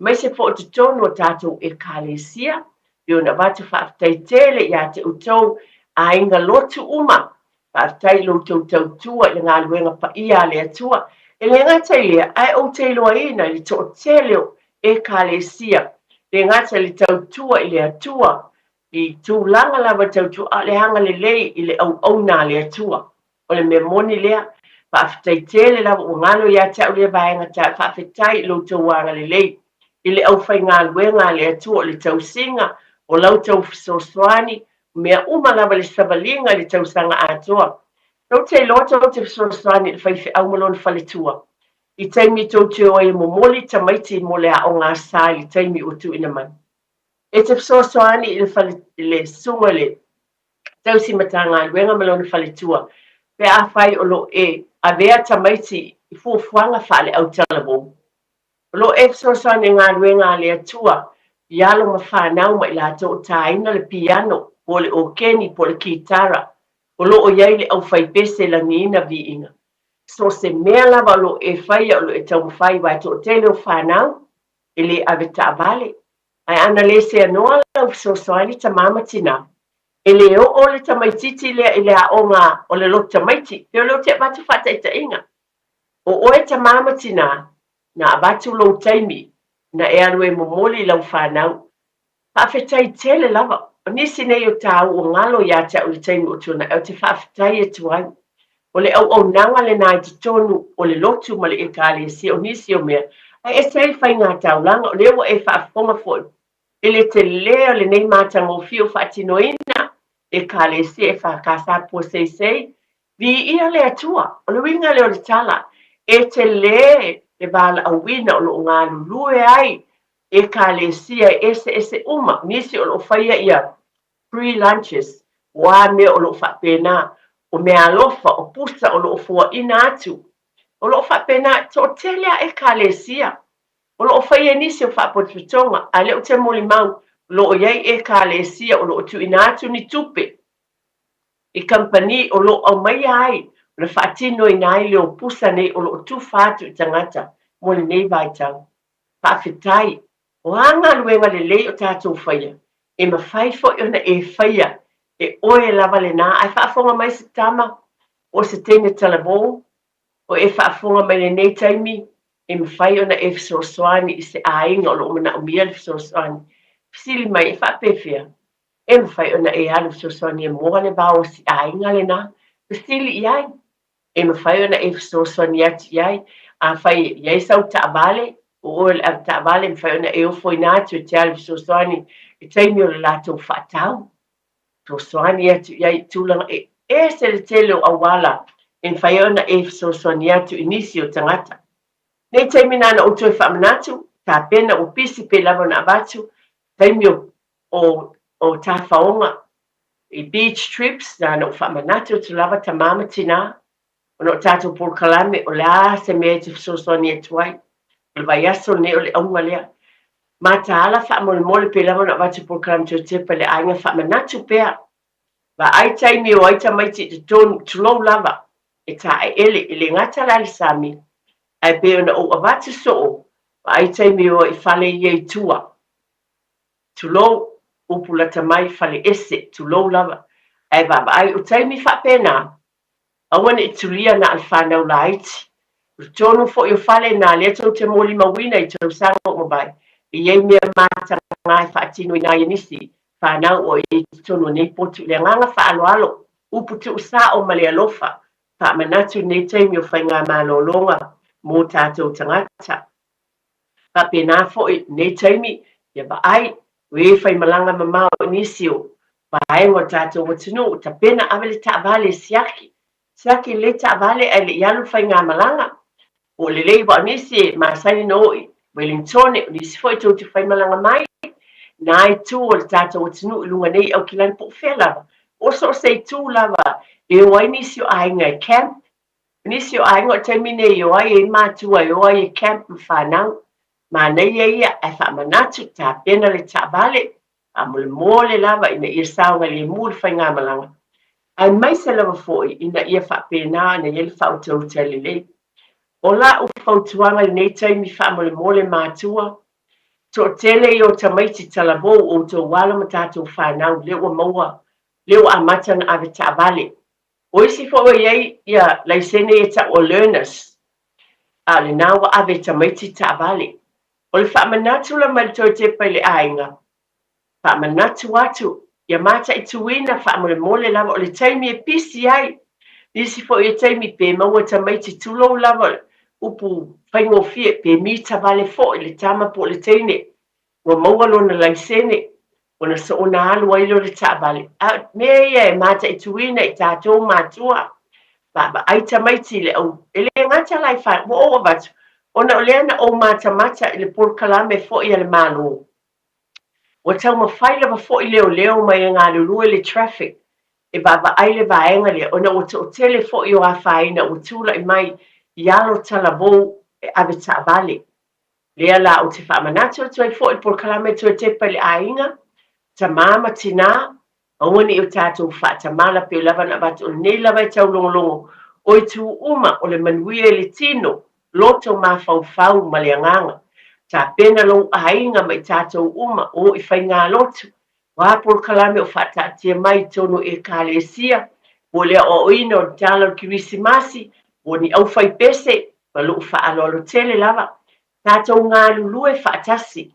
Aemaise foi o totonu o tatou Ekalesia, pei ona avatu faafetai tele ia te outou aiga lotu uma. Faafetai i lo outou tautua i le galuega paia a le Atua. E le gata i lea, ae ou te iloaina i le toatele o Ekalesia, le gata i le tautua i le Atua, i tulaga lava tautua, a o le agalelei i le auauna a le Atua. O le mea moni lea. Faafetai tele lava ua galo ia te au lea vaega ta. Faafetai i lo outou agalelei i le aufaigaluega a le Atua o le tausiga, o la outou fesoasoani, o mea uma lava le savaliga i le tausaga atoa. Tou te iloa tou te fesoasoani i le faifeau ma lona faletua i taimi tou te o ai e momoli tamaiti mo le aoga sa i le taimi ua tuuina mai. E te fesoasoani i le fale, i le susuga i le tausi Matagaluega ma lona faletua pe afai o lo o e avea tamaiti i fuafuaga faale-autalavou. O lo o e fesoasoani i galuega a le Atua i alo ma fanau ma i latou o tāina le piano po o le okeni po o le kitara o lo o i ai le aufaipese lagiina viiga. So o se mea lava o lo o e faia o lo o e taumafai aua e toatele o fanau e le ave taavale. Ae ana le seanoa lau fesoasoani tamā ma tinā, e le oo le tamaitiiti lea i le aoga o le lotu tamaiti, pei o lea ou te avatu faataitaiga. O oe tamā ma tinā, na avatu lou taimi na e alu e momoli i lau fanau. Faafetai tele lava. O nisi nei o tāu o galo ia te au i le taimi o tuanai, ou te faafetai atu ai. O le auaunaga lenā i totonu o le lotu ma le Ekalesia, o nisi o mea, ae ese ai le faiga taulaga, o lea ua e faafofoga foi i le telē o lenei matagofie ua faatinoina Ekalesia e FKS Puaseisei, viia le Atua. O le uiga lea o le tala, e telē le valaauina o lo o galulue ai Ekalesia e eseese uma, nisi o lo o faia ia free lunches, o a mea o lo o faapena, o meaalofa, o pusa o lo o foaina atu, o lo o faapena, toatele a Ekalesia o lo o faia nisi o faapotopotoga, a o lea ou te molimau, o lo o i ai Ekalesia o lo o tuuina atu ni tupe i kamupani o lo o aumaia ai ona faatinoina ai le o pusa nei o lo o tufa atu i tagata mo lenei vaitau. Faafetai. O a galuega lelei o tatou faia, e mafai foi ona e faia e oe lava lena. Ae faafofoga mai se tama po o se teine talavou o e faafofoga mai lenei taimi, e mafai ona e fesoasoani i se aiga o lo o manaomia le fesoasoani. Fesili mai, e faapefea? E mafai ona e alu fesoasoani e moa le vao o si aiga lena. Fesili i ai. E mafai ona e fesoasoani atu i ai. Afai e i ai sau taavale, o oe o le avetaavale, e mafai ona e ofoina atu e te alu fesoasoani i taimi o le latou faatau. Fesoasoani atu i ai i tulaga e ese le tele o auala e mafai ai ona e fesoasoani atu i nisi o tagata. Nei taimi na ona ou toe faamanatu, tapena ua pisi pei lava ona avatu, taimi o, o, o tafaoga I beach trips, na ona ou faamanatu atu lava tamā ma tinā, ona o tatou polokalame, o le a se mea e te fesoasoani atu ai. O le vaiaso lenei o le auga lea. Mataala faamolemole pei lava ona avatu polokalame toetepa i le aiga faamanatu pea. Vaai taimi o ai tamaiti i totonu, tulou lava, e taeele, e le gata la i le sami, ae pei ona ou avatu soo, vaai taimi o ai i fale ia i tua. Tulou, upu lata mai, fale ese, tulou lava. Ae vaavaai, o taimi faapena, aua ne i tulia na o le fanau laiti. O totonu foi o fale na lea tou te molimauina i tausaga ua mavae, e i ai mea matagā e faatinoina ai e nisi fanau o i ai i totonu o nei potu. I le agaga faaaloalo, upu tuusao ma le alofa, faamanatu i lenei taimi o faigamalologa mo tatou tagata. Faapena foi lenei taimi, ia vaai, o e faimalaga mamao i nisi o vaega o le tatou atunuu, tapena ave le taavale e siaki, siaki lelei taavale ae le i alu le faigamalaga. Po o lelei aua o nisi e masani ona o i Wellingtone, o nisi foi tou te faimalaga mai na itu o le tatou atunuu i luga nei i Aukilani po o fea lava, po o so o se itu lava e o ai nisi o aiga e camp. O nisi o aiga o le taimi nei e o ai e i matua e o ai e camp ma fanau. Manaia ia ae faamanatu, tapena le taavale, faamolemole lava ina ia saogalemu le faigamalaga, aemaise lava foi ina ia faapena ona i ai le faautauta lelei. O la'u fautuaga i lenei taimi faamolemole matua, Toatele ia o tamaiti talavou outou alo ma tatou fanau lea ua maua, lea ua amata ona ave taavale. O isi foi ua i ai ia laisene ia tau o learners, a o lena ua ave e tamaiti taavale. O le faamanatu la mai le toe tepa i le aiga, faamanatu atu, ia mataituina faamolemole lava o le taimi e pisi ai. Nisi foi o taimi pe maua tamaiti tulou lava upu faigofie pe mita vale foi le tama po o le teine ua maua lona laisene ona soona alu ai lea o le taavale. A o mea ia e mataituina i tatou matua, vaavaai tamaiti i le au, e le gata la i fa, ua ou avatu, ona o lea na ou matamata i le polokalame foi a le Malo. Ua taumafai lava foi leoleo mai e galulue le traffic e vaavaai le vaega lea ona ua toatele foi o afaina ua tulai mai i alo talavou e ave taavale. Lea la ou te faamanatu atu ai foi le polokalame toe tepa i le aiga, tamā ma tinā, aua ne i o tatou faatamala pei lava ona avatu o lenei lava e taulogologo o itu uma o le manuia i le tino, loto mafaufau ma le agaga. Tapena lou aiga ma i tatou uma o i faigalotu, o a polokalame o faataatia mai i totonu o Ekalesia, po o le aoaoina o le tala o le Kerisimasi, po o ni aufaipese, ma lou faaaloalo tele lava, tatou galulue faatasi,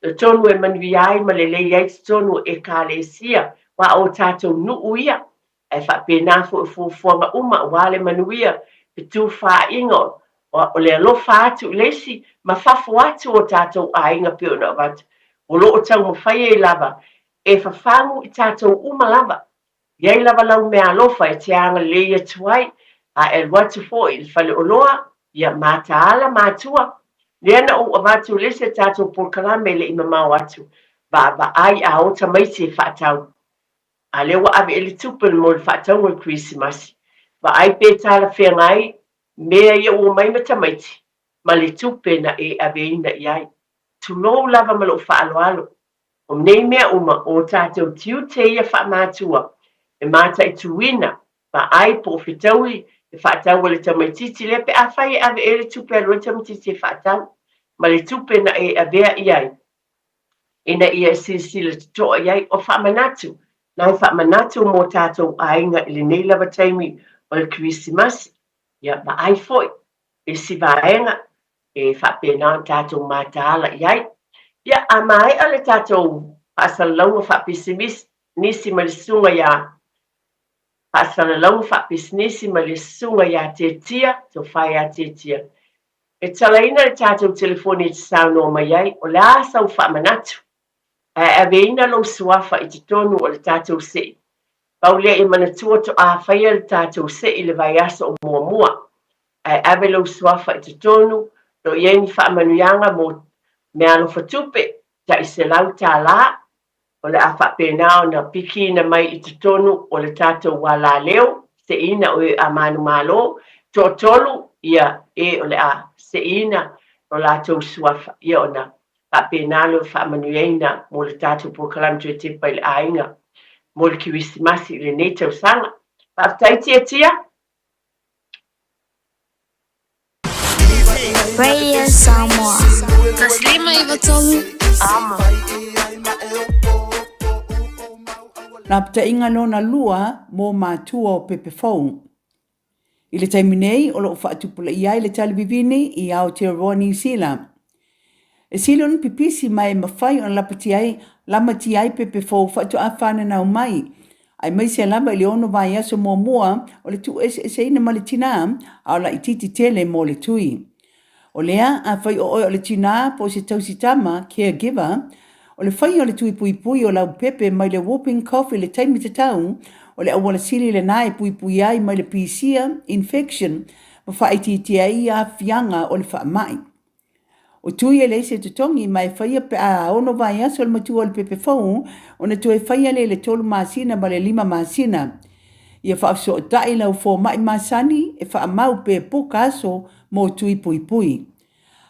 totonu e manuia ai ma lelei ai totonu o Ekalesia, aua o tatou nuu ia, ae faapena foi o fuafuaga uma aua le manuia, fetufaaiga o le alofa atu i le isi ma fafo atu o tatou aiga pei ona avatu, o lo o taumafai ai lava e fafagu i tatou uma lava. I ai lava lau meaalofa e te agalelei atu ai, a e alu atu foi i le faleoloa, ia mataala matua. Lea na ou avatu le isi a tatou polokalame e le i mamao atu, vaavaai a o tamaiti e faatau. A lea ua ave i ai le tupe mo le faatauga o le Kerisimasi. Vaai pe talafeagai mea ia ua omai ma tamaiti ma le tupe na e aveina i ai. Tulou lava ma lou faaaloalo. O nei mea uma, o tātou tiute ia faamatua e mataituina, vaai po o fetaui e faatau a le tamaitiiti lea pe afai e ave ea le tupe e alu ai le tamaitiiti e faatau ma le tupe na e avea i ai ina ia e silasila totoa i ai. O faamanatu, nai faamanatu mō tātou aiga i lenei lava taimi o le Kerisimasi, ia vaai foi isi vaega e faapena ona tatou mataala i ai. Ia, a maea le tatou faasalalauga faapisinisi ma le susuga ia Faasalalauga faapisinisi ma le susuga ia Tetia, Tofa ia Tetia, e talaina le tatou telefoni e te saunoa mai ai, o le a sau faamanatu? Ae aveina lou suafa i totonu o le tatou sei. Pau lea ia manatua toa faia le tatou sei i le vaiaso o muamua. Ae ave lou suafa i totonu, lo i ai ni faamanuiaga mo meaalofa tupe, tai $100, o le a faapena ona pikiina mai i totonu o le tatou alaleo, seiina o e a manumalo, toatolu ia e o le a seiina lo latou suafa, ia ona faapena lea o le faamanuiaina mo le tatou polokalame toe tepa i le aiga mo le Kerisimasi i lenei tausaga. Faafetai Tiatia! Radio Samoa. 153 Amo. Lapataiga lona lua mo matua o pepe fou. I le taimi nei o lo o faatupulaia ai le tali vivini i Aotearoa Niu Sila. E sili ona pipisi ma e mafai ona lapatia ai, lamatia ai pepe fou faatoa fananau mai, aemaise lava i le ono vaiaso muamua o le tuueseeseina ma le tinā, a o laitiiti tele mo le tui. O lea, afai o oe o le tinā po o se tausi tama, caregiver, o le faia o le tui puipui o lau pepe mai le whooping cough i le taimi tatau, o le auala sili lenā e puipui ai mai le pisia, infection, ma faaitiitia ai aafiaga o le faamai. O tui e leai se totogi ma e faia pe a ono vaiaso le matua o le pepe fou ona toe faia lea i le tolu masina ma le lima masina. Ia faafesootai lau fomai masani e faamau pe puka aso mo tui puipui.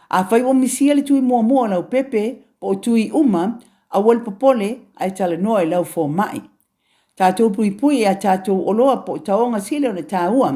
Afai ua misia le tui muamua o lau pepe po o tui uma, aua le popole ae talanoa i lau fomai. Tatou puipui i a tatou oloa po o taoga sili ona taua.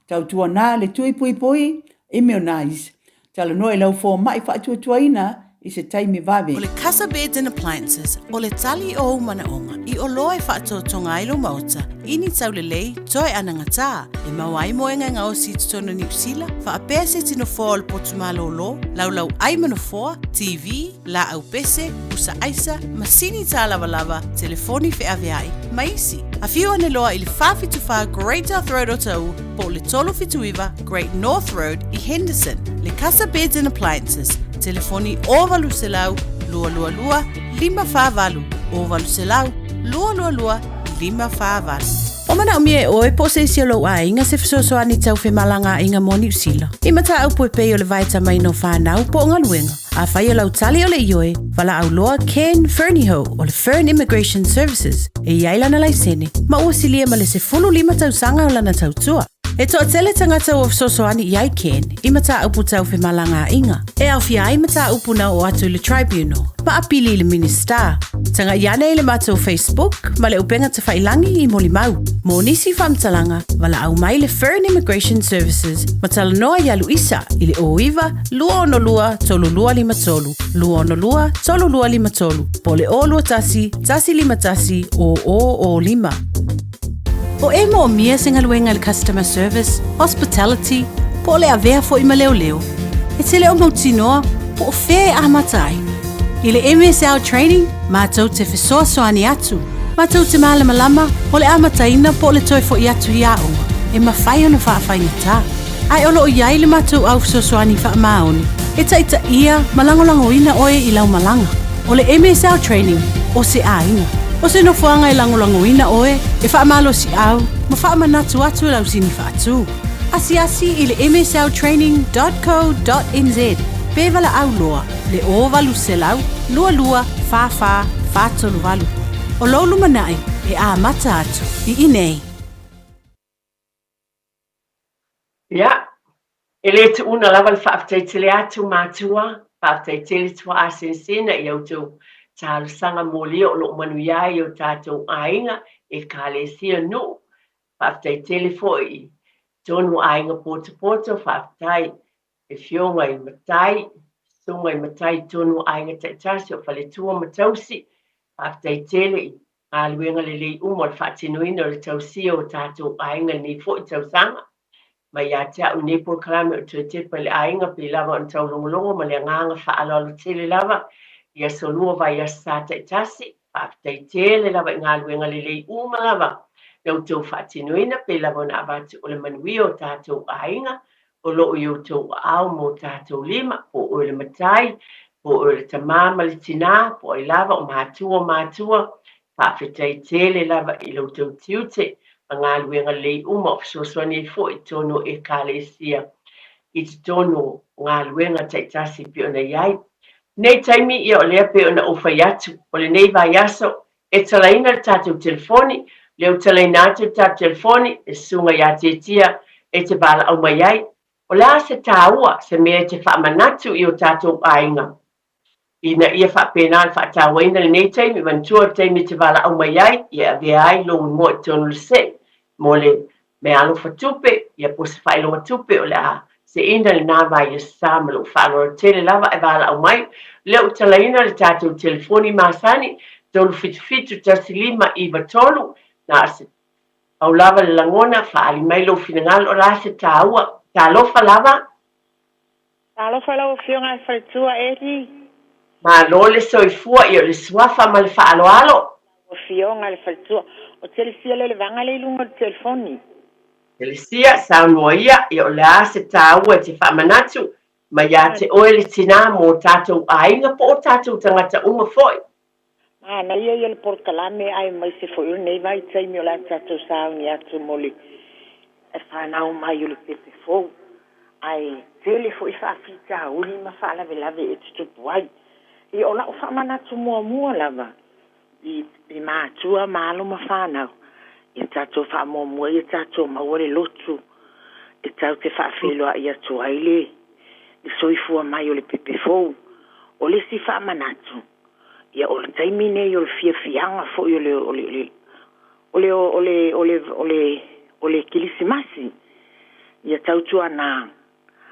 Tautuana le tui puipui, immunize. Talanoa i lau fomai faatuatuaina i se taimi vave. O le Casa Beds and Appliances, o le tali o ou manaoga i oloa e faatotoga ai lou maota i ni taulelei toe anagatā, e maua ai moega e gaosi i totonu o Niu Sila, faapea se tino foa o le potu malōlō, laulau ai ma nofoa, TV, laau pese, pusa aisa, masini tālavalava, telefoni feaveai, ma isi. Afio ane loa i le 474 Great South Road o Taʻu po o le 379 Great North Road i Henderson. Le Casa Beds and Appliances, telefoni 0800 222 548, 0800 222 548. O manaomia e oe po o se isi o lou aiga se fesoasoani tau femalagaaiga mo Niu Sila. I mataupu e pei o le vaetamaina o fanau po o galuega. Afai o lau tali o le ioe, valaau loa Ken Fernihough o le Fern Immigration Services e i ai lana laisene ma ua silia ma le 15 tausaga o lana tautua. E toatele tagata ua fesoasoani i ai Ken i mataupu tau femalagaaiga, e aofia ai mataupu na oo atu i le Tribunal ma apili i le Minisita. Tagai ane i le matou Facebook ma le upega tafailangi i molimau. Mo nisi faamatalaga, valaau mai le Fern Immigration Services ma talanoa iā Luisa i le 09 262 3253, 262 3253, po o le 021 151 0005. O e moomia se galuega i le customer service, hospitality, po o le avea foi ma leoleo, e te le o mautinoa po o fea e amata ai. I le MSL Training, matou te fesoasoani atu, matou te malamalama o le amataina po o le toe foi atu i aoga, e mafai ona faafaigata. Ae o lo o i ai le matou au fesoasoani faamaoni e taitaia ma lagolagoina oe i lau malaga. O le MSL Training, o se aiga. O se nofoaga e lagolagoina oe, e faamalosiau ma faamanatu atu lau sini faatu. Asiasi i le msltraining dot co dot nz pe valaau loa le 0800 22 44 438. O lou lumanai e amata atu i inei. Ia, e le tuuna lava le faafetai tele atu matua, faafetai tele tuaasenesena i a outou talosaga molia o lo o manuia ai o tatou aiga, ekalesia, nuu, faafetai tele foi i tonu aiga potopoto, faafetai i afioga i matai, susuga i matai i tonu aiga taitasi o faletua ma tausi, faafetai tele i galuega lelei uma o le faatinoina o le tausia o tatou aiga i lenei foi tausaga. Mai ia te au lenei polokalame o Toe Tepa i le Aiga pei lava ona taulogologo ma le agaga faaaloalo tele lava i aso lua vaiaso sa taitasi. Faafetai tele lava i galuega lelei uma lava na outou faatinoina pei lava ona avatu o le manuia o tatou aiga o lo o i outou aao ma o tatou lima, po o oe le matai, po o oe le tamā ma le tinā, po o ai lava o matua o matua, faafetai tele lava i lo outou tiute ma galuega lelei uma o fesoasoani ai foi i totonu o Ekalesia i totonu o galuega taitasi e pei ona i ai. Nei taimi ia o lea pei ona ou fai atu, o lenei vaiaso E talaina le tatou telefoni, lea ua talaina atu le tatou telefoni, e susuga ia Tietia e te valaau mai ai. O le a se taua, se mea e te faamanatu i o tatou aiga, ina ia faapena ona faatauaina lenei taimi, manatua le taimi e te valaau mai ai, ia e avea ai lou igoa i totonu o le see mo le meaalofa tupe, ia po o se faailoga tupe o le a seina lena vaiasa ma lou faaaloalo tele lava e valaau mai. Lea ua talaina le tatou telefoni masani, 377 1593, na o se pau lava le lagona, faaali mai lou finagalo, o le a se taua. Talofa lava. Talofa lau Afioga e Faletua Eli. Malo le soifua, ia o le suafa ma le faaaloalo. Lau Afioga le Faletua, o Telesia le levaga lea i luga o le telefoni. Telesia, saunoa ia, ia o le a se taua e te faamanatu mai ia te oe le tinā mō tātou aiga po o tātou tagata uma foi. Manaia ia le polokalame aemaise foi o lenei vaitaimi o le a tatou sauni atu mo le fanau mai o le pepe fou. Ae tele foi faafitauli ma faalavelave e tutupu ai. Ia o la'u faamanatu muamua lava i i matua ma alo ma fanau, ia tatou faamuamua ia tatou maua le lotu e tatou te faafeiloai atu ai le le soifua mai o le pepe fou. O le isi faamanatu, Ia o le taimi nei o le fiafiaga foi o le o le o le o le o le o le o le Kilisimasi. Ia tautuana,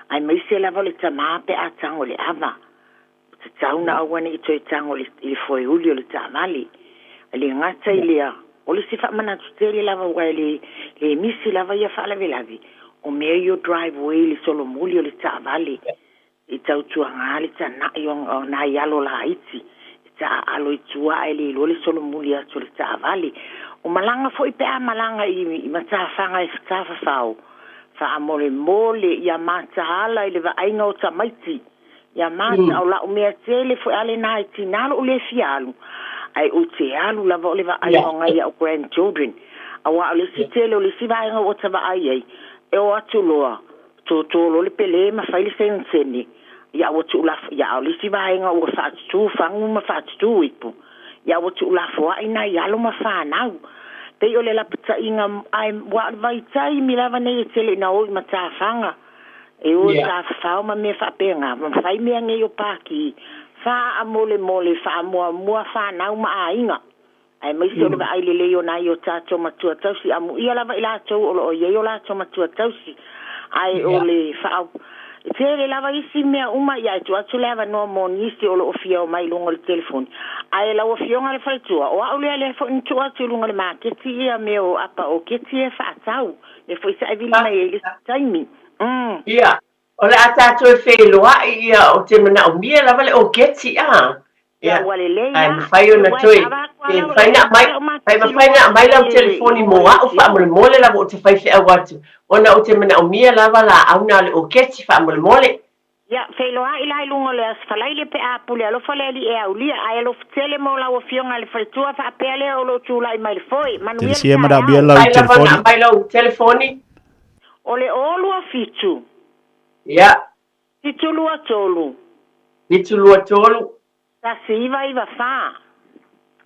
aemaise lava o le tamā pe a tago i le ava. Tatau ona aua ne i toe tago i le foeuli o le taavale. E le gata i lea, o le isi faamanatu tele lava aua e le le misi lava ia faalavelave, o mea ia o driveway i le solomuli o le taavale, i tautuaga le tanai o nai alo laiti e taaalo i tua ae le iloa le solomuli atu o le taavale. O malaga foi pe a malaga i matafaga e tafafao, faamolemole ia mataala i le vaaiga o tamaiti. Ia mata, o la'u mea tele foi a lena e tina lo'u le fia alu, ae ou te alu lava o le vaaiga o ngai a'u grandchildren. Auā o le isi tele o le isi vaega ua ta vaai ai, e o atu loa, tōtō loa le pelē ma fai le senesene, ia ua tuulafo, ia a o le isi vaega ua faatutū fagu ma faatutū ipu, ia ua tuulafoa'i nai alo ma fanau. Pei o le lapataiga, ae ua o le vaitaimi lava nei e tele ina o i matafaga, E o i tafafao ma mea faapena, ma fai mea nei o pākī, faamolemole, faamuamua fanau ma aiga, aemaise o le vaai lelei o nai o tatou matua tausi, amuia lava i latou o lo o i ai o latou matua tausi, ae o le faa... E tele lava isi mea uma, ia e tuu atu le avanoa mo nisi o lo o fia omai i luga o le telefoni. Ae lau Afioga i le Faletua, o au lea lea foi na tuu atu i luga o le maketi ia mea o apa oketi e faatau. Lea foi sa e vili mai ai i le isi taimi. Mm. Ia, o le a tatou e feiloai, ia, ou te manaomia lava le oketi, a. Ia, ua lelei Ae la. mafai ona Ua e toe, kava atu pe lava mafai lau ona aumai, lau pe maketi mafai lua ona aumai i lau le telefoni mo i le au faamolemole lava ou te fai feau atu, ona ou te manaomia lava laau na o le oketi faamolemole. Ia, feiloai la i luga o le Aso Faraile pe a pule alofa le Alii e aulia, ae alofa tele mo lau Afioga i le Faletua faapea lea o lo o tulai mai le foe. Manuia le Telesia manaomia taeao. lau Mafai lava ona telefoni. aumai lau telefoni. O le 0 27. Ia. 723. 723. 1994.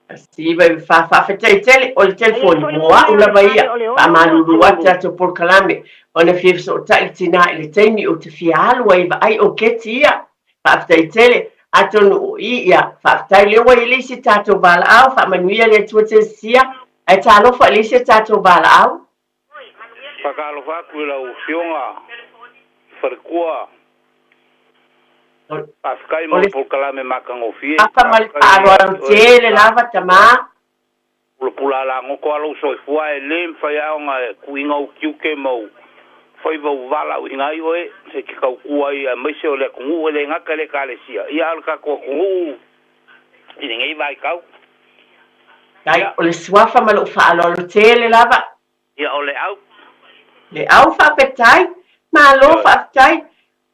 1994. Faafetai tele, o le Ae i ai telefoni foi le mo au numera o le lava fale ia. o le Faamalulu atu 623. tatou polokalame ona fia fesootai le tinā i le taimi ou te fia alu ai e vaai o keti ia. Faafetai tele. Atonu o i ia, faafetai lea ua i ai le isi tatou valaau, faamanuia le Atua Tesia, ae talofa i le isi a tatou valaau. Faatalofa atu i lau Afioga i Falekua. Faafetai O mo le le polokalame matagofie. afa ma le Faafetai ia faaaloalo te oe tele Tina. lava tama. Pulapula alagoto lava lou soifua e le mafai lava ona e tuuina ou tiute ma ou faiva ua valaauina ai oe e te tautua ai aemaise o le atunuu e le gata i le Ekalesia ia a o le tatou atunuu i lenei vaitau. Dai, Ia. o le suafa ma lou faaaloalo tele lava. Ia o le au. Le au faafetai, malo Ioe. faafetai,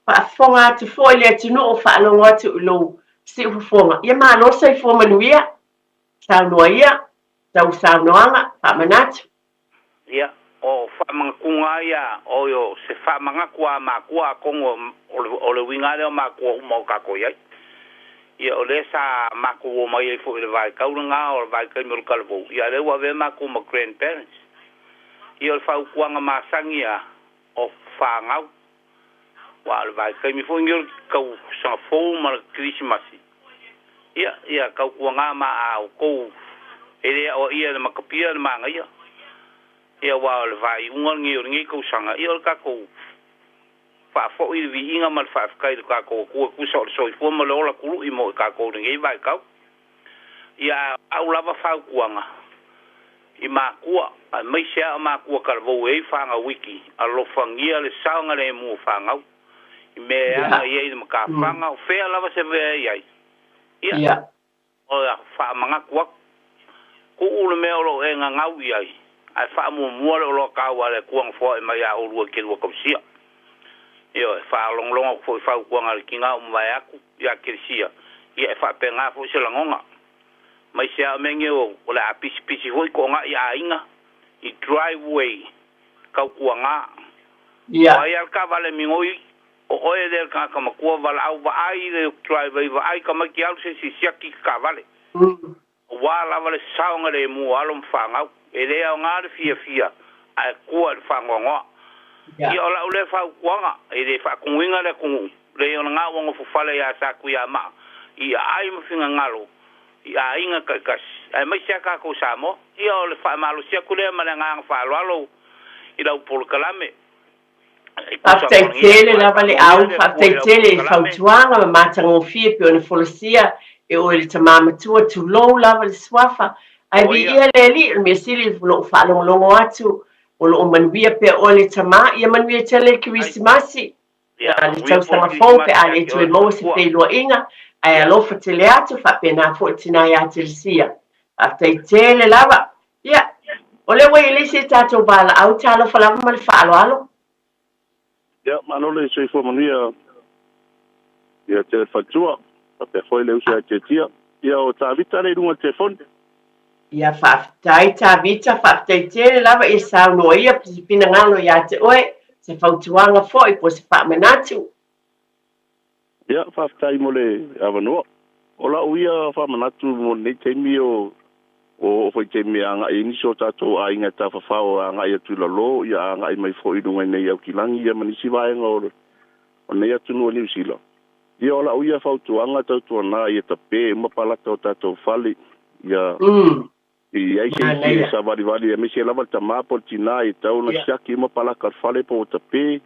faafofoga atu foi le atunuu o faalogo atu i lou siufofoga. Ia malo soifua manuia, saunoa ia, tau saunoaga, faamanatu. Ia, o faamanatuga lava ia, oi o se faamanatu a matua atonu o le, o le uiga lava lea o matua uma o tatou i ai. Ia, o lea sa matou omai ai foi i le vaitau lena o le vaitaimi o le talavou, ia lea ua avea matou ma grandparents. Ia, o le fautuaga masani lava, o fanau. Aua o le vaitaimi foi lenei o le tausaga fou ma le Kerisimasi, ia, ia tautuaga ma a outou e le aoaia e le matapia le manaia. Ia, aua o le faaiuga lenei o lenei tausaga, ia o le tatou faafoi le viiga ma le faafetai i le tatou Atua e tusa o le soifua ma le ola tului mo i tatou i lenei vaitau. Ia, a o a'u lava fautuaga i matua, aemaise lava o matua talavou e i ai fanau iki, alofagia le saogalemu o fanau i mea e aga i ai le matafaga, o fea lava se mea e i ai, ia, o le faamanatu atu, tuu le mea o lo o e gagau i ai, ae faamuamua le oloa taua a le Atua na foai mai ia oulua i te lua tausia. Ioe, faalogologo atu foi i fautuaga a le tina ua mavae atu ia Telesia, ia e faapena foi se lagona. Maise lava o mea nei o le a pisipisi foi toonai aiga i driveway tautuaga. O ai lava le taavale migoi, o oe lea le tagata matua valaau vaai le driveway vaai tamaiti alu se isi siaki i le taavale. Aua lava le saogalemu o alo ma fanau. E le aoga le fiafia ae tua i le faanoanoa. Ia o lau lea fautuaga, e le faatonuina le atunuu, leai o lena ua nofofale ia Satuiamaa i aai ma finagalo i aiga taitasi, aemaise a tatou Samoa. Ia o le faamalosi atu lea ma le agaga faaaloalo i lau polokalame. Faafetai tele lava le au, faafetai tele i fautuaga ma matagofie pei ona folasia e oe le tama matua, tulou lava le suafa, ae viia le Alii, o le mea sili o lou faalogologo atu o lo o manuia pea oe le tama, ia manuia tele le Kerisimasi ma le tausaga fou pe a le toe maua se feiloaiga, ae alofa tele atu, faapena foi le tina ia Telesia. Faafetai tele lava. Ia, o lea ua i ai le isi a tatou valaau, talofa lava ma le faaaloalo. Ia, malo le soifua manuia ia te faletua, faapea foi le uso ia Tiatia. Ia, o Tavita lea i luga o le telefoni. Ia, faafetai Tavita, faafetai tele lava i saunoa ia se finagalo ia te oe, se fautuaga foi po o se faamanatu. Ia, faafetai mo le avanoa. O lau ia faamanatu mo lenei taimi, o oo foi i taimi e agai ai nisi o tatou aiga e tafafao e agai atu i lalo, ia agai mai foi i luga i nei Aukilagi ia ma nisi vaega o lenei atunuu o Niu Sila. Ia, o lau ia fautuaga tautuana ia tape uma palaka o tatou fale, ia I ai se isi e savalivali aemaise lava le tama po o le tina e tatau ona siaki uma palaka o le fale po ua tape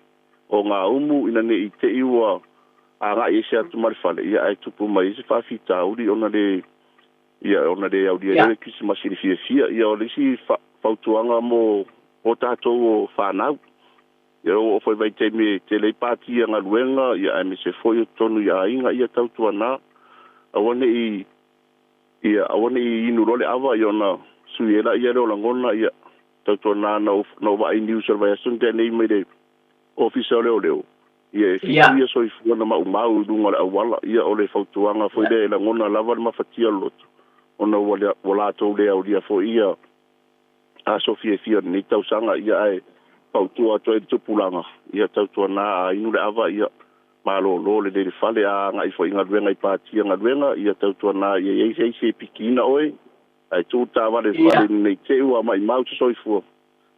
o ngā umu ina ne i te i ua agai ese atu ma le fale, ia ae tupu mai ai se faafitauli ona le ia ona le aulia ai lea le Kerisimasi i le fiafia. Ia o le isi fautuaga mo mo tatou o fanau, ia ua oo foi vaitaimi e tele ai pati a galuega ia aemaise foi o totonu i aiga, ia tautuana aua ne i Ia aua ne i inu loa le ava, ia ona sui ai laia lea o lagona, ia tautuana na ou na ou vaai i news o le vaiaso na tea nei mai le Ofisa o Leoleo, ia e fitu ia soifua na maumau i luga o le auala, ia o le fautuaga foi lea e lagona lava le mafatia o le loto, ona ua ua latou le aulia foi ia aso fiafia o lenei tausaga, ia ae fautua atu ai i le tupulaga, ia tautuana a inu le ava, ia malolo lelei le fale, a agai foi i galuega i patia galuega, ia tautuana ia i ai se isi e pikiina oe, ae tu le taavale i le fale ina nei te i ua maimau se soifua,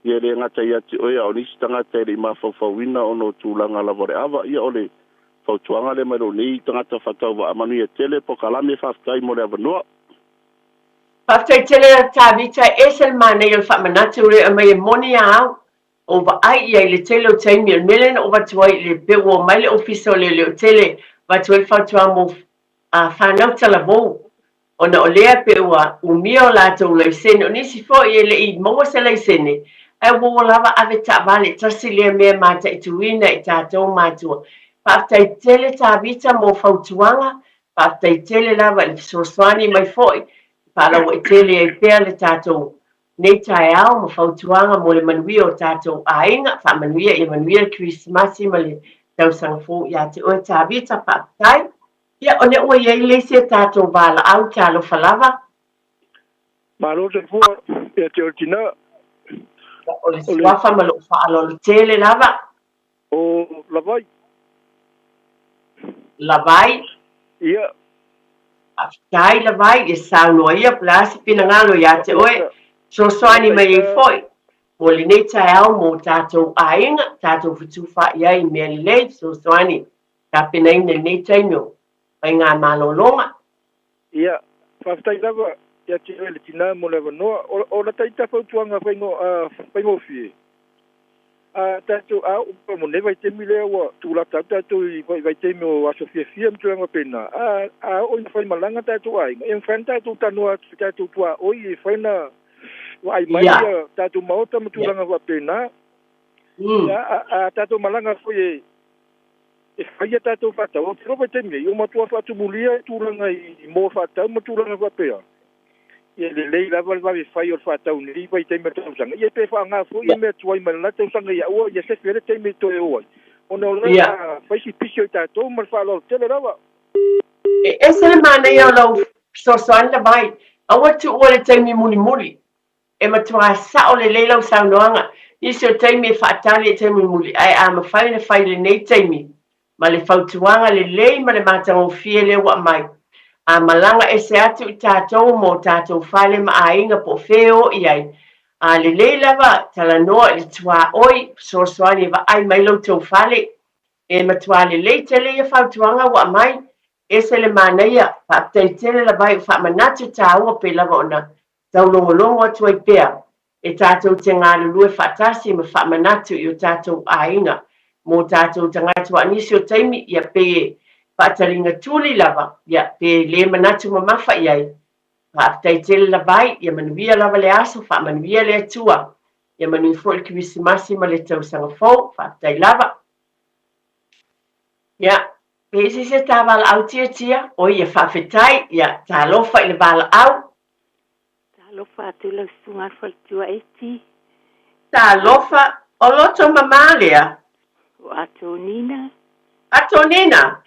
ia e le gata ia te oe a o nisi tagata e le i mafaufauina ona o tulaga lava o le ava. Ia o le fautuaga lea mai lou nei tagata faatauvaa. Manuia tele Pokalame, faafetai mo le avanoa. Faafetai tele Tavita, e ese le manaia o le faamanatu lea e aumai e moni a au. O vaai i ai le tele o taimi o le mea lea na ou avatu ai i le pe ua omai le ofisa o leoleo tele avatu ai le fautuaga mo fanau talavou ona o lea pe ua umia o latou laisene o nisi foi e le i maua se laisene ae ua ua lava ave taavale tasi lea mea e mataituina i tatou matua. Faafetai tele Tavita mo fautuaga, faafetai tele lava i le fesoasoani mai foi e faalauaitele ai pea le tatou Nei taeao ma fautuaga mo le manuia o tatou aiga, faamanuia ia manuia le Kerisimasi ma le tausaga fou ia te oe Tavita, faafetai. Ia o lea ua i ai le isi a tatou valaau, talofa lava. Malo soifua ia te oe tina. O le suafa ma lou faaaloalo tele lava. O Lavai. Lavai. Ia. Faafetai Lavai, ia saunoa ia po o le a se finagalo ia te oe, fesoasoani mai ai foi mo lenei taeao mo tatou aiga, tatou fetufaai ai i mea lelei, fesoasoani tapenaina i lenei taimi o faigamalologa. Ia, faafetai lava ia te oe le tina mo le avanoa. O lata ita fautuaga faigofie, a tatou, a oo mai mo nei vaitaimi lea ua tulata atu tatou i vaitaimi o aso fiafia ma tulaga faapena, a oo ina faimalaga tatou aiga, e mafai ona tatou talanoa atu i tatou tuaoi e fai ona vaai mai ia tatou maota ma tulaga faapena. A tatou malaga foi e E fai a tatou faatau, ou te iloa vaitaimi nei, ua matua faatumulia tulaga i moa faatau ma tulaga faapea. Ia lelei lava le vave fai o le faatau i lenei vaitaimi o le tausaga. Ia pe faaaoga foi ia mea tuai mai lena tausaga ia aua ia sefe ai le taimi e toe o ai, ona o lea a fai si pisi o i tatou ma le faaaloalo tele lava. E ese le manaia o lau fesoasoani Lavai. Aua tuua le taimi mulimuli. E matuā sao lelei lau saunoaga, nisi o taimi e faatali e taimi mulimuli, ae a mafai ona fai i lenei taimi, ma le fautuaga lelei ma le matagofie lea ua aumai, a malaga ese atu i tatou ma o tatou fale ma aiga po o fea e o i ai, a lelei lava talanoa i le tuaoi, fesoasoani e vaai mai lo outou fale. E matuā lelei tele ia fautuaga ua aumai, ese le manaia, faafetai tele lava i faamanatu taua pei lava ona taulogologo atu ai pea e tatou te galulue faatasi ma faamanatu i o tatou aiga. mo tatou tagata aua o nisi o taimi ia pei e faataliga tuli lava ia pe le manatu mamafa i ai. Faafetai tele lava ai, ia manuia lava le aso, faamanuia le Atua. Ia manuia foi le Kerisimasi ma le tausaga fou. Faafetai lava. Ia, pe i se isi ta valaau tiatia, oi ia faafetai, ia talofa i le valaau. Talofa atu lau susuga i le faletua Eti. Talofa, o loto mama lea. O Atonina. Atonina!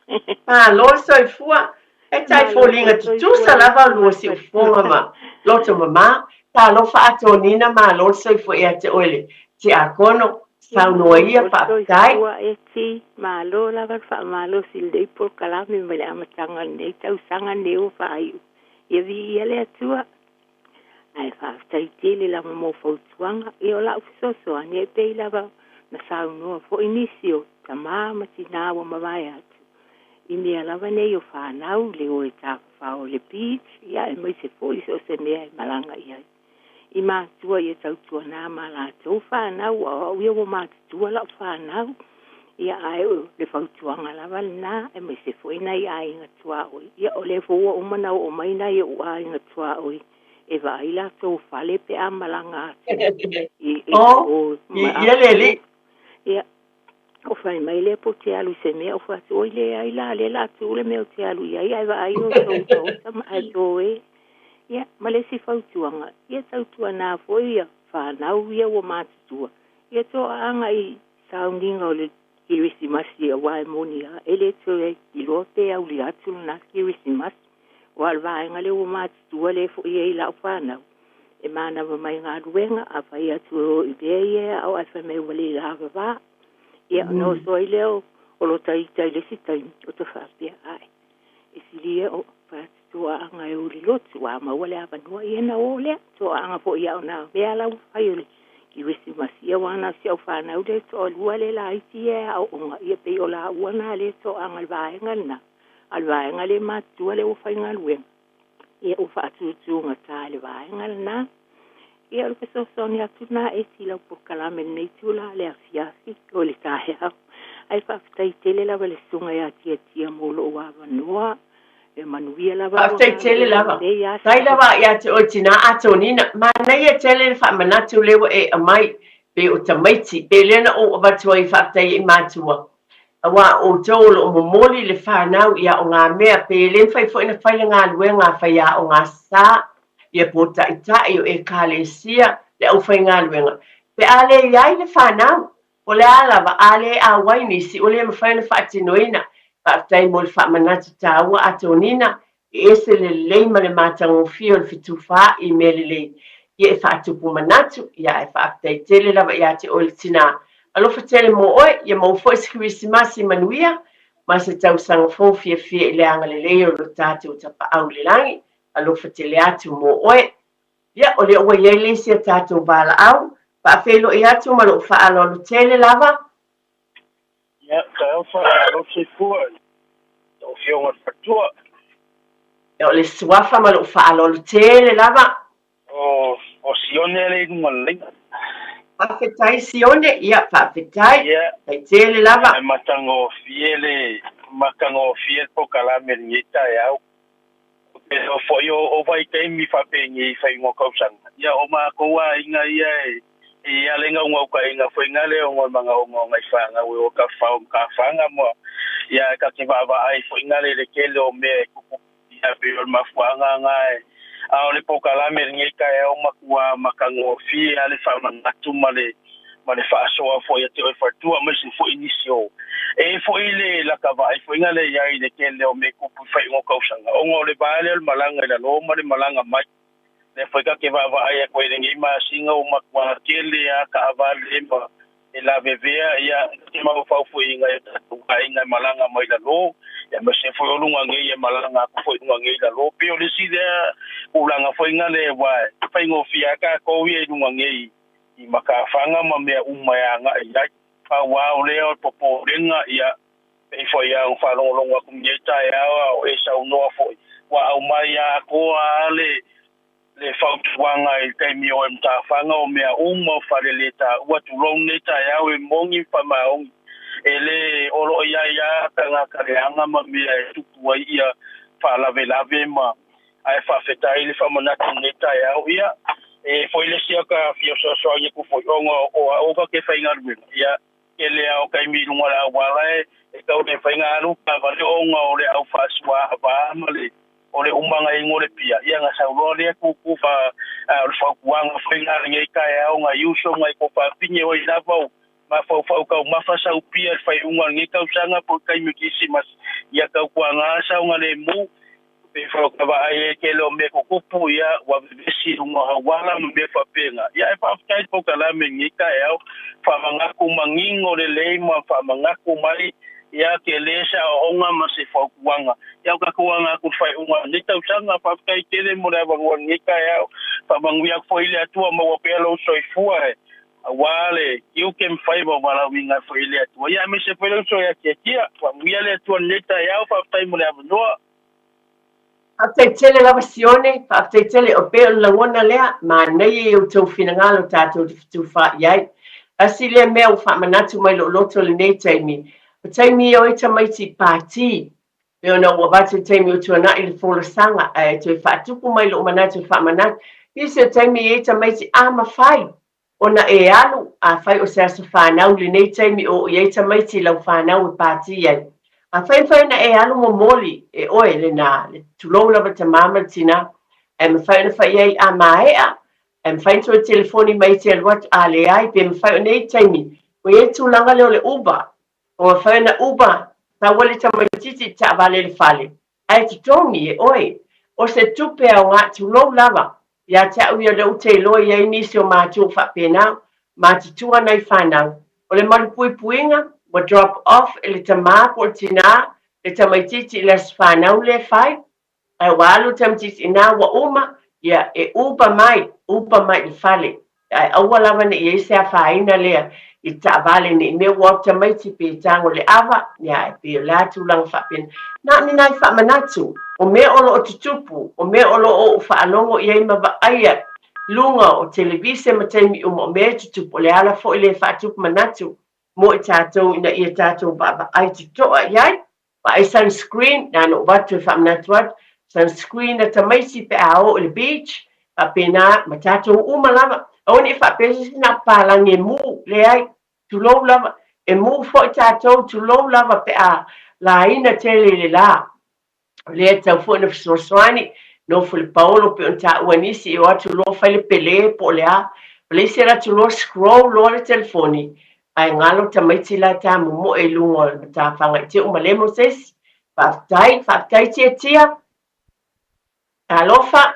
Malo le soifua. E tai foliga tutusa lava o lua siufofoga ma loto mama. Talofa Atonina, malo le soifua ia te oe le Tiakono. Saunoa ia, faafetai. Soifua Eti, malo lava le faamalosi i lenei polokalame mai le amataga o lenei tausaga lenei ua faaiu. Ia viia le Atua. Ae faafetai tele lava mo fautuaga. Ia o la'u fesoasoani e pei lava na saunoa foi nisi o tamā ma tinā ua mavae atu i mea lava nei o fanau le o e tafafao i le beach, ia aemaise foi so o se mea e malaga i ai. I matua ia tautuanā ma latou fanau, aua o au ia ua matutua la'u fanau. Ia ae o le fautuaga lava lena, aemaise foi nai aiga tuaoi. Ia o lea foi ua uma ona oo mai nai oʻu aiga tuaoi e vaai latou fale pe a malaga atu i o ia le alii. Ia, o fai mai lea po te alu i se mea, ou fai atu, oi leai la, lea la tuu le mea ou te alu i ai, ae vaai outou maota ma ae toe. Ia, ma le isi fautuaga, ia tautuana foi ia fanau ia ua matutua, ia toaaga i sauniga o le Kerisimasi aua e moni lava e le toe iloa pe aulia atu lena Kerisimasi. Aua o le vaega lea ua matutua lea foi e i lau fanau, e manava mai galuega, a fai atu e o i mea ia e ao ae fai mai ua le lavava. Ia ona oso ai lea o lota ita i le isi taimi, o ta faapea, ae, e sili ia o fai atu toaaga e o i le lotu, a maua le avanoa, ia ona o lea. Toaaga foi ia o nā mea la ua fai o le Kerisimasi, ia aua na o si au fanau lea e toalua lea laiti ia e aooga, ia pei o laua na lea e toaaga i le vaega lena, a o le vaega lea e matutua lea ua faigaluega, ia ua faatutugata i le vaega lena. Ia o le fesoasoani atu lena Eti i lau polokalame i lenei itula le afiafi o le taeao. Ae faafetai tele lava i le susuga ia Tiatia mo lou avanoa. E manuia lava lua Faafetai tele galuega lava. lenei aso. Tai lava ia te oe tinā Atonina. Manaia tele le faamanatu lea ua e aumai pe o tamaiti, pe lea na ou avatu ai faafetai i matua. Aua o outou o lo o momoli le fanau i aogamea, pe le mafai foi ona fai le galuega a faiaoga sa, ia po o taitai o ekalesia, le aufaigaluega, pe a le i ai le fanau, o le a lava, a le auai nisi, ua le mafai ona faatinoina. Faafetai mo le faamanatu taua Atonina, e ese le lelei ma le matagofie o le fetufaai i mea lelei, ia e faatupu manatu, ia ae faafetai tele lava ia te oe le tina. Alofa tele mo oe, ia maua foi se Kerisimasi manuia ma se tausaga fou fiafia i le agalelei o lo tatou Tapaau i le Lagi. Alofa tele atu mo oe. Ia, o lea ua i ai le isi a tatou valaau. Faafeiloai atu ma lou faaaloalo tele lava. Ia, talofa, malo le soifua i lau Afioga i le Faletua. Ia, o le suafa ma lou faaaloalo tele lava. O, o Sione lea i luga o le laina. Faafetai Sione, ia, faafetai. Ia, Faafetai tele lava. E matagofie le, matagofie le polokalame i lenei taeao. Ou te iloa foi o vaitaimi faapenei i faaiuga o tausaga, ia o matou aiga ia e i ai le naunautaiga foi lea ona o le manaoga o nai fanau e o tafafao ma tafaga ma ia ae ta te vaavaai foi lea i le tele o mea e tupu ia pei o le mafuaaga lena e a o le polokalame i lenei taeao matua matagofie lava le faamanatu ma le ma le faasoa foi ia te oe faletua aemaise foi nisi o e i ai foi le lata vaai foi lea i ai i le tele o mea e tupu i faaiuga o tausaga ona o le va lea o le malaga i lalo ma le malaga mai. Lea foi ta te vaavaai atu ai i lenei masina ua matua tele lava taavale ma e lavevea ia ta te mafaufau foi i nai o tatou aiga e malaga mai lalo ia aemaise foi o luga nei e malaga atu foi luga nei i lalo. Pei o le isi lea tulaga foi lea aua e faigofie lava tatou ia i luga nei i matafaga ma mea uma e agai i ai. Pau lava o lea o le popolega, ia, pei foi lava ona faalogologo atu i lenei taeao a o e saunoa foi, ua aumai atoa lava le, le fautuaga i le taimi o e matafaga o mea uma o faleletaua, tulou lenei taeao e moni ma faamaoni. E lē o lo o i ai lava tagata leaga ma mea e tupu ai ia faalavelave ma ae faafetai le faamanatu i lenei taeao. Ia, e foi le isi ata fia fesoasoani atu foi ona o au ta te faigaluega, ia, tele lava o taimi i luga o le auala e tau le mafai ona alu taavale ona o le au faasuaava ma le o le umaga inu o le pia, ia na sau loa lea tutu fa a o le fautuaga foi lena i lenei taeao nai uso nai tuafafine o ai lava o mafaufau taumafa sau pia i le faaiuga o lenei tausaga po o le taimi o Kirisimasi, ia tautuaga saogalemu. Pei foi o ka vaai ai tele o mea tutupu, ia ua vevesi i luga o auala ma mea faapena. Ia ae faafetai i le polokalame i lenei taeao, faamanatu manino lelei ma faamanatu mai ia tele se aoaoga ma se fautuaga. Ia o tatou aga atu i le faaiuga o lenei tausaga. Faafetai tele mo le avanoa i lenei taeao. Faamanuia atu foi le Atua maua pea lou soifua e aua le tiute ma faiva o valaauina ai foi e le Atua. Ia aemaise foi le uso ia Tiatia. Faamanuia le Atua i lenei taeao. Faafetai mo le avanoa. Faafetai tele lava Sione, faafetai tele o pei o le lagona lea, manaia i outou finagalo tatou te fetufaai ai. Tasi lea mea ua faamanatu mai lou loto i lenei taimi, o taimi ia o ai tamaiti i pati, pei ona ua avatu i taimi ua tuanai le folasaga, ae toe faatupu mai lou manatu e faamanatu, nisi o taimi e i ai tamaiti, a mafai ona e alu, afai o se aso fanau i lenei taimi o oo i ai tamaiti i lau fanau e pati ai. Afai e mafai ona e alu momoli e oe lena, le tulou lava le tamā ma le tinā, ae mafai ona fai i ai a maea, ae mafai ona toe telefoni mai e te alu atu, a leai, pe mafai o nei taimi, ua i ai le tulaga lea o le Uber, ua mafai ona Uber, sau ai le tamaitiiti i taavale i le fale, ae totogi e oe. O se tupe aoga, tulou lava, ia te au ia lea ou te iloa i ai nisi o matou faapena, matutua nai fanau. O le malupuipuiga, ua drop off e le tamā po o le tinā le tamaitiiti i le aso fanau lea e fai, ae ua alu le tamaitiiti ina ua uma, ia e upa mai, upa mai i le fale. Ae aua lava ne i i ai se afaina lea i taavale ne i mea ua o tamaiti pe tago le ava, ia e pei o le a tulaga faapena. Na o ni nai faamanatu o mea o lo o tutupu, o mea o lo o ou faalogo i ai ma vaaia i luga o televise ma taimi uma o mea e tutupu, o le ala foi lea e faatupu manatu mo i tatou ina ia tatou vaavaai totoa i ai. Vaai sunscreen, na ona ou avatu e faamanatu atu, sunscreen a tamaiti pe a o i le beach, faapena ma tatou uma lava. Aua ne i faapea se isi na o papalagi e mū, leai, tulou lava, e mū foi tatou, tulou lava pe a laina tele i le la. O lea e tatau foi ona fesoasoani, nofo i le paolo pei ona taua e nisi, e o atu loa fai le pele po o le a. O le isi e alu atu loa scroll loa le telefoni, ae galo tamaiti la e tamomoe i luga o le matafaga i te uma lemo se isi. Faafetai, faafetai Tiatia. Talofa.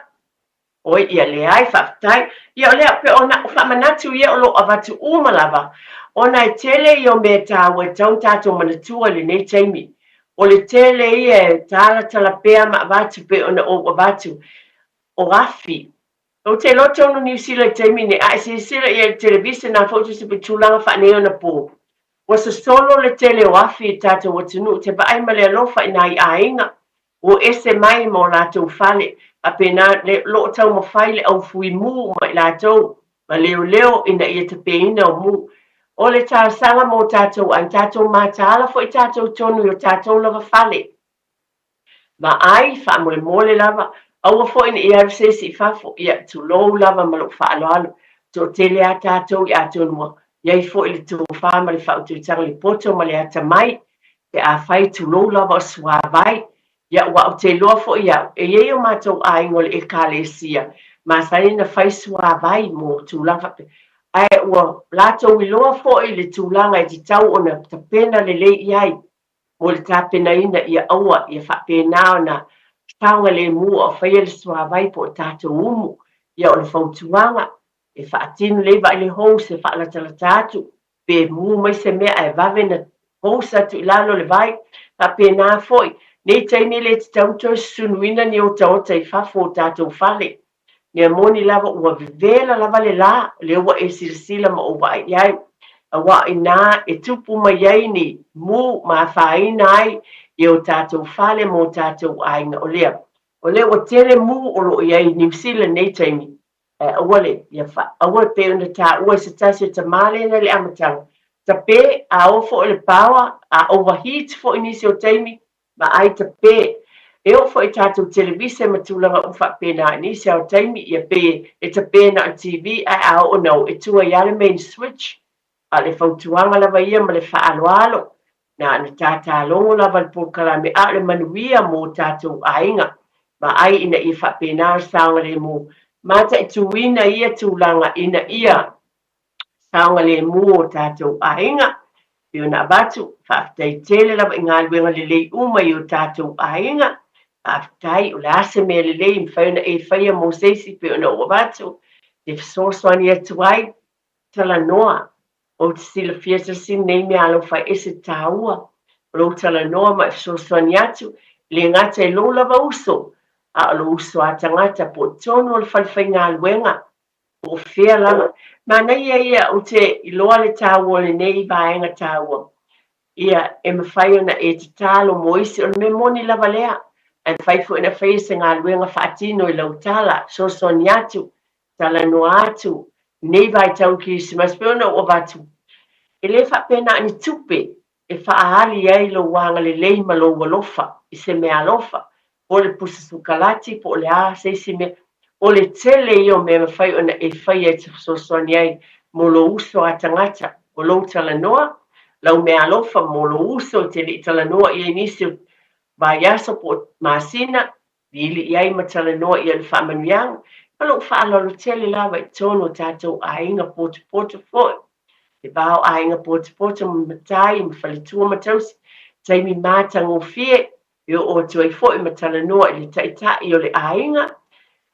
Oi, ia leai, faafetai. Ia o lea, pe ona o faamanatu ia o lo o avatu uma lava, ona e tele ia o mea taua e tatau ona tatou manatua i lenei taimi. O le tele ia e talatala pea ma avatu pei ona ou avatu, o afi. Ou te iloa tonu Niu Sila i taimi nei, a e silasila i ai i le televise, na foi tusi pe tulaga faaneionapo. Ua sosolo le tele o afi i tatou atunuu, te vaai ma le alofa i nai aiga ua ese mai ma o latou fale, faapena le lo o taumafai le au fui mu ma i latou ma leoleo ina ia tapeina o mu. O le talosaga mo tatou ai, tatou mataala foi tatou tonu i o tatou lava fale. Vaai, faamolemole lava, aua foi ne i alu se isi i fafo, ia, tulou lava ma lou faaaloalo, toatele a tatou i atonu ua i ai foi le tofa ma le faautautaga i le poto ma le atamai, pe afai, tulou lava o suavai, ia, aua ou te iloa foi au, e i ai o matou aiga o le Ekalesia, masani na fai suavai mo tulaga faapea, ae ua latou iloa foi le tulaga e tatau ona tapena lelei i ai. mo le tapenaina ia aua ia faapena ona saogalemu a o faia le suavai po o tatou umu. Ia o le fautuaga, e faatino lelei vaai le hose e faalatalata atu pe mu mai se mea ae vave na hose atu i lalo o le vai. Faapena foi, nei taimi e le tatau ona toe susunuina ni otaota i fafo o tatou fale. Mea moni lava ua vevela lava le lā, lea ua e silasila ma ou vaai i ai, aua o inā e tupu mai ai ni mū ma afaina ai i o tātou fale ma o tātou aiga. O lea, o lea ua tele mū o lo o i ai i Niu Sila i nei taimi, ae aua le, ia fa, aua pei ona tāua e se tasi o tamā lena i le amataga. Tape, a oo foi le power, a overheat foi nisi o taimi, ma ai tape. E oo foi i tatou televise ma tulaga uma faapena i nisi lava o taimi, ia pei e tape na o le TV ae a oo ina oo e tua ai lava le main switch. A o le fautuaga lava ia ma le faaaloalo, na ona tātālogo lava le polokalame a o le manuia mō tātou aiga. Ma ai ina ia faapena le saogalemu mataituina ia tulaga ina ia saogalemu o tātou aiga. Pei ona avatu, faafetai tele lava i galuega lelei uma i o tātou aiga. Faafetai, o le a se mea lelei e mafai ona e faia mō se isi pei ona ou avatu, te fesoasoani atu ai, talanoa. Ou te silafia tasi lenei meaalofa e ese tāua. O lou talanoa ma e fesoasoani atu, e le gata i lou lava uso, a o lou uso a tagata po o tonu o le fale faigaluega, po o fea lava. Manaia ia, ou te iloa le tāua o lenei vaega tāua. Ia, e mafai ona e tatalo mo isi, o le mea moni lava lea. Ae mafai foi ona faia se galuega faatino i lau tala, fesoasoani atu, talanoa atu, nei vaitau Kerisimasi, pei ona ou avatu, e le faapea na o ni tupe e faaali ai lou agalelei ma lou alofa i se meaalofa, po o le pusa sukalati, po o le a se isi mea. O le tele ia o mea e mafai ona e faia e te fesoasoani ai mo lou uso a tagata, o lou talanoa, lau meaalofa mo lou uso e te le i talanoa i ai nisi o vaiaso po o masina, Vili i ai ma talanoa ia le faamanuiaga, ma lou faaaloalo tele lava i totonu o tatou aiga potopoto foi. Le va o aiga potopoto ma matai ma faletua ma tausi, taimi matagofie e oo atu ai foi ma talanoa i le taitai o le aiga,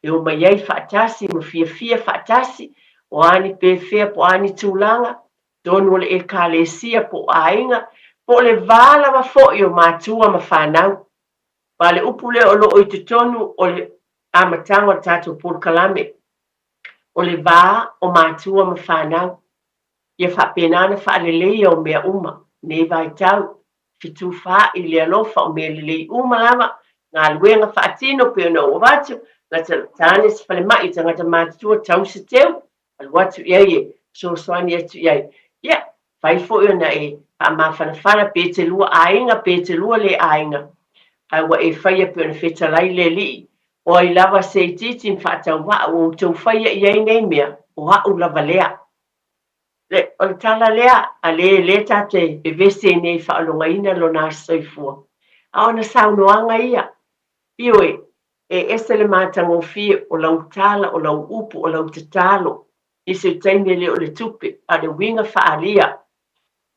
e omai ai faatasi ma fiafia faatasi, o a ni pefea po o a ni tulaga, totonu o le Ekalesia po o aiga, po o le va lava foi o matua ma fanau. Ma le upu lea o lo o i totonu o le amataga o le tatou polokalame, o le va o matua ma fanau. Ia faapena ona faaleleia o mea uma, nei vaitau, fetufaai le alofa o mea lelei uma lava, galuega faatino pei ona ou avatu, lata tane se falemai i tagata matutua tau se teu, alu atu i ai e fesoasoani atu i ai. Ia, fai foi ona e faamafanafana pe te lua aiga pe te lua le aiga, ae ua e faia pei ona fetalai le Alii, o ai lava se itiiti ma faatauvaa ua outou faia i ai nei mea, o a'u lava lea. Le, o le tala lea a le lea ta te vevesi ai nei e faalogaina lona aso soifua, a o ana saunoaga ia. Ioe, E ese le matagofie o lau tala, o lau upu, o lau tatalo i se taimi e le o le tupe, a o le uiga faaalia.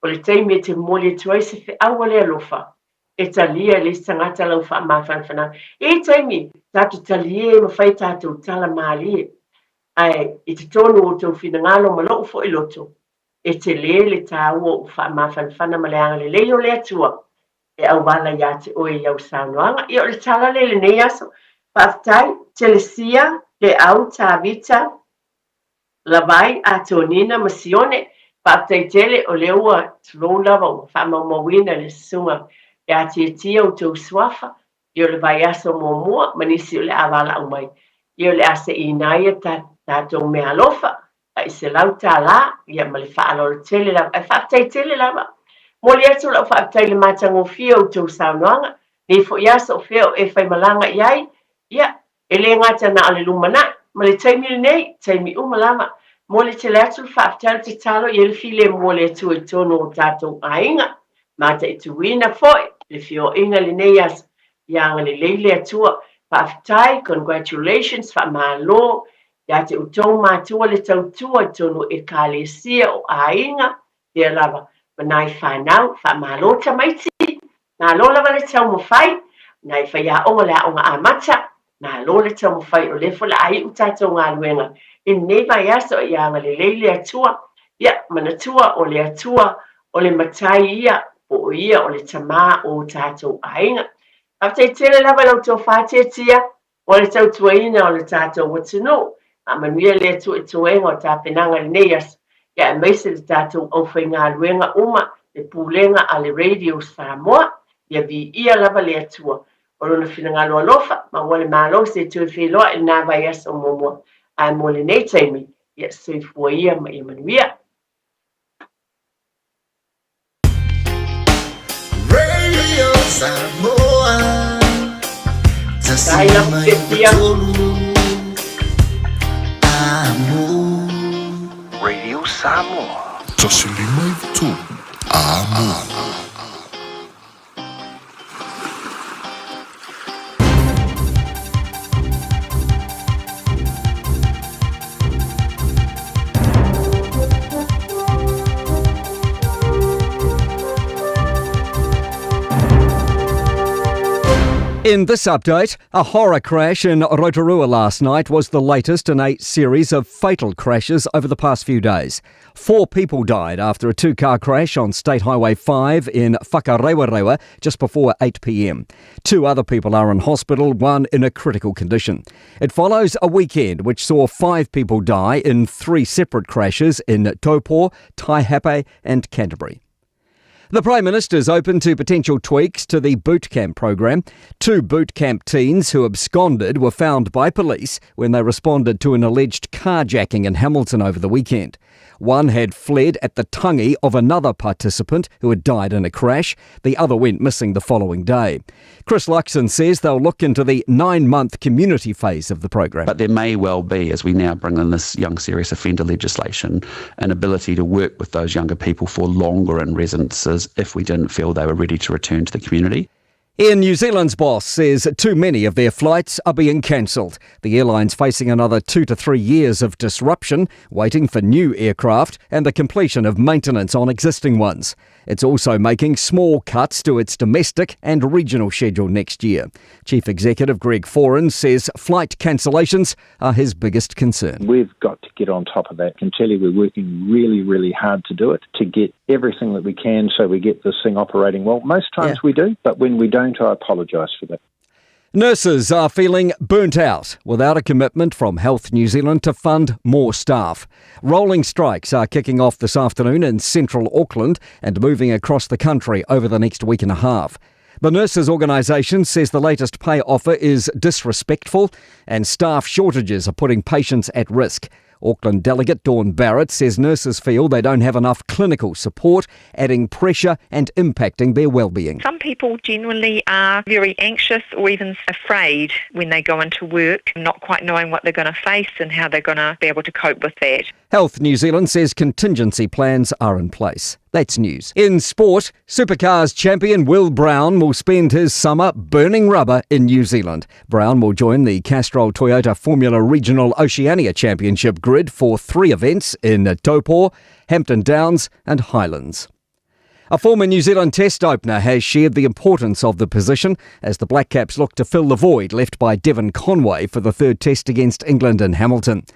O le taimi e te momoli atu ai se feau a le alofa, e talia e le isi tagata lau faamafanafanaga. E i ai taimi tatou te talie ma fai tatou tala malie, ae i totonu o outou finagalo ma lou foi loto, e tele le taua o faamafanafana ma le agalelei o le Atua e auala ia te oe i au saunoaga. Ia, o le tala lea i lenei aso. Faafetai, Telesia, Leau, Tavita, Lavai, Atonina ma Sione. Faafetai tele, o lea ua tulou lava ua faamaumauina le susuga ia Tiatia outou suafa, ia o le vaiaso muamua ma nisi o le a valaau mai. Ia o le a seiina ai a tatou meaalofa tai $100, ia ma le faaaloalo tele lava. Ae faafetai tele lava. Momoli atu lau faafetai i le matagofie o outou saunoaga, nei foi aso o fea o e faimalaga i ai, ia, e le gata na o le lumanai, ma le taimi lenei, taimi uma lava. Momoli tele atu le faafetai o le tatalo i ai le filemu o le Atua i totonu o tatou aiga, mataituina foi le feoaiga i lenei aso, ia agalelei le Atua. Faafetai, congratulations, faamalo Ia te outou matua le tautua i totonu o Ekalesia, o aiga, pea lava ma nai fanau, faamalo tamaiti, malo lava le taumafai, nai faiaoga o le aoga amata, malo le taumafai o lea foi o le a iu tatou galuega i lenei vaiaso, ia agalelei le Atua, ia manatua o le Atua o le Matai ia, po o ia o le Tama o tatou aiga. Faafetai tele lava i la outou faatetia, O le tautuaina o le tatou atunuu. Faamanuia le Atua i toega o tapenaga i lenei aso, ia aemaise le tatou aufaigaluega uma, le pulega a le Radio Samoa. Ia viia lava le Atua. O Lona finagalo alofa, maua le malosi e toe feiloai i lena vaiaso muamua. Ae mo lenei taimi, ia soifua ia ma ia manuia. Faafetai lava fiafia. Radio Samoa. 153 Amo. In this update, a horror crash in Rotorua last night was the latest in a series of fatal crashes over the past few days. Four people died after a two car crash on State Highway 5 in Whakarewarewa just before 8 pm. Two other people are in hospital, one in a critical condition. It follows a weekend which saw five people die in three separate crashes in Taupo, Taihape, and Canterbury. The Prime Minister is open to potential tweaks to the boot camp program. Two boot camp teens who absconded were found by police when they responded to an alleged carjacking in Hamilton over the weekend. One had fled at the tangi of another participant who had died in a crash. The other went missing the following day. Chris Luxon says they'll look into the nine month community phase of the program. But there may well be, as we now bring in this young serious offender legislation, an ability to work with those younger people for longer in residences if we didn't feel they were ready to return to the community. Air New Zealand's boss says too many of their flights are being cancelled. The airline's facing another two to three years of disruption, waiting for new aircraft and the completion of maintenance on existing ones. It's also making small cuts to its domestic and regional schedule next year. Chief Executive Greg Foran says flight cancellations are his biggest concern. We've got to get on top of that. I can tell you we're working really, really hard to do it, to get everything that we can so we get this thing operating well. Most times yeah. we do, but when we don't, I apologise for that. Nurses are feeling burnt out without a commitment from Health New Zealand to fund more staff. Rolling strikes are kicking off this afternoon in central Auckland and moving across the country over the next week and a half. The nurses' organisation says the latest pay offer is disrespectful and staff shortages are putting patients at risk. Auckland delegate Dawn Barrett says nurses feel they don't have enough clinical support, adding pressure and impacting their well-being. Some people genuinely are very anxious or even afraid when they go into work, not quite knowing what they're going to face and how they're going to be able to cope with that. Health New Zealand says contingency plans are in place. That's news. In sport, Supercars champion Will Brown will spend his summer burning rubber in New Zealand. Brown will join the Castrol Toyota Formula Regional Oceania Championship grid for three events in Taupo, Hampton Downs, and Highlands. A former New Zealand Test opener has shared the importance of the position as the Black Caps look to fill the void left by Devon Conway for the third Test against England in Hamilton.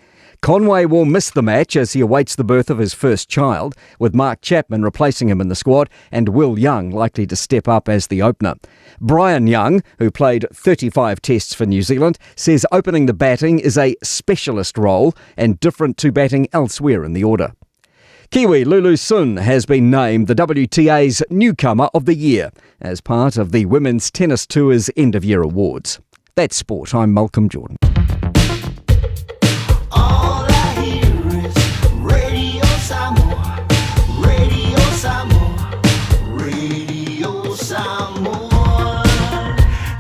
Conway will miss the match as he awaits the birth of his first child, with Mark Chapman replacing him in the squad and Will Young likely to step up as the opener. Brian Young, who played 35 tests for New Zealand, says opening the batting is a specialist role and different to batting elsewhere in the order. Kiwi Lulu Sun has been named the WTA's Newcomer of the Year as part of the Women's Tennis Tour's end of year awards. That's sport. I'm Malcolm Jordan. All I hear is Radio Samoa, Radio Samoa, Radio Samoa.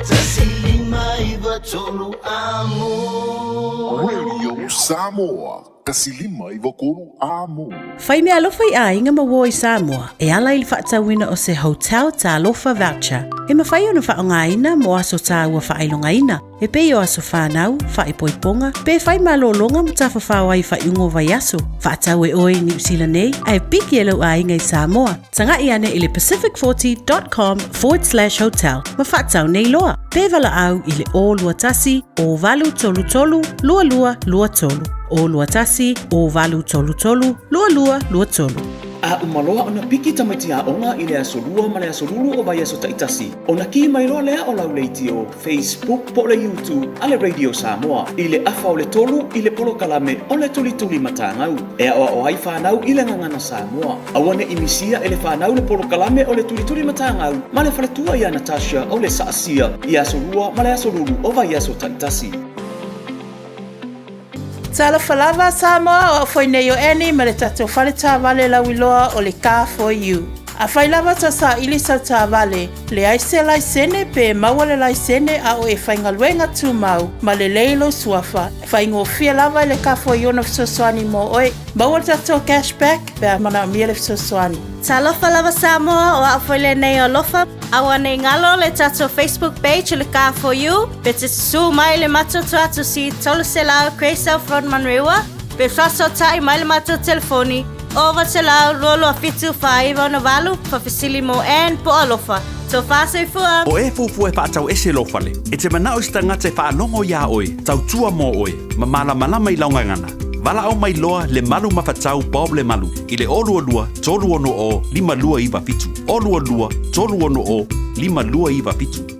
Tasilima tolu amo. Radio Samoa, 153 amo. Fai meaalofa i aiga ma uō i Samoa e ala i le faatauina o se Hotel Talofa Voucher e mafai ona faaaogaina mo aso tāua faailogaina e pei o aso whānau, whaipoiponga, pe whai malōlōga ma tafafao ai i faaiuga o vaiaso. Faatau e oe i Niu Sila nei ae piki e lou aiga i Samoa. Taga'i ane i le pacific40.com forward slash hotel ma faatau nei loa. Pe valaau i le 021 0833 2223. 021 0833 2223. A uma loa ona piki tamaiti aoga i le aso Lua ma le aso Lulu o vaiaso taitasi, ona kī mai loa lea o lau leitio, Facebook po o le YouTube a le Radio Samoa i le afa o le tolu i le polokalame o le Tulituli Matagau e aoao ai fanau i le gagana Samoa. Aua ne i misia e le fanau le polokalame o le Tulituli Matagau ma le faletua ia Natasha o le Saasia i aso Lua ma le aso Lulu o vaiaso taitasi. Talofa lava Samoa, o au foi nei o Annie ma le tatou fale taavale lauiloa o le Car For You. Afai lava ta saili sau taavale, leai se laisene pe maua le laisene a o e faigaluega tumau ma lelei lou suafa, faigofie lava i le kafo i ona fesoasoani mo oe. Maua le tatou cash back pe a manaomia le fesoasoani. Talofa lava Samoa, o a'u foi lenei o Alofa. Aua nei galo le tatou Facebook page o le Car For You, pe te susū mai i le matou tuatusi 300 Grey South Road Manurewa, pe faasootaʻi mai le matou telefoni 0900 227 4968, faafesili mo Ann po o Alofa. Tofa soifua! O e fuafua e faatau ese lou fale, e te manao i se tagata e faalogo iā oe, tautua mo oe, ma malamalama i lau gagana. Valaau mai loa Lemalu Mafatau Bob Lemalu i le 022 360 5297, 022 360 5297.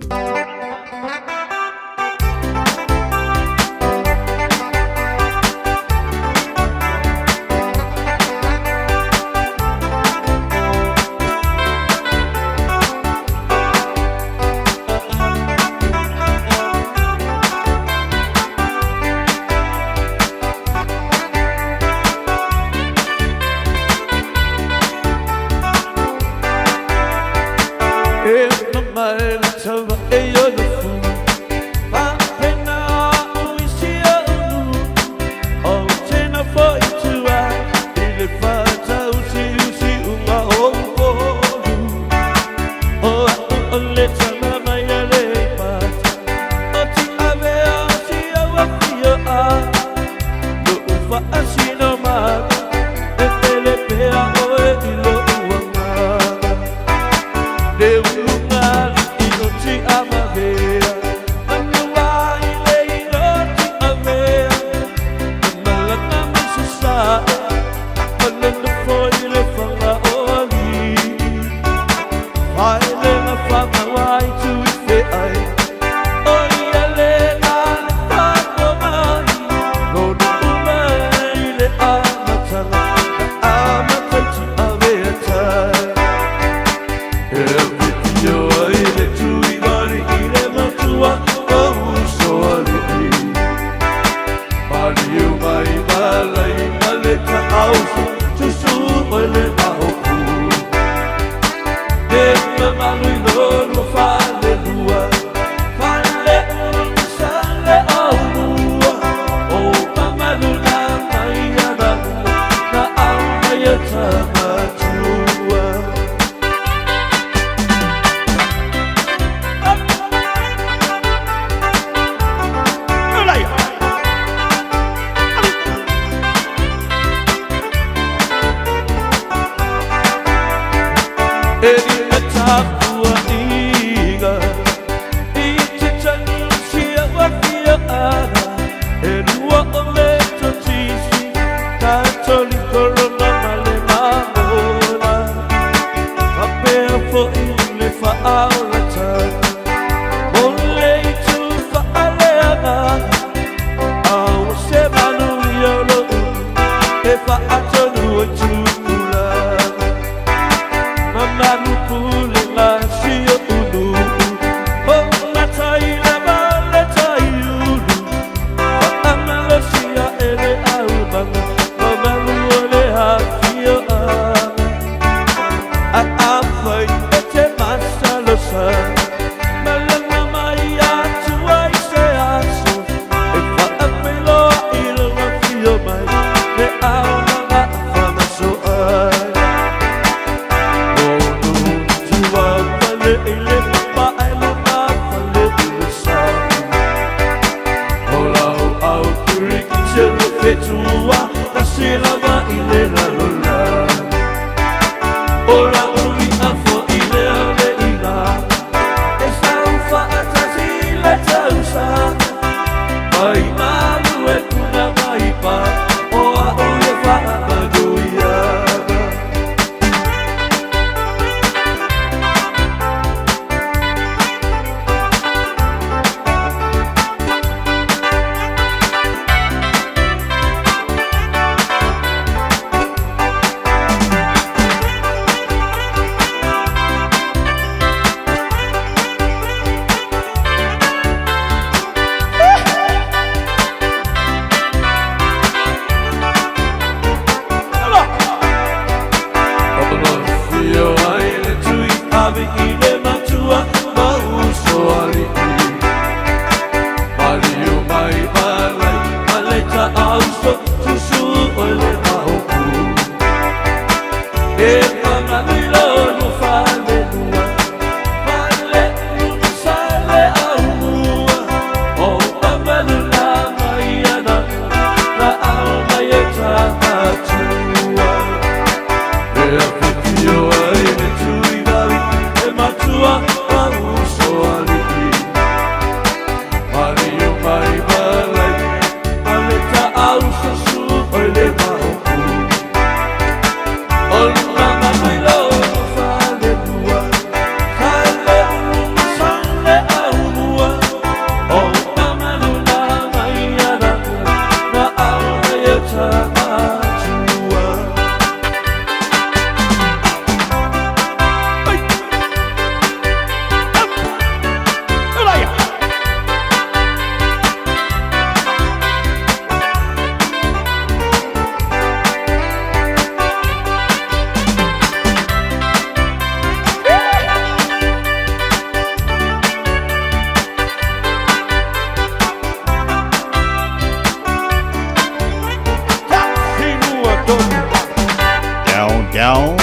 Down, down.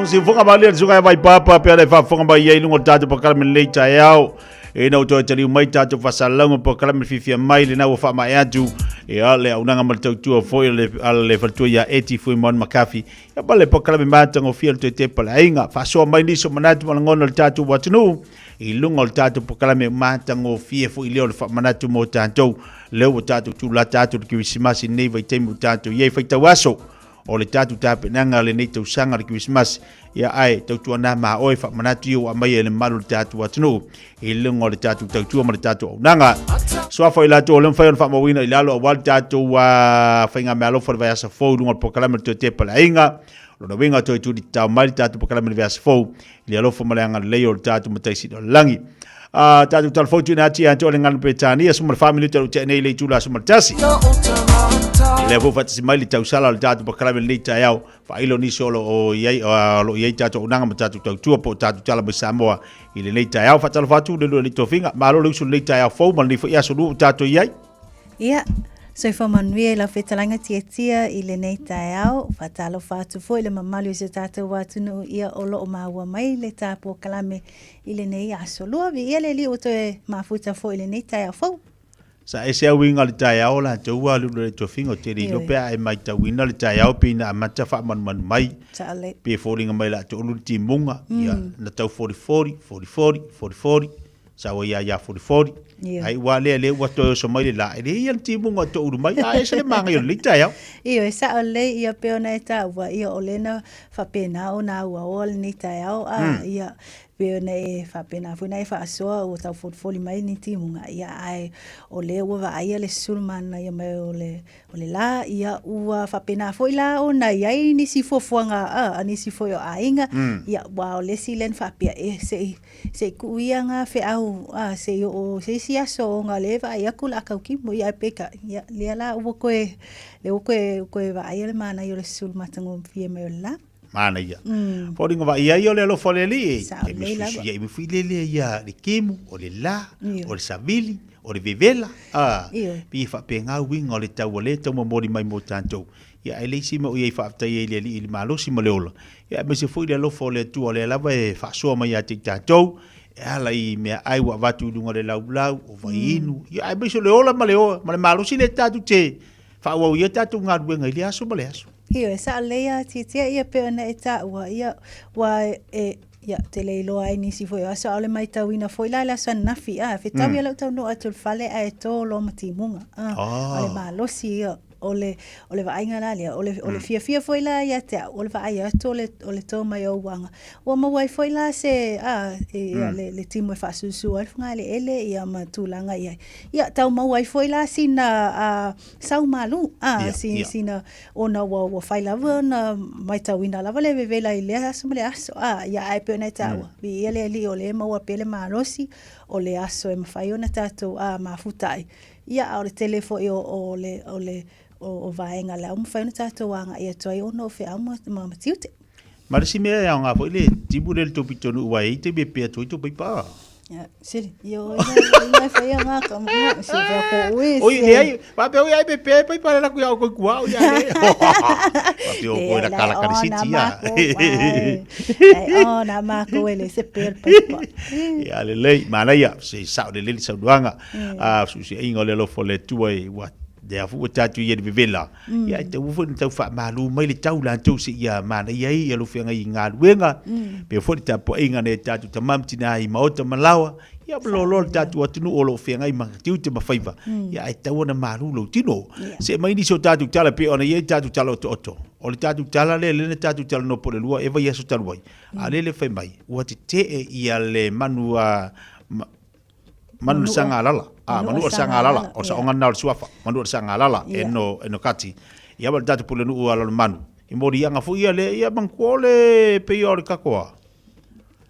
Siufoga malie le suka e vai papa pe ale faafofoga mai ai luga o le tatou polokalame lenei taeao. Ina ua toe taliu mai tatou faasalalauga polokalame fiafia mai lena ua faamaea atu ia le auaunaga ma le tautua foi a le, a le faletua ia Eti Fuimaono McCarthy. Ia ma le polokalame matagofie o le toe tepa le aiga. Faasoa mai nisi o manatu ma lagona o le tatou atunuu i luga o le tatou polokalame matagofie foi lea o le faamanatu mo tatou lea ua tatou tulata atu le Kerisimasi nei vaitaimi ua tatou i ai faitau aso o le tatou tapenaga o lenei tausaga o le Kerisimasi, ia ae tautuana ma oe faamanatu ia ua aumaia i le mamalu o le tatou atunuu i luga o le tatou tautua ma le tatou auaunaga. Suafa i latou o le mafai ona faamauina i lalo aua le tatou uh, faigamealofa o le vaiaso fou i luga o le polokalame o le Toe Tepa le Aiga. Lona uiga toe tuli tatao mai le tatou polokalame i le vaiaso fou i le alofa ma le agalelei o le tatou Matai Sili o le Lagi. Uh, tatou talafou tuina atu ia te oe le galo Peretania, 14 minute o tea nei le itula 11. Lea foi faatasi mai le tausala o le tatou polokalame lenei taeao, faailo nisi o lo o i ai, o lo o i ai tatou auaunaga ma tatou tautua po o tatou tala mai Samoa i lenei taeao. Faatalofa atu le lua alii tofiga, malo le usu lenei taeao fou ma lenei foi aso lua ua tatou i ai. Ia, soifua manuia i lau fetalaiga tiatia i lenei taeao. Faatalofa atu foi i le mamalu o si o tatou atunuu ia o lo o maua mai le ta polokalame i lenei aso lua. Viia le Alii ua toe mafuta foi i lenei taeao fou. Sa ese au uiga o le taeao latou ua alu le tofiga o tele iloa pe a e maitauina le taeao pei na amata faamanumanu mai pe foliga mai la toulu le timuga ia na tau folifoli folifoli folifoli sa ua ia ia folifoli ai ua lea lea ua toe oso mai le la e le ia le timuga o toulu mai a ese le māngai o lenei taeao. Ioe, sao lelei ia pei ona e taua ia o lea na faapena ona auaoa lenei taeao a ia pei ona e faapena foi ona e faasoa ua tau folifoli mai ni timuga ia ae o lea ua vaaia le susulu manaia mai o le o le la ia ua faapena foi la ona i ai nisi fuafuaga a a nisi foi o aiga ia aua o le isi lea na faapea e se i se i tuu ia nga feau a se i oo se isi aso ona o lea e vaai atu o le a tautino ia ae peitai ia lea la ua toe lea ua toe toe vaaia le manaia o le susulu matagofie mai o le la. Manaia. Foliga vaai ai o le alofa o le Alii, e musuiai mai foi lele ia le timu, o le la, o le savili, o le vevela, a, pei e faapena uiga o le tau o lea e tau momoli mai mo tatou. Ia ae leai se mea o i ai faafetai ai i le Alii i le malosi ma le ola, ia aemaise foi le alofa o le Atua o lea lava e faasoa mai ia te i tatou, e ala i meaai ua avatu i luga o le laulau, o vaiinu, ia aemaise o le ola ma le ma le malosi lea tatou te faaauau ai a tatou galuega i lea aso ma lea aso. Ioe, sao lelei a Tiatia ia pei ona e taua, ia, ua e, ia, ou te le iloa ai nisi foi o aso, a o le maitauina foi la i le aso ananafi, a, fetau ia lau taunuu atu i le fale ae to loa ma timuga, a, o le malosi ia, o le, o le vaaiga la lea, o le, o le fiafia foi la ia te au, o le vaai atu o le, o le to mai o uaga. Ua maua ai foi la se, a, ia, le, le timu e faasusu ai le fogaeleele, ia, ma tulaga i ai. Ia, tau maua ai foi la sina, a, sau malu, a, si, sina, ona ua, ua fai lava ona maitauina lava le vevela i lea aso ma lea aso, a, ia ae pei ona e taua, viia le Alii o lea e maua pea le malosi o le aso e mafai ona tatou, a, mafuta ai. Ia, a o le tele foi o, o le, o le, o, o vaega la ua mafai ona tatou agai atu ai ona o feau ma, ma, ma tiute. Ma le isi mea e aoga foi le timu lea i le tou pitonuu aua e i ai taimi e pe atu ai tou paipa. Sili, ia o ia e whai ngā ka mo, si whea ko ue. Oi, le ai, wa pe oi ai pe pe pai pare la ku ia ko ku au ia le. Wa pe o ko la kala kala siti ia. Ai o na ma ko ele se pe pai pa. Ia le lei, mana ia, se sa o le leli saunoaga. A su se inga o le alofa o le Atua e ua lea foi ua tatou i ai le vevela. Ia e taua foi ona tau faamalu mai le tau latou seia manaia ai ia lou feagai i galuega. Pea foi le tapuaiga a nai a tatou tama ma tina i maota ma laoa. Ia ma loaloa le tatou atunuu o lo o feagai ma tiute ma faiva. Ia ae tatau ona malu lou tino. See mai nisi o tatou tala pei ona i ai tatou tala otooto. O le tatou tala lea lea na tatou talanoa po o le lua ea vaiaso talu ai. A o lea le fai mai ua tetee ia le manu a Manu le Sagalala. Ah, Manu o le Sagalala. O le saoga lena o le suafa. Manu o le Sagalala e no e no kati. Ia ma le tatou pulenuu a Lalomanu. I moliaga foi ia le ia manatua o le pei o le tatou a.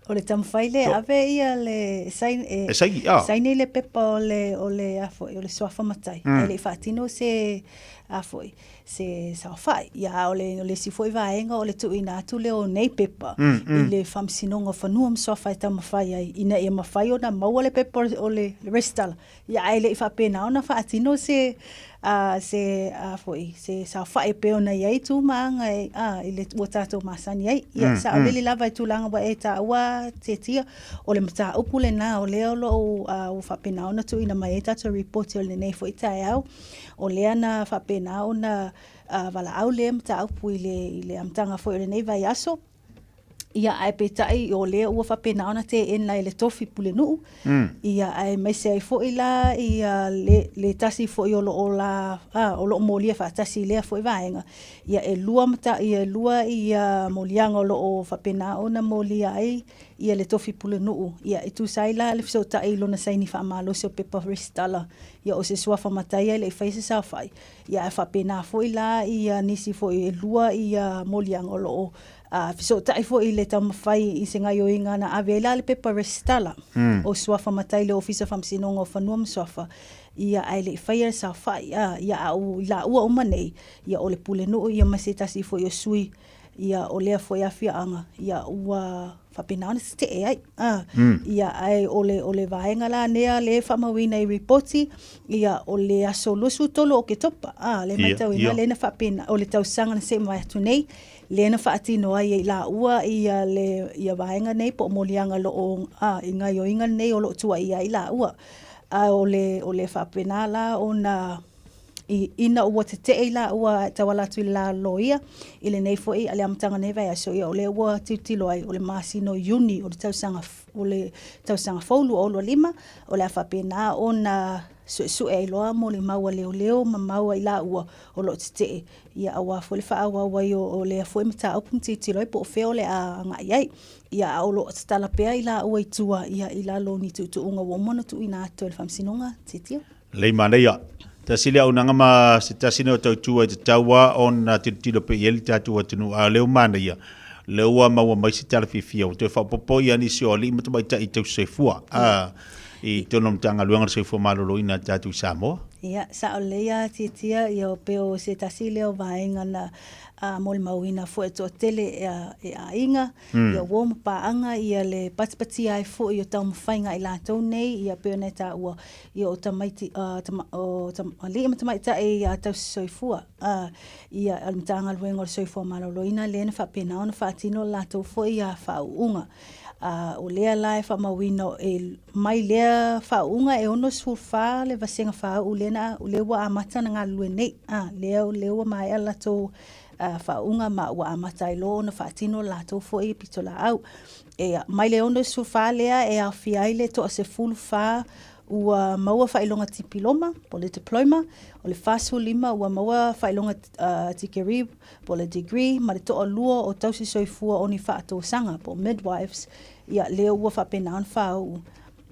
O le taumafai lea ave ia le saini e, e saini, ah. saini le pepa o le o le a foi o le suafa matai. E le i faatino se a foi se saofai. Ia a o le o le isi foi vaega o le tuuina atu lea o nei pepa i le Faamasinoga o Fanua ma Suafa e taumafai ai ina ia mafai ona maua le pepa o le resitala. Ia ae le i faapena ona faatino se a se a foi se saofai e pei ona i ai tu ma aga e a i le ua tatou masani ai. Ia saolele lava i tulaga ua e taua Tetia, o le mataupu lena o lea o lo o ua faapena ona tuuina mai ai tatou ripoti o lenei foi taeao. O lea na faapena ona valaau lea mataupu i le, i le amataga foi o lenei vaiaso. Ia, ae peitai o lea ua faapena ona teena e le tofi pulenuu. Ia, aemaise ai foi la ia le, le tasi foi o lo o la, a, o lo o molia faatasi i lea foi vaega. Ia, e lua mata, ia, e lua ia moliaga o lo o faapena ona molia ai ia le tofi pulenuu. Ia, e tusa ai la le fesootai i lona saini faamalosi o pepa resitala. Ia, o se suafa matai ia e le i faia se saofai. Ia, ae faapena foi la ia nisi foi e lua ia moliaga o lo o fesootai foi i le taumafai i se gaioiga na ave ai la le pepa resitala o suafa matai i le Ofisa o Faamasinoga o Fanua ma Suafa. Ia, ae le i faia le saofai. Ia, a o i laua uma nei, ia o le pulenuu ia ma se tasi foi o sui ia o lea foi afioaga, ia ua faapena ona tetee ai. A, ia ae o le, o le vaega la nea le e faamauina i ripoti, ia o le aso 23 o Oketopa, a, le matauina lea na faapena, o le tausaga na se i mavae atu nei, lea na faatino ai e i laua ia le, ia vaega nei po o moliaga o lo o, a, i gaioiga nei o lo o tuuaia ai laua. A o le, o le faapena la ona I, ina ua tetee i laua e tauala atu i le la loia, i lenei foi a le amataga o lenei vaiaso, ia o lea ua tilotilo ai, o le masina o Iuni o le tausaga, o le tausaga fou 2025, o le a faapena ona suesue ai loa molimau a leoleo ma mau a i laua o lo o tetee, ia aua foi le faaauau ai o, o lea foi mataupu ma tilotilo ai po o fea o le a agai ai. Ia a o lo o tatala pea i laua i tua, ia i lalo o ni tuutuuga ua uma ona tuuina atu e le Faamasinoga, tilotilo. Lei manaia. Tasi le auaunaga ma se tasi nei o tautua e tatau a ona tilotilo pea i ai le tatou atunuu a o lea ua manaia lea ua maua mai se tala fiafia ua toe faaopoopo ia nisi o alii ma tamaitai tausi soifua a i totonu o le Matagaluega o le Soifua Maloloina a le tatou i Samoa. Ia, sao lelei a Tiatia, ia o pei o se tasi lea o vaega na molimauina foi e toatele e aiga, ia uo ma paaga, ia le patipatia ai foi o taumafaiga a i latou nei, ia pei ona e taua, ia o tamaiti, o alii ma tamaitai tausi soifua, ia o le Matagaluega o le Soifua Maloloina lea na faapena ona faatino le latou foi faauuga. O lea la e faamauina e mai lea faauuga e 64 le vasega faauu lea na, lea ua amata ona galulue nei, lea, lea ua maea le latou faauuga ma ua amata ai loa ona faatino le latou foi pitolaau. E mai le 64 lea e aofia ai le toa 14 ua maua faailoga tipiloma po o le diploma, o le 45 ua maua faailoga tikeri po o le degree ma le toalua o tausi soifua o ni faatosaga po o midwives, ia lea ua faapena ona faauu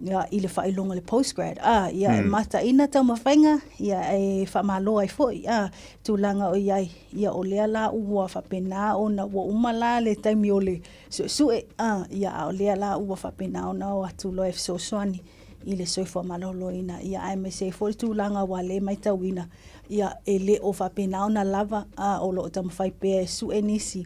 ia, i le faailoga le postgrad. A, ia e mataina taumafaiga, ia e faamalo ai foi a, tulaga o i ai, ia o lea la ua faapena ona ua uma la le taimi o le suesue, a, ia a o lea la ua faapena ona o atu loa e fesoasoani i le soifua maloloina, ia aemaise ai foi le tulaga ua le matauina, ia e le o faapena ona lava, a, o lo o taumafai pea e sue nisi.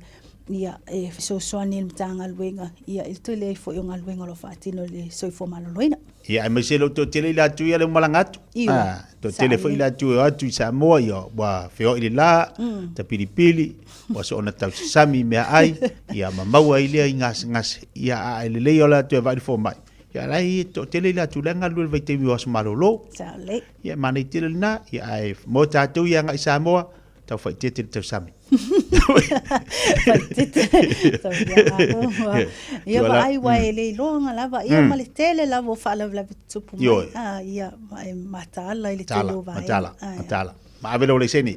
Ia, e fesoasoani i le Matagaluega, ia, i le tele ai foi o galuega o lo o faatino i le soifua maloloina. Ia, aemaise lou toatele i latou ia lea ua malaga atu. Ioe. Ah, toatele Sa foi le. latou e o atu i Samoa, ia, ua feoai le la, tapilipili, ua soona tausasami i meaai, ia, ma maua ai lea i gasegase. Ia, a e lelei o latou e vaai i le fomai, ia, la e toatele i latou la e galulue i le vaitaimi o aso malolo. Sa le. Ia, e manaia tele lena, ia, ae mo tatou ia agai i Samoa, tau faaeteete le tausami. Faaeteete tauiaga. Ia vaai ua e le iloaga lava ia ma le tele lava o faalavelave tutupu mai. Ioe. Ah, ia ma e mataala i le tele o vaega. Mataala, mataala. Ma ave lou laisene.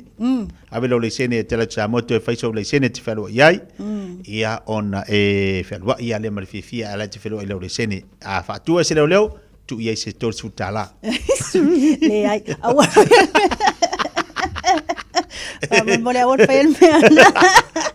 Ave lou laisene e te alu atu i Samoa toe fai sou laisene e te fealuai ai. Ia ona e fealuai lava lea ma le fiafia ae la e te fealuai i lau laisene. A faatua e se leoleo, tuu i ai se $30. Leai, aua. Faamolemole aua le faia le mea lena.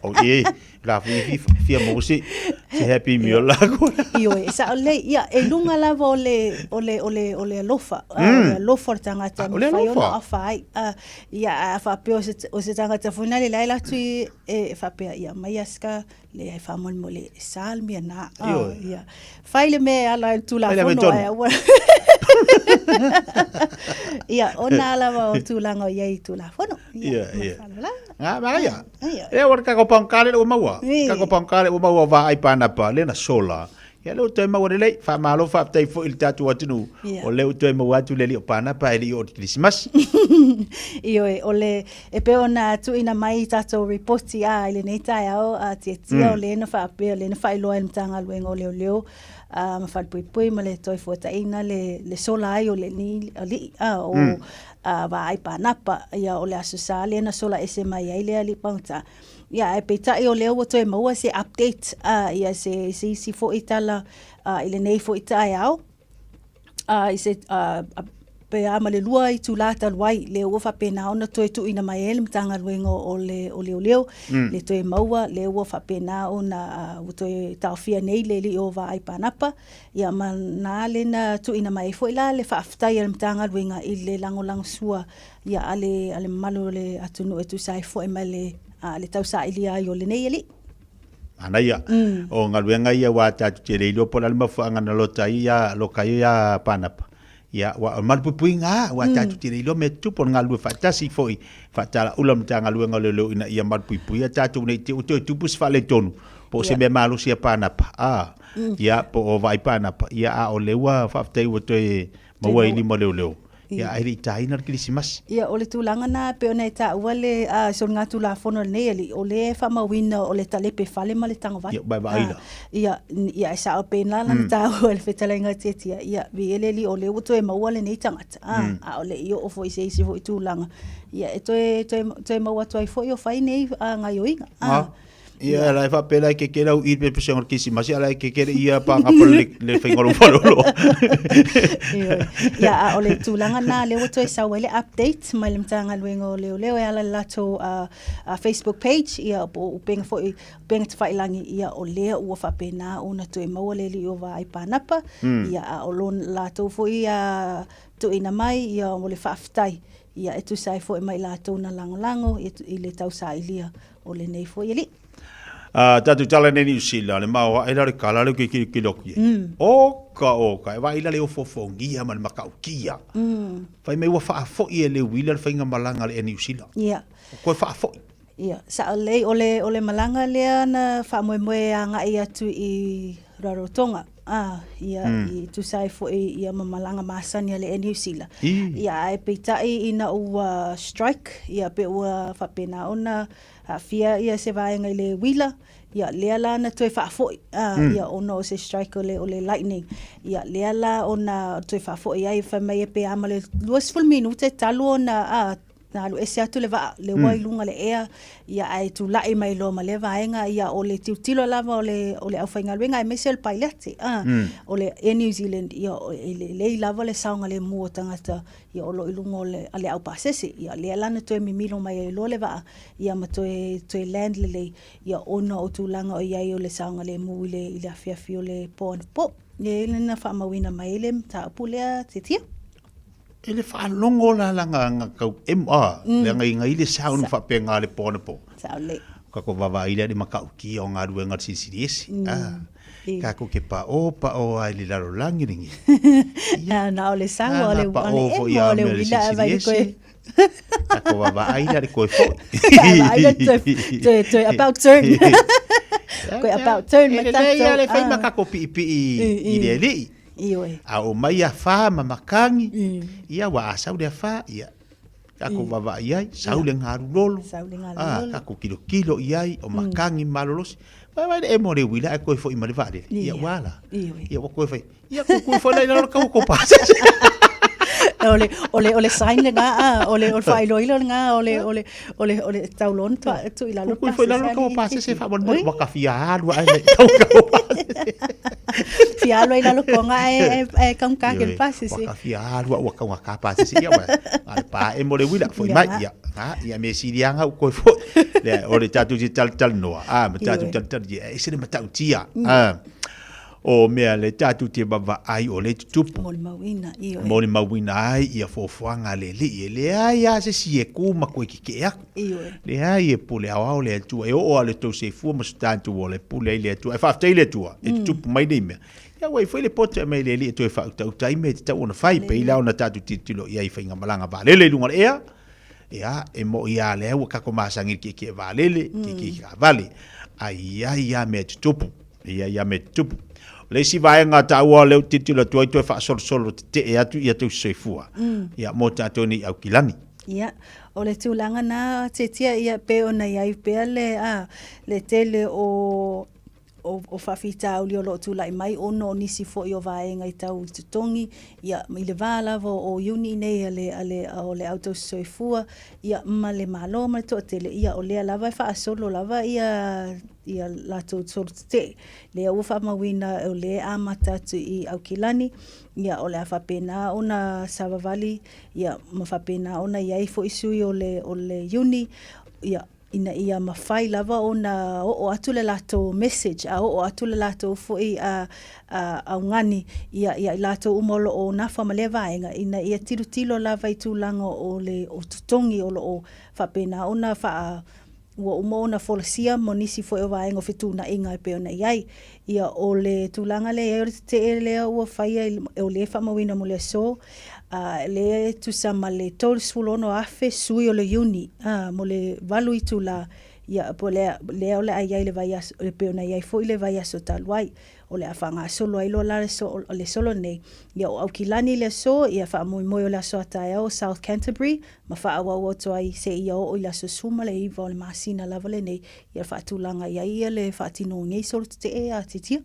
O e, la fui fi fia mo se se happy meal la ko. Ioe, e sao lelei. Ia, e luga lava o le, o le, o le, o le alofa. Mm. O le alofa o le tagata. Ah, o le mafai ona alofa. ofa ai. Ah, ia, a faapea o se, o se tagata foi nale la e alu atu i, e faapea, ia, mai aska, Leai faamolemole e sa le mea na. Ioe. Ia. Fai le mea e ala ai le Fai le Tulafono amiotonu. ae aua. Ia, ona lava o tulaga o i ai i Tulafono. Ia, ia. Ma faaaloalo. Ngā, manaia. Ia. E ua le kako paungkale le ua maua. Ii. Kako paungkale ua maua vaai panapa le na sola. Ia lea ua toe maua lelei. Faamalo faafetai foi i le tatou atunuu. Ia. O lea ua toe maua atu le alii o Panapa e le i oo i le Kerisimasi. Ioe, o le, e pei ona tuuina mai i tatou ripoti a i lenei taeao a Tiatia, o lea na faapea, o lea na faailoa e le Matagaluega o Leoleo a, ma Falepuipui ma le Toefuataiga le, le sola ai o lenei alii a, o a, Vaai Panapa. Ia, o le Aso Sa lea na sola ese mai ai le alii pagota. Ia, ae peitai o lea ua toe maua se update a, ia se, se isi foi tala a, i lenei foi taeao. A, i se, a, a, pe a ma le lua itulā talu ai, lea ua faapena ona toe tuuina mai ai le Matagaluega o le o Leoleo, mm. le toe maua, lea ua faapena ona uh, ua toe taofia nei le alii o Vaai Panapa, ia ma nā le na tuuina mai ai foi la le faafetai a le Matagaluega i le lagolagosua ia a le, a le mamalu o le atunuu e tusa ai foi ma le, uh, le tausailia ai o lenei alii. Manaia. O galuega ia aua tatou te le iloa po o le a le mafuaaga na lota ai ia loka ai ia Panapa. Ia aua o le malupuipuiga lava aua tatou te le iloa mea tutupu o le galulue faatasi foi faatalaula ma Matagaluega o Leoleo ina ia malupuipuia tatou nei te i ua toe tupu se faaletonu po o se mea malosi ia Panapa. A, ia po o Vaai Panapa. Ia a o lea ua faafetai ua toe maua i lima o leoleo. Ia, ae le i taina le Kerisimasi. Ia, o le tulaga na e pei ona e taua le soligatulafono a lenei alii, o lea e faamauina o le talepe fale ma le tagovai. Ia, vaavaai la. Ia, ia e sao pei na lana taua i le fetalaiga tiatia, ia, viia le Alii o lea ua toe maua lenei tagata, a, a o le i oo foi i se isi foi tulaga, ia, e toe, toe, toe maua atu ai foi o fai nei gaioiga. A. Ia, la e faapea la e keke lau i le pesega o le Kerisimasi, a la e keke le ia panga pa le, le faiga o lou faleoloa. Ioe. Ia, a o le tulaga na, lea ua toe sau ai le update mai le Matagaluega o Leoleo e ala i le latou uh, uh, Facebook page, ia, po o upega foi, upega tafailagi, ia, o lea ua faapena ona toe maua le alii o Vaai Panapa, mm. ia, a o lo latou foi uh, tuuina mai, ia, o le faafetai, ia, e tusa ai foi ma i latou na lagolago i, i le tausailia o lenei foi alii. A tatou tala nei Niu Sila, le mao ae la le kala le ke ke ke loki. O ka o ka e vai la le ofofongia ma le makaukia. Fai mai ua faafoi e le uila le faiga malaga le Niu Sila. Ia. O koe faafoi. Ia, sao lelei o le o le malaga lea na faamoemoe agai atu i Rarotonga. Ah, ia i tusa ai foi ia ma malaga masani a le Air New Zealand. Ia ae peitai ina ua strike, ia pe ua faapena ona aafia ia se vaega i le uila, ia lea la na toe faafoi, ah, ia ona o se strike o le, o le lightning. Ia lea la ona toe faafoi ai, fai mai e pe a ma le 20 minute talu ona, ah, Na alu ese atu le vaa, le ua i luga le ea, ia ae tulai mai loa ma lea vaega, ia o le tilotilo lava o le, o le aufaigaluega aemaise o le pailate, a, o le Air New Zealand, ia e lelei lava le saogalemu o tagata, ia o lo o i luga o le, a le aupasese. Ia lea la na toe mimilo mai ai loa le vaa, ia ma toe, toe land lelei, ia ona o tulaga o i ai o le saogalemu i le, i le afiafi o le po anapo. Ia na faamauina mai ai le mataupu lea Tiatia. E le faalogo la la nga nga kau MR mm. le ngai ngai le sound fa pe nga le po na po. Sao le. Kako vaavaai lea i le matautia o galuega a le Silisili Ese. A, tatou te paʻo paʻo lava i le lalolagi lenei. Ia, na o le sau, o le Na paʻo emo, foi o lava le mea o le uila e Silisili vai Ese. koe. Tatou vaavaai la i le toe foi. Vaavaai la toe, toe, toe about turn. Koe about turn E ma lelei tatou. lava le fai ma Ah. tatou piipii i le alii. Ioe. A oo mai afa ma matagi, ia ua a sau le afa, ia, tatou vaavaai i ai, sau le galulolo, Sau le a, galulolo. tatou tilotilo i ai, o matagi ma malolosi. Vaai le emo o le uila ae toe foi ma le vaalele, ia ua a la? Ioe. Ia ua toe fai, ia kukui foi la i lalo le tau o kou pasese. O le, o le, o le sign lena, a, o le, o le faailoilo lena, o le, o le, o le, o le tau loa ona tua- tuu i lalo le Kukui foi i lalo le pasese tau o alii. pasese faamolemole, ua ta fia alu ae le tau tau o pasese. Fia alu ai i lalo koga ae, ae, ae taugata ake le Ioe, pasese. ua ta fia alu a ua taugata pasese, ia ua, a le paemo le uila, foi mai, ia, a, ia mea sili lava na ou toe foi. Lea, o le tatou te talatalanoa, a, ma tatou Ioe. talatala, ia, e ese le matautia, a, o mea le tatou te vaavaai o lea e tutupu. Molimauina, ioe. Molimauina ai ia fuafuaga a le Alii, e leai lava se isi e ku ma koe kekeʻe aku. Ioe. Leai, e pule aoao le Atua, e oo lava i le tou soifua ma so tatou ola, e pule ai le Atua. Ae faafetai i le Atua, e tutupu mai nei mea. Ia ua i ai foi le poto e aumai e le Alii e toe faautauta ai mea e tatau ona fai, pei la ona tatou tilotilo i ai i faigamalaga vaalele i luga o le ea, ia, e moni lava lea ua tatou masani i le tietie vaalele, tietie taavale, ae i ai lava mea e tutupu, e i ai lava mea e tutupu. O le isi vaega taua lea ou te tilotilo atu ai toe faasolosolo tetee atu ia tausisoifua, ia, mo tatou nei i Aukilani. Ia, o le tulaga na Tiatia, ia, pei ona i ai pea le, a, le tele o, o, o faafitauli o lo o tulai mai ona o nisi foi o vaega i tau i totogi, ia, i le va lava o Iuni nei a le, a le, o le au tausisoifua, ia, ma le Malo ma le toatele, ia, o lea lava e faasolo lava ia, ia latou solo tetee. Lea ua faamauina o lea e amata atu i Aukilani, ia, o le a faapena ona savavali Ia, ma faapena ona i ai foi sui o le, o le Iuni, ia, ina ia mafai lava ona oo atu le latou message, a oo atu le latou foi a, a, augani ia, ia i latou uma o lo o nafa ma lea vaega, ina ia tilotilo lava i tulaga o le, o totogi o lo o faapena ona faa, Ua uma ona folasia ma nisi foi o vaega o fetuunaiga e pei ona i ai. Ia, o le tulaga lea e i ai o le tetee lea ua faia i, o lea e faamauina mo le aso, a, lea e tusa ma le 36,000 sui o le Iuni, a, mo le 8 itula, ia, po o lea, lea o le a i ai le vaiaso, e pei ona i ai foi le vaiaso talu ai. O le a faagasolo ai loa la le, so, le solo nei. Ia, o Aukilani le aso, ia faamoemoe o le aso a taeao o South Canterbury, ma faaauau atu ai seia oo i le aso 19 o le masina lava lenei, ia faatulaga i ai ia le faatino o nei solo tetee a Titia.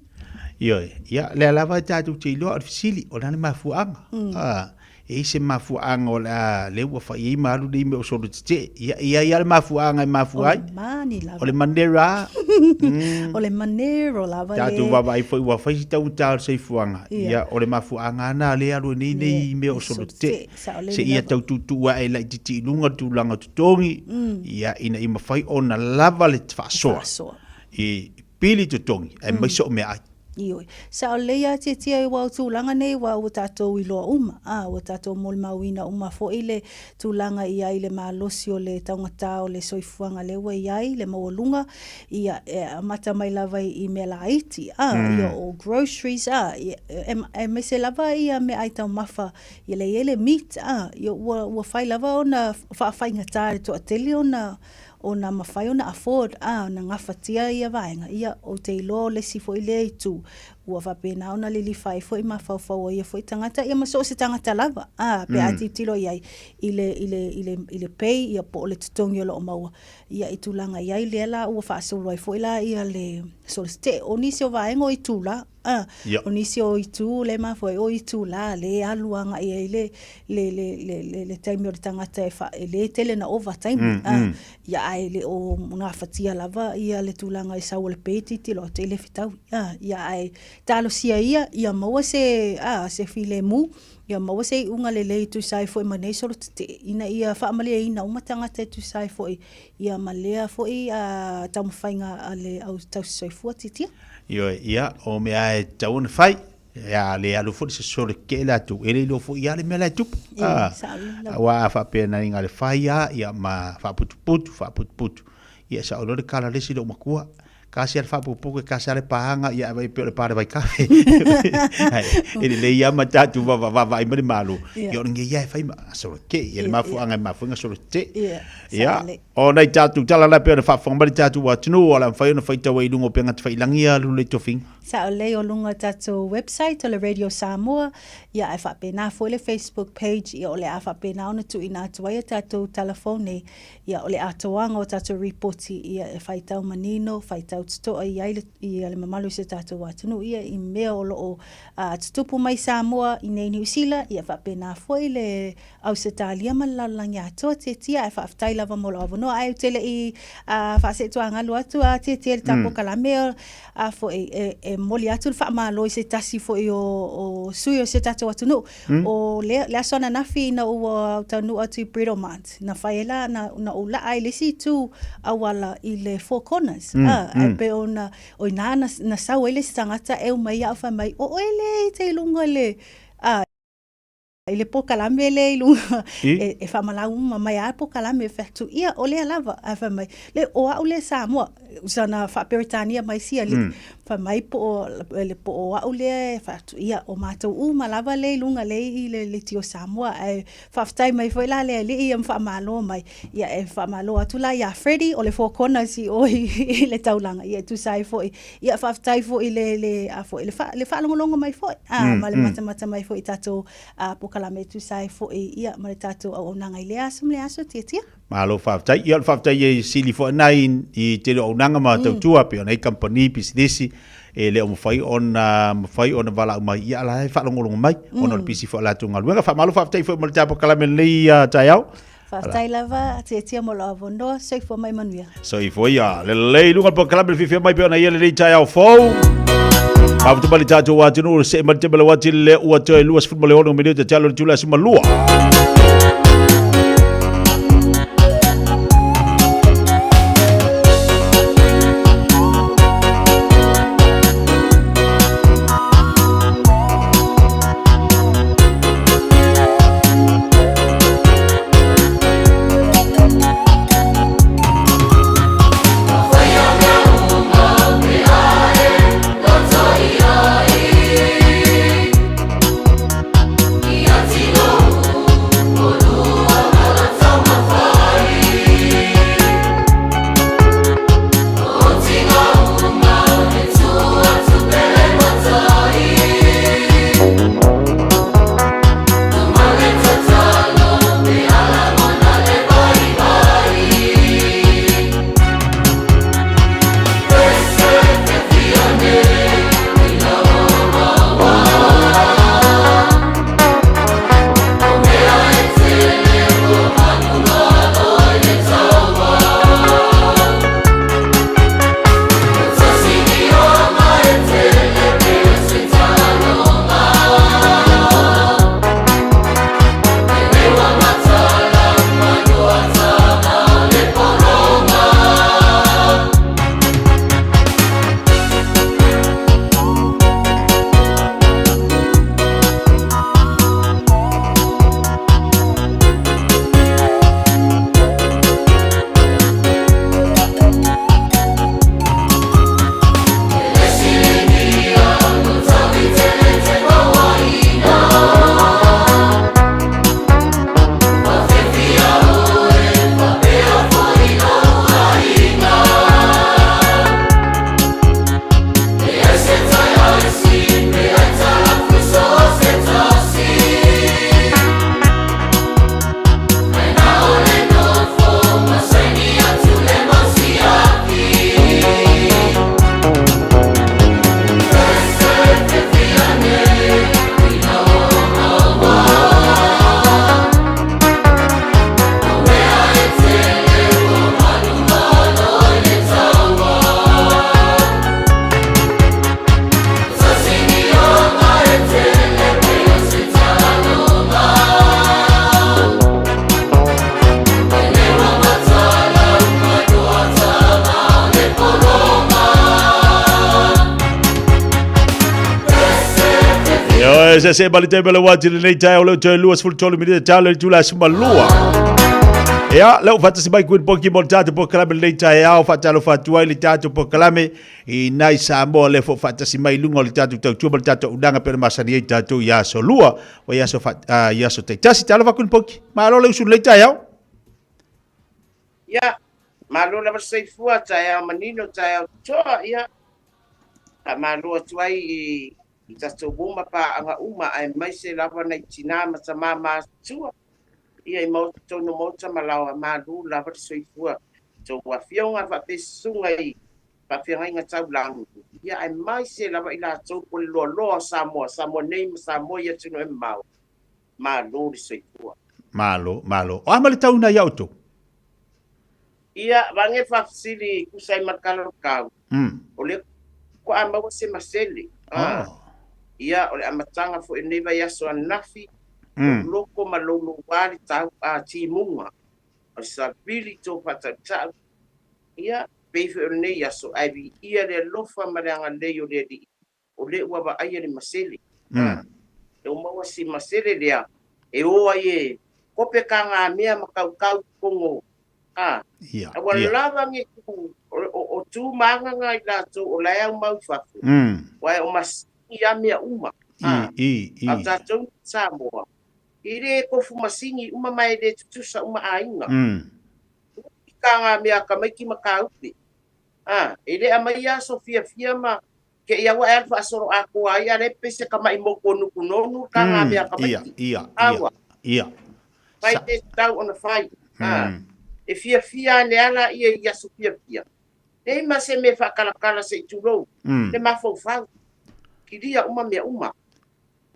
Ioe, ia, lea lava e tatou te iloa o le fesili, o le a le mafuaaga? A, e i ai se mafuaaga o le a, lea ua fai ai ma alu nei mea o solo tetee. Ia, e i ai lava le mafuaaga e mafua ai. O le money lava. O le manera. O le manero lava le. Tatou vaavaai foi ua fai si taugata o le soifuaga. Ia, o le mafuaaga lena lea e alu ai nei nei mea o solo tetee. Seia tau tuutuu ae laitiiti i luga le tulaga o totogi, ia, ina ia mafai ona lava le faasoa i pili totogi aemaise o meaai. Ioe. Sao lelei lava Tiatia aua o tulaga nei aua ua tatou iloa uma, a, ua tatou molimauina uma foi le tulaga i ai le malosi o le taugata o le soifuaga lea ua i ai, le maualuga, ia, e amata mai lava i mea laiti, a, ia o groceries, a, aemaise lava ia meaai taumafa Ia lea e i ai le meat, a, ia ua, ua fai lava ona faafaigata i le toatele ona, ona mafai ona afford, a, ona gafatia ia vaega, ia ou te iloa o le isi foi lea itu ua faapena ona lilifa ai foi mafaufau o ia foi tagata, ia ma so o se tagata lava, a, pe a tilotilo i ai i le, i le, i le, i le pay ia po o le totogi o lo o maua, ia i tulaga i ai lea la ua faasolo ai foi la ia le solosite. O nisi o vaega o itula, A, o nisi o itu le mafua ai, o itula le alu agai ai le, le, le, le, le, le taimi o le tagata e, fa, e le tele na ova taimi. A, ia ae le o gafatia lava ia le tulaga e sau o le pay tilotilo atu e le fetaui. A, ia ae talosia ia, ia maua se, a, se filemu, ia maua se iuga lelei e tusa ai foi ma nei solo tetee, ina ia faamalieina uma tagata e tusa ai foi ia ma lea foi a, taumafaiga a le au tausisoifua titia. Ioe, ia, o mea e tatau ona fai, ia le alu foi le sosolo tetee latou, e le iloa foi ia le mea la e tupu. Ioe, saolele lava. Aua a faapea na inga le fai lava, ia ma faaputuputu, faaputuputu. Ia sao loa le kala le isi lou matua. Kasi a le faapupuku e kasi a le paga ia ae pei o le pa le vaikafe. E lelei lava ma tatou vaavaai mai le Malo, ia o lenei lava e fai ma solo te. Ia le mafuaaga e mafua ai ona solo te. Ia, o nai tatou tala la e pei ona faafofoga mai le tatou atunuu, o le a mafai ona faitau ai i luga o upega tafailagi ia lelei tofiga. Sao lelei o luga o tatou website o le Radio Samoa, ia ae faapena foi le Facebook page, ia o le a faapena ona tuuina atu ai a tatou tala fou nei. Ia, o le atoaga o tatou ripoti, ia, e faitau manino, faitau totoa i ai le, ia, le mamalu o si o tatou atunuu, ia, i mea o lo o tutupu mai Samoa i nei Niu Sila, ia, faapena foi le Ausetalia ma le lalolagi atoa. Tietia, ae faafetai lava mo lou avanoa. Ae ou te le i faaseetuagalu atu a Tietia i le tatou polokalame, a foi, e momoli atu le faamalo i se tasi foi o, o sui o si o tatou atunuu, O le, le aso ananafi ina ua taunuu atu i Britomart, na fai ai la, na, na ou laa ai i le isi itu auala i le Four Corners. A, ae pei ona, o ina na, na sau ai le isi tagata e uma iaʻu fai mai, o oe lea i te i luga i le, a, i le polokalame lea i luga, e, e faamalau uma mai lava polokalame. Fai atu, ia, o lea lava. Ae fai mai, le, o au lea Samoa. Sana faa-Peretania mai sia alii. Fai mai po o le po o au lea e fai atu, ia, o matou uma lava lea i luga lea i le Leitio Samoa. Ae faafetai mai foi la le alii ia ma faamalo mai. Ia, e faamalo atu la ia Freddie o le Four Corners i o i le taulaga. Ia, e tusa ai foi. Ia, faafetai foi i le, le, a foi, le, fa, le faalogologo mai foi, a, ma le matamata mai foi i tatou polokalame e tusa ai foi, ia, ma le tatou auaunaga i lea aso ma lea aso, Tiatia. Malo faafetai. Ia o le faafetai e sili foi lena i, i tele o auaunaga ma tautua pei ona i ai kamupani, pisinisi e le o mafai ona mafai ona valaau mai, ia a la e faalogologo mai ona o le pisi foi o latou galuega. Faamalo faafetai foi mo le polokalame i lenei taeao. Faafetai lava Tiatia mo lou avanoa. Soifua mai manuia. Soifua ia. Lelei luga o le polokalame le fiafia mai pei ona i ai lenei taeao fou. Mafuta mai le tatou atunuu, see mai le taimi o le uati le ua toe 26 minute te alo i le itula e 12. Ioe, se se mali te mele wati le nei tae o leo toe 23 minute talo i tula 12. Ia, lea ua faatasi mai Queen Poki mo le tatou polokalame lenei taeao, faatalofa atu ai le tatou polokalame i nai Samoa lea foi faatasi mai i luga o le tatou tautua ma le tatou auaunaga pei ona masani ai tatou i aso lua o i aso, fa, i aso taitasi. Talofa Queen Poki, malo le usu lenei taeao. Ia, malo lava le soifua, taeao manino, taeao toa, ia. Faamalo atu ai i i tatou uma paaga uma aemaise lava nai tinā ma tamā matutua ia i maota tonu maota ma laoa malu lava le soifua tou afioga faapea susuga i faafeagaiga taulagi ia aemaise lava i latou po le loaloa o Samoa, Samoa nei ma Samoa i atunuu e mamao. Malo le soifua. Malo, malo. O a ma le tauna ia outou? Ia, vage faafesili tusa ai ma le tala o le tau. O lea faatoa maua se masele. Ah. Ia, o le amataga foi o lenei vaiaso ananafi, o loko ma louloua le tau a timuga. O le savili tou faatautau. Ia, pei foi o lenei aso, ae viia le alofa ma le agalelei o le Alii, o lea ua vaaia le masele. Ah. E ua maua si masele lea, e o ai e kope kagamea ma kaukau totonu o a. Ia, A ua ia. lava ni tu, o, o, o tu maagaga i latou o la e aumau i fafo, aua e o masini a mea uma. I, i, i. A o tatou i Samoa, e le tofu masini uma ma e le tutusa uma aiga. I kagamea a tamaiti ma kaupe. A, e le aumaia aso fiafia ma Ke ia ua e alu faasolo atoa ai a le pei se kamaʻi moku o Nukunonu le kagamea a tamaiti. Ia, ia, Aua. ia. Fai le tatau ona fai. A, e fiafia ane a laia i aso fiafia. Leai ma se mea e faakalakala se i tulou le mafaufau. Kilia uma mea uma.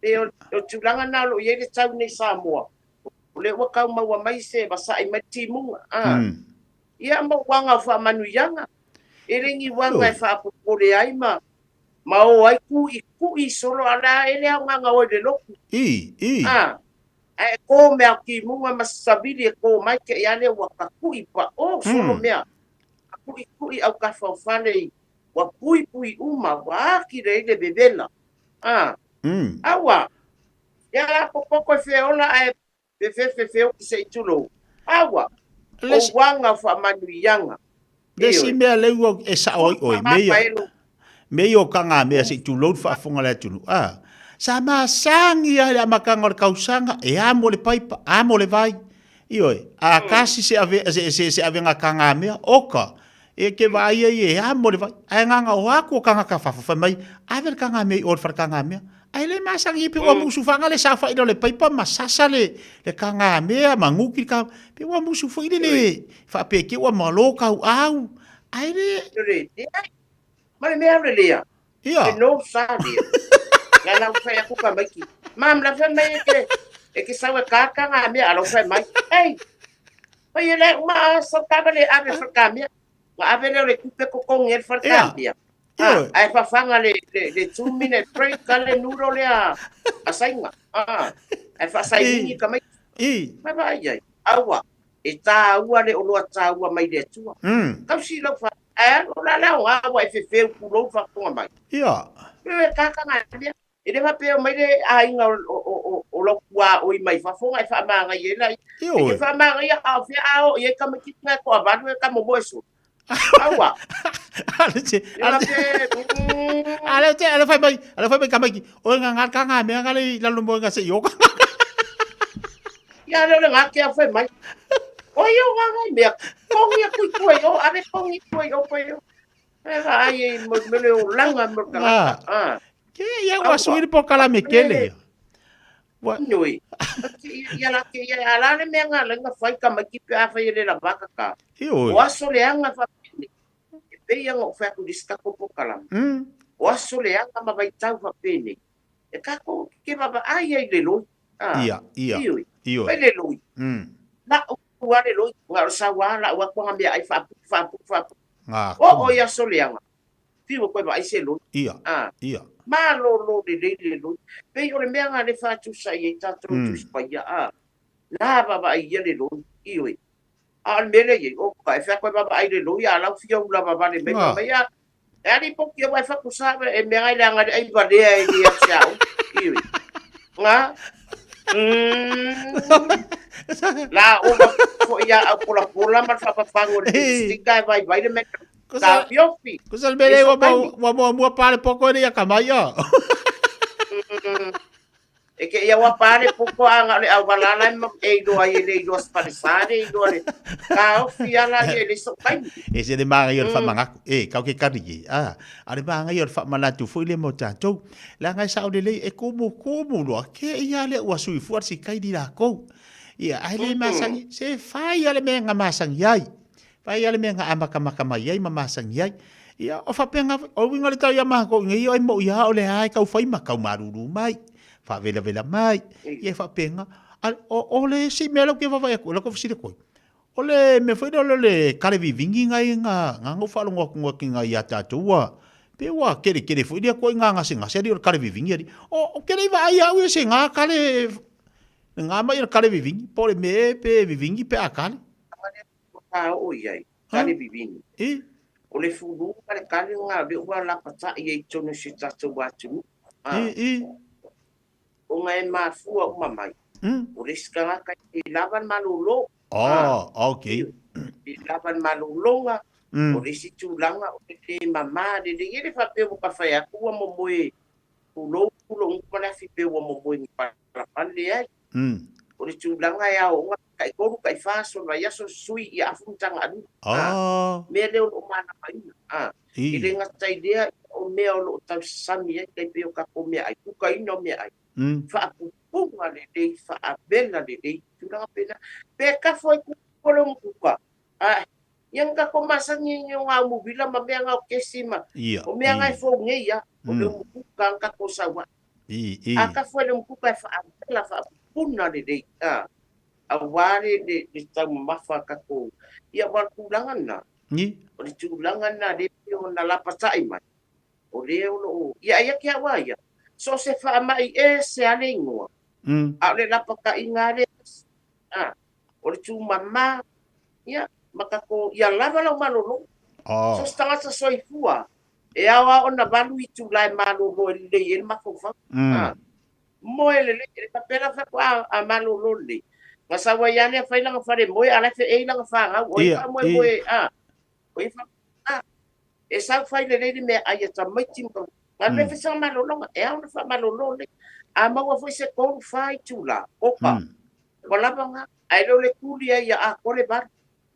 Pei o le tulaga lena o lo o i ai le tau nei Samoa, o lea ua tau maua mai se vasaʻi mai le timuga. A, ia ma uaga o faamanuiaga. E le ni uaga e faapopole ai ma ma o ai kuʻi kuʻi solo a la e le aogaga oe le lotu. I, i. A, ae kō mea o timuga ma savili e kō mai ke ia le ua kakuʻi pa o solo mea. Kakuʻi kuʻi au kafa o fale i ua pui pui uma ua akile ai le vevela. A, aua, ia la popoko e feola ae Fefefefeoki se i tulou. Aua! O uaga o faamanuiaga. Le isi mea lea ua e sao ai oe, mea ia, mea ia o kagamea se i tulou le faafofoga a le atunuu, a, sa masani lava i le amataga o le tausaga e amo le paipa, amo le vai. Ioe, a kasi se ave, se, se, se avega kagamea, oka, e ke vaai ai e amo le vai. Ae gaga o atu o tagata fafo, fai mai, ave le kagamea i o i le fale kagamea. Ae le masani pe ua musu faga le saofai o le paipa ma sasa le le kagamea ma nuki le ka pe ua musu foi le le faapea ke ua malo kau au ae le Le ma le mea le lea. Ia. Le no sa lea. La lau fai aku ka maiki. Mam la fai mai e ke e ke sau e ka kagamea a lau fai mai. Ei. Fai e le uma a sau ka le ave fa kamea. Ma ave lea o le tupe totogi ai le fale kamea. Ioe. Ae fafaga le, le, le 2 minute break a le noodle lea a Saina. Ah, ae faasainini tamaiti. I. Mai vaai ai. Aua, e tāua le oloa tāua mai le Atua. Tausi lau fa, ae alu o la le aoga ua e fefeu pulou le faafofoga mai. Ia. E kaka ngā mea. E le faapea o mai le aiga o, o, o, o, o lau tuaoi mai fafo ona e faamānaia ai laia. Ioe. E te faamānaia a o fea a o i ai tamaiti na e toavalu e tamomoe solo. Aua. Ale te, ale te, ale te, ale fai mai, ale fai mai tamaiti, o e ngā ka ngā mea ngā le i lalo mo e ngā se i oka. Ia ale o le ngā ke au fai mai. O ia o ngā ngai mea, kongi aku i tua i o, ale kongi i tua i o koe o. E vaai e mo me le olaga mo le tagata. Ah. Ke ia ua sui le polokalame kele ia. Ua. Nui. Ia la ke ia ala le mea nga lenga fai tamaiti pe a fai e le lava ka ka. Ioe. O aso leaga faapene. E pei ia ona ou fai atu i le isi tatou polokalame. O aso leaga ma vaitau faapene. E tatou te vaavaai ai i le loi. Ia, ia. Ioe. Ioe. Fai le loi. Lau a le loi. Na o le sau a lau atu ana meaai faaputu faaputu faaputu. Ngā Oo i aso leaga, fiu e koe vaai se loi. Ia, Ah. ia. Malolo lelei le loi. Pei o le mea nga le faatusa i ai tatou Tusi Paia, ah, na vaavaai ia le loi, ioe. A o le mea lea i ai, oka, e fea koe vaavaai le loi, a lau fia ula vavale mai, Ah. fai mai, ah, e ali poki e wai whakusa, e mea ngai le anga le ai valea e le au se ao, ioe. Nga. La ova foi ia au polapola ma le faapapaga o le lipstick ae vaivai le mea taofiofi. Kusa le mea lea ua muamua pa le poko e le ia kamai a. E ke ia ua pa le poko a nga o le auala la e iloa ai e le iloa se falesa le iloa le taofi ala ia e le soo taimi. E se le magaia o le faamagako. E, kau ke kari e. A, a le magaia o le faamanatu foi lea mo tatou. Leaga e sao lelei e kumukumu loa ke ia lea ua suifua le sikaini lakou. Ia, ae le masani, se fai a le mea na masani ai. Fai a le mea na amatamata mai ai ma masani ai. Ia, o faapena foi, o le uiga o le tau ia matou i nei, ai moi lava o lea lava e tau fai ma tau malulu mai, faavelavela mai, ia e faapena. A, o, o le isi mea lea ou te vaavaai atu, o lea ou te fesili atu ai, O le mea foi lea o le kale vivini nai na na ou faalogo atu atu nai ia tatou ua pei ua kele kele foi lea koe nga gasegase ali o le kale vivini ali. O o ke le vaai au ia se nga kale nga mai o le kale vivini po o le mea pe vivini pe a kale. Ka oo i ai, kale vivini. I. O le fulu ma le kale nga lea ua lapata'i ai i totonu o si o tatou atunuu. I, i. Ona e mafua uma mai. O le isi tagata e le lava le malolo. Oh, okay. E le lava le malologa. O le isi tulaga o le le mama lelei. E le faapea ua ka fai atu ua momoe pulou lou gutu ma le afi pe ua momoe ni palapala. Leai. O le tulaga e aooga tai-tolu, tai-fa aso o le vaiaso sui ia afu matagaluga. Oh. Mea lea o lo o malamaina. E le gata i lea, o mea o lo o tausasami ai, tai pei o tatou meaai, kukaina o meaai, faapupuga lelei, faavela lelei, tulaga pena. Pe kafo ai kuka le umukuka, ae, ia na tatou masani ai o ngā umuvila ma mea ngā o kesi ma, o mea ngā e fou nei a, o le umukuka na tatou sau ai. A kafo ai le umukuka e faavela, faapupuna lelei, a, aua le, le, le taumamafa a tatou, ia aua o le tulaga lena. Ni. O le tulaga lena lea e pei ona lapatai mai, o lea o lo o, ia aia ke au a ia, so o se faamai ese a le igoa, a o le lapataiga a lea, a, o le tumama, ia, ma tatou, ia lava lau malolo. Oh. So se tagata soifua, e ao lava ona valu itula e malolo e lelei ai le mafaufau. A, Moe lelei, e le faapea la fai atu a malolo lelei. Na sau ai lava lea fai lana fale moe a o la e feei lana fanau. O ai faamoemoe, a, o ai faamoemoe, a, e sau fai lelei le meaai a tamaiti ma na alu e fai sana malologa, e ao ona faamalolo lelei. A maua foi se tolu, fa itula, oka, ua lava na, ae le o le tuli ai ia atoa le valu.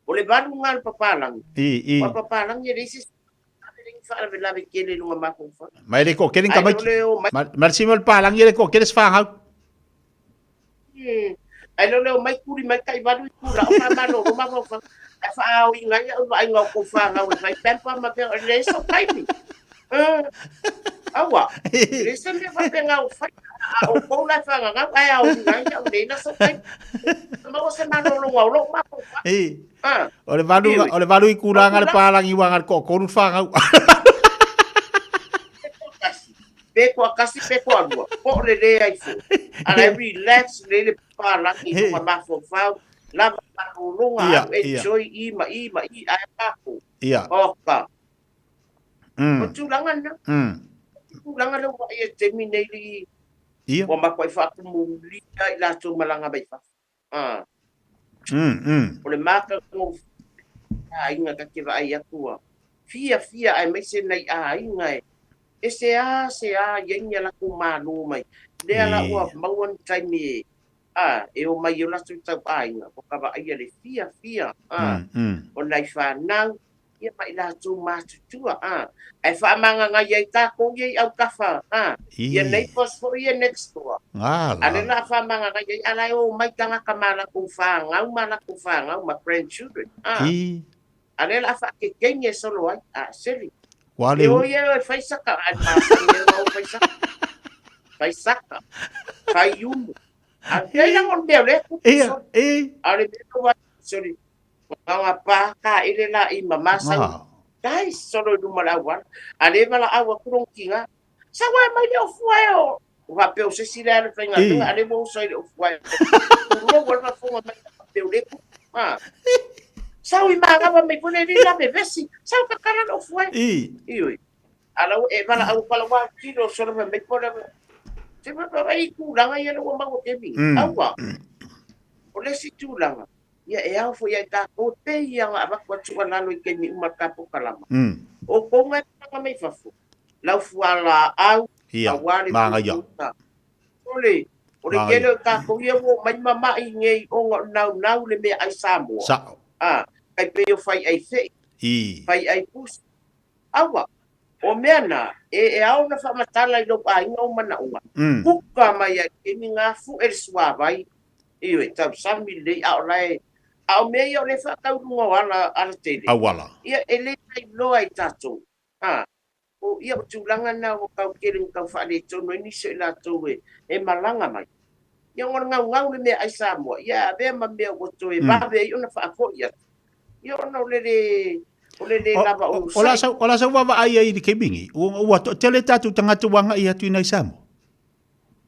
O le valu na o le papalagi, aua o le papalagi e leai se isi faalavelave tele i luga mafaufau. Ma e le toatele ni tamaiti. Ma le sima o le palagi e le toatele se fanau. Ae le o le omai tuli mai tai-valu itula o faamalolo mafaufau. Ae faaoina ai au i vaaiga o tou fanau e fai pamper ma mea, e leai sou taimi. Aua, e leai se mea faapena o fai. A o outou la e faagagau ae aoina ai au, leai la sou taimi. Maua se malologa o lou mafaufau. Ah, O le valu, o le valu itula le palagi ua na le toatolu le fanau. Pe toatasi pe toalua, po o le leai foi. A la e relax lelei le palagi i luga mafaufau, lava malologa Ia, alu ia. enjoy i ma i ma i ae matou. Ia. Oka. Mm. O tulaga na. Tulaga lea ua vaai ai i le taimi nei i Ia. ua matuai faatumulia i latou malaga mai fafo. Ah. Mm, O le matagofie aiga ta te vaai atu ua fiafia aemaise nai aiga e e seā seā i ai ni a latou malo mai. Lea la ua maua ni taimi e a e omai ai o latou tau aiga ua ka vaaia le fiafia a o nai fanau ia ma i latou matutua, a, ae faamagagai ai tatou ia i autafa, a, ia neighbours foi ia next door. Nga A lea la a faamagagai ai, a la e o mai tagata ma latou fanau ma latou fanau ma grandchildren, a, a lea la a faakekegi e solo ai, a, seli. Ua le E o ia e fai saka, a e masani e o fai saka. Fai saka, fai umu. A lea la o le mea o lea e tupu solo. A o le mea lea ua soli, Nga pa ka ele la i ma masau. Dai solo i luma o le auala. A le valaau atu lona tiga. Sau ae mai le ofu ae o. Ua faapea o se isi lea le faigaluega, a le ua oso ai le ofu ae. Tulou a le faafofoga mai faapea o le ku. Ha. Sau i magawa mai foi le li la vevesi. Sau kakala le ofu ae. Ioe. A la ua e valaau pala ua tino solo mai mai po le. Se pa pa i tulaga ia le ua maua kemi. Aua. O le isi tulaga, ia e ao foi ia i tatou e pei ia ona avatu a tuualalo i taimi uma i le ta polokalama. O outou na e malaga mai fafo, lau fualaau, Ia, aua le manaia. puipuiga. O le, o le Manaia. tele o tatou ia ua omai mamai nei ona o le naunau le meaai Samoa. Sa'o. A, tai pei o faiai fe'i, I. faiai pusi. Aua, o mea na, e, e ao ona faamatala i lou aiga ou manaoga. Kuka mai ai taimi na fu'e le suavai, ioe, tausami lelei, a o la e, a o mea ia o lea e faatau i luga o ala, alatele. Auala. Ia, e le mailoa i tatou. A, o, ia, o tulaga na ua tau tele ina tau faaletonu ai nisi o i latou e, e malaga mai. Ia, ona o le gaugau le meaai Samoa, ia e avea ma mea ua toe vave ai ona faafoi atu. Ia ona o le lē, o le lē lava O, o, la sau, o la sau vaavaai ai i le taimi nei, ua, ua toatele tatou tagata ua agai atu i nai Samoa.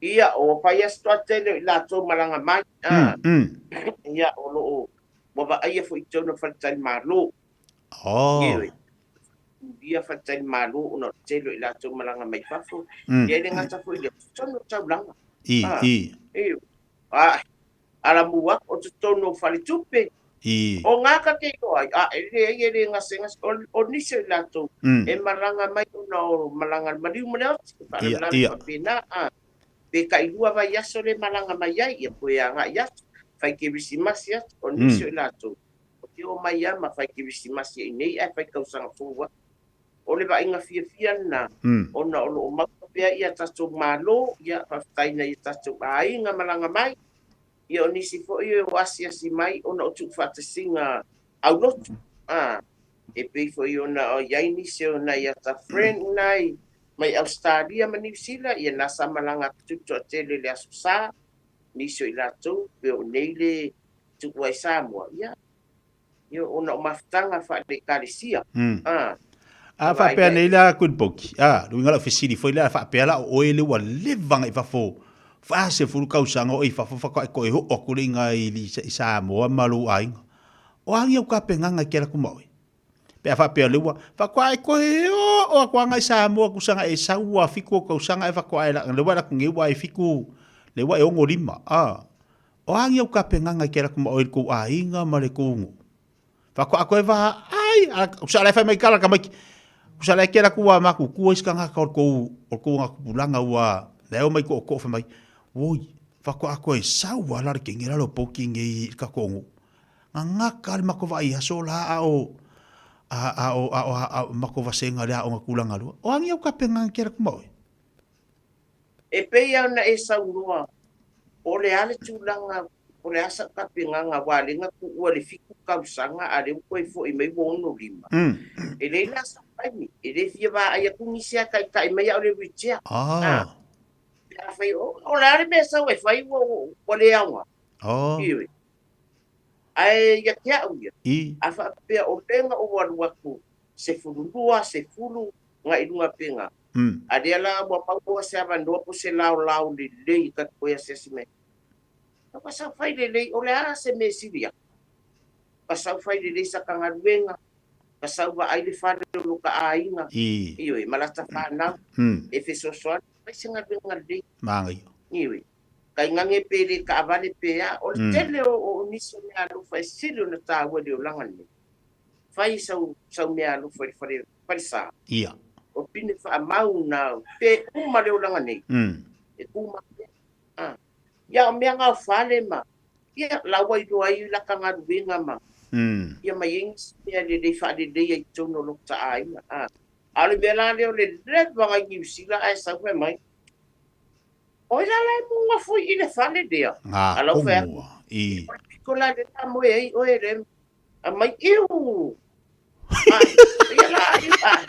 Ia, ua fai lava si toatele o i latou malaga mai, a. Ia, o lo o, ua vaaia foi i totonu o faletalimalo. Oh. Ioe. Ia faletalimalo ona o le tele o i latou malaga mai fafo. Ia e le gata foi i lea, o totonu o taulaga. I, A, i. ioe. A, alamu atu o totonu o faletupe. I. O ngā ka te iloa ai, a e leai e le gasegase, o, o nisi o i latou e malaga mai ona o malaga le maliu ma le oti, e faalavelave faapena, a. Pe tailua vaiaso le malaga mai ai, ia koe agai atu, fai kerisimasi atu, o nisi o i latou, o te o mai lava ma fai kerisimasi i inei ae fai tausaga fou atu. O le vaaiga fiafia lena, ona o lo o maua pea ia tatou Malo, ia faafetai nai o tatou aiga malaga mai, ia o nisi foi o asiasi mai ona o tuufaatasiga aulotu, a, e pei foi ona i ai nisi o nai ata friend nai mai Ausetalia ma Niu Sila, ia na sa malaga atu toatele i le Aso Sa, nisi o i latou, pe o nei le tuu ai Samoa, ia, ia ona o mafutaga faale-ekalesia, a, A faapea nei la Quinpoki, a, le uiga lau fesili foi lea, faapea la o oe le ua leva agai i fafo, 40 tausaga o oe i fafo faatoa e toe oo atu le iga i i Samoa ma lou aiga. O a ni au tapenaga e kela atu ma oe? Pe a faapea le ua faatoa e toe oo atu agai i Samoa tusa na e sau ua 7 ou tausaga e faatoa e le ua e alu atu nei ua e 7, le ua e 65, a. O a ni au tapenaga e kela atu ma oe i le tou aiga ma le tou nuu? Faatoa toe vaai, a usa la e fai mai kala tamaiti. Usa la e kela atu ua matutua isi tagata o le tou, o le tou tupulaga ua la e omai tootoo fai mai, oi, faatoa toe sau lava la le kenge la le poki nei i le tatou nuu. Gagata le matou vaai aso la a o, a, a o, a o, a o matou vasega i le aoga tulaga lua. O a ni au tapenaga kela atu ma oe? E pei lava ona e saunoa, po o le a le tulaga, po o le a sau tapenaga aua lea na tuua i le 7 tausaga a o lea ua toe foi mai ua 65. E leai la sau taimi, e le fia vaai atu nisi a taitai mai a o le wheelchair. Pe afai o le a le mea e sau e fai ua le aoga. Ioe. Ae ia te au ia, a faapea o lea na ou alu atu 12, 10 agai i luga pena, A lea la ua maua se avanoa po o se laolao lelei ta te toe asiasi mai ai. Ka sau fai lelei, o le a se mea e sili atu? Ka sau fai lelei sa ta galuega, ka sau vaai le fale o lo ta aiga, ioe, ma lata fanau, e fesoasoani, fai se galuega lelei. Manaia. Ioe. Tainane pe le taavale pe a, o le tele o nisi o meaalofa e sili ona taua i le olaga lenei. Fai sau, sau meaalofa i le fale, falesa. Ia. O pine faamau na pe uma le olaga nei. E tu mai. A. Ia o mea na o fale ma, ia la ua iloa ai lata galuega ma, ia ma i ai nisi mea lelei faaleleia i totonu o lota aiga. A. A o le mea la lea o le leva na i Niu Sila ae sau fai mai, Oi la la e muga foi i le fale lea. Ngā A lau fai atu, konua, i. O le pito la lea la moe ai oe le a mai iu. Ai, ia la iu ai.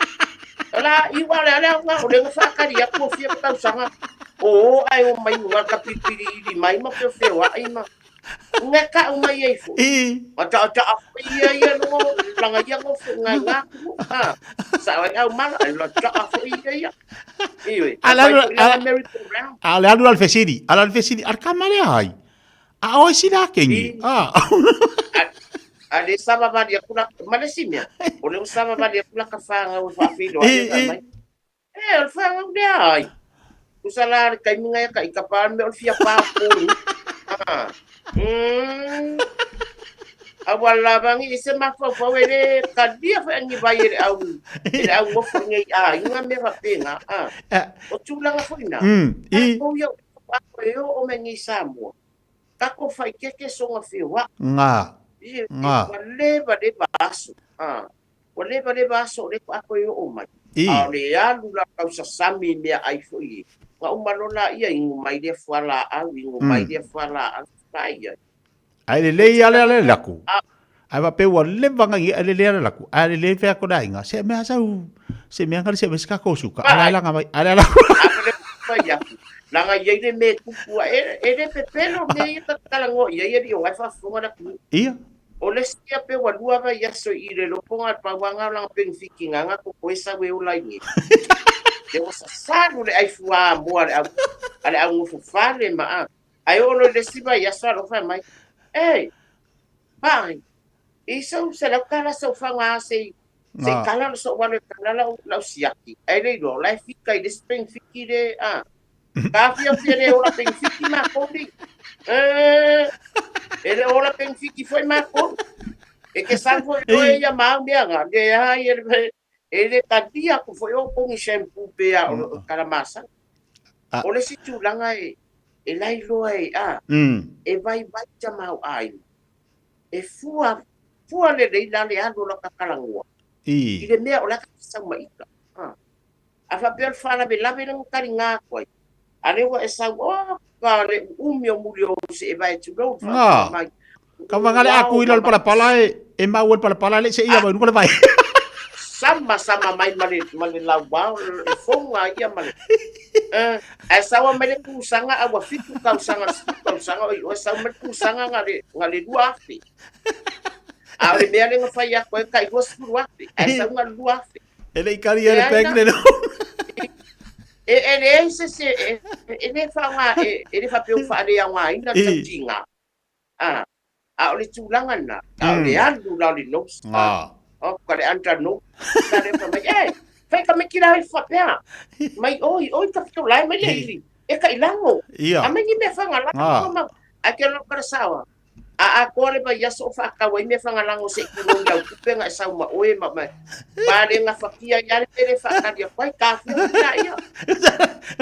La iu a le ale nga o le nga whakari atu o fia tausaga. O ai o mai nga ka pipiri iri mai ma peo feo ai ma. Nga ka u mai ai fo. Ma ta ta a fo ia ia no langa ia ngo fo nga nga ku. Ha. Sa ai au mala ai la ta a fo ia ia. Iwe. A le alu a merry go round. A le alu al fesili, ala al fesili, al ka male ai. A oi si la kengi. A. A le savavali atu la, ma le isi mea, o le savavali atu la ka whāngau e whaawhilo ai e mai. E, o le whāngau lea ai. Tusa la le taimi ngai ka i ka pā me o le fia pā pō. Ah. Aua lava ni i se mafaufau e le talia foi ni vai e le au e le au ngofo nei aiga mea faapena a. O tulaga foi na. I. Tatou ia o e oo mai nei i Samoa, tatou faitete soga feoai. Ga. I, Ga. ua leva leva aso. A. Ua leva leva aso o lea faatoa toe oo mai. I. A o le alu la tausasami i meaai foi e. Ona uma loa laia inu mai lea fualaau, inu mai lea fualaau, fai ai. Ae lelei lava le ala le laku. Ae faapea ua leva ona ia lelei ala laku. Ae lelei fai atu le aiga, se mea sau, se mea ngale se mea se tatou suka. Ae la laga mai, ae la laga. Fai atu, leaga e i ai le mea e tupu ae, e le pepelo mea ia ta te talanoa i ai alii o la e faafofoga le atunuu. Ia. O le isi ia pe ua lua vaiaso i le loko na pau lava na o lana penefiti na na kokoe sau e ola ai nei. Le ua sasalu le ai fuā moa a le au a le au nofo fale ma a. Ae oo loa i le isi vaiaso alofa mai, Ei, Paai, i sou $100 sou faga se i se i kala sou alu e kala lau lau siaki. Ae le iloa o la e fika i le isi penefiti le a. Ka fiafia le ola penefiti makou nei. Eh, e le ola penefiti foi makou. E ke sau foi oe ia ma au mea nga. Leai, e le e le talia aku foi o pogi shampoo pe a o kala masani. O le isi tulaga e e lailoa e a e vaivai tamaoaiga. E fua fua lelei la le alu o laka talanoa I. I le mea o le a ka sau ma ita. A. A faapea o le faalavelave lea na taliga atu ai, a lea ua e sau, oh, ka le uumi o muli o se e vae tulou le faafofoga mai. Ka vaga le aku i lalo palapala e, e mau e le palapala le se ia mai luga le vai. Sama sama mai ma le ma le lauao le foga ia ma le eh, ae saua mai le pusaga a ua 7 tausaga 10 tausaga o i oe sau mai le pusaga na le na le 2000. A o le mea lea na fai atu ai tai 20,000 ae sau na le 2000. E le i kari e le bank le E e leai se se e, e le faaaoga e, e le faapea ua faaleaogaina le tautiga. A, a o le tulaga lena, a o le alu la o le nose. Ah. O ka le under nose. La le fai mai, e, fai ka mai kila ai faapea. Mai oi, oi ka fito lai mai le ili. E ka ilago. Ia. A mai ni mea whanga Ah. ma. A ke lo kara sawa. A atoa le vaiaso o faatau ai mea fagalago se i tulou i lau tupe ga e sau ma oe ma ma pale gafatia ai a le mea lea e faatali atu ai tafia foi laia.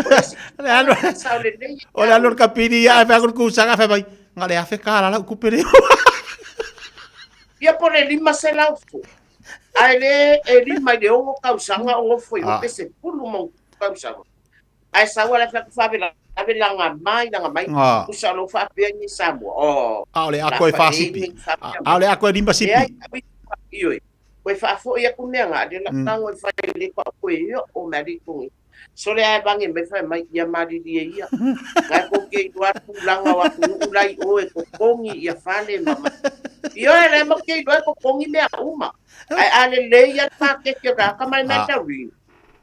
O le isi Le alu sao lelei o le alu o le kapili ia ae fai atu le kusaga fai mai na le afe kala lau tupe lea. Ia po o le 500 foi ae le e 5 i le 6 tausaga o nofo i o pe 10 ma tausaga. Ae sau ala fai atu faalavelave laga mai laga mai Ah. usa o lo o faapea nei Samoa. Oh. A o le ako e fa sipi. A o le ako e lima sipi. Leai, ioe. Koe faafoi atu mea nga le lau tago e fai le kwa koe io o mea le tongi. Sole ae vange mai fai mai ia malilie ia. Ngai ko ke iloa tulaga o atunuu la i o e totogi ia fale ma ma. Ioe le mo ke iloa e totogi mea uma. Ae a lelei ia le pakeke o le aka ma le mandarin.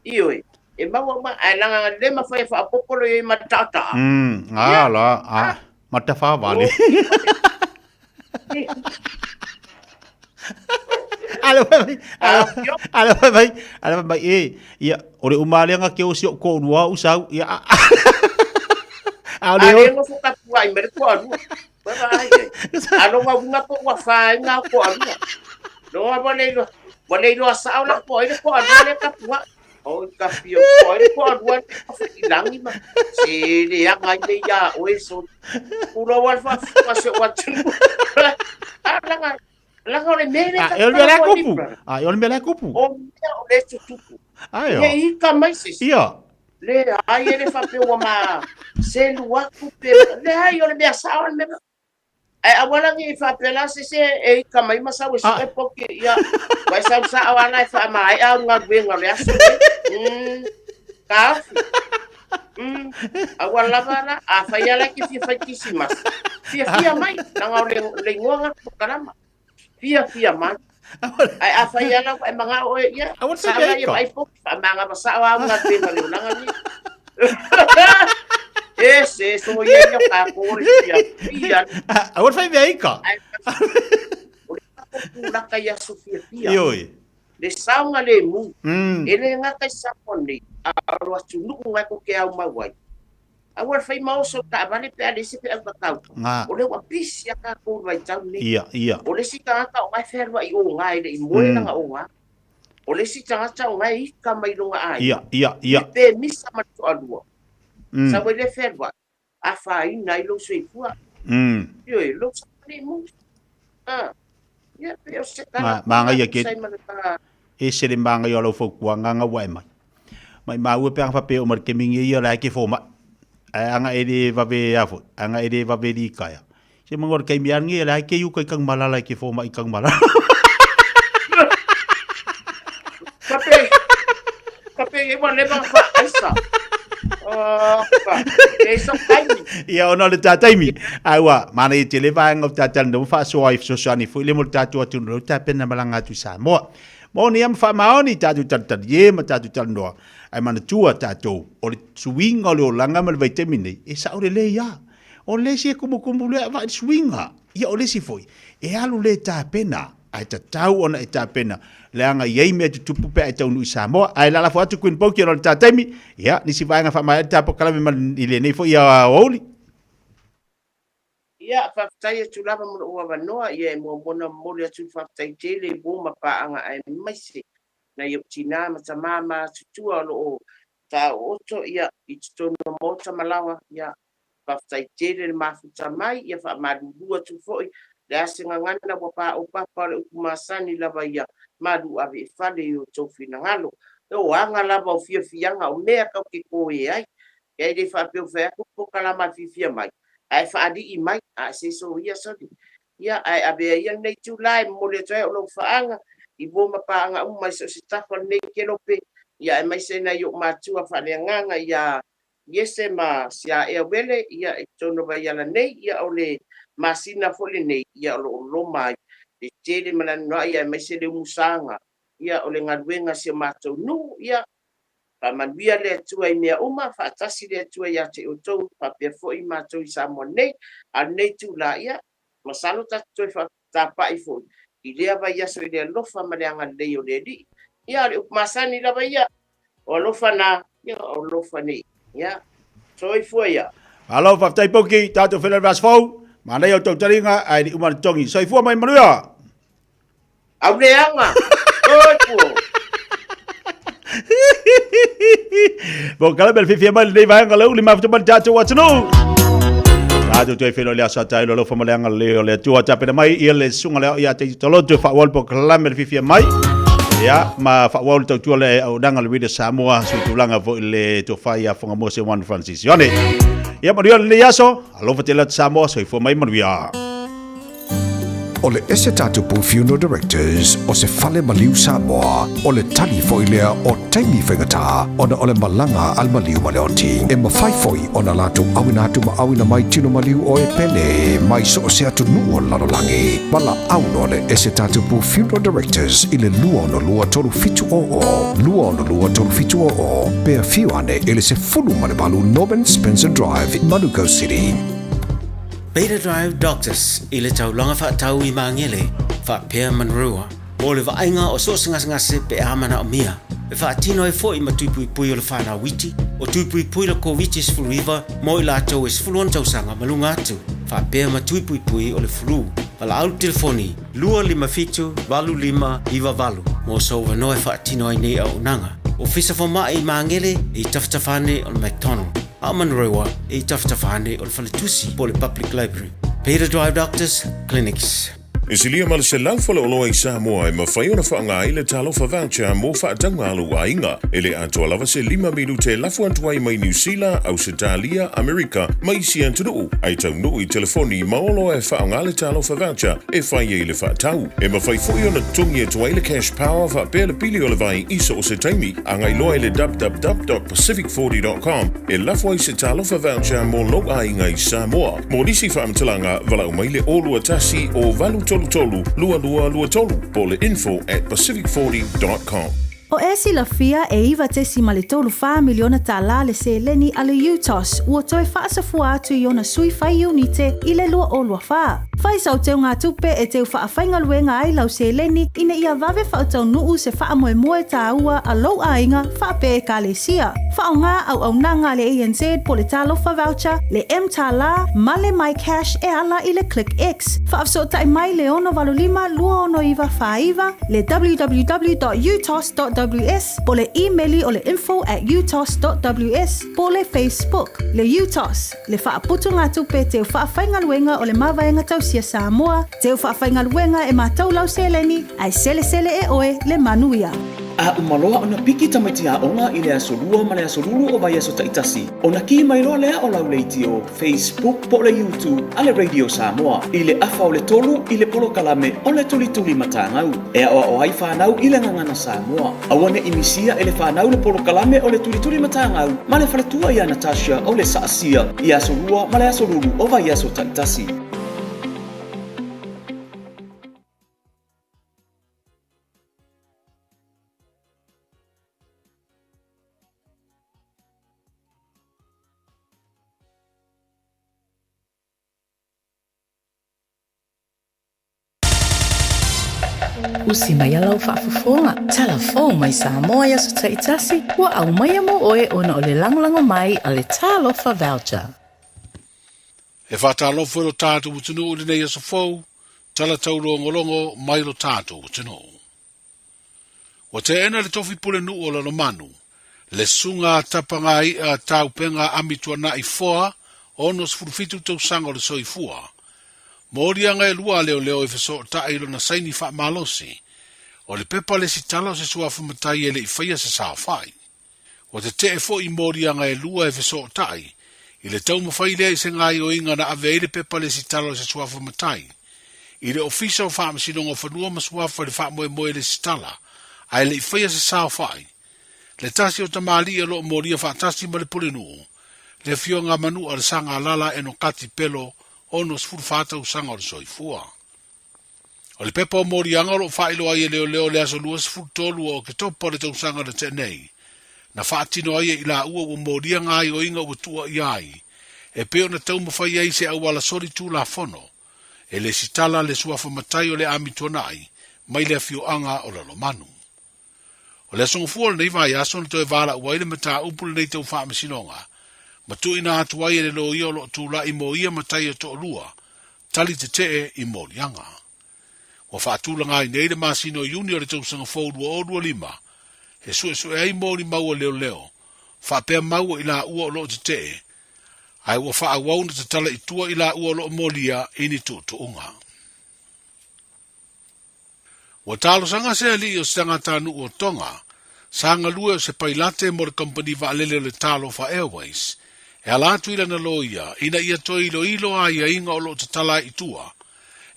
Ioe. E maua uma, ae leaga le mafai e faaopoopo lo i ai ma le taataa. A la, a, ma te whāwale. Ale whai mai, ale whai mai, ale whai mai, e, ia, o le umaleanga ke o si o kōrua o usau, ia, a, a, le o. ngofo ka pua i mere koa rua. Koe vaai ai. A longa unga po ua whāinga o koa rua. Longa wa le iloa, wa le iloa sao la koa i le koa rua le ka pua. Oi ka pio koa i le koa rua le ka whakilangi ma. Se le anga i le ia oe so. Kura wa le whafuka se o atunu. A langa, langa o le mea le A, ka e o le mea la talanoa ni, kupu. brother. A, e o le mea la kupu. O mea o le tutupu. Ai o. Ne i ka mai se isi. Ia. Leai e le faapea ua ma selu atu pe leai o le mea sao le mea ae aua la ne i faapea la se se e ika mai ma sau e sue poke ia ua e sau sao lava e faamaea au galuega o le aso lenei. Taofi. Aua lava la afai lava la e te fia fai kisimasi fiafia mai leaga o le le igoa lena o le polokalama. Fiafia mai. Ae afai lava la ua e manao oe ia Aua le sao fai la ia ika. vaai poke faamagava sao au galuega o le olaga lenei. E se soia ia o tatou o le fiafia. Aua le fai mea ika. Ae o le tatou tulaga i aso fiafia. Ioe. Le saogalemu, e le gata i Samoa nei, a o le atunuu na e tou te aumau ai. Aua le fai ma oso i le taavale pe a leai se feau tatau. Ga. O lea ua pisi a tatou i le vaitau lenei. Ia, ia. O le isi tagata o la e fealuai oga e le i moe lana oga. O le isi tagata o la e ika mai lona aiga. Ia, ia, ia. I le pemisa ma le toalua. Sau ai lea fealuai, afaina ai lou soifua. Ioe, lou saogalemu. A, ia, pei o se tala Ma, lena magaia ke, tusa ai ma le ta. Ese le magaia o lau fautuaga aga ua e mai. Maimau e pe ana faapea e uma i le taimi nei ia o la e ke fomai. Ae ana e le vave a foi, ana e le vave likaea. Se manu o le taimi lava lenei o la e ke i uka i Tanumalala e ke fomai i Tanumalala. Kape, kape e ua leva na faaisa. Oka, e isa taimi. Ia ona o le tā taimi. Ae ua manaia tele vaega o tā talanoa ma faasoa ai fesoasoani foi lea mo le tatou atunuu lea ua tapena malaga atu i Samoa. Moni a ma faamaoni tatou talitalie ma tatou talanoa, ae manatua tatou, o le suiga o le olaga ma le vaitaimi nei, e sao lelei a. O le isi e kumukumu lea avai le suiga. Ia o le isi foi, e alu le tapena, ae tatau ona e tapena, leaga e i ai mea e tutupu pe a e taunuu i Samoa. Ae lalafo atu Queen Boki ona o le ta taimi, ia, nisi vaega faamaea le ta polokalame ma i lenei foi aoauli. Ia, faafetai atu lava mo lou avanoa, ia e muamua ona momoli atu le faafetai tele i uo ma paaga aemaise nai ou tinā ma tamā matutua o lo o taooto ia i totonu o maota ma laoa, ia faafetai tele le mafuta mai, ia faamalulu atu foi le a se gagana ua paopapa o le upu masani lava ia malu ave e fale i outou finagalo. O aga lava o fiafiaga o mea tatou te toe ai, Ia e le faapea ua fai atu polokalama e fiafia mai, ae faalii mai, a se soia soli. Ia, ae avea ia lenei itula e momoli atu ai o lou faaga i uo ma paaga uma i so o se tafa o lenei kelope, ia aemaise nai ou matua faaleagaga ia Iese ma Siaea Wele, ia i totonu o Vaiala nei, ia o le masina foi lenei, ia o lo o loma ai le tele ma le anoanoai aemaise le umusaga, ia o le galuega a si o matou nuu, ia Faamanuia le Atua i mea uma, faatasi le Atua ia te outou, faapea foi matou i Samoa nei. A o lenei itula, ia, masalo tatou toe tapai foi i lea vaiaso i le alofa ma le agalelei o le Alii. Ia, o le upu masani lava ia, o alofa na, ia, o alofa nei. Ia, soifua ia. Malo, faafetai Poki, tatou feiloai i le vaiaso fou. Manaia o tou taliga, ae le i uma le togi. Soifua ma ia manuia! Auleaga! Oi puo! Bon, kala bel fifi mai lenei vaega le uli mafuta mai le tatou atunuu. Tatou toe feiloai le aso a taelo alofa ma le agalelei o le Atua. Tapena mai ia le susuga le ao ia te toloto e faaauau le polokalame le fifi mai. Ia, ma faaauau le tautua le auaunaga le Radio Samoa, sui tulaga foi le tofa ia Whangamoa Se Juan Francis Ione. Ia, manuia lenei aso. Alofa tele atu Samoa, soifua mai manuia. O le Esetatapu Funeral Directors o se fale maliu Samoa, o le tali foi lea o taimi faigata ona o le malaga a le maliu ma le oti. E mafai foi ona latou auina atu ma auina mai tino maliu o e pele mai so o se atunuu o le lalolagi. Valaau loa le Esetatapu Funeral Directors i le 262 3700, 262 3700, pe afio ane i le 18 Norman Spencer Drive, Manukau City. Beta Drive Doctors i le taulaga faatau i Magele faapea Manurewa mo le vaaiga o so o se gasegase pe a manaomia. E faatino ai foi ma tui puipui o le whanau iti, o tui puipui le Koviti-19 mo i latou e 16 tausaga ma luga atu, faapea ma tui puipui o le flu. Valaau le telefoni 257 8598 mo sou avanoa e faatino ai nei auaunaga. Ofisa Fomai i Magele i tafatafa ane o le McDonald. A o Manurewa e i tafatafa ane o le faletusi po o le Public Library. Beta Drive Doctors Clinics. E silia ma le 100 faleoloa i Samoa e mafai ona faaaoga ai le Talofa Voucher mo faatauga a lou aiga. E le atoa lava se lima minute e lafo atu ai mai Niu Sila, Ausetalia, Amerika ma isi atunuu, ae taunuu i telefoni ma oloa e faaaoga le Talofa Voucher e fai ai le faatau. E mafai foi ona totogi atu ai le Cash Power faapea le pili o le vai i so o se taimi. Agai loa i le www.pacific40.com e lafo ai se Talofa Voucher mo lou aiga i Samoa. Mo nisi faamatalaga, valaau mai le 021 o 833 2223 po o le info@pacific40.com. O e silafia e 9.34 miliona tālā le seleni a le UTOS ua toe faasafua atu i ona sui fai iunite i le 2024. Fai sau teugatupe e teu faafaigaluega ai lau seleni ina ia vave faataunuu se faamoemoe tāua a lou aiga faapea Ekalesia. Faaaoga auaunaga a le ANZ po o le Talofa Voucher, le mTālā ma le MyCash e ala i le ClickX. Faafesootai mai le 685 269 49, le www.utos.ws po o le imeli o le info at utos.ws po o le Facebook, le UTOS, le Faaputugatupe Teu Faafaigaluega o le Mavaega Tausia Samoa, Teu Faafaigaluega e matau lau seleni, ae selesele e oe le manuia. A uma loa ona piki tamaiti aoga i le aso Lua ma le aso Lulu o vaiaso taitasi, ona ki mai loa lea o lau leitio, Facebook po o le YouTube a le Radio Samoa i le afa o le tolu i le polokalame o le Tulituli Matagau e aoao ai fanau i le gagana Samoa. Aua ne i misia e le fanau le polokalame o le Tulituli Matagau ma le faletua ia Natasha o le Saasia i aso Lua ma le aso Lulu o vaiaso taitasi. Usi mai lau faafofoga, tala fou mai Samoa i aso taitasi, ua aumaia mo oe ona o le lagolago mai a le Talofa Voucher. E faatalofa i lo tatou atunuu i lenei aso fou, tala taulogologo mai lo tatou atunuu. Ua teena le tofi pulenuu o Lalomanu, le susuga a Tapagai'a Taupenga Amituana'i Foa, 67 tausaga o le soifua. Moliaga e lua a leoleo e fesootai i lona saini faamalosi, o le pepa lesitala o se suafa matai e le i faia se saofai. Ua tetee foi i moliaga e lua e fesootai i le taumafai lea i se gaoioiga na ave ai le pepa lesitala o se suafa matai i le Ofisa o Faamasinoga o Fanua ma Suafa i le faamoemoe lesitala ae le i faia se saofai. Le tasi o tamalii o lo o molia faatasi ma le Pulenuu, le Afioga a Manu'a le Sagalala Enokati Pelo, 64 tausaga o le soifua. O le pepa o moliaga o lo o faailoa ai e leoleo i le aso 23 o Oketopa o le tausaga na tea nei, na faatino ai e i laua ua molia gaoioiga ua tuuaia ai, e pei ona taumafai ai se auala soli tulafono, e lesitala le suafa matai o le Ami Tuanai mai le afioaga o Lalomanu. O le aso Gafua o lenei vaiaso na toe valaau ai le mataupu lenei tau faamasinoga, ma tuuina atu ai e le loia o lo o tulai mo ia matai e toalua, tali tetee i moliaga. Ua faatulaga ai nei le masina o Iuni o le tausaga fou 2025, e suesue ai molimau a leoleo, faapea mau o i laua o lo o tetee, ae ua faaauau ona tatala i tua i laua o lo o molia i ni tuutuuga. Ua talosaga se alii o se tagatanuu o Tonga, sa galue o se pailate mo le kamupani vaalele o le Talofa Airways, e ala atu i lana loia ina ia toe iloilo aiaiga o lo o tatala ai i tua,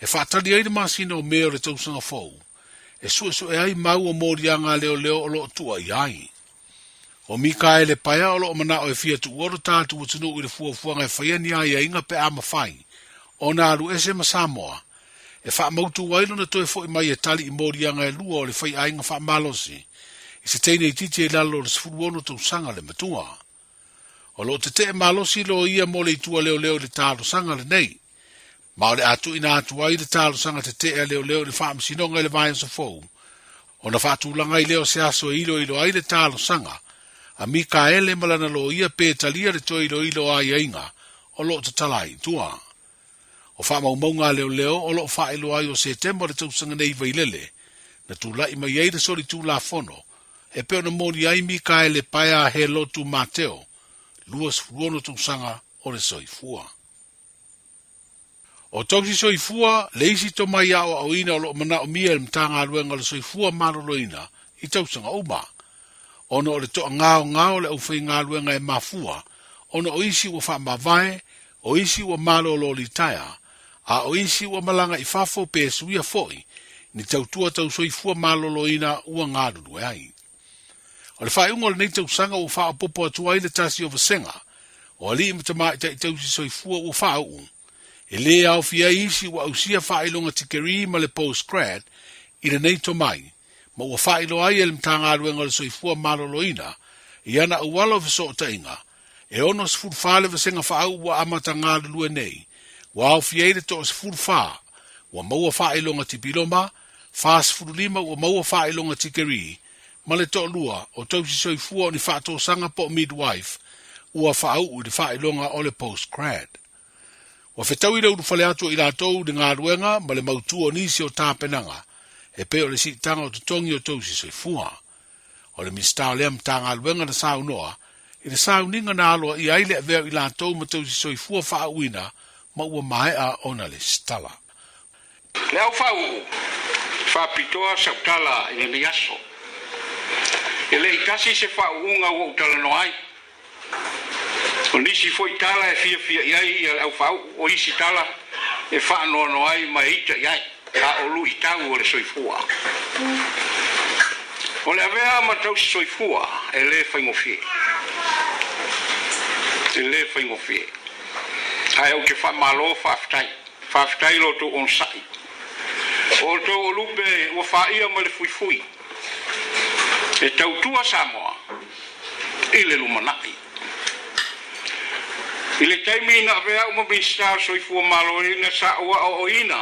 e faatali ai le masina o Me o le tausaga fou, e suesue ai mau o moliaga a leoleo o lo o tuuaia ai. O Mikaele Paea o lo o manao e fia tuua lo tatou atunuu i le fuafuaga e faia ni aiaiga pe a mafai ona alu ese ma Samoa, e faamautu ai lona toe foi mai e tali i moliaga e lua o le faiaiga faamalosi i se teine itiiti i lalo o le 16 tausaga le matua. O lo o tetee malosi loia mo le itu a leoleo i le talosaga lenei, ma o le a tuuina atu ai le talosaga tetee a leoleo i le faamasinoga i le vaiaso fou, ona faatulaga ai lea o se aso e iloilo ai le talosaga a Mikaele ma lana loia pe talia le toe iloilo o aiaiga o lo o tatala ai i tua. O faamaumauga a leoleo o lo o faailoa ai o Setema o le tausaga nei i Vailele, na tulai mai ai le solitulafono e pei ona moni ai Mikaele Paea Helotu Mateo, 26 tausaga o le soifua. O Tausi Soifua le isi tomai aoaoina o lo o manaomia e le Matagaluega o le Soifua Maloloina i tausaga uma, ona o le toagaogao o le aufaigaluega e mafua ona o isi ua faamavae, o isi ua malolo litaea, a o isi ua malaga i fafo pe suia foi ni tautua tau soifua maloloina ua galulue ai. O le faaiuga o lenei tausaga ua faaopoopo atu ai le tasi o vasega o alii ma tamaitai tausi soifua ua faauu, e lē aofia ai isi ua ausia faailoga tikerii ma le post-grad i lenei tomai, ma ua faailoa ai e le Matagaluega o le Soifua Maloloina i ana auala o fesootaiga, e 64 le vasega faauu ua amata galulue nei, Ua aofia ai le toa-14 ua maua faailoga tipiloma, 45 ua maua faailoga tikeri, ma le toalua o tausisoifua o ni faatosaga po o midwife ua faauu i le faailoga o le postgrad. Ua fetaui le ulufale atu o i latou i le galuega ma le mautu o nisi o tapenaga e pei o le siitaga o totogi o tausisoifua. O le Minisita o lea Matagaluega na saunoa i le sauniga na aloaia ai le avea o i latou ma tausisoifua faaauuina ma ua maea ona lesitala. Le au faauu, faapitoa sau tala i lenei aso. E le i tasi se faauuga ua ou talanoa ai. O nisi foi tala e fiafia i ai le au faauu, o isi tala e faanoanoa ai ma e ita i ai, a o luitau o le soifua. O le avea ma tausi soifua e le faigofie. E le faigofie. Ae ou te faamalo faafetai. Faafetai lo outou onosai. O outou o lupe ua faia ma le fuifui e tautua Samoa i le lumanai. I le taimi na avea au ma Minisita o le Soifua Maloloina sa ou aoaoina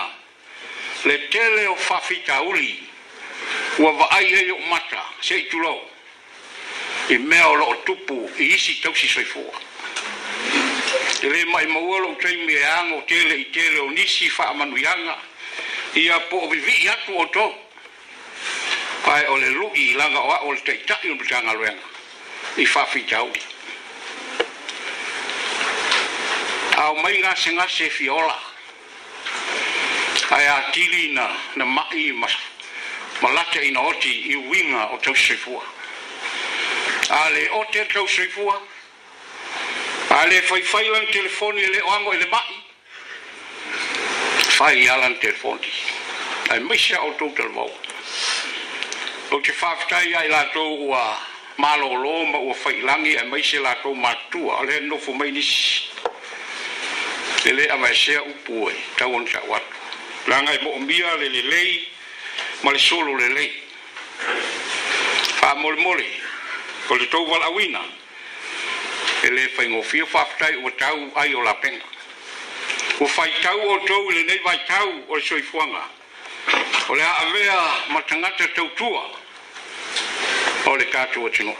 le tele o faafitauli ua vaai ai ou mata, se i tulou, i mea o lo o tupu i isi tausi soifua. E le maʻimaua lou taimi e ago tele i tele o nisi faamanuiaga ia po o vivii atu outou, ae o le luʻi laga o a'u o le Taitai o le Matagaluega i faafitauli. A omai gasegase e fia ola, ae atili na maʻi ma lata ina oti i uiga o tausisoifua. A le ote le tausisoifua, a le faifai lana telefoni e le o ago i le maʻi, fai a lana telefoni, aemaise a outou talavou. Ou te faafetai ia i latou ua malolo ma ua fai i lagi aemaise latou matutua, o lea e nofo mai nisi e le aveesea upu e tau ona tau atu, leaga e moomia le lelei ma le solo lelei. Faamolemole, o le tou valaauina e le faigofie, faafetai ua tau ai o lapega. Ua faitau outou i lenei vaitau o le soifuaga. O le a avea ma tagata tautua o le tatou atunuu.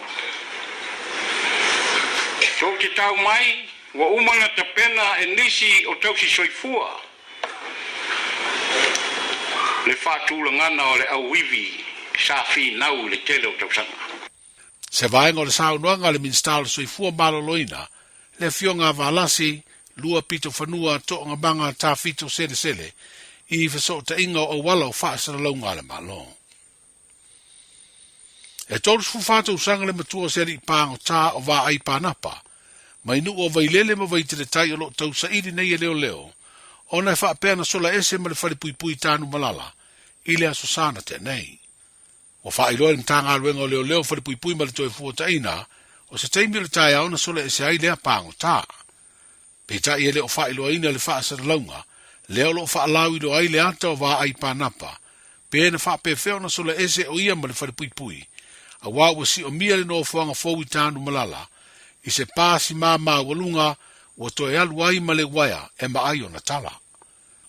Tou te tau mai, ua uma ona tapena e nisi o tausi soifua le faatulagana o le auivi sa finau i le tele o tausaga. Se vaega o le saunoaga a le Minisita o le Soifua Maloloina, le Afioga a Valasi Lua Pito Fanua Toogamaga Tafito Selesele i fesootaiga o auala o faasalalauga a le Malo. E 34 tausaga le matua o se alii pāgotā o Vaai Pānapa, mai nuu o Vailele ma Vaiteletai o lo o tausaili nei e leoleo, ona e faapea na sola ese ma le falepuipui Tanumalala i le Aso Sa na tea nei. Ua faailoa e le Matagaluega o Leoleo Falepuipui ma le Toefuataiga, o se taimi o le taeao na sola ese ai lea pagota. Peitai e le o faailoaina le faasalalauga lea o lo o faalauiloa ai le ata o Vaai Panapa, pe na faapefea ona sola ese o ia ma le Falepuipui, auā ua siomia le nofoaga fou i Tanumalala, i se pasi maualuga ua toe alu ai ma le uaea e maai ona tala.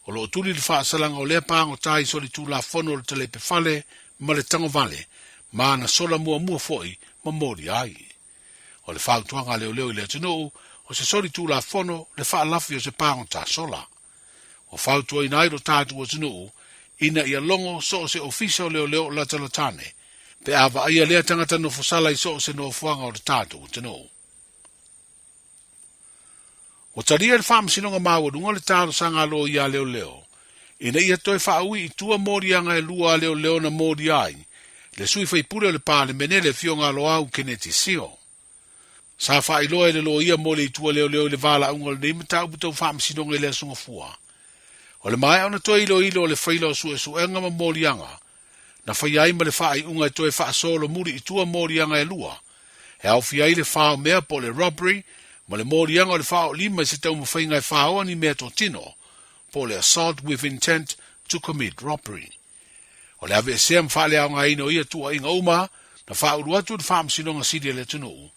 O lo o tuli le faasalaga o lea pagota i solitulafono o le talepe fale ma le tagovale, ma ana sola muamua foi ma molia ai. O le fautuaga a leoleo i le atunuu, o se solitulafono le faalafi o se pagota sola. Ua fautuaina ai lo tatou atunuu ina ia logo so o se ofisa o leoleo o latalatane pe a vaaia lea tagata nofosala i so o se nofoaga o le tatou atunuu. Ua talia e le Faamasinoga Maualuga le talosaga a loia a leoleo ina ia toe faaui i tua moliaga e lua a leoleo na molia ai le sui faipule o le Palemene le Afioga a Loau Keneti Sio. Sa faailoa e le loia mo le itu a leoleo i le valaauga o lenei mataupu tau faamasinoga i le Aso Gafua. O le maea ona toe iloilo o le faila o suesuega ma moliaga na faia ai ma le faaiuga e toe faasolomuli i tua moliaga e lua, e aofia ai le fao mea po o le robbery ma le moliaga o le faaoolima i se taumafaiga e faoa ni meatotino po o le assault with intent to commit robbery. O le aveesea ma faaleaogaina o ia tuuaiga uma na faaulu atu i le Faamasinoga Sili a le atunuu,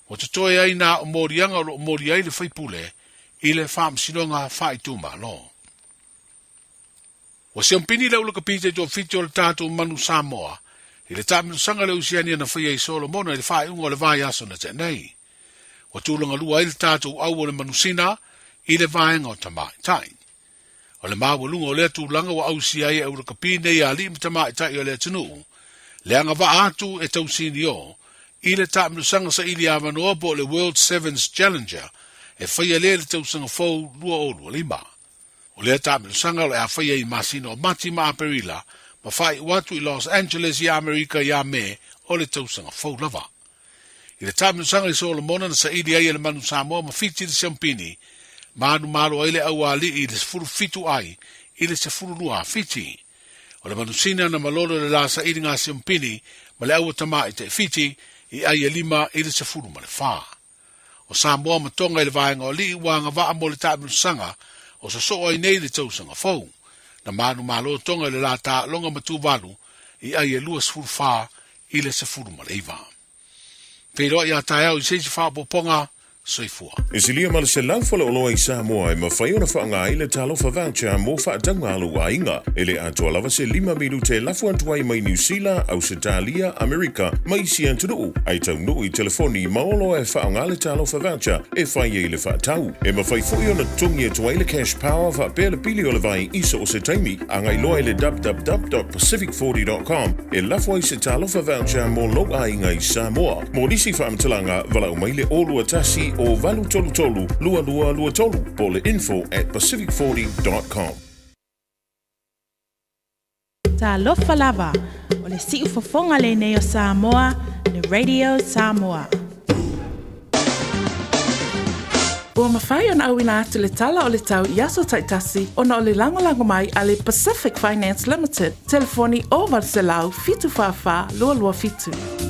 ua totoe ai na o moliaga o lo o molia ai le faipule i le Faamasinoga Faaitumalo. Ua siampini le ula kapita i toafitu o le tatou manu Samoa i le taamilosaga i le Oceania na faia i Solomona i le faaiuga o le vaiaso na tea nei. Ua tulaga lua ai le tatou au o le manusina i le vaega o tamaitai. O le maualuga o lea tulaga ua ausia ai e aulakapi nei a alii ma tamaitai o le atunuu, le agavaa atu e tausinio i le taamilosaga saili avanoa po o le World Sevens Challenger e faia lea i le tausaga fou 2025. O lea taamilosaga o le a faia i masina o Mati ma Aperila ma faaiu atu i Los Angeles i Amerika ia Me o le tausaga fou lava. I le taamilosaga i Solomona na saili ai e le manu Samoa ma Fiti le siampini, manumalo ai le aualii i le 17 ai i le 12 a Fiti. O le manusina na malolo i le la sailiga siampini ma le aua tamaitai Fiti i ai e 5 i le 14. O Samoa ma Tonga i le vaega o alii ua agavaa mo le taamilosaga o sosoo ai nei le tausaga fou. Na manumalo Tonga i le la taaloga ma Tuvalu i ai e 24 i le 19. Feiloai a taeao i se isi faaopoopoga, soifua. E silia ma le 100 faleoloa i Samoa e mafai ona faaaoga ai le Talofa Voucher mo faatauga a lou aiga. E le atoa lava se lima minute e lafo atu ai mai Niu Sila, Ausetalia, Amerika ma isi atunuu, ae taunuu i telefoni ma oloa e faaaoga le Talofa Voucher e fai ai le faatau. E mafai foi ona totogi atu ai le Cash Power faapea le pili o le vai i so o se taimi. Agai loa i le www.pacific40.com e lafo ai se Talofa Voucher mo lou aiga i Samoa. Mo nisi faamatalaga, valaau mai le 021 o 833 2223 po o le info at pacific40.com. Talofa lava, o le siufofoga lenei o Samoa, le Radio Samoa. Ua mafai ona auina atu le tala o le tau i aso taitasi ona o le lagolago mai a le Pacific Finance Limited, telefoni 0800 744 227.